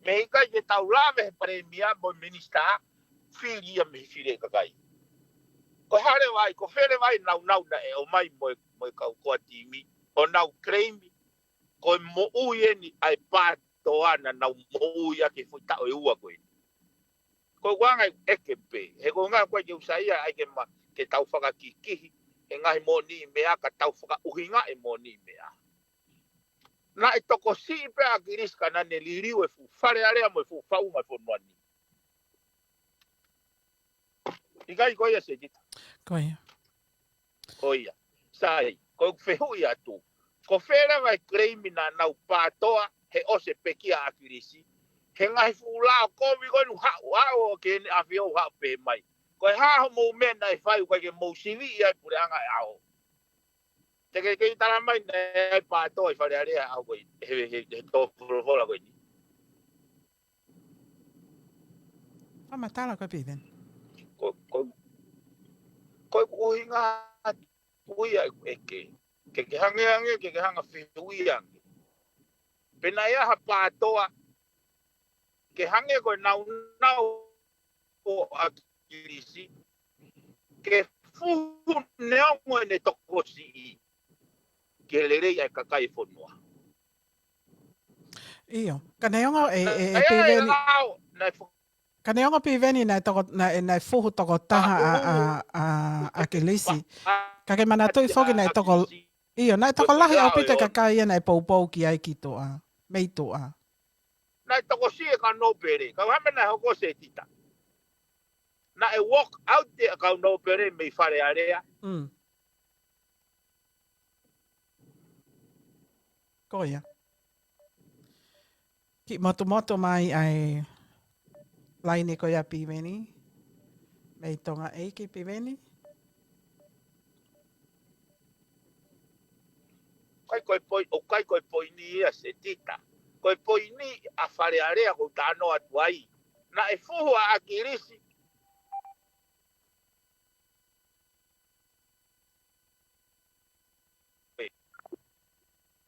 Mei he ʻikai ke tau lave he palēmia mo e minisitā, fili ia mei he fili e kakai. Ko e hā leva ai, ko fē leva ai naunau naʻe ʻomai mo e, mo e kau core team, ʻo nau claim, ko e moʻui ʻeni ʻa e PATOA naʻa nau moʻui ʻaki he foʻi taʻu ʻe ua ko eni. Ko e anga ʻeke pē, he ko e anga ko e ke usa ia ai ke ma, ke tau fakakikihi, he ngaahi moʻoniʻi meʻa ka tau fakaʻuhingaʻi e moʻoniʻi meʻa. Naʻe tokosiʻi pē ʻAkilisi ka naʻa ne liliu e fuʻu Fale Alea mo e fuʻu faʻunga e fonua ni. ʻIkai ko ia Setita? Ko ia. Ko ia. Sai, ko e fehuʻi atu. Ko fē leva e claim naʻa nau PATOA he ʻosi e pekia ʻa ʻAkilisi. He ngaahi fuʻu lao kovi ko eni haʻu, haʻu ʻo ke ne ʻafio haʻu pē mai. Ko e hā hoʻomou meʻa naʻe fai ʻoku ʻikai ke mou siviʻi ai puleʻanga ʻo e ʻaho. Te ke kei tala mai naʻe ʻi ai e PATOA ʻi Fale Alea ʻaho ko eni, he, he, he tō folofola ko eni. Fakamatala ko e Piveni. Ko, ko, ko e ʻuhinga atu ia ʻeku ʻeke. Ke ke hanga ange, ke ke hanga fehuʻi ange. Pe naʻe ʻi ai ha PATOA, ke hangē ko e naunau ʻo ʻAkilisi, ke fuhu neongo ʻene tokosiʻi, ke lelei ʻa e kakai e fonua. ʻIo, ka neongo e, e, e Piveni. Lao, naʻe fo- Ka neongo Piveni naʻe toko, naʻe, naʻe fuhu toko taha ʻa, ʻa, ʻa, ʻa ʻAkilisi. Ka ke manatuʻi foki naʻe toko, ʻio, naʻe tokolahi ʻaupito e kakai ia naʻe poupou ki ai ki tuʻa. Mei tuʻa. Naʻe tokosiʻi e kau nōpele. Ka ʻoku hā e meʻa naʻe hoko Setita. Naʻe walk out e kau nōpele mei Fale Alea. Mm. Ko ia. Kiʻi motumotu mai ʻa e laine ko ia Piveni. Mei Tonga ʻEiki Piveni. ʻIkai ko e poi-, ʻoku ʻikai ko e poini ia Setita. Ko e poini ʻa Fale Alea ʻoku ou talanoa atu ai. Naʻe fuhu ʻa ʻAkilisi.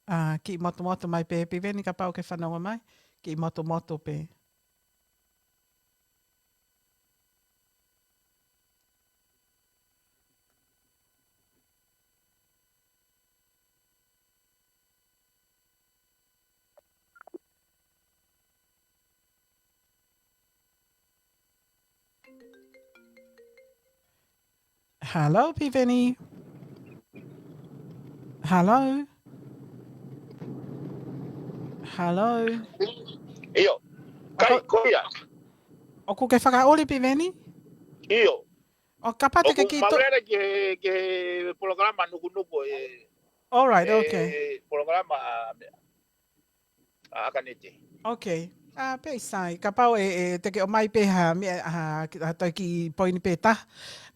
ʻA, kiʻi motumotu mai pē, Piveni kapau ʻoku ke fanongo mai, kiʻi motumotu pē. Hello, Piveni. Hello. Hello. ʻIo. ʻOku, kai, ko ia. ʻOku ke fakaʻuli Piveni? ʻIo. ʻO kapau te ke ʻoku ki to- maulele ki he, ki he polokalama nukunuku e. All right, e okay. Polokalama, a, meʻa. ʻA, ʻAkanete. Okay. ʻA, pē ʻi sai. Kapau ʻe, ʻe te ke ʻomai pē ha, meʻa, ha, ki, ha toe kiʻi poini pē taha.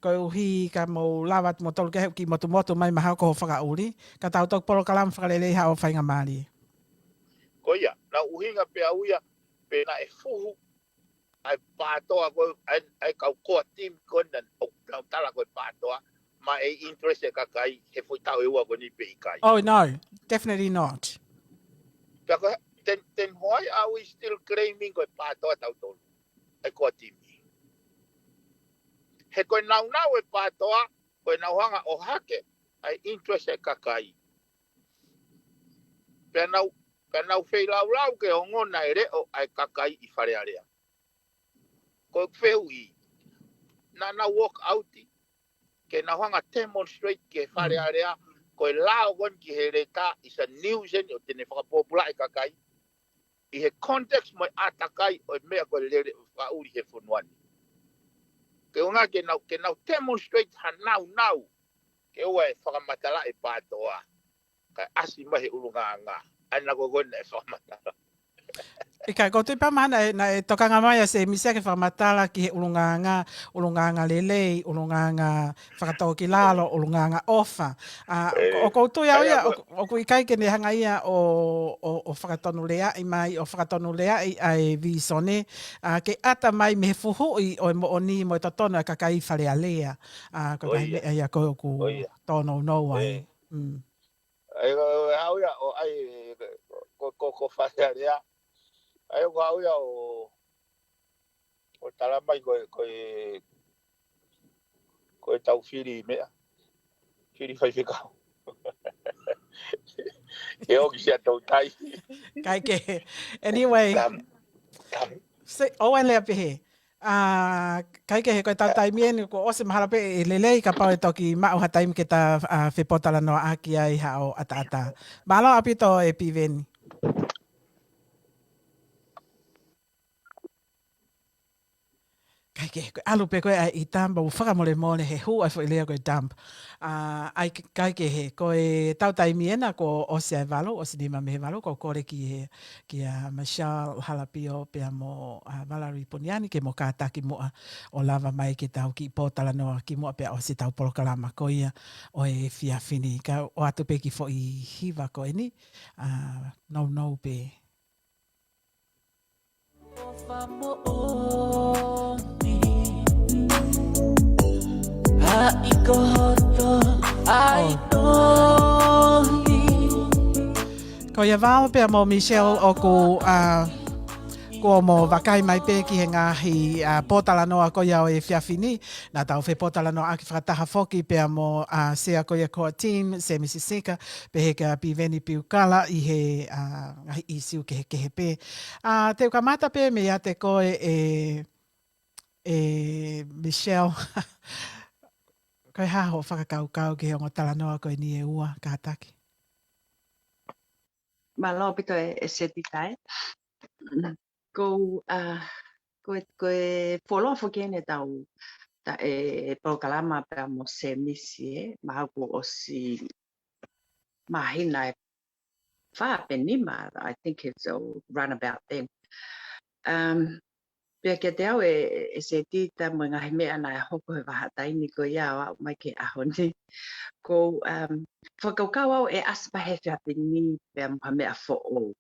Koeʻuhi ka mou lava atu mo tolu ke he kiʻi motumotu mai mahalo ko hoʻo fakaʻuli. Ka tau toki polokalama fakalelei haʻo faingamālie. Ko ia, naʻe ʻuhinga pē au ia, pe naʻe fuhu ʻa e PATOA ko ē, ʻa e, ʻa e kau core team ko ena, ʻoku nau tala ko e PATOA, maʻu e interest e kakai he foʻi taʻu ʻe ua ko eni pe ʻikai. Oh, no, definitely not. Pea ko e, then, then why are we still claiming ko e PATOA tautolu? ʻA e core team. He ko e naunau e PATOA, ko ʻenau hanga ʻo hake ʻa e interest e kakai. Pea nau, pea nau feilaulau ke ongona e leʻo ʻa e kakai ʻi Fale Alea. Ko e fehuʻi, naʻa nau walk out, ke nau hanga demonstrate ki he Fale Alea, ko e lao ko eni ki he leta is a nuisance ʻo te ne fakapōpulaʻi e kakai. ʻI he context mo e ʻātakai ʻo e meʻa ko e lele ʻo e fakaʻuli he fonua ni. Ke ʻuhinga ke nau, ke nau demonstrate ha naunau, ke ʻoua ʻe fakamatalaʻi e PATOA. Kae ʻasi mai he ʻulungaanga. ʻA ia ko ē naʻe fakamatala. ʻIkai, ʻoku ou tui pē mahalo naʻe, naʻe tokanga mai ʻa Sēmisi ke fakamatala ki he ʻulungaanga, ʻulungaanga lelei, ʻulungaanga fakatōkilalo, ʻulungaanga ʻofa. ʻA, ʻoku, ʻoku ou tui au ia, ʻoku, ʻoku ʻikai ke ne hanga ia ʻo, ʻo, ʻo fakatonuleaʻi mai, ʻo fakatonuleaʻi ʻa e vīsone, ʻa, ke ʻata mai mei he fuhuʻi ʻo e moʻoni mo e totonu ʻa e kakai Fale Alea. ʻA, ko e ngaahi meʻa ia ko ē ʻoku tōnounou ai. Mm. ʻA ia, ʻoku haʻu ia ʻo, ʻa ia, ko, ko, ko Fale Alea. ʻA ia, ʻoku haʻu ia ʻo, ʻo tala mai ko e, ko e, ko e tau fili meʻa. Fili faifekau. Ke ʻosi ʻa e tautai. ʻIkai ke. Anyway. Tam, tam. Se, ʻoua ʻe lea pehē. ʻA, ʻikai ke he ko e tau taimi eni kuo ʻosi mahalo pē ʻe lelei kapau ʻe toki maʻu ha taimi ke ta, ʻa, fepōtalanoaʻaki ai haʻo ʻataʻatā. Mālō ʻaupito ē Piveni. ʻIkai ke he ko e ʻalu pē ko ē ʻa e ʻita, mau fakamolemole he hū ʻa e foʻi lea ko e dump. ʻA, ʻikai ke he, ko e tau taimi ena kuo ʻosi ʻa e valu, ʻosi nima mei he valu, ʻoku ou kole ki he, kia Michelle Halapio pea mo, ʻa, Valerie Puniani ke mo kātaki muʻa ʻo lava mai ke tau kiʻi pōtalanoa kimuʻa pea ʻosi ʻetau polokalama ko ia ʻo e efiafi ni. Ka ʻoatu pē kiʻi foʻi hiva ko eni, ʻa, nounou pē. Ko ia Val pea mo Michelle ʻoku, ʻa, kuo mo vakai mai pē ki he ngaahi, ʻa, pōtalanoa ko ia ʻo e efiafi ni. Naʻa tau fepōtalanoaʻaki fakataha foki pea mo, ʻa, Sea ko ia core team, Sēmisi Sika, pehē kia Piveni Piukala ʻi he, ʻa, ngaahi ʻīsiu kehekehe pē. ʻA, te u kamata pē meiate koe ē ʻE Michelle, ko e hā hoʻo fakakaukau ki he ongo talanoa ko eni ʻe ua kātaki? Mālō ʻaupito ʻe, ʻe Setita ē. Ko, uh, ko, ko e fuoloa foki eni ʻetau, ta, e, polokalama pea mo Semisi ē, mahalo kuo ʻosi māhina ʻe fā pe nima, I think it's a roundabout then. Um, pea kiate au ʻe, ʻe Setita mo e ngaahi meʻa naʻe hoko he vahaʻataimi ko ia ʻo aʻu mai ki he ʻaho ni. Ko, um, fakakaukau au ʻe ʻasi pē he efiafi ni pea mo ha meʻa foʻou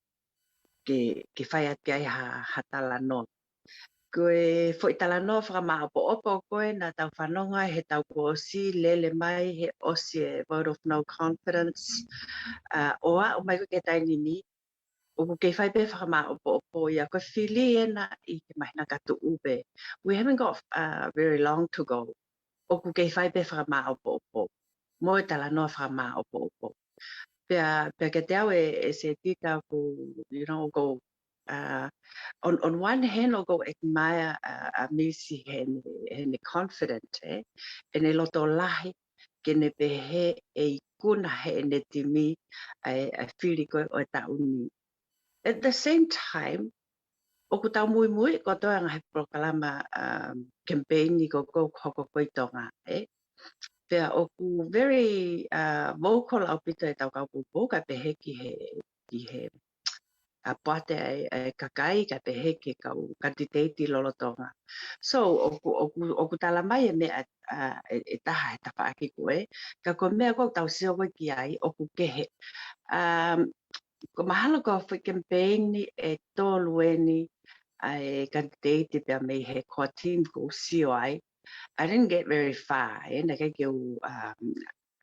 ke, ke fai atu ki ai ha, ha talanoa. Ko e foʻi talanoa fakamāʻopoʻopo ko ē naʻa tau fanongo ai he taʻu kuo ʻosi, lele mai he ʻosi e vote of no confidence, uh, ʻo aʻu mai ko ē ki he taimi ni, ʻoku kei fai pē fakamāʻopoʻopo ia, ko e fili ena ʻi he māhina ka tuʻu pē. We haven't got, uh, very long to go. ʻOku kei fai pē fakamāʻopoʻopo. Mo e talanoa fakamāʻopoʻopo. Pea, pea kiate au ʻe, ʻe Setita ʻoku, you know, ʻoku, uh, on, on one hand, ʻoku admire, uh, ʻa Misi heʻene, heʻene confident, ē? ʻEne loto lahi, ke ne pehē ʻe ikuna heʻene timi ʻa e, ʻa e fili ko ē ʻo e taʻu ni. At the same time, ʻoku tau muimui kotoa ngaahi polokalama, um, campaign ko ē ʻoku hoko ko ē ʻi Tonga, ē? Pea ʻoku very, uh, vocal ʻaupito ʻetau kau poupou kae pehē ki he, ki he, uh, poate ʻa e, ʻa e kakai kae pehē ki he kau kanititeiti lolotonga. So, ʻoku, ʻoku, ʻoku tala mai e meʻa, uh, ʻe, ʻe taha he tafaʻaki ko ē, ka ko e meʻa ʻoku tau sio ko ē ki ai, ʻoku kehe. Um, ko mahalo ko e foʻi campaign ʻe tolu eni ʻa e kanititeiti pea mei he core team ʻoku ou sio ai. I didn't get very far, ē, naʻe ʻikai ke u, um,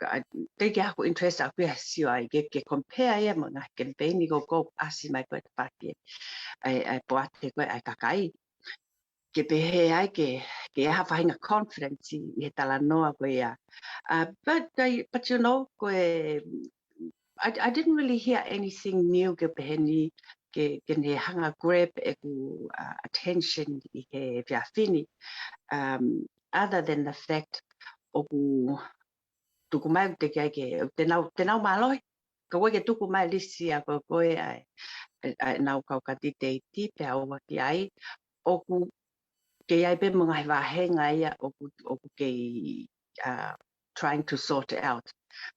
ka, ʻikai ke ʻi ai haku interest ʻaʻaku ia he sio ai, ke, ke compare ia mo e ngaahi campaign ko ē ʻoku ʻasi mai ko ē he tafaʻaki ʻa e, ʻa e poate ko ē ʻa e kakai. Ke pehē ai ke, ke ʻi ai ha faʻahinga confidence ʻi he talanoa ko ia. Uh, but, I, but you know, ko e, I, I didn't really hear anything new ke pehē ni ke, ke ne hanga grab ʻeku, uh, attention ʻi he efiafi ni. Um, other than the fact ʻoku tuku mai ʻoku teʻeki ai ke, te nau, te nau mālohi. Ka ʻoku ʻikai ke tuku mai lisi ʻa ko ē ko ē ʻa e, ʻa e, ʻa e nau kau kanititeiti pea ʻoua ki ai. ʻOku kei ʻi ai pē mo e ngaahi vāhenga ia ʻoku, ʻoku kei, uh, trying to sort out.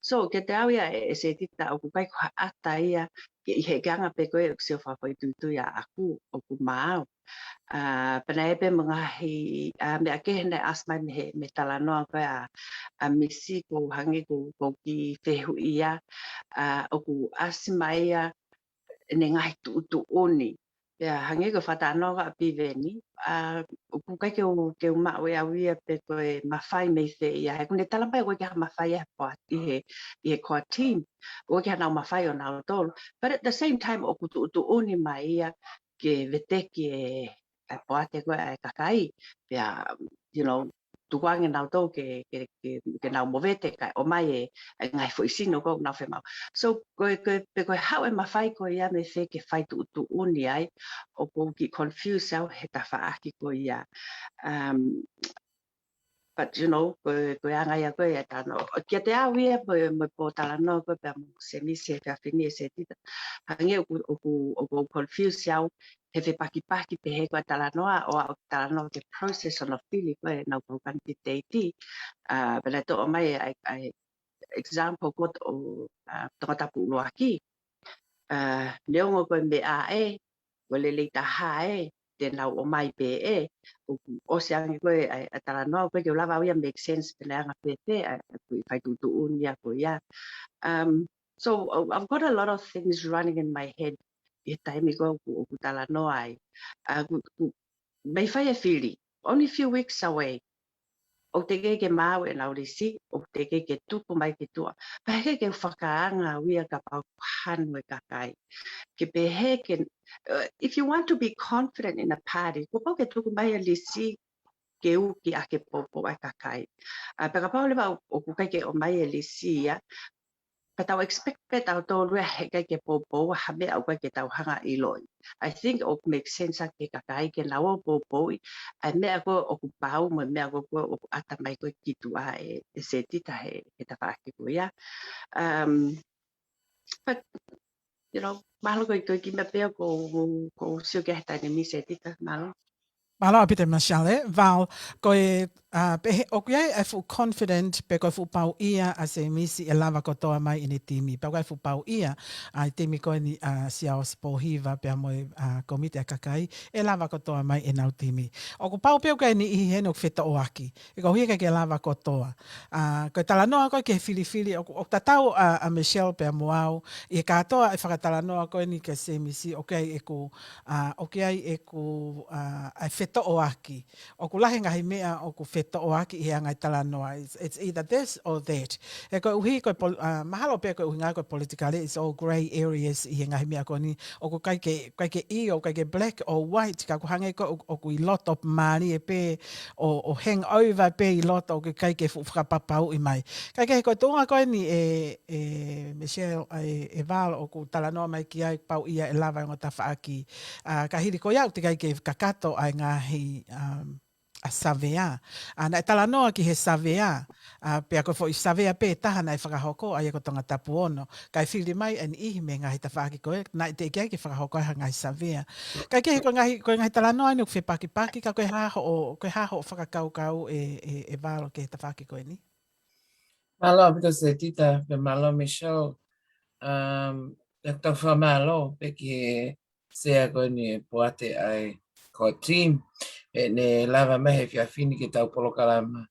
So, kiate au ia ʻe, ʻe Setita ʻoku ʻikai ko ha ʻata ia ke ʻi he anga pē ko ē ʻoku sio fakafoʻituitui ʻaʻaku ʻoku maau. Uh, pea naʻe ʻi ai pē mo e ngaahi, uh, meʻa kehe naʻe ʻasi mai mei he, mei he talanoa ko ē ʻa, ʻa Misi ʻoku hangē ʻoku, ʻoku ou kiʻi fehuʻia, uh, ʻoku ʻasi mai ia ʻene ngaahi tuʻutuʻuni. Pea hangē ko e fakatalanoa ʻa Piveni, uh, ʻoku ʻikai ke u, ke u maʻu ʻe au ia pe ko e mafai mei fē ia. He ʻoku ne tala mai ʻoku ʻikai ke ʻi ai ha mafai ʻi he poate, ʻi he, ʻi he core team. ʻOku ʻikai ke ʻi ai hanau mafai ʻo nautolu. But at the same time, ʻoku tuʻutuʻuni mai ia ke veteki e, e poate ko ē ʻa e kakai. Pea, you know, tukuange nautolu ke, ke, ke, ke nau movete kae ʻomai e, e ngaahi foʻi sino ʻoku nau fiemaʻu. So, ko e, ko e, pe ko e haʻu e mafai ko ia mei fē ke fai tuʻutuʻuni ai, ʻoku ou kiʻi confuse au he tafaʻaki ko ia. Um, but, you know, ko e, ko e anga ia ko ē ʻa e talanoa. Kiate au ia mo e, mo e pōtalanoa ko ē pea mo Semisi he efiafi ni ʻe Setita. Hangē ʻoku, ʻoku, ʻoku ou confuse au he fepakipaki pehē ko e talanoa ʻo aʻu ki he talanoa ki he process ʻo e fili ko ē ʻenau kau kanititeiti. Uh, pea naʻe toʻo mai ʻa e, ʻa e example ko ē ʻo, uh, Tongatapu ʻUluaki. Uh, neongo ko e meʻa ē, ko e lelei taha ē, te nau ʻomai pē ē, ʻoku ʻosi ange ko ē ʻa e, ʻa e talanoa, ʻoku ʻikai ke u lava au ia make sense pe naʻe anga fēfē ʻa e, ʻa e fai tuʻutuʻuni ia ko ia. Um, so, I, I've got a lot of things running in my head ʻi he taimi ko ē ʻoku, ʻoku talanoa ai. Uh, ku, ku, mei fai e fili, only few weeks away. ʻOku teʻeki ke maau ʻenau lisi, ʻoku teʻeki ke tuku mai ki tuʻa. Pea heʻikai ke u fakaanga au ia kapau ʻoku hanu e kakai. Ke pehē ke, uh, if you want to be confident in a party, kuo pau ke tuku mai e lisi ke uki ʻaki e poupou ʻa e kakai. Uh, pea kapau leva ʻoku ʻikai ke ʻomai e lisi ia, Pea tau expect pē tautolu ia heʻikai ke poupou ha meʻa ʻoku ʻikai ke tau hanga ʻo ʻiloʻi. I think ʻoku make sense ʻa e kakai ke nau ō ʻo poupouʻi ʻa e meʻa ko ē ʻoku pau mo e meʻa ko ē ʻoku ʻata mai ko ē ki tuʻa ʻe, ʻe Setita he, he tafaʻaki ko ia. Um, but, you know, mahalo ko e, ko e kiʻi meʻa pē ʻoku, ʻoku ou sio ki ai he taimi ni Setita, mahalo. Mālō ʻaupito Michelle, ē. Val, ko e, ʻa, pehē, ʻoku ʻi ai e fuʻu confident, pe ko e fuʻu pau ia ʻa Semisi ʻe lava kotoa mai ʻene timi. Pea ʻoku ʻi ai e fuʻu pau ia ʻa e timi ko eni ʻa Siaosi Pōhiva, pea mo e, ʻa, kōmiti ʻa e kakai, ʻe lava kotoa mai ʻenau timi. ʻOku pau pē ʻoku ʻi ai e niʻihi heni ʻoku fetoʻoaki. He ko e ʻuhi ʻikai ke lava kotoa. ʻA, ko e talanoa ko ē ki he filifili, ʻoku, ʻoku tatau ʻa, ʻa Michelle pea mo au, ʻi he kātoa e fakatalanoa ko eni kia Semisi, ʻoku ʻi ai ʻeku, ʻa, ʻoku ʻi ai ʻeku, ʻa, ʻa e fetoʻoaki. ʻOku lahi e ngaahi meʻa ʻoku fetoʻoaki ʻi he anga e talanoa. It's, it's either this or that. He ko e ʻuhi ko e pol-, ʻa, mahalo pē ko e ʻuhinga ko e politikale, it's all grey areas ʻi he ngaahi meʻa ko eni. ʻOku ʻikai ke, ʻikai ke ʻio, ʻikai ke black or white, ka ʻoku hangē ko ē ʻoku, ʻoku ʻi loto mālie pē ʻo, ʻo hang over pē ʻi loto ʻoku ʻikai ke fuʻu fakapapauʻi mai. Ka ʻi he ko e tuʻunga ko eni ʻe, ʻe Michelle, ʻa e, ʻe Val ʻoku talanoa mai ki ai pau ia ʻe lava e ongo tafaʻaki. ʻA, ka hili ko ia ʻoku teʻeki ai ke kakato ʻa e ngaahi, um, ʻa e savea. ʻA, naʻe talanoa ki he savea, ʻa, pea ko e foʻi savea pē taha naʻe fakahoko, ʻa ia ko Tongatapu Ono. Kae fili mai e niʻihi mei he ngaahi tafaʻaki ko ē, naʻe teʻeki ai ke fakahoko ai ha ngaahi savea. Ka ʻi he ko e ngaahi, ko e ngaahi talanoa eni ʻoku fepakipaki, ka ko e hā hoʻo, ko e hā hoʻo fakakaukau ʻe, ʻe, ʻe Val ki he tafaʻaki ko eni? Mālō ʻaupito Setita, pea mālō Michelle, um, ʻoku tau fakamālō pē ki he sea ko eni ʻa e poate ʻa e core team, ʻene lava mai he efiafi ni ke tau polokalama.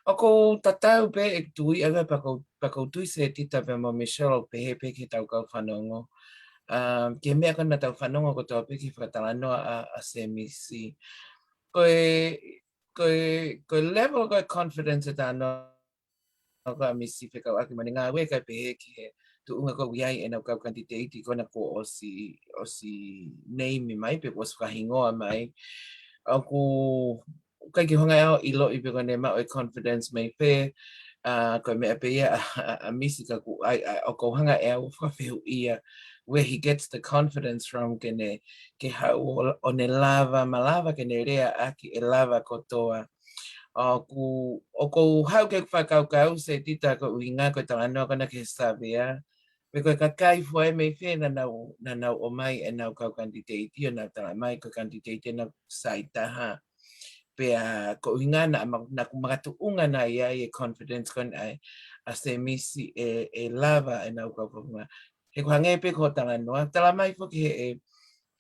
ʻOku ou tatau pē ʻeku tui, ʻa ia pea ʻoku ou, pea ʻoku ou tui Setita pea mo Michelle ʻoku pehē pē ki he tau kau fanongo. Um, ki he meʻa ko ē naʻa tau fanongo kotoa pē ki he fakatalanoa ʻa, ʻa Semisi. Ko e, ko e, ko e level ko e confidence ʻe talanoa ko ē ʻa Misi fekauʻaki mo ʻene ngāue kae pehē ki he tuʻunga ko ē ʻoku ʻi ai ʻenau kau kanititeiti ko ena kuo ʻosi, ʻosi name mai pe kuo ʻosi fakahingoa mai. ʻOku ʻikai ke u hanga ʻe au ʻo ʻiloʻi pe ko ʻene maʻu e confidence mei fē, ʻa, ko e meʻa pē ia ʻa, ʻa, ʻa Misi ka ʻoku ʻai, ʻa, ʻoku ou hanga ʻe au ʻo fakafehuʻia where he gets the confidence from ke ne, ke haʻu ʻo, ʻo ne lava, malava ke ne lea ʻaki ʻe lava kotoa. ʻOku, ʻoku ou haʻu ki heʻeku fakakaukau Setita ko e ʻuhinga ko e talanoa ko ena ki he savea. Pe ko e kakai fua ē mei fē naʻa nau, naʻa nau ʻomai ʻenau kau kanititeiti ʻo nau tala mai ko e kanititeiti ʻenau sai taha. Pea ko e ʻuhinga naʻa ma-, naʻa ku makatuʻunga naʻe ʻi ai e confidence ko ena ʻa e, ʻa Semisi ʻe, ʻe lava ʻenau kau fakafofonga. He ʻoku hangē pē ko hoʻo talanoa, tala mai foki he, he,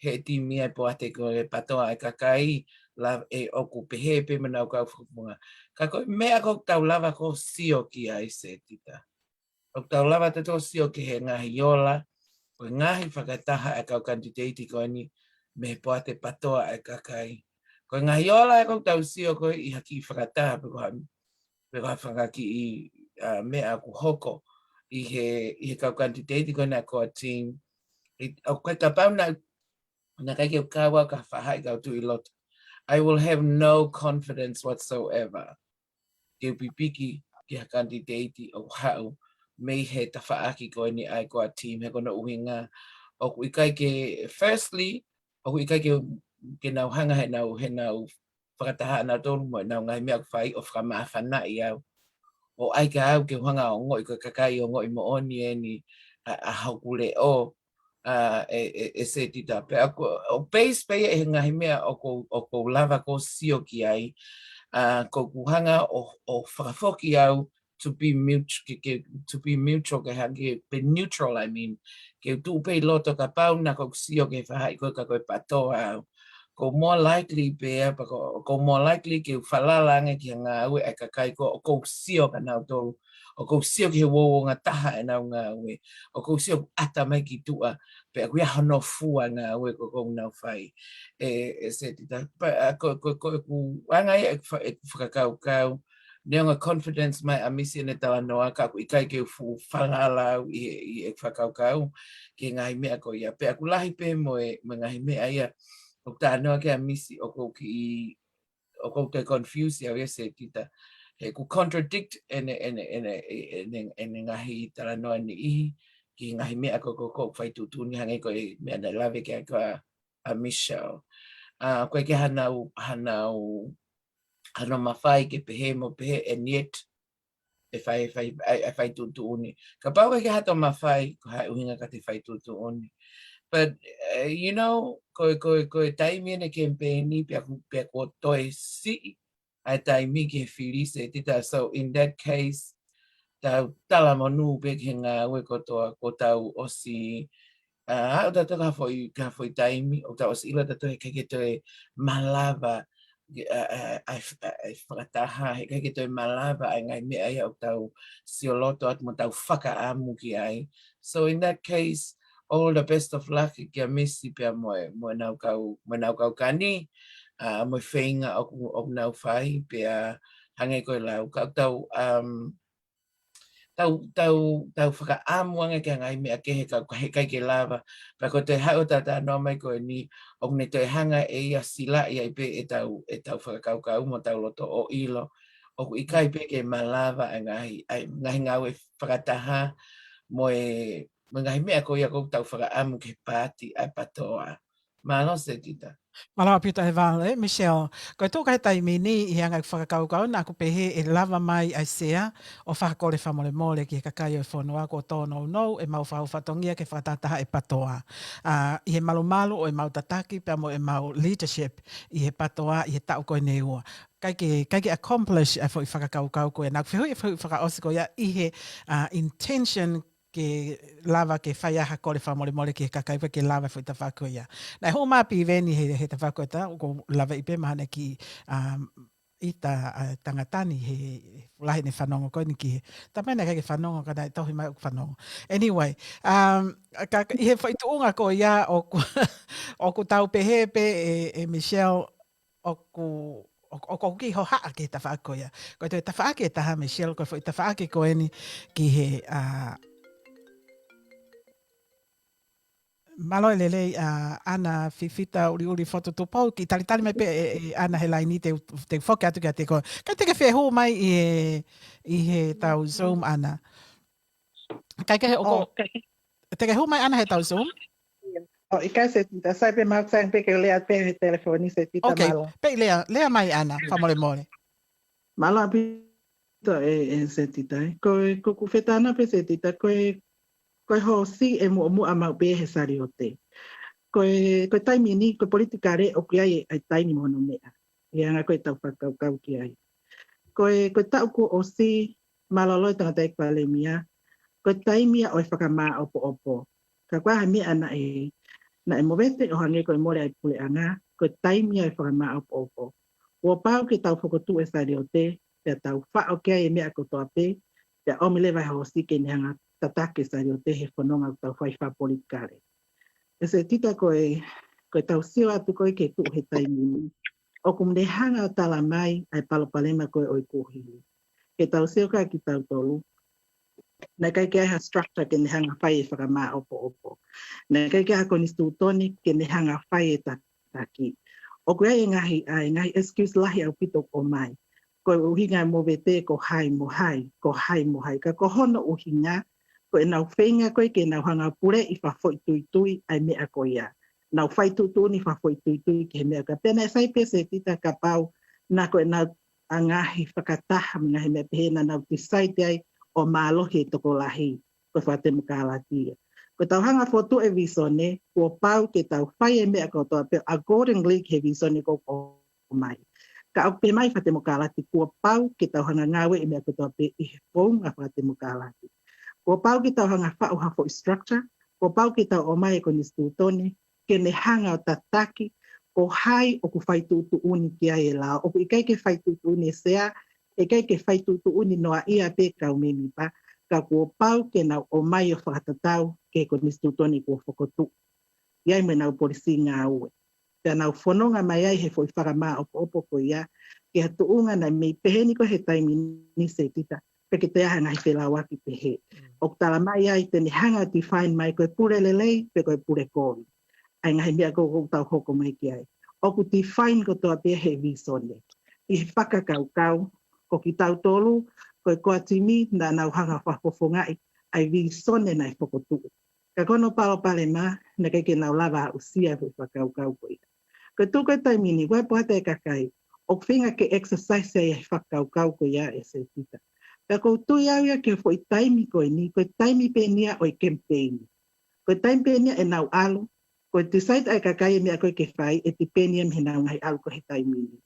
he timi ʻa e poate ko e PATOA ʻa e kakai, la-, ʻe ʻoku pehē pē mo ʻenau kau fakafofonga. Ka ko e meʻa ʻoku tau lava ʻo sio ki ai Setita. ʻOku tau lava tautolu ʻo sio ki he ngaahi ola, ko e ngaahi fakataha ʻa e kau kanititeiti ko eni mei he poate PATOA ʻa e kakai. Ko e ngaahi ola ʻoku tau sio ko ē ʻi ha kiʻi fakataha pe ko ha, pe ko ha fanga kiʻi, ʻa, meʻa ʻoku hoko ʻi he, ʻi he kau kanititeiti ko ena ʻa e core team. ʻI, ʻoku ʻikai kapau naʻa, naʻa ʻikai ke u kau au ki ha faʻahi kau tui loto, I will have no confidence whatsoever ke u pipiki ki ha kanititeiti ʻoku haʻu mei he tafaʻaki ko eni ʻa e core team, he ko hono ʻuhinga ʻoku ʻikai ke, firstly, ʻoku ʻikai ke, ke nau hanga heʻenau, heʻenau fakataha ʻanautolu mo ʻenau ngaahi meʻa ʻoku fai ʻo fakamāfanaʻi au. ʻO ʻai kia au ke u hanga ʻo ongoʻi ko e kakai ongoʻi moʻoni eni ʻa, ʻa hoku leʻo, ʻa, ʻe, ʻe, ʻe Setita. Pea ʻoku, ʻo base pē ia ʻi he ngaahi meʻa ʻoku, ʻoku ou lava ʻo sio ki ai, ʻa, ʻoku ou hanga ʻo, ʻo fakafoki au to be mut-, ke, ke, to be mutual, ke hangē, pe neutral, I mean, ke u tuʻu pē ʻi loto kapau naʻa ʻoku ou sio ki he faʻahi ko ē ka ko e PATOA au. ʻOku ou more likely pē ia, pea ʻoku, ʻoku ou more likely ke u falala ange ki he ngāue ʻa e kakai ko ē ʻoku ou sio kia nautolu, ʻoku ou sio ki he uouangataha ʻenau ngāue, ʻoku ou sio ʻoku ʻata mai ki tuʻa, pea ʻoku ʻi ai hono fua ngāue ʻoku, ʻoku nau fai. ʻE, ʻe Setita, pea, ʻa, ko, ko, ko, ko e anga ia ʻeku fa-, ʻeku fakakaukau, neongo e confidence mai ʻa Misi ʻene talanoa, ka ʻoku ʻikai ke u fuʻu falala au ʻi he, ʻi he fakakaukau ki he ngaahi meʻa ko ia. Pea ʻoku lahi pē mo e, mo e ngaahi meʻa ia ʻoku talanoa ki ai ʻa Misi ʻoku ou kiʻi, ʻoku ou toe confuse au ia Setita. he ʻoku contradict ʻene, ʻene, ʻene, ʻene, ʻene ngaahi talanoa ʻe niʻihi ki he ngaahi meʻa ko ē ʻoku fai tuʻutuʻuni, hangē ko e meʻa naʻe lave ki ai ʻa Michelle. ʻA, ʻoku ʻikai ke hanau, hanau, hanau mafai ke pehē mo pehē, and yet ʻe fai, fai, ʻe, ʻe fai tuʻutuʻuni. Kapau ʻoku ʻikai ke hanau mafai, ko e hā e ʻuhinga ka te fai tuʻutuʻuni. But, uh, you know, ko e, ko e, ko e taimi ʻene kemipeini, pea ʻoku, pea kuo toe siʻi ʻa e taimi ki he fili, Setita. So in that case, tau talamonū pē ki he ngāue kotoa, kuo tau ʻosi, ʻa, ʻoku tau ka foʻi, ka foʻi taimi, ʻoku tau ʻosi ʻilo ʻe tautolu he ʻikai ke toe malava, ʻa, ʻa, ʻa, ʻa, ʻa e fakataha, he ʻikai ke toe malava ʻa e ngaahi meʻa ia ʻoku tau sioloto atu mo tau fakaʻamu ki ai. So in that case, all the best of luck kia Misi pea mo e, mo ʻenau kau, mo ʻenau kaukani, ʻa, mo e feinga ʻoku, ʻoku nau fai, pea hangē ko e lau, ka tau, um, tau, tau, tau fakaʻamu ange ki he ngaahi meʻa kehe ka, ka heʻikai ke lava. Pea ko e toe haʻu ʻo talanoa mai ko eni, ʻoku ne toe hanga ʻe ia ʻo silaʻi ai pē ʻetau, ʻetau fakakaukau mo ʻetau loto ʻo ʻilo ʻoku ʻikai pē ke malava ʻa e ngaahi, ʻa e ngaahi ngāue fakataha mo e, mo e ngaahi meʻa ko ia ʻoku tau fakaʻamu ki he paati ʻa e PTOA. Mālō Setita. Mālō ʻaupito ʻEvale, Michelle. Ko e tuʻu ki he taimi ni ʻi he anga ʻeku fakakaukau naʻa ku pehē ʻe lava mai ʻa e Sea ʻo fakakole fakamolemole ki he kakai ʻo e fonua kuo tōnounou ʻemau fakahū fatongia ki he fakatahataha ʻa e PTOA. ʻA, ʻi he malumalu ʻo ʻemau tataki pea mo ʻemau leadership ʻi he PTOA ʻi he taʻu ko eni ʻe ua. ʻIkai ke, ʻikai ke accomplish ʻa e foʻi fakakaukau ko ia. Naʻa ku fehuʻi, fehuʻi fakaʻosi ko ia ʻi he, ʻa, intention ke lava ke fai ha kole fakamolemole ki he kakai pea ke lava foʻi tafaʻaki ko ia. Naʻe hū mai ʻa Piveni he, he tafaʻaki ko ia, ʻoku ou lave ʻi pē mahalo ki, um, ʻita, ʻa, tangata ni he, he lahi ʻene fanongo ko eni ki he, talamai naʻe ʻikai ke fanongo ka naʻe tohi mai ʻoku fanongo. Anyway, um, ka, ka, ʻi he foʻi tuʻunga ko ia ʻoku, ʻoku tau pehē pē ʻe, ʻe Michelle ʻoku, ʻoku, ʻoku, ʻoku kiʻi hohaʻa ki he tafaʻaki ko ia. Ko e toe tafaʻaki ʻe taha Michelle, ko e foʻi tafaʻaki ko eni ki he, ʻa, mālō e lelei ʻa ʻAna Fifita ʻUliʻuli Fotu Tupou, kiʻi talitali mai pē ʻe, ʻe ʻAna he laini te, te foki atu kiate koe. Kae te ke fehū mai ʻi he, ʻi heʻetau Zoom ʻAna. ʻIkai ke he ʻoku, ʻo, ʻikai. Te ke hū mai ʻAna heʻetau Zoom? ʻO, ʻikai Setita, sai pē mau sai pē ke lea pē he telefoni Setita. Ok, mālō. Pea lea, lea mai ʻAna, fakamolemole. Mālō ʻaupito ʻe, ʻe Setita, ē. Ko e, ko ʻeku fetalanoa pē Setita, ko e, ko e hoosi ʻe muʻomuʻa maʻu pē he Saliote. Ko e, ko e taimi ni, ko e politikale ʻoku ʻi ai ʻa e taimi mo hono meʻa. ʻI he anga ko ʻetau fakakaukau ki ai. Ko e, ko e taʻu kuo ʻosi, mālōlō e tangataʻeiki palēmia, ko e taimi ia ʻo e fakamāʻopoʻopo. Ka ko e hā e meʻa naʻe, naʻe movete ʻo hangē ko e mole ʻa e puleʻanga, ko e taimi ia ʻo e fakamāʻopoʻopo. Kuo pau ke tau fokotuʻu e Saliote, pea tau faʻo ki ai e meʻa kotoa pē, pea ʻomi leva e hoosi ke ne hanga tataki e Saliote he fononga ʻoku tau fai fakapolitikale. ʻE Setita ko e, ko ʻetau sio atu ko ē ki he tuʻu he taimi ni. ʻOku ne hanga ʻo talamai ʻa e palopalema ko ē ʻo e kuohili. Ke tau sio ko ē kitautolu. Naʻe ʻikai ke ʻi ai ha structure ke ne hanga fai e fakamāʻopoʻopo. Naʻe ʻikai ke ʻi ai ha konisitūtone ke ne hanga fai e tataki. ʻOku ʻi ai e ngaahi, ʻa e ngaahi excuse lahi ʻaupito ʻoku ʻomai. Ko e ʻuhinga e movete ko hai mo hai, ko hai mo hai. Ka ko hono ʻuhinga, ko ʻenau feinga ko ē ke nau hanga puleʻi fakafoʻituitui ʻa e meʻa ko ia. Nau fai tuʻutuʻuni fakafoʻituitui ki he meʻa ko ia. Pea naʻe sai pē Setita kapau, naʻa ko ʻenau ʻa e ngaahi fakataha mo e ngaahi meʻa pehē naʻa nau decide ai ʻo mālohi e tokolahi, ko e fakatemokalati ia. Ko ʻetau hanga fokotuʻu e visone, kuo pau ke tau fai e meʻa kotoa pē accordingly ki he visone ʻoku ʻomai. Ka ʻoku pehē mai fakatemokalati, kuo pau ke tau hanga ngāue e meʻa kotoa pē ʻi he founga fakatemokalati. Kuo pau ke tau hanga faʻu ha foʻi structure, kuo pau ke tau ʻomai e konisitūtone, ke ne hanga ʻo tataki, ko hai ʻoku fai tuʻutuʻuni ki ai e lao, ʻoku ʻikai ke fai tuʻutuʻuni e Sea, ʻikai ke fai tuʻutuʻuni noaʻia pē kau mēmipa, ka kuo pau ke nau ʻomai ʻo fakatatau ki he konisitūtone kuo fokotuʻu. ʻI ai mo ʻenau polisī ngāue. Pea nau fononga mai ai he foʻi fakamāʻopoʻopo ko ia, ki ha tuʻunga naʻe mei pehē ni ko ē he taimi ni Setita, pe ke te aha ngaahi felauaki pehē. Mm. ʻOku talamai ai te ne hanga define mai ko e pule lelei, pe ko e pule kovi. ʻA e ngaahi meʻa ko ē ʻoku tau hoko mai ki ai. ʻOku define kotoa pē he visone. ʻI he fakakaukau, Ko kitautolu, ko e core team, naʻa nau hanga ʻo fakafofongaʻi ʻa e visone naʻe fokotuʻu. Ka ko hono palopalema, naʻe ʻikai ke nau lava ʻo aʻusia e fakakaukau ko ia. Ko e tuʻu ko e taimi ni, ʻoku ʻi ai e poate ʻa e kakai ʻoku feinga ke exercise ai e fakakaukau ko ia, ʻe Setita. Pea ʻoku ou tui au ia ki he foʻi taimi ko eni, ko e taimi pē eni ia ʻo e campaign. Ko e taimi pē eni ia ʻenau ʻalu, ko e decide ʻa e kakai e meʻa ko ē ke fai, ʻe depend ia mei heʻenau ngaahi ʻalu ko ē he taimi ni.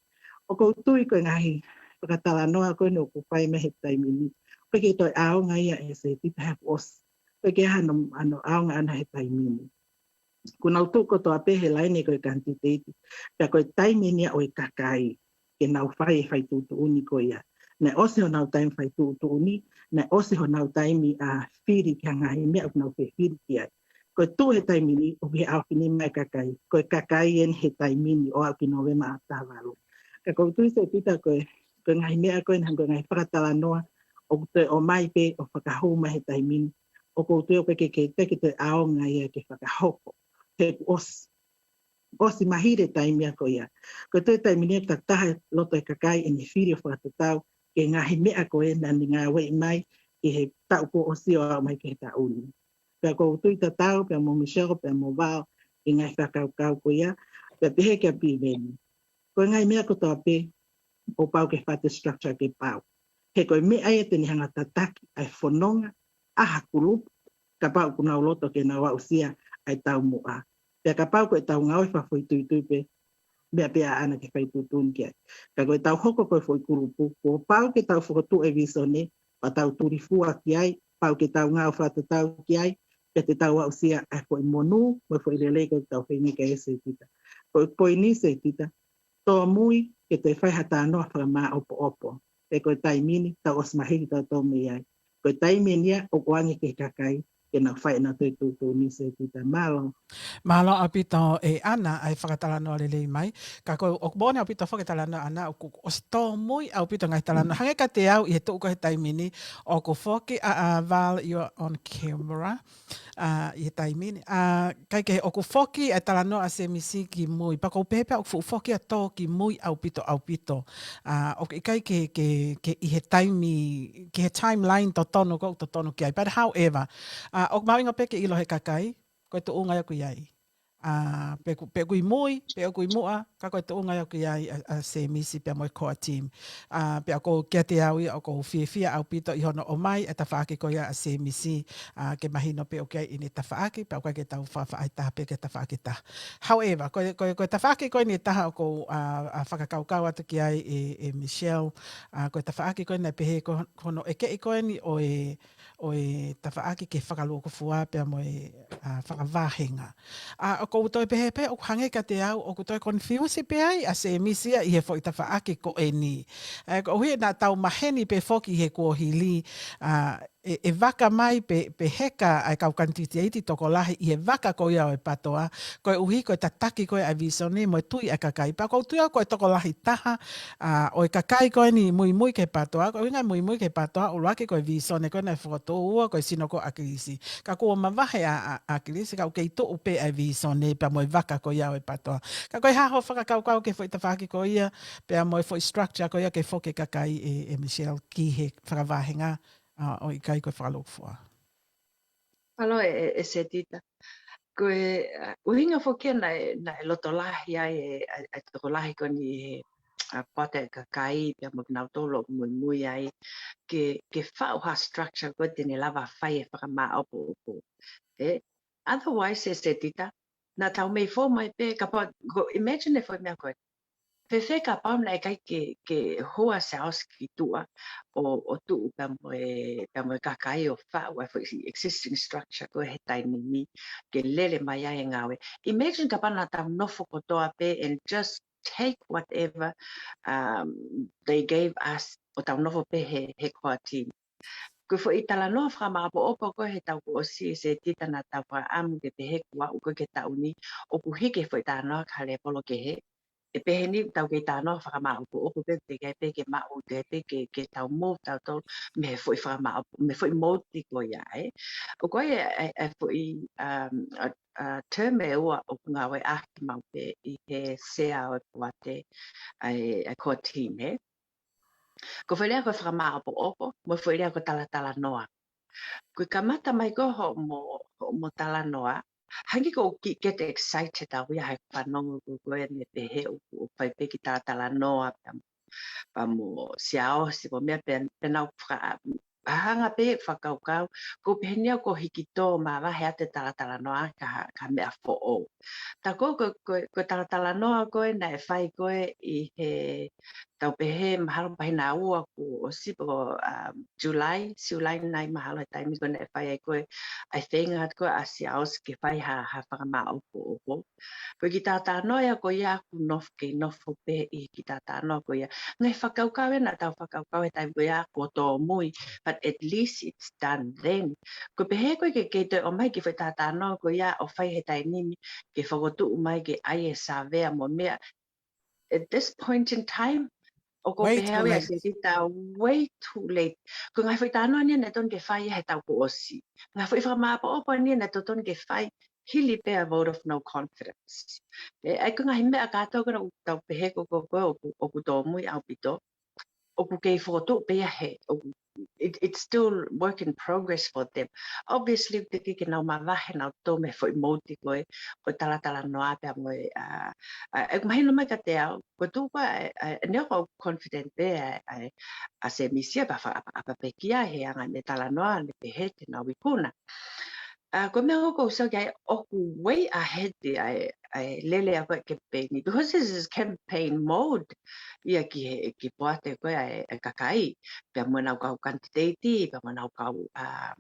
ʻOku ou tui ko e ngaahi fakatalanoa ko eni ʻoku fai mai he taimi ni, ʻoku ʻikai ke toe ʻaonga ia, ʻe Setita, he kuo ʻosi. ʻOku ʻikai ke ʻi ai hano, hano ʻaonga ʻana he taimi ni. Kuo nau tuʻu kotoa pē he laine ko e kanititeiti. Pea ko e taimi eni ia ʻo e kakai ke nau fai e faituʻutuʻuni ko ia. Naʻe ʻosi honau taimi faituʻutuʻuni, naʻe ʻosi honau taimi ʻa e fili ki he ngaahi meʻa ʻoku nau fefili ki ai. Ko e tuʻu he taimi ni, ʻoku ʻi he ʻaofi nima e kakai. Ko e kakai eni he taimi ni ʻo aʻu ki Nōvema ʻa taha valu. Ka ʻoku ou tui, Setita, ko e, ko e ngaahi meʻa ko eni, ko e ngaahi fakatalanoa ʻoku toe ʻomai pē ʻo fakahū mai he taimi ni. ʻOku ou tui ʻoku ʻikai ke, ke, ke toe ʻaonga ia ke fakahoko. He kuo ʻosi, ʻosi mahili e taimi ia ko ia. Ko e toe taimi ni ʻoku tatau e loto e kakai ʻene fili ʻo fakatatau ki he ngaahi meʻa ko ē naʻa ne ngāueʻi mai ʻi he taʻu kuo ʻosi ʻo aʻu mai ki he taʻu ni. Pea ʻoku ou tui tatau pea mo Michelle, pea mo Val, ʻi he ngaahi fakakaukau ko ia, pea pehē kia Piveni. Ko e ngaahi meʻa kotoa pē, ʻoku pau ke fai e structure ke pau. He ko e meʻa ia te ne hanga ʻo tataki ʻa e fononga ʻa ha kulupu, kapau ʻoku nau loto ke nau aʻusia ʻa e taumuʻa. Pea kapau ko ʻetau ngāue fakafoʻituitui pē, meʻa pē ʻaʻana ke faituʻutuʻuni ki ai. Ka ko ʻetau hoko ko e foʻi kulupu, kuo pau ke tau fokotuʻu e visone, pea tau tulifua ki ai, pau ke tau ngāue fakatatau ki ai, pea te tau aʻusia ʻa e foʻi monū, mo e foʻi lelei ko ē ʻoku tau feinga ki ai, Setita. Ko e poini, Setita, tōmui ke toe fai ha talanoa fakamāʻopoʻopo. He ko e taimi ni, tau ʻosi mahili tautolu mei ai. Ko e taimi eni ia ʻoku ʻoange ki he kakai ke nau fai ʻenau toe tuʻutuʻuni, Setita. Mālō. Mālō ʻaupito ʻe ʻAna ʻa e fakatalanoa lelei mai. Ka ko e, ʻoku moʻoni ʻaupito foki e talanoa ʻa ʻAna, ʻoku ʻosi tōmui ʻaupito e ngaahi talanoa. Hangē kiate au ʻi he tuʻu ko ē he taimi ni, ʻoku foki ʻa, ʻa Val, you're on camera. ʻA, ʻi he taimi ni. ʻA, ʻikai ke ʻoku foki e talanoa ʻa Semisi ki mui. Pea ʻoku ou pehē pē ʻoku fuʻu foki ʻa e tō ki mui ʻaupito, ʻaupito. ʻA, ʻoku ʻikai ke, ke, ke ʻi he taimi, ki he timeline totonu ʻoku totonu ki ai. But however, ʻa, ʻoku mahuʻinga pē ke ʻilo he kakai, ko e tuʻunga ia ʻoku ʻi ai. ʻA, pe ʻoku, pe ʻoku ʻi mui, pe ʻoku ʻi muʻa, ka ko e tuʻunga ia ʻoku ʻi ai ʻa, ʻa Semisi pea mo e core team. ʻA, pea ʻoku kiate au ia ʻoku ou fiefia ʻaupito ʻi hono ʻomai e tafaʻaki ko ia ʻa Semisi, ʻa, ke mahino pē ʻoku ʻi ai ʻene tafaʻaki, pea ʻoku ʻikai ke tau faʻa faʻa ʻai taha pē ki he tafaʻaki ʻe taha. However, ko e, ko e, ko e tafaʻaki ko eni ʻe taha ʻoku ou, ʻa, ʻa, fakakaukau atu ki ai ʻe, ʻe Michelle, ʻa, ko e tafaʻaki ko eni naʻe pehē ko, ko hono ʻekeʻi ko eni ʻo e, ʻo e tafaʻaki ki he fakalūkufua pea mo e, ʻa, fakavāhenga. ʻA, ʻoku ou toe pehē pē, ʻoku hangē kiate au, ʻoku toe confuse pē ai ʻa Semisi ia ʻi he foʻi tafaʻaki ko eni. ʻA, koeʻuhi naʻa tau maheni pē foki he kuohili, ʻa, ʻe, ʻe vaka mai pe, pe heka ʻa e kau kanititeiti tokolahi ʻi he vaka ko ia ʻo e PATOA, koeʻuhi ko e tataki ko ē ʻa e visone mo e tui ʻa e kakai. Pea ʻoku ou tui au ko e tokolahi taha, ʻa, ʻo e kakai ko eni muimui ki he PATOA, ko e ʻuhinga e muimui ki he PATOA, ʻuluaki ko e visone ko ē naʻe fokotuʻu, ua ko e sino ko ē ʻo ʻAkilisi. Ka kuo mavahe ʻa, ʻa, ʻAkilisi, ka ʻoku kei tuʻu pē ʻa e visone pea mo e vaka ko ia ʻo e PATOA. Ka ko e hā hoʻo fakakaukau ki he foʻi tafaʻaki ko ia, pea mo e foʻi structure ko ia ke foki e kakai ʻe, ʻe Michelle ki he fakavāhenga, ʻa, ʻo ʻikai ko e fakalūkufua. Mālō ʻe, ʻe, ʻe Setita. Ko e, ʻa, ʻuhinga foki ia naʻe, naʻe loto lahi ai e, ʻa, ʻa e tokolahi ko eni he, ʻa, poate ʻa e kakai, pea mo kinautolu ʻoku muimui ai, ke, ke faʻu ha structure ko ē te ne lava fai e fakamāʻopoʻopo. ʻE, otherwise, ʻe Setita, naʻa tau mei fō mai pē, kapau, ko, imagine e foʻi meʻa ko ē. Fēfē kapau naʻe ʻikai ke, ke hoa Saos ki tuʻa ʻo, ʻo tuʻu pea mo e, pea mo e kakai ʻo faʻu ʻa e foʻi existing structure ko ē he taimi ni ke lele mai ai e ngāue. Imagine kapau naʻa tau nofo kotoa pē and just take whatever, um, they gave us ʻo tau nofo pē he, he core team. Ko e foʻi talanoa fakamāʻopoʻopo ko ē he taʻu kuo ʻosi ʻe Setita naʻa tau fakaʻamu ke pehē kuo aʻu ko ē ki he taʻu ni, ʻoku hiki e foʻi talanoa ki ha lēvolo kehe. ʻE pehē ni tau kei talanoa fakamāʻopoʻopo pē, teʻeki ai pē ke maʻu, teʻeki ai pē ke, ke tau mou tautolu mei he foʻi fakamāʻopo, mei he foʻi mouti ko ia ē. ʻOku ʻi ai e, e, e foʻi, um, ʻa, ʻa, term ʻe ua ʻoku ngāueʻaki maʻu pē ʻi he sea ʻo e poate, ʻa e, ʻa e core team, ē. Ko e foʻi lea ko e fakamāʻopoʻopo, mo e foʻi lea ko e talatalanoa. Ko e kamata mai ko hoʻomo, hoʻomo talanoa, hangē ko e kiʻi get excited au ia he fanongo ko ē ko ē ne pehē ʻoku, ʻoku fai pē kiʻi talatalanoa, pea, pea mo Siaosi, mo meʻa pea, pea nau faka-, hanga pē fakakaukau, ko e pehē ni ia ko e hiki tō mavahe atu e talatalanoa ki ha, ki ha meʻa foʻou. Tā ko, ko, ko, ko e talatalanoa ko ē naʻe fai ko ē ʻi he tau pehē mahalo pahina ua kuo ʻosi pe ko, um, July, July nai mahalo he taimi ko ē naʻe fai ai ko ē ʻa e feinga atu ko ē ʻa Siaosi ke fai ha, ha fakamāʻopoʻopo. Ko e kiʻi talatalanoa ia ko ia ʻoku nofo kei nofo pē ʻi he kiʻi talatalanoa ko ia. Ngaahi fakakaukau ē naʻa tau fakakaukau he taimi ko ia kuo tōmui, but at least it's done then. Ko e pehē ko ē ke, ke toe ʻomai kiʻi foʻi talatalanoa ko ia ʻo fai he taimi ni ke fokotuʻu mai ke ʻai e savea mo e meʻa. At this point in time, ʻoku ou pehē au ia Setita, way too late. Ko e ngaahi foʻi talanoa ni ia naʻe totonu ke fai ia he taʻu kuo ʻosi. Ngaahi foʻi fakamāʻopoʻopo ni ia naʻe totonu ke fai hili pē ʻa e vote of no confidence. ʻE, ʻa ia ko e ngaahi meʻa kātoa ko ē naʻa tau pehē ko, ko, ko ē ʻoku, ʻoku tōmui ʻaupito. ʻOku kei fokotuʻu pē ia he, ʻoku, it, it's still work in progress for them. Obviously, teʻeki ke nau mavahe nautolu mei he foʻi mouti ko ē ʻo e talatalanoa pea mo e, ʻa, ʻa, ʻoku mahino mai kiate au, ko e tuʻu ko ē, ʻa, ʻa, neongo ʻoku confident pē ʻa, ʻa, ʻa Semisi ia pea fa-, ʻapa, ʻapa pekia he anga ʻene talanoa, ne pehē te nau ikuna. ʻA, ko e meʻa ʻoku ou sio ki ai ʻoku way ahead ʻa e, ʻa e lele ʻa ko ē campaign. Because this is campaign mode ia ki he, ki he poate ko ē ʻa e, ʻa e kakai. Pea mo ʻenau kau kanititeiti, pea mo ʻenau kau, ʻa,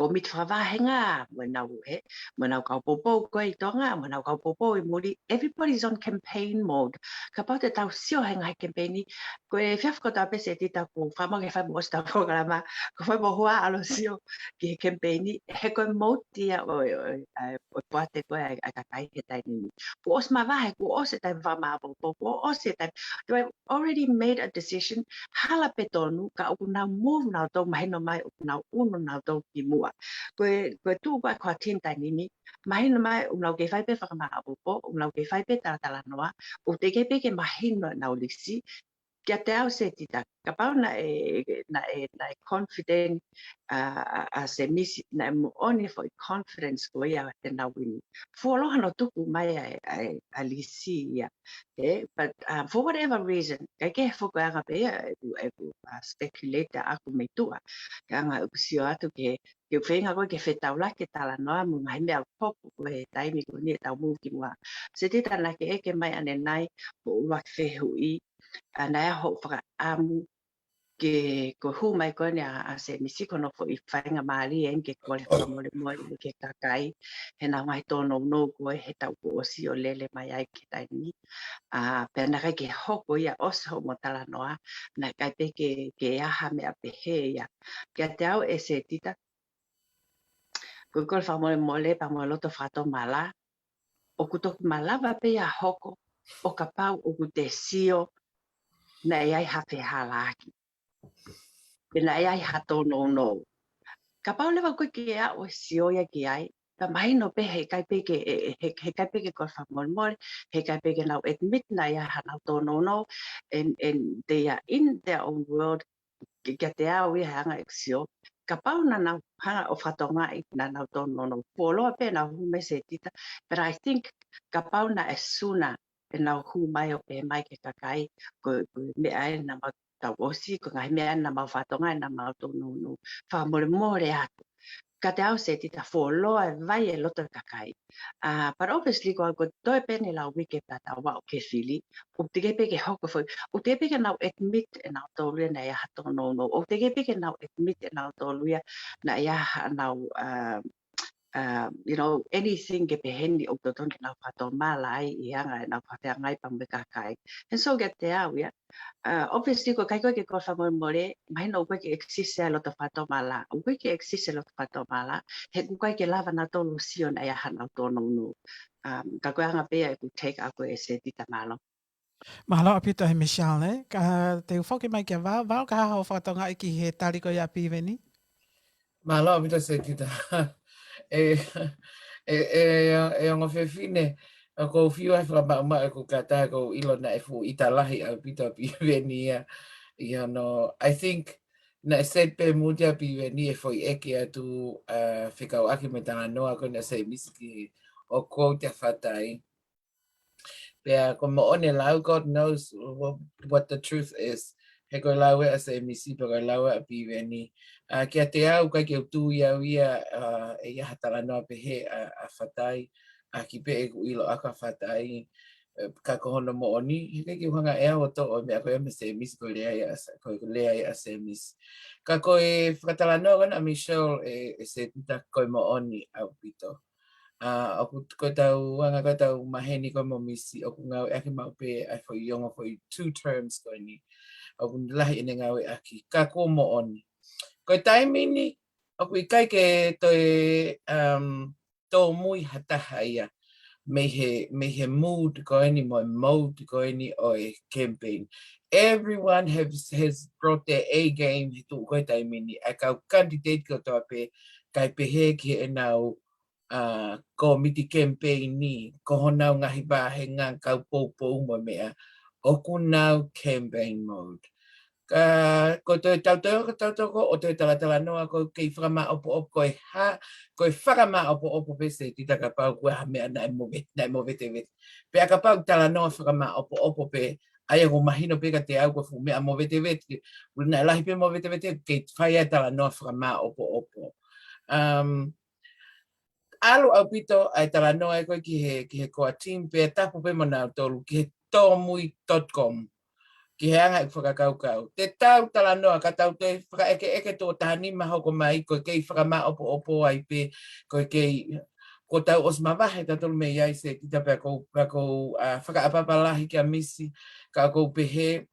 kōmiti fakavahenga, mo ʻenau he, mo ʻenau kau poupou ko ē ʻi Tonga, mo ʻenau kau poupou ʻi muli. Everybody's on campaign mode. Kapau te tau sio he ngaahi campaign ni, ko e efiafi kotoa pē Setita ʻoku ou fakamālō ke fai mo ʻosi ʻetau polokalama, ʻoku ou fai mo hua ʻalu ʻo sio ki he campaign ni, he ko e mouti ia ʻo, ʻo, ʻo, ʻo e poate ko ē ʻa e, ʻa e kakai he taimi ni. Kuo ʻosi mavahe, kuo ʻosi e taimi fakamāʻopoʻopo, kuo ʻosi e taimi. They have already made a decision, hala pē tonu, ka ʻoku nau move nautolu, mahino mai ʻoku nau ʻunu nautolu ki muʻa. Ko e, ko e tuʻu ko ē ʻa e core team taimi ni, mahino mai ʻoku nau kei fai pē fakamāʻopoʻopo, ʻoku nau kei fai pē talatalanoa, ʻoku teʻeki pē ke mahino ʻenau lisi. Kiate au Setita, kapau naʻe, naʻe, naʻe confident, ʻa, ʻa, ʻa Semisi, naʻe moʻoni e foʻi confidence ko ia te nau wini. Fuoloa hono tuku mai ʻa e, ʻa e, ʻa e lisi ia. ʻE, but, um, for whatever reason, ʻikai ke foki ʻa e anga pē ia, ʻeku, ʻeku, uh, speculate ʻaʻaku mei tuʻa. Ko e anga ʻeku sio atu ki he, ki he feinga ko ē ke fetaulaki e talanoa mo e ngaahi meʻa ʻoku hoko ko ē he taimi ko eni ʻetau move ki muʻa. Setita, naʻa ke ʻeke mai ʻanenai hoʻo ʻuluaki fehuʻi, ʻa, naʻe ʻi ai hoʻo fakaʻamu ke, ko e hū mai ko eni ʻa, ʻa Semisi ko hono foʻi faingamālie eni ke kole fakamolemole ki he kakai, he naʻa nau ngaahi tōnounou ko ē he taʻu kuo ʻosi ʻo lele mai ai ki he taimi ni. ʻA, pea naʻe ʻikai ke hoko ia ʻosi hoʻomo talanoa, naʻe ʻikai pē ke, ke ʻi ai ha meʻa pehē ia. Kiate au ʻe Setita, ko e kole fakamolemole pea mo e loto fakatomala, ʻoku toki malava pē ia ʻo hoko, ʻo kapau ʻoku te sio naʻe ʻi ai ha fehālaaki. Pe naʻe ʻi ai ha tōnounou. Kapau leva ʻoku ʻikai ke aʻu e sio ia ki ai, pea mahino pē heʻikai pē ke, ʻe, ʻe, he, heʻikai pē ke kole fakamolemole, heʻikai pē ke nau admit naʻe ʻi ai haʻanau tōnounou, and, and they are in their own world, ki, kiate au ia he anga ʻeku sio. Kapau naʻa nau hanga ʻo fakatokangaʻi naʻa nau tōnounou, fuoloa pē ʻenau hū mai Setita, but I think kapau naʻe sooner ʻenau hū mai ʻo pehē mai ki he kakai, ko, ko e meʻa ē naʻa mau tau ʻosi, ko e ngaahi meʻa ē naʻa mau fakatokangaʻi naʻa mau tōnounou, fakamolemole atu. Kiate au Setita, fuoloa e vai e loto e kakai. ʻA, but obviously ko au ko e toe pē eni e lau uike pea tau aʻu ki he fili, ʻoku teʻeki pē ke hoko foʻi, ʻoku teʻeki pē ke nau admit ʻe nautolu ia naʻe ʻi ai ha tōnounou, ʻoku teʻeki pē ke nau admit ʻe nautolu ia naʻe ʻi ai haʻanau, um, uh, you know, anything ke pehē ni ʻoku totonu ke nau fakatomala ai ʻi he anga ʻenau fakafeangai pea mo e kakai. And so kiate au ia, uh, obviously ko e ʻikai ko ē ke kole fakamolemole, mahino ʻoku ʻikai ke exist e loto fakatomala. ʻOku ʻikai ke exist e loto fakatomala, he ʻoku ʻikai ke lava nautolu ʻo sio naʻe ʻi ai haʻanau tōnounou. Um, ka ko e anga pē ia ʻeku take ʻaʻaku ʻe Setita, mālō. Mālō ʻaupito ʻe Michelle, ē. Ka te u foki mai kia Vao, Vao, ko e hā hoʻo fakatokangaʻi ki he tali ko ia ʻa Piveni? Mālō ʻaupito Setita. ʻE, ʻe, ʻe, ʻe ongo fefine, ʻoku ou fiu ai fakamaʻumaʻu ʻeku kata, ʻoku ou ʻilo naʻe fuʻu ʻita lahi ʻaupito ʻa Piveni ia. ʻI hono, I think, naʻe set pē mood ia ʻa Piveni ʻe foʻi ʻeke atu, uh, fekauʻaki mo e talanoa ko ena ʻa Semisi ki he ʻo quote ʻa Fatai. Pea ko e moʻoni e lau, God knows what, what the truth is. He ko e lau ē ʻa Semisi, pe ko e lau ē ʻa Piveni. Uh, kiate au, ʻikai ke u tui au ia, uh, ʻe ʻi ai ha talanoa pehē ʻa, ʻa Fatai, ʻaki pē ʻeku ʻilo ʻa Fatai, eh, ka ko hono moʻoni, he ʻikai ke u hanga ʻe au ʻo toʻo e meʻa ko ia mei Semisi ko e lea ia ʻa Sa-, ko e lea ia ʻa Semisi. Ka ko e fakatalanoa ko ena ʻa Michelle ē, ʻe Setita, ko e moʻoni ʻaupito. ʻA, ʻoku, ko ʻetau anga ko ʻetau maheni ko ē mo Misi, ʻoku ngāueʻaki maʻu pē ʻa e foʻi ongo foʻi two terms ko eni. ʻOku lahi ʻene ngāueʻaki, ka ko e moʻoni. Ko e taimi ni, ʻoku ʻikai ke toe, um, tōmui ha taha ia mei he, mei he mood ko eni mo e mode ko eni ʻo e campaign. Everyone has, has brought their A game he tuʻu ko e taimi ni. ʻA e kau candidate kotoa pē, kae pehē ki heʻenau, uh, kōmiti campaign ni, ko honau ngaahi vāhenga kau poupou mo e meʻa, ʻoku nau campaign mode. Ka, ko e toe tautoko, tautoko ʻo toe talatalanoa ko e kei fakamāʻopoʻopo ko e hā, ko e fakamāʻopoʻopo pē Setita kapau ko e hā e meʻa naʻe move-, naʻe movetevete. Pea kapau talanoa fakamāʻopoʻopo pē, ʻa ia ʻoku mahino pē kiate au ko e fuʻu meʻa movetevete, ʻoku naʻe lahi pē movetevete, kei fai ai talanoa fakamāʻopoʻopo. Um, ʻalu ʻaupito ʻa e talanoa ē ko ē ki he, ki he core team, pea tapu pē mo nautolu ki he tōmui dot com. Ki he anga ʻeku fakakaukau. Te tau talanoa, ka tau toe fakaʻekeʻeke tuʻo taha nima hoko mai, ko e kei fakamāʻopoʻopo ai pē, ko e kei, kuo tau ʻosi mavahe tautolu mei ai Setita, pea ʻoku ou, pea ʻoku ou, uh, fakaʻapaʻapa lahi kia Misi, ka ʻoku ou pehē,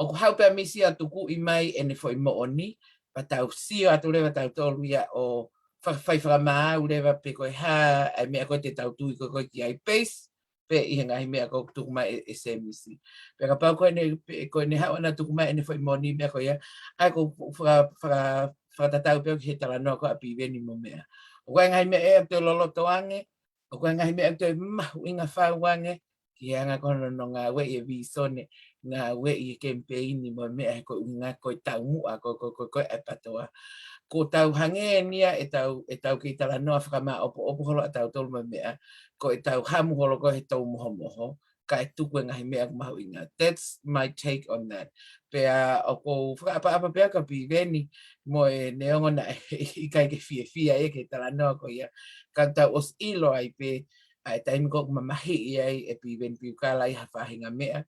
ʻoku haʻu pē ʻa Misi ʻo tukuʻi mai ʻene foʻi moʻoni, pea tau sio atu leva tautolu ia ʻo fa-, fai fakamaau leva pe ko e hā ʻa e meʻa ko ē te tau tui ko ē ko ē ki ai base pē ʻi he ngaahi meʻa ko ē ʻoku tuku mai ʻe, ʻe Semisi. Pea kapau ko ʻene, pe, ko ʻene haʻu ʻana ʻo tuku mai ʻene foʻi moʻoni meʻa ko ia, ʻa ia ʻoku ou faka-, faka-, fakatatau pē au ki he talanoa ko ē ʻa Piveni mo meʻa. ʻOku ʻi ai e ngaahi meʻa ʻe toe loloto ange, ʻoku ʻi ai e ngaahi meʻa ʻe toe mahuʻinga fau ange, ki he anga ko hono ngāueʻi e vīsone, ngāueʻi e kemipeini mo e meʻa he ko e ʻuhinga ko e taumuʻa ko, ko, ko, ko e PTOA. Ko ʻetau hangē eni ia ʻetau, ʻetau kei talanoa fakamāʻopoʻopo holo ʻa tautolu mo e meʻa, ko ʻetau hamu holo ko ē he tau mohomoho, kae tuku e ngaahi meʻa ʻoku mahuʻinga. That's my take on that. Pea ʻoku ou fakaʻapaʻapa pē au kia Piveni mo e neongo naʻe ʻikai ke fiefia ia ki he talanoa ko ia. Ka tau ʻosi ʻilo ai pē, ʻa e taimi ko ē ʻoku mamahiʻi ai ʻe Piveni Piukala ʻi ha faʻahinga meʻa,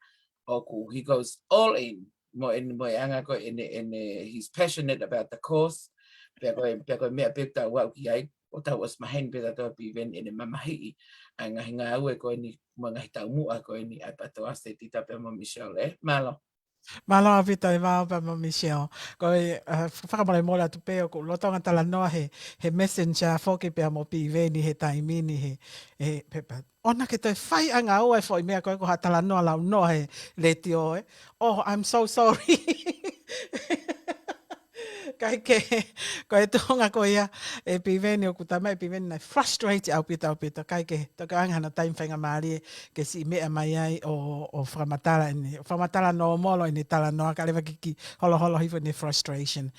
ʻoku he goes all in. Mo ʻene, mo e anga ko ē ʻene, ʻene, he's passionate about the cause. Pea ko e, pea ko e meʻa pē ʻoku tau aʻu ki ai, ʻoku tau ʻosi maheni pē tautolu ʻa Piveni ʻene mamahiʻi ʻa e ngaahi ngāue ko eni, mo e ngaahi taumuʻa ko eni ʻa e PTOA, Setita pea mo Michelle, ē? Mālō. Mālō ʻaupito e vao pea mo Michelle. Ko e, uh, fakamolemole atu pē ʻoku ou lolotonga talanoa he, he messenger foki pea mo Piveni he taimi ni he, he, he, pea ʻoua ke toe fai ʻa e ngāue foʻi meʻa ko ē ko ha talanoa launoa he letiō, ē. Oh, I'm so sorry. Kae kehe, ko e tuʻunga ko ia ʻe Piveni, ʻoku talamai ʻe Piveni naʻe frustrate ʻaupito, ʻaupito. Kae kehe, toki ʻoange hano taimi faingamālie ke siʻi meʻa mai ai ʻo, ʻo fakamatala ʻene, ʻo fakamatala nōmolo ʻene talanoa, kae ʻoua leva ke kiʻi holoholo hifo ʻene frustration.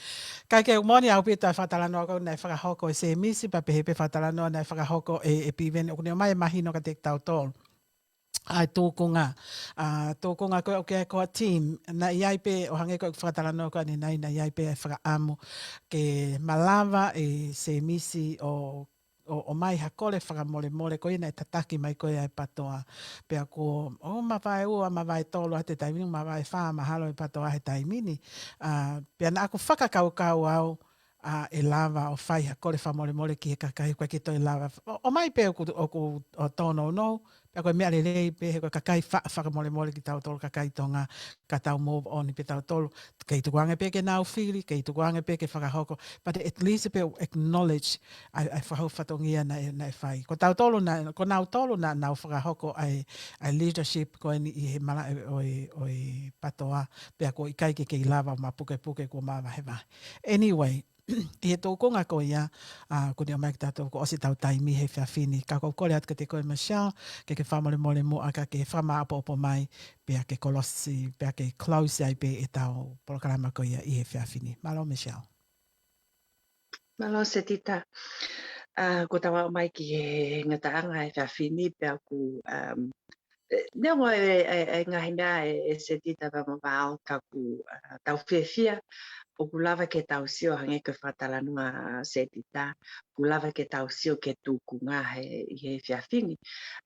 Kae kehe, moʻoni ʻaupito ʻa e fakatalanoa ko ē naʻe fakahoko ʻe Semisi, pea pehē pē fakatalanoa naʻe fakahoko ʻe, ʻe Piveni, ʻoku ne ʻomai e mahino kiate kitautolu ʻa e tūkunga, ʻa e tūkunga ko ē ʻoku ʻi ai e core team, naʻe ʻi ai pē, ʻo hangē ko e fakatalanoa ko ē ʻanenai, naʻe ʻi ai pē ʻa e fakaʻamu ke malava ʻe Semisi ʻo, ʻo, ʻomai ha kole fakamolemole ko ia naʻe tataki mai ko ē ʻa e PTOA. Pea kuo, ʻo mavae ua, mavae tolu ʻa e taimi ni, mavae fā mahalo e PTOA he taimi ni. ʻA, pea naʻa ku fakakaukau au, ʻa, ʻe lava ʻo fai ha kole fakamolemole ki he kakai, ʻoku ʻikai ke toe lava. ʻO, ʻomai pē ʻoku, ʻoku, ʻo tōnounou, pea ko e meʻa lelei pē, he ko e kakai fa-, fakamolemole kitautolu kakai Tonga, ka tau move on pē tautolu. Kei tukuange pē ke nau fili, kei tukuange pē ke fakahoko, but at least pē ʻo acknowledge ʻa e, ʻa e fakahoko fatongia naʻe, naʻe fai. Ko tautolu naʻa, ko nautolu naʻa nau fakahoko ʻa e, ʻa e leadership ko eni ʻi he malaʻe ʻo e, ʻo e PTOA, pea kuo ʻikai ke kei lava ʻo mapukepuke kuo mavahevahe. Anyway, ʻI he tūkunga ko ia, ʻa, kuo ne ʻomai kitautolu kuo ʻosi ʻetau taimi he efiafi ni. Ka ʻoku ou kole atu kiate koe Michelle, ke ke fakamolemole muʻa ka ke fakamāʻopoʻopo mai, pea ke kolosi, pea ke close ai pē ʻetau polokalama ko ia ʻi he efiafi ni. Mālō Michelle. Mālō Setita. ʻA, kuo tau aʻu mai ki he ngataʻanga he efiafi ni pea ʻoku, um, ʻe, neongo e, e, e ngaahi meʻa ʻe, ʻe Setita pea mo Val ka ʻoku, ʻa, tau fiefia ʻoku lava ke tau sio hangē ko e fakatalanoa ʻa Setita, ʻoku lava ke tau sio ki he tūkunga he, ʻi he efiafi ni.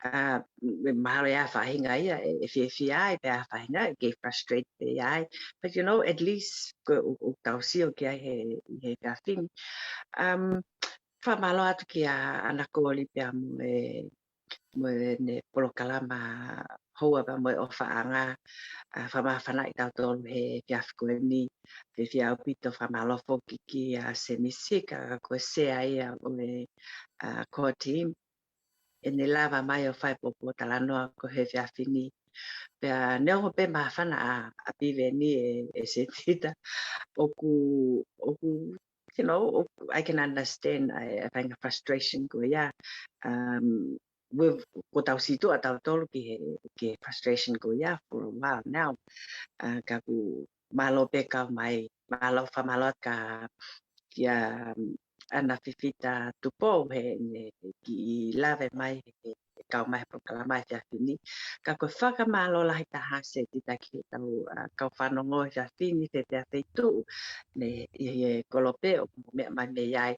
ʻA, mahalo ʻe ʻi ai ha faʻahinga ia ʻe, ʻe fiefia ai pea ʻi ai ha faʻahinga ʻe kei frustrate pē ai. But you know, at least ko e ʻoku, ʻoku tau sio ki ai he, ʻi he efiafi ni. Um, fakamālō atu kia ʻAna Koli pea mo e, mo ʻene polokalama houa pea mo e ʻofaʻanga, ʻa, fakamāfanaʻi kitautolu he efiafi ko eni. Fiefia ʻaupito, fakamālō foki kia Senisi ka ko e sea ia ʻo e, ʻa, core team. ʻEne lava mai ʻo fai e pōpōtalanoa ko e he efiafi ni. Pea neongo pē māfana ʻa, ʻa Piveni ʻe, ʻe Setita. ʻOku, ʻoku, you know, ʻoku, I can understand ʻa e, ʻa e faʻahinga frustration ko ia. Um, we've, kuo tau situʻa tautolu ki he, ki he frustration ko ia for a while now. ʻA, ka ʻoku mālō pē kau mai, mālō, fakamālō atu kia, kia, um, ʻAna Fifita Tupou heʻene kiʻi lave mai he, he kau mai he polokalama he efiafi ni. Ka ko e fakamālō lahi taha Setita ki he tau, ʻa, kau fanongo he efiafi ni, fē pē ha feituʻu ne, ʻi he kolope ʻoku mou meʻa mai mei ai,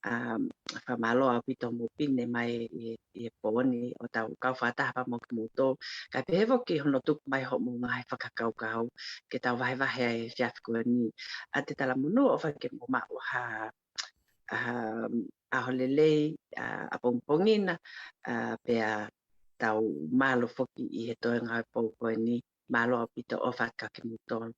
um, fakamālō ʻaupito hoʻomou pine mai ʻi, ʻi he pō ni ʻo tau kau fakataha pea mo kimoutolu. Kae pehē foki hono tuku mai hoʻomou ngaahi fakakaukau ke tau vahevahe ai he efiafi ko eni. ʻA, te talamonū ʻofa ke mou maʻu ha, ha ʻaho lelei, ʻa, ʻapongipongi na, ʻa, pea tau mālō foki ʻi he toenga ʻo e pō ko eni. Mālō ʻaupito, ʻofa atu kia kimoutolu.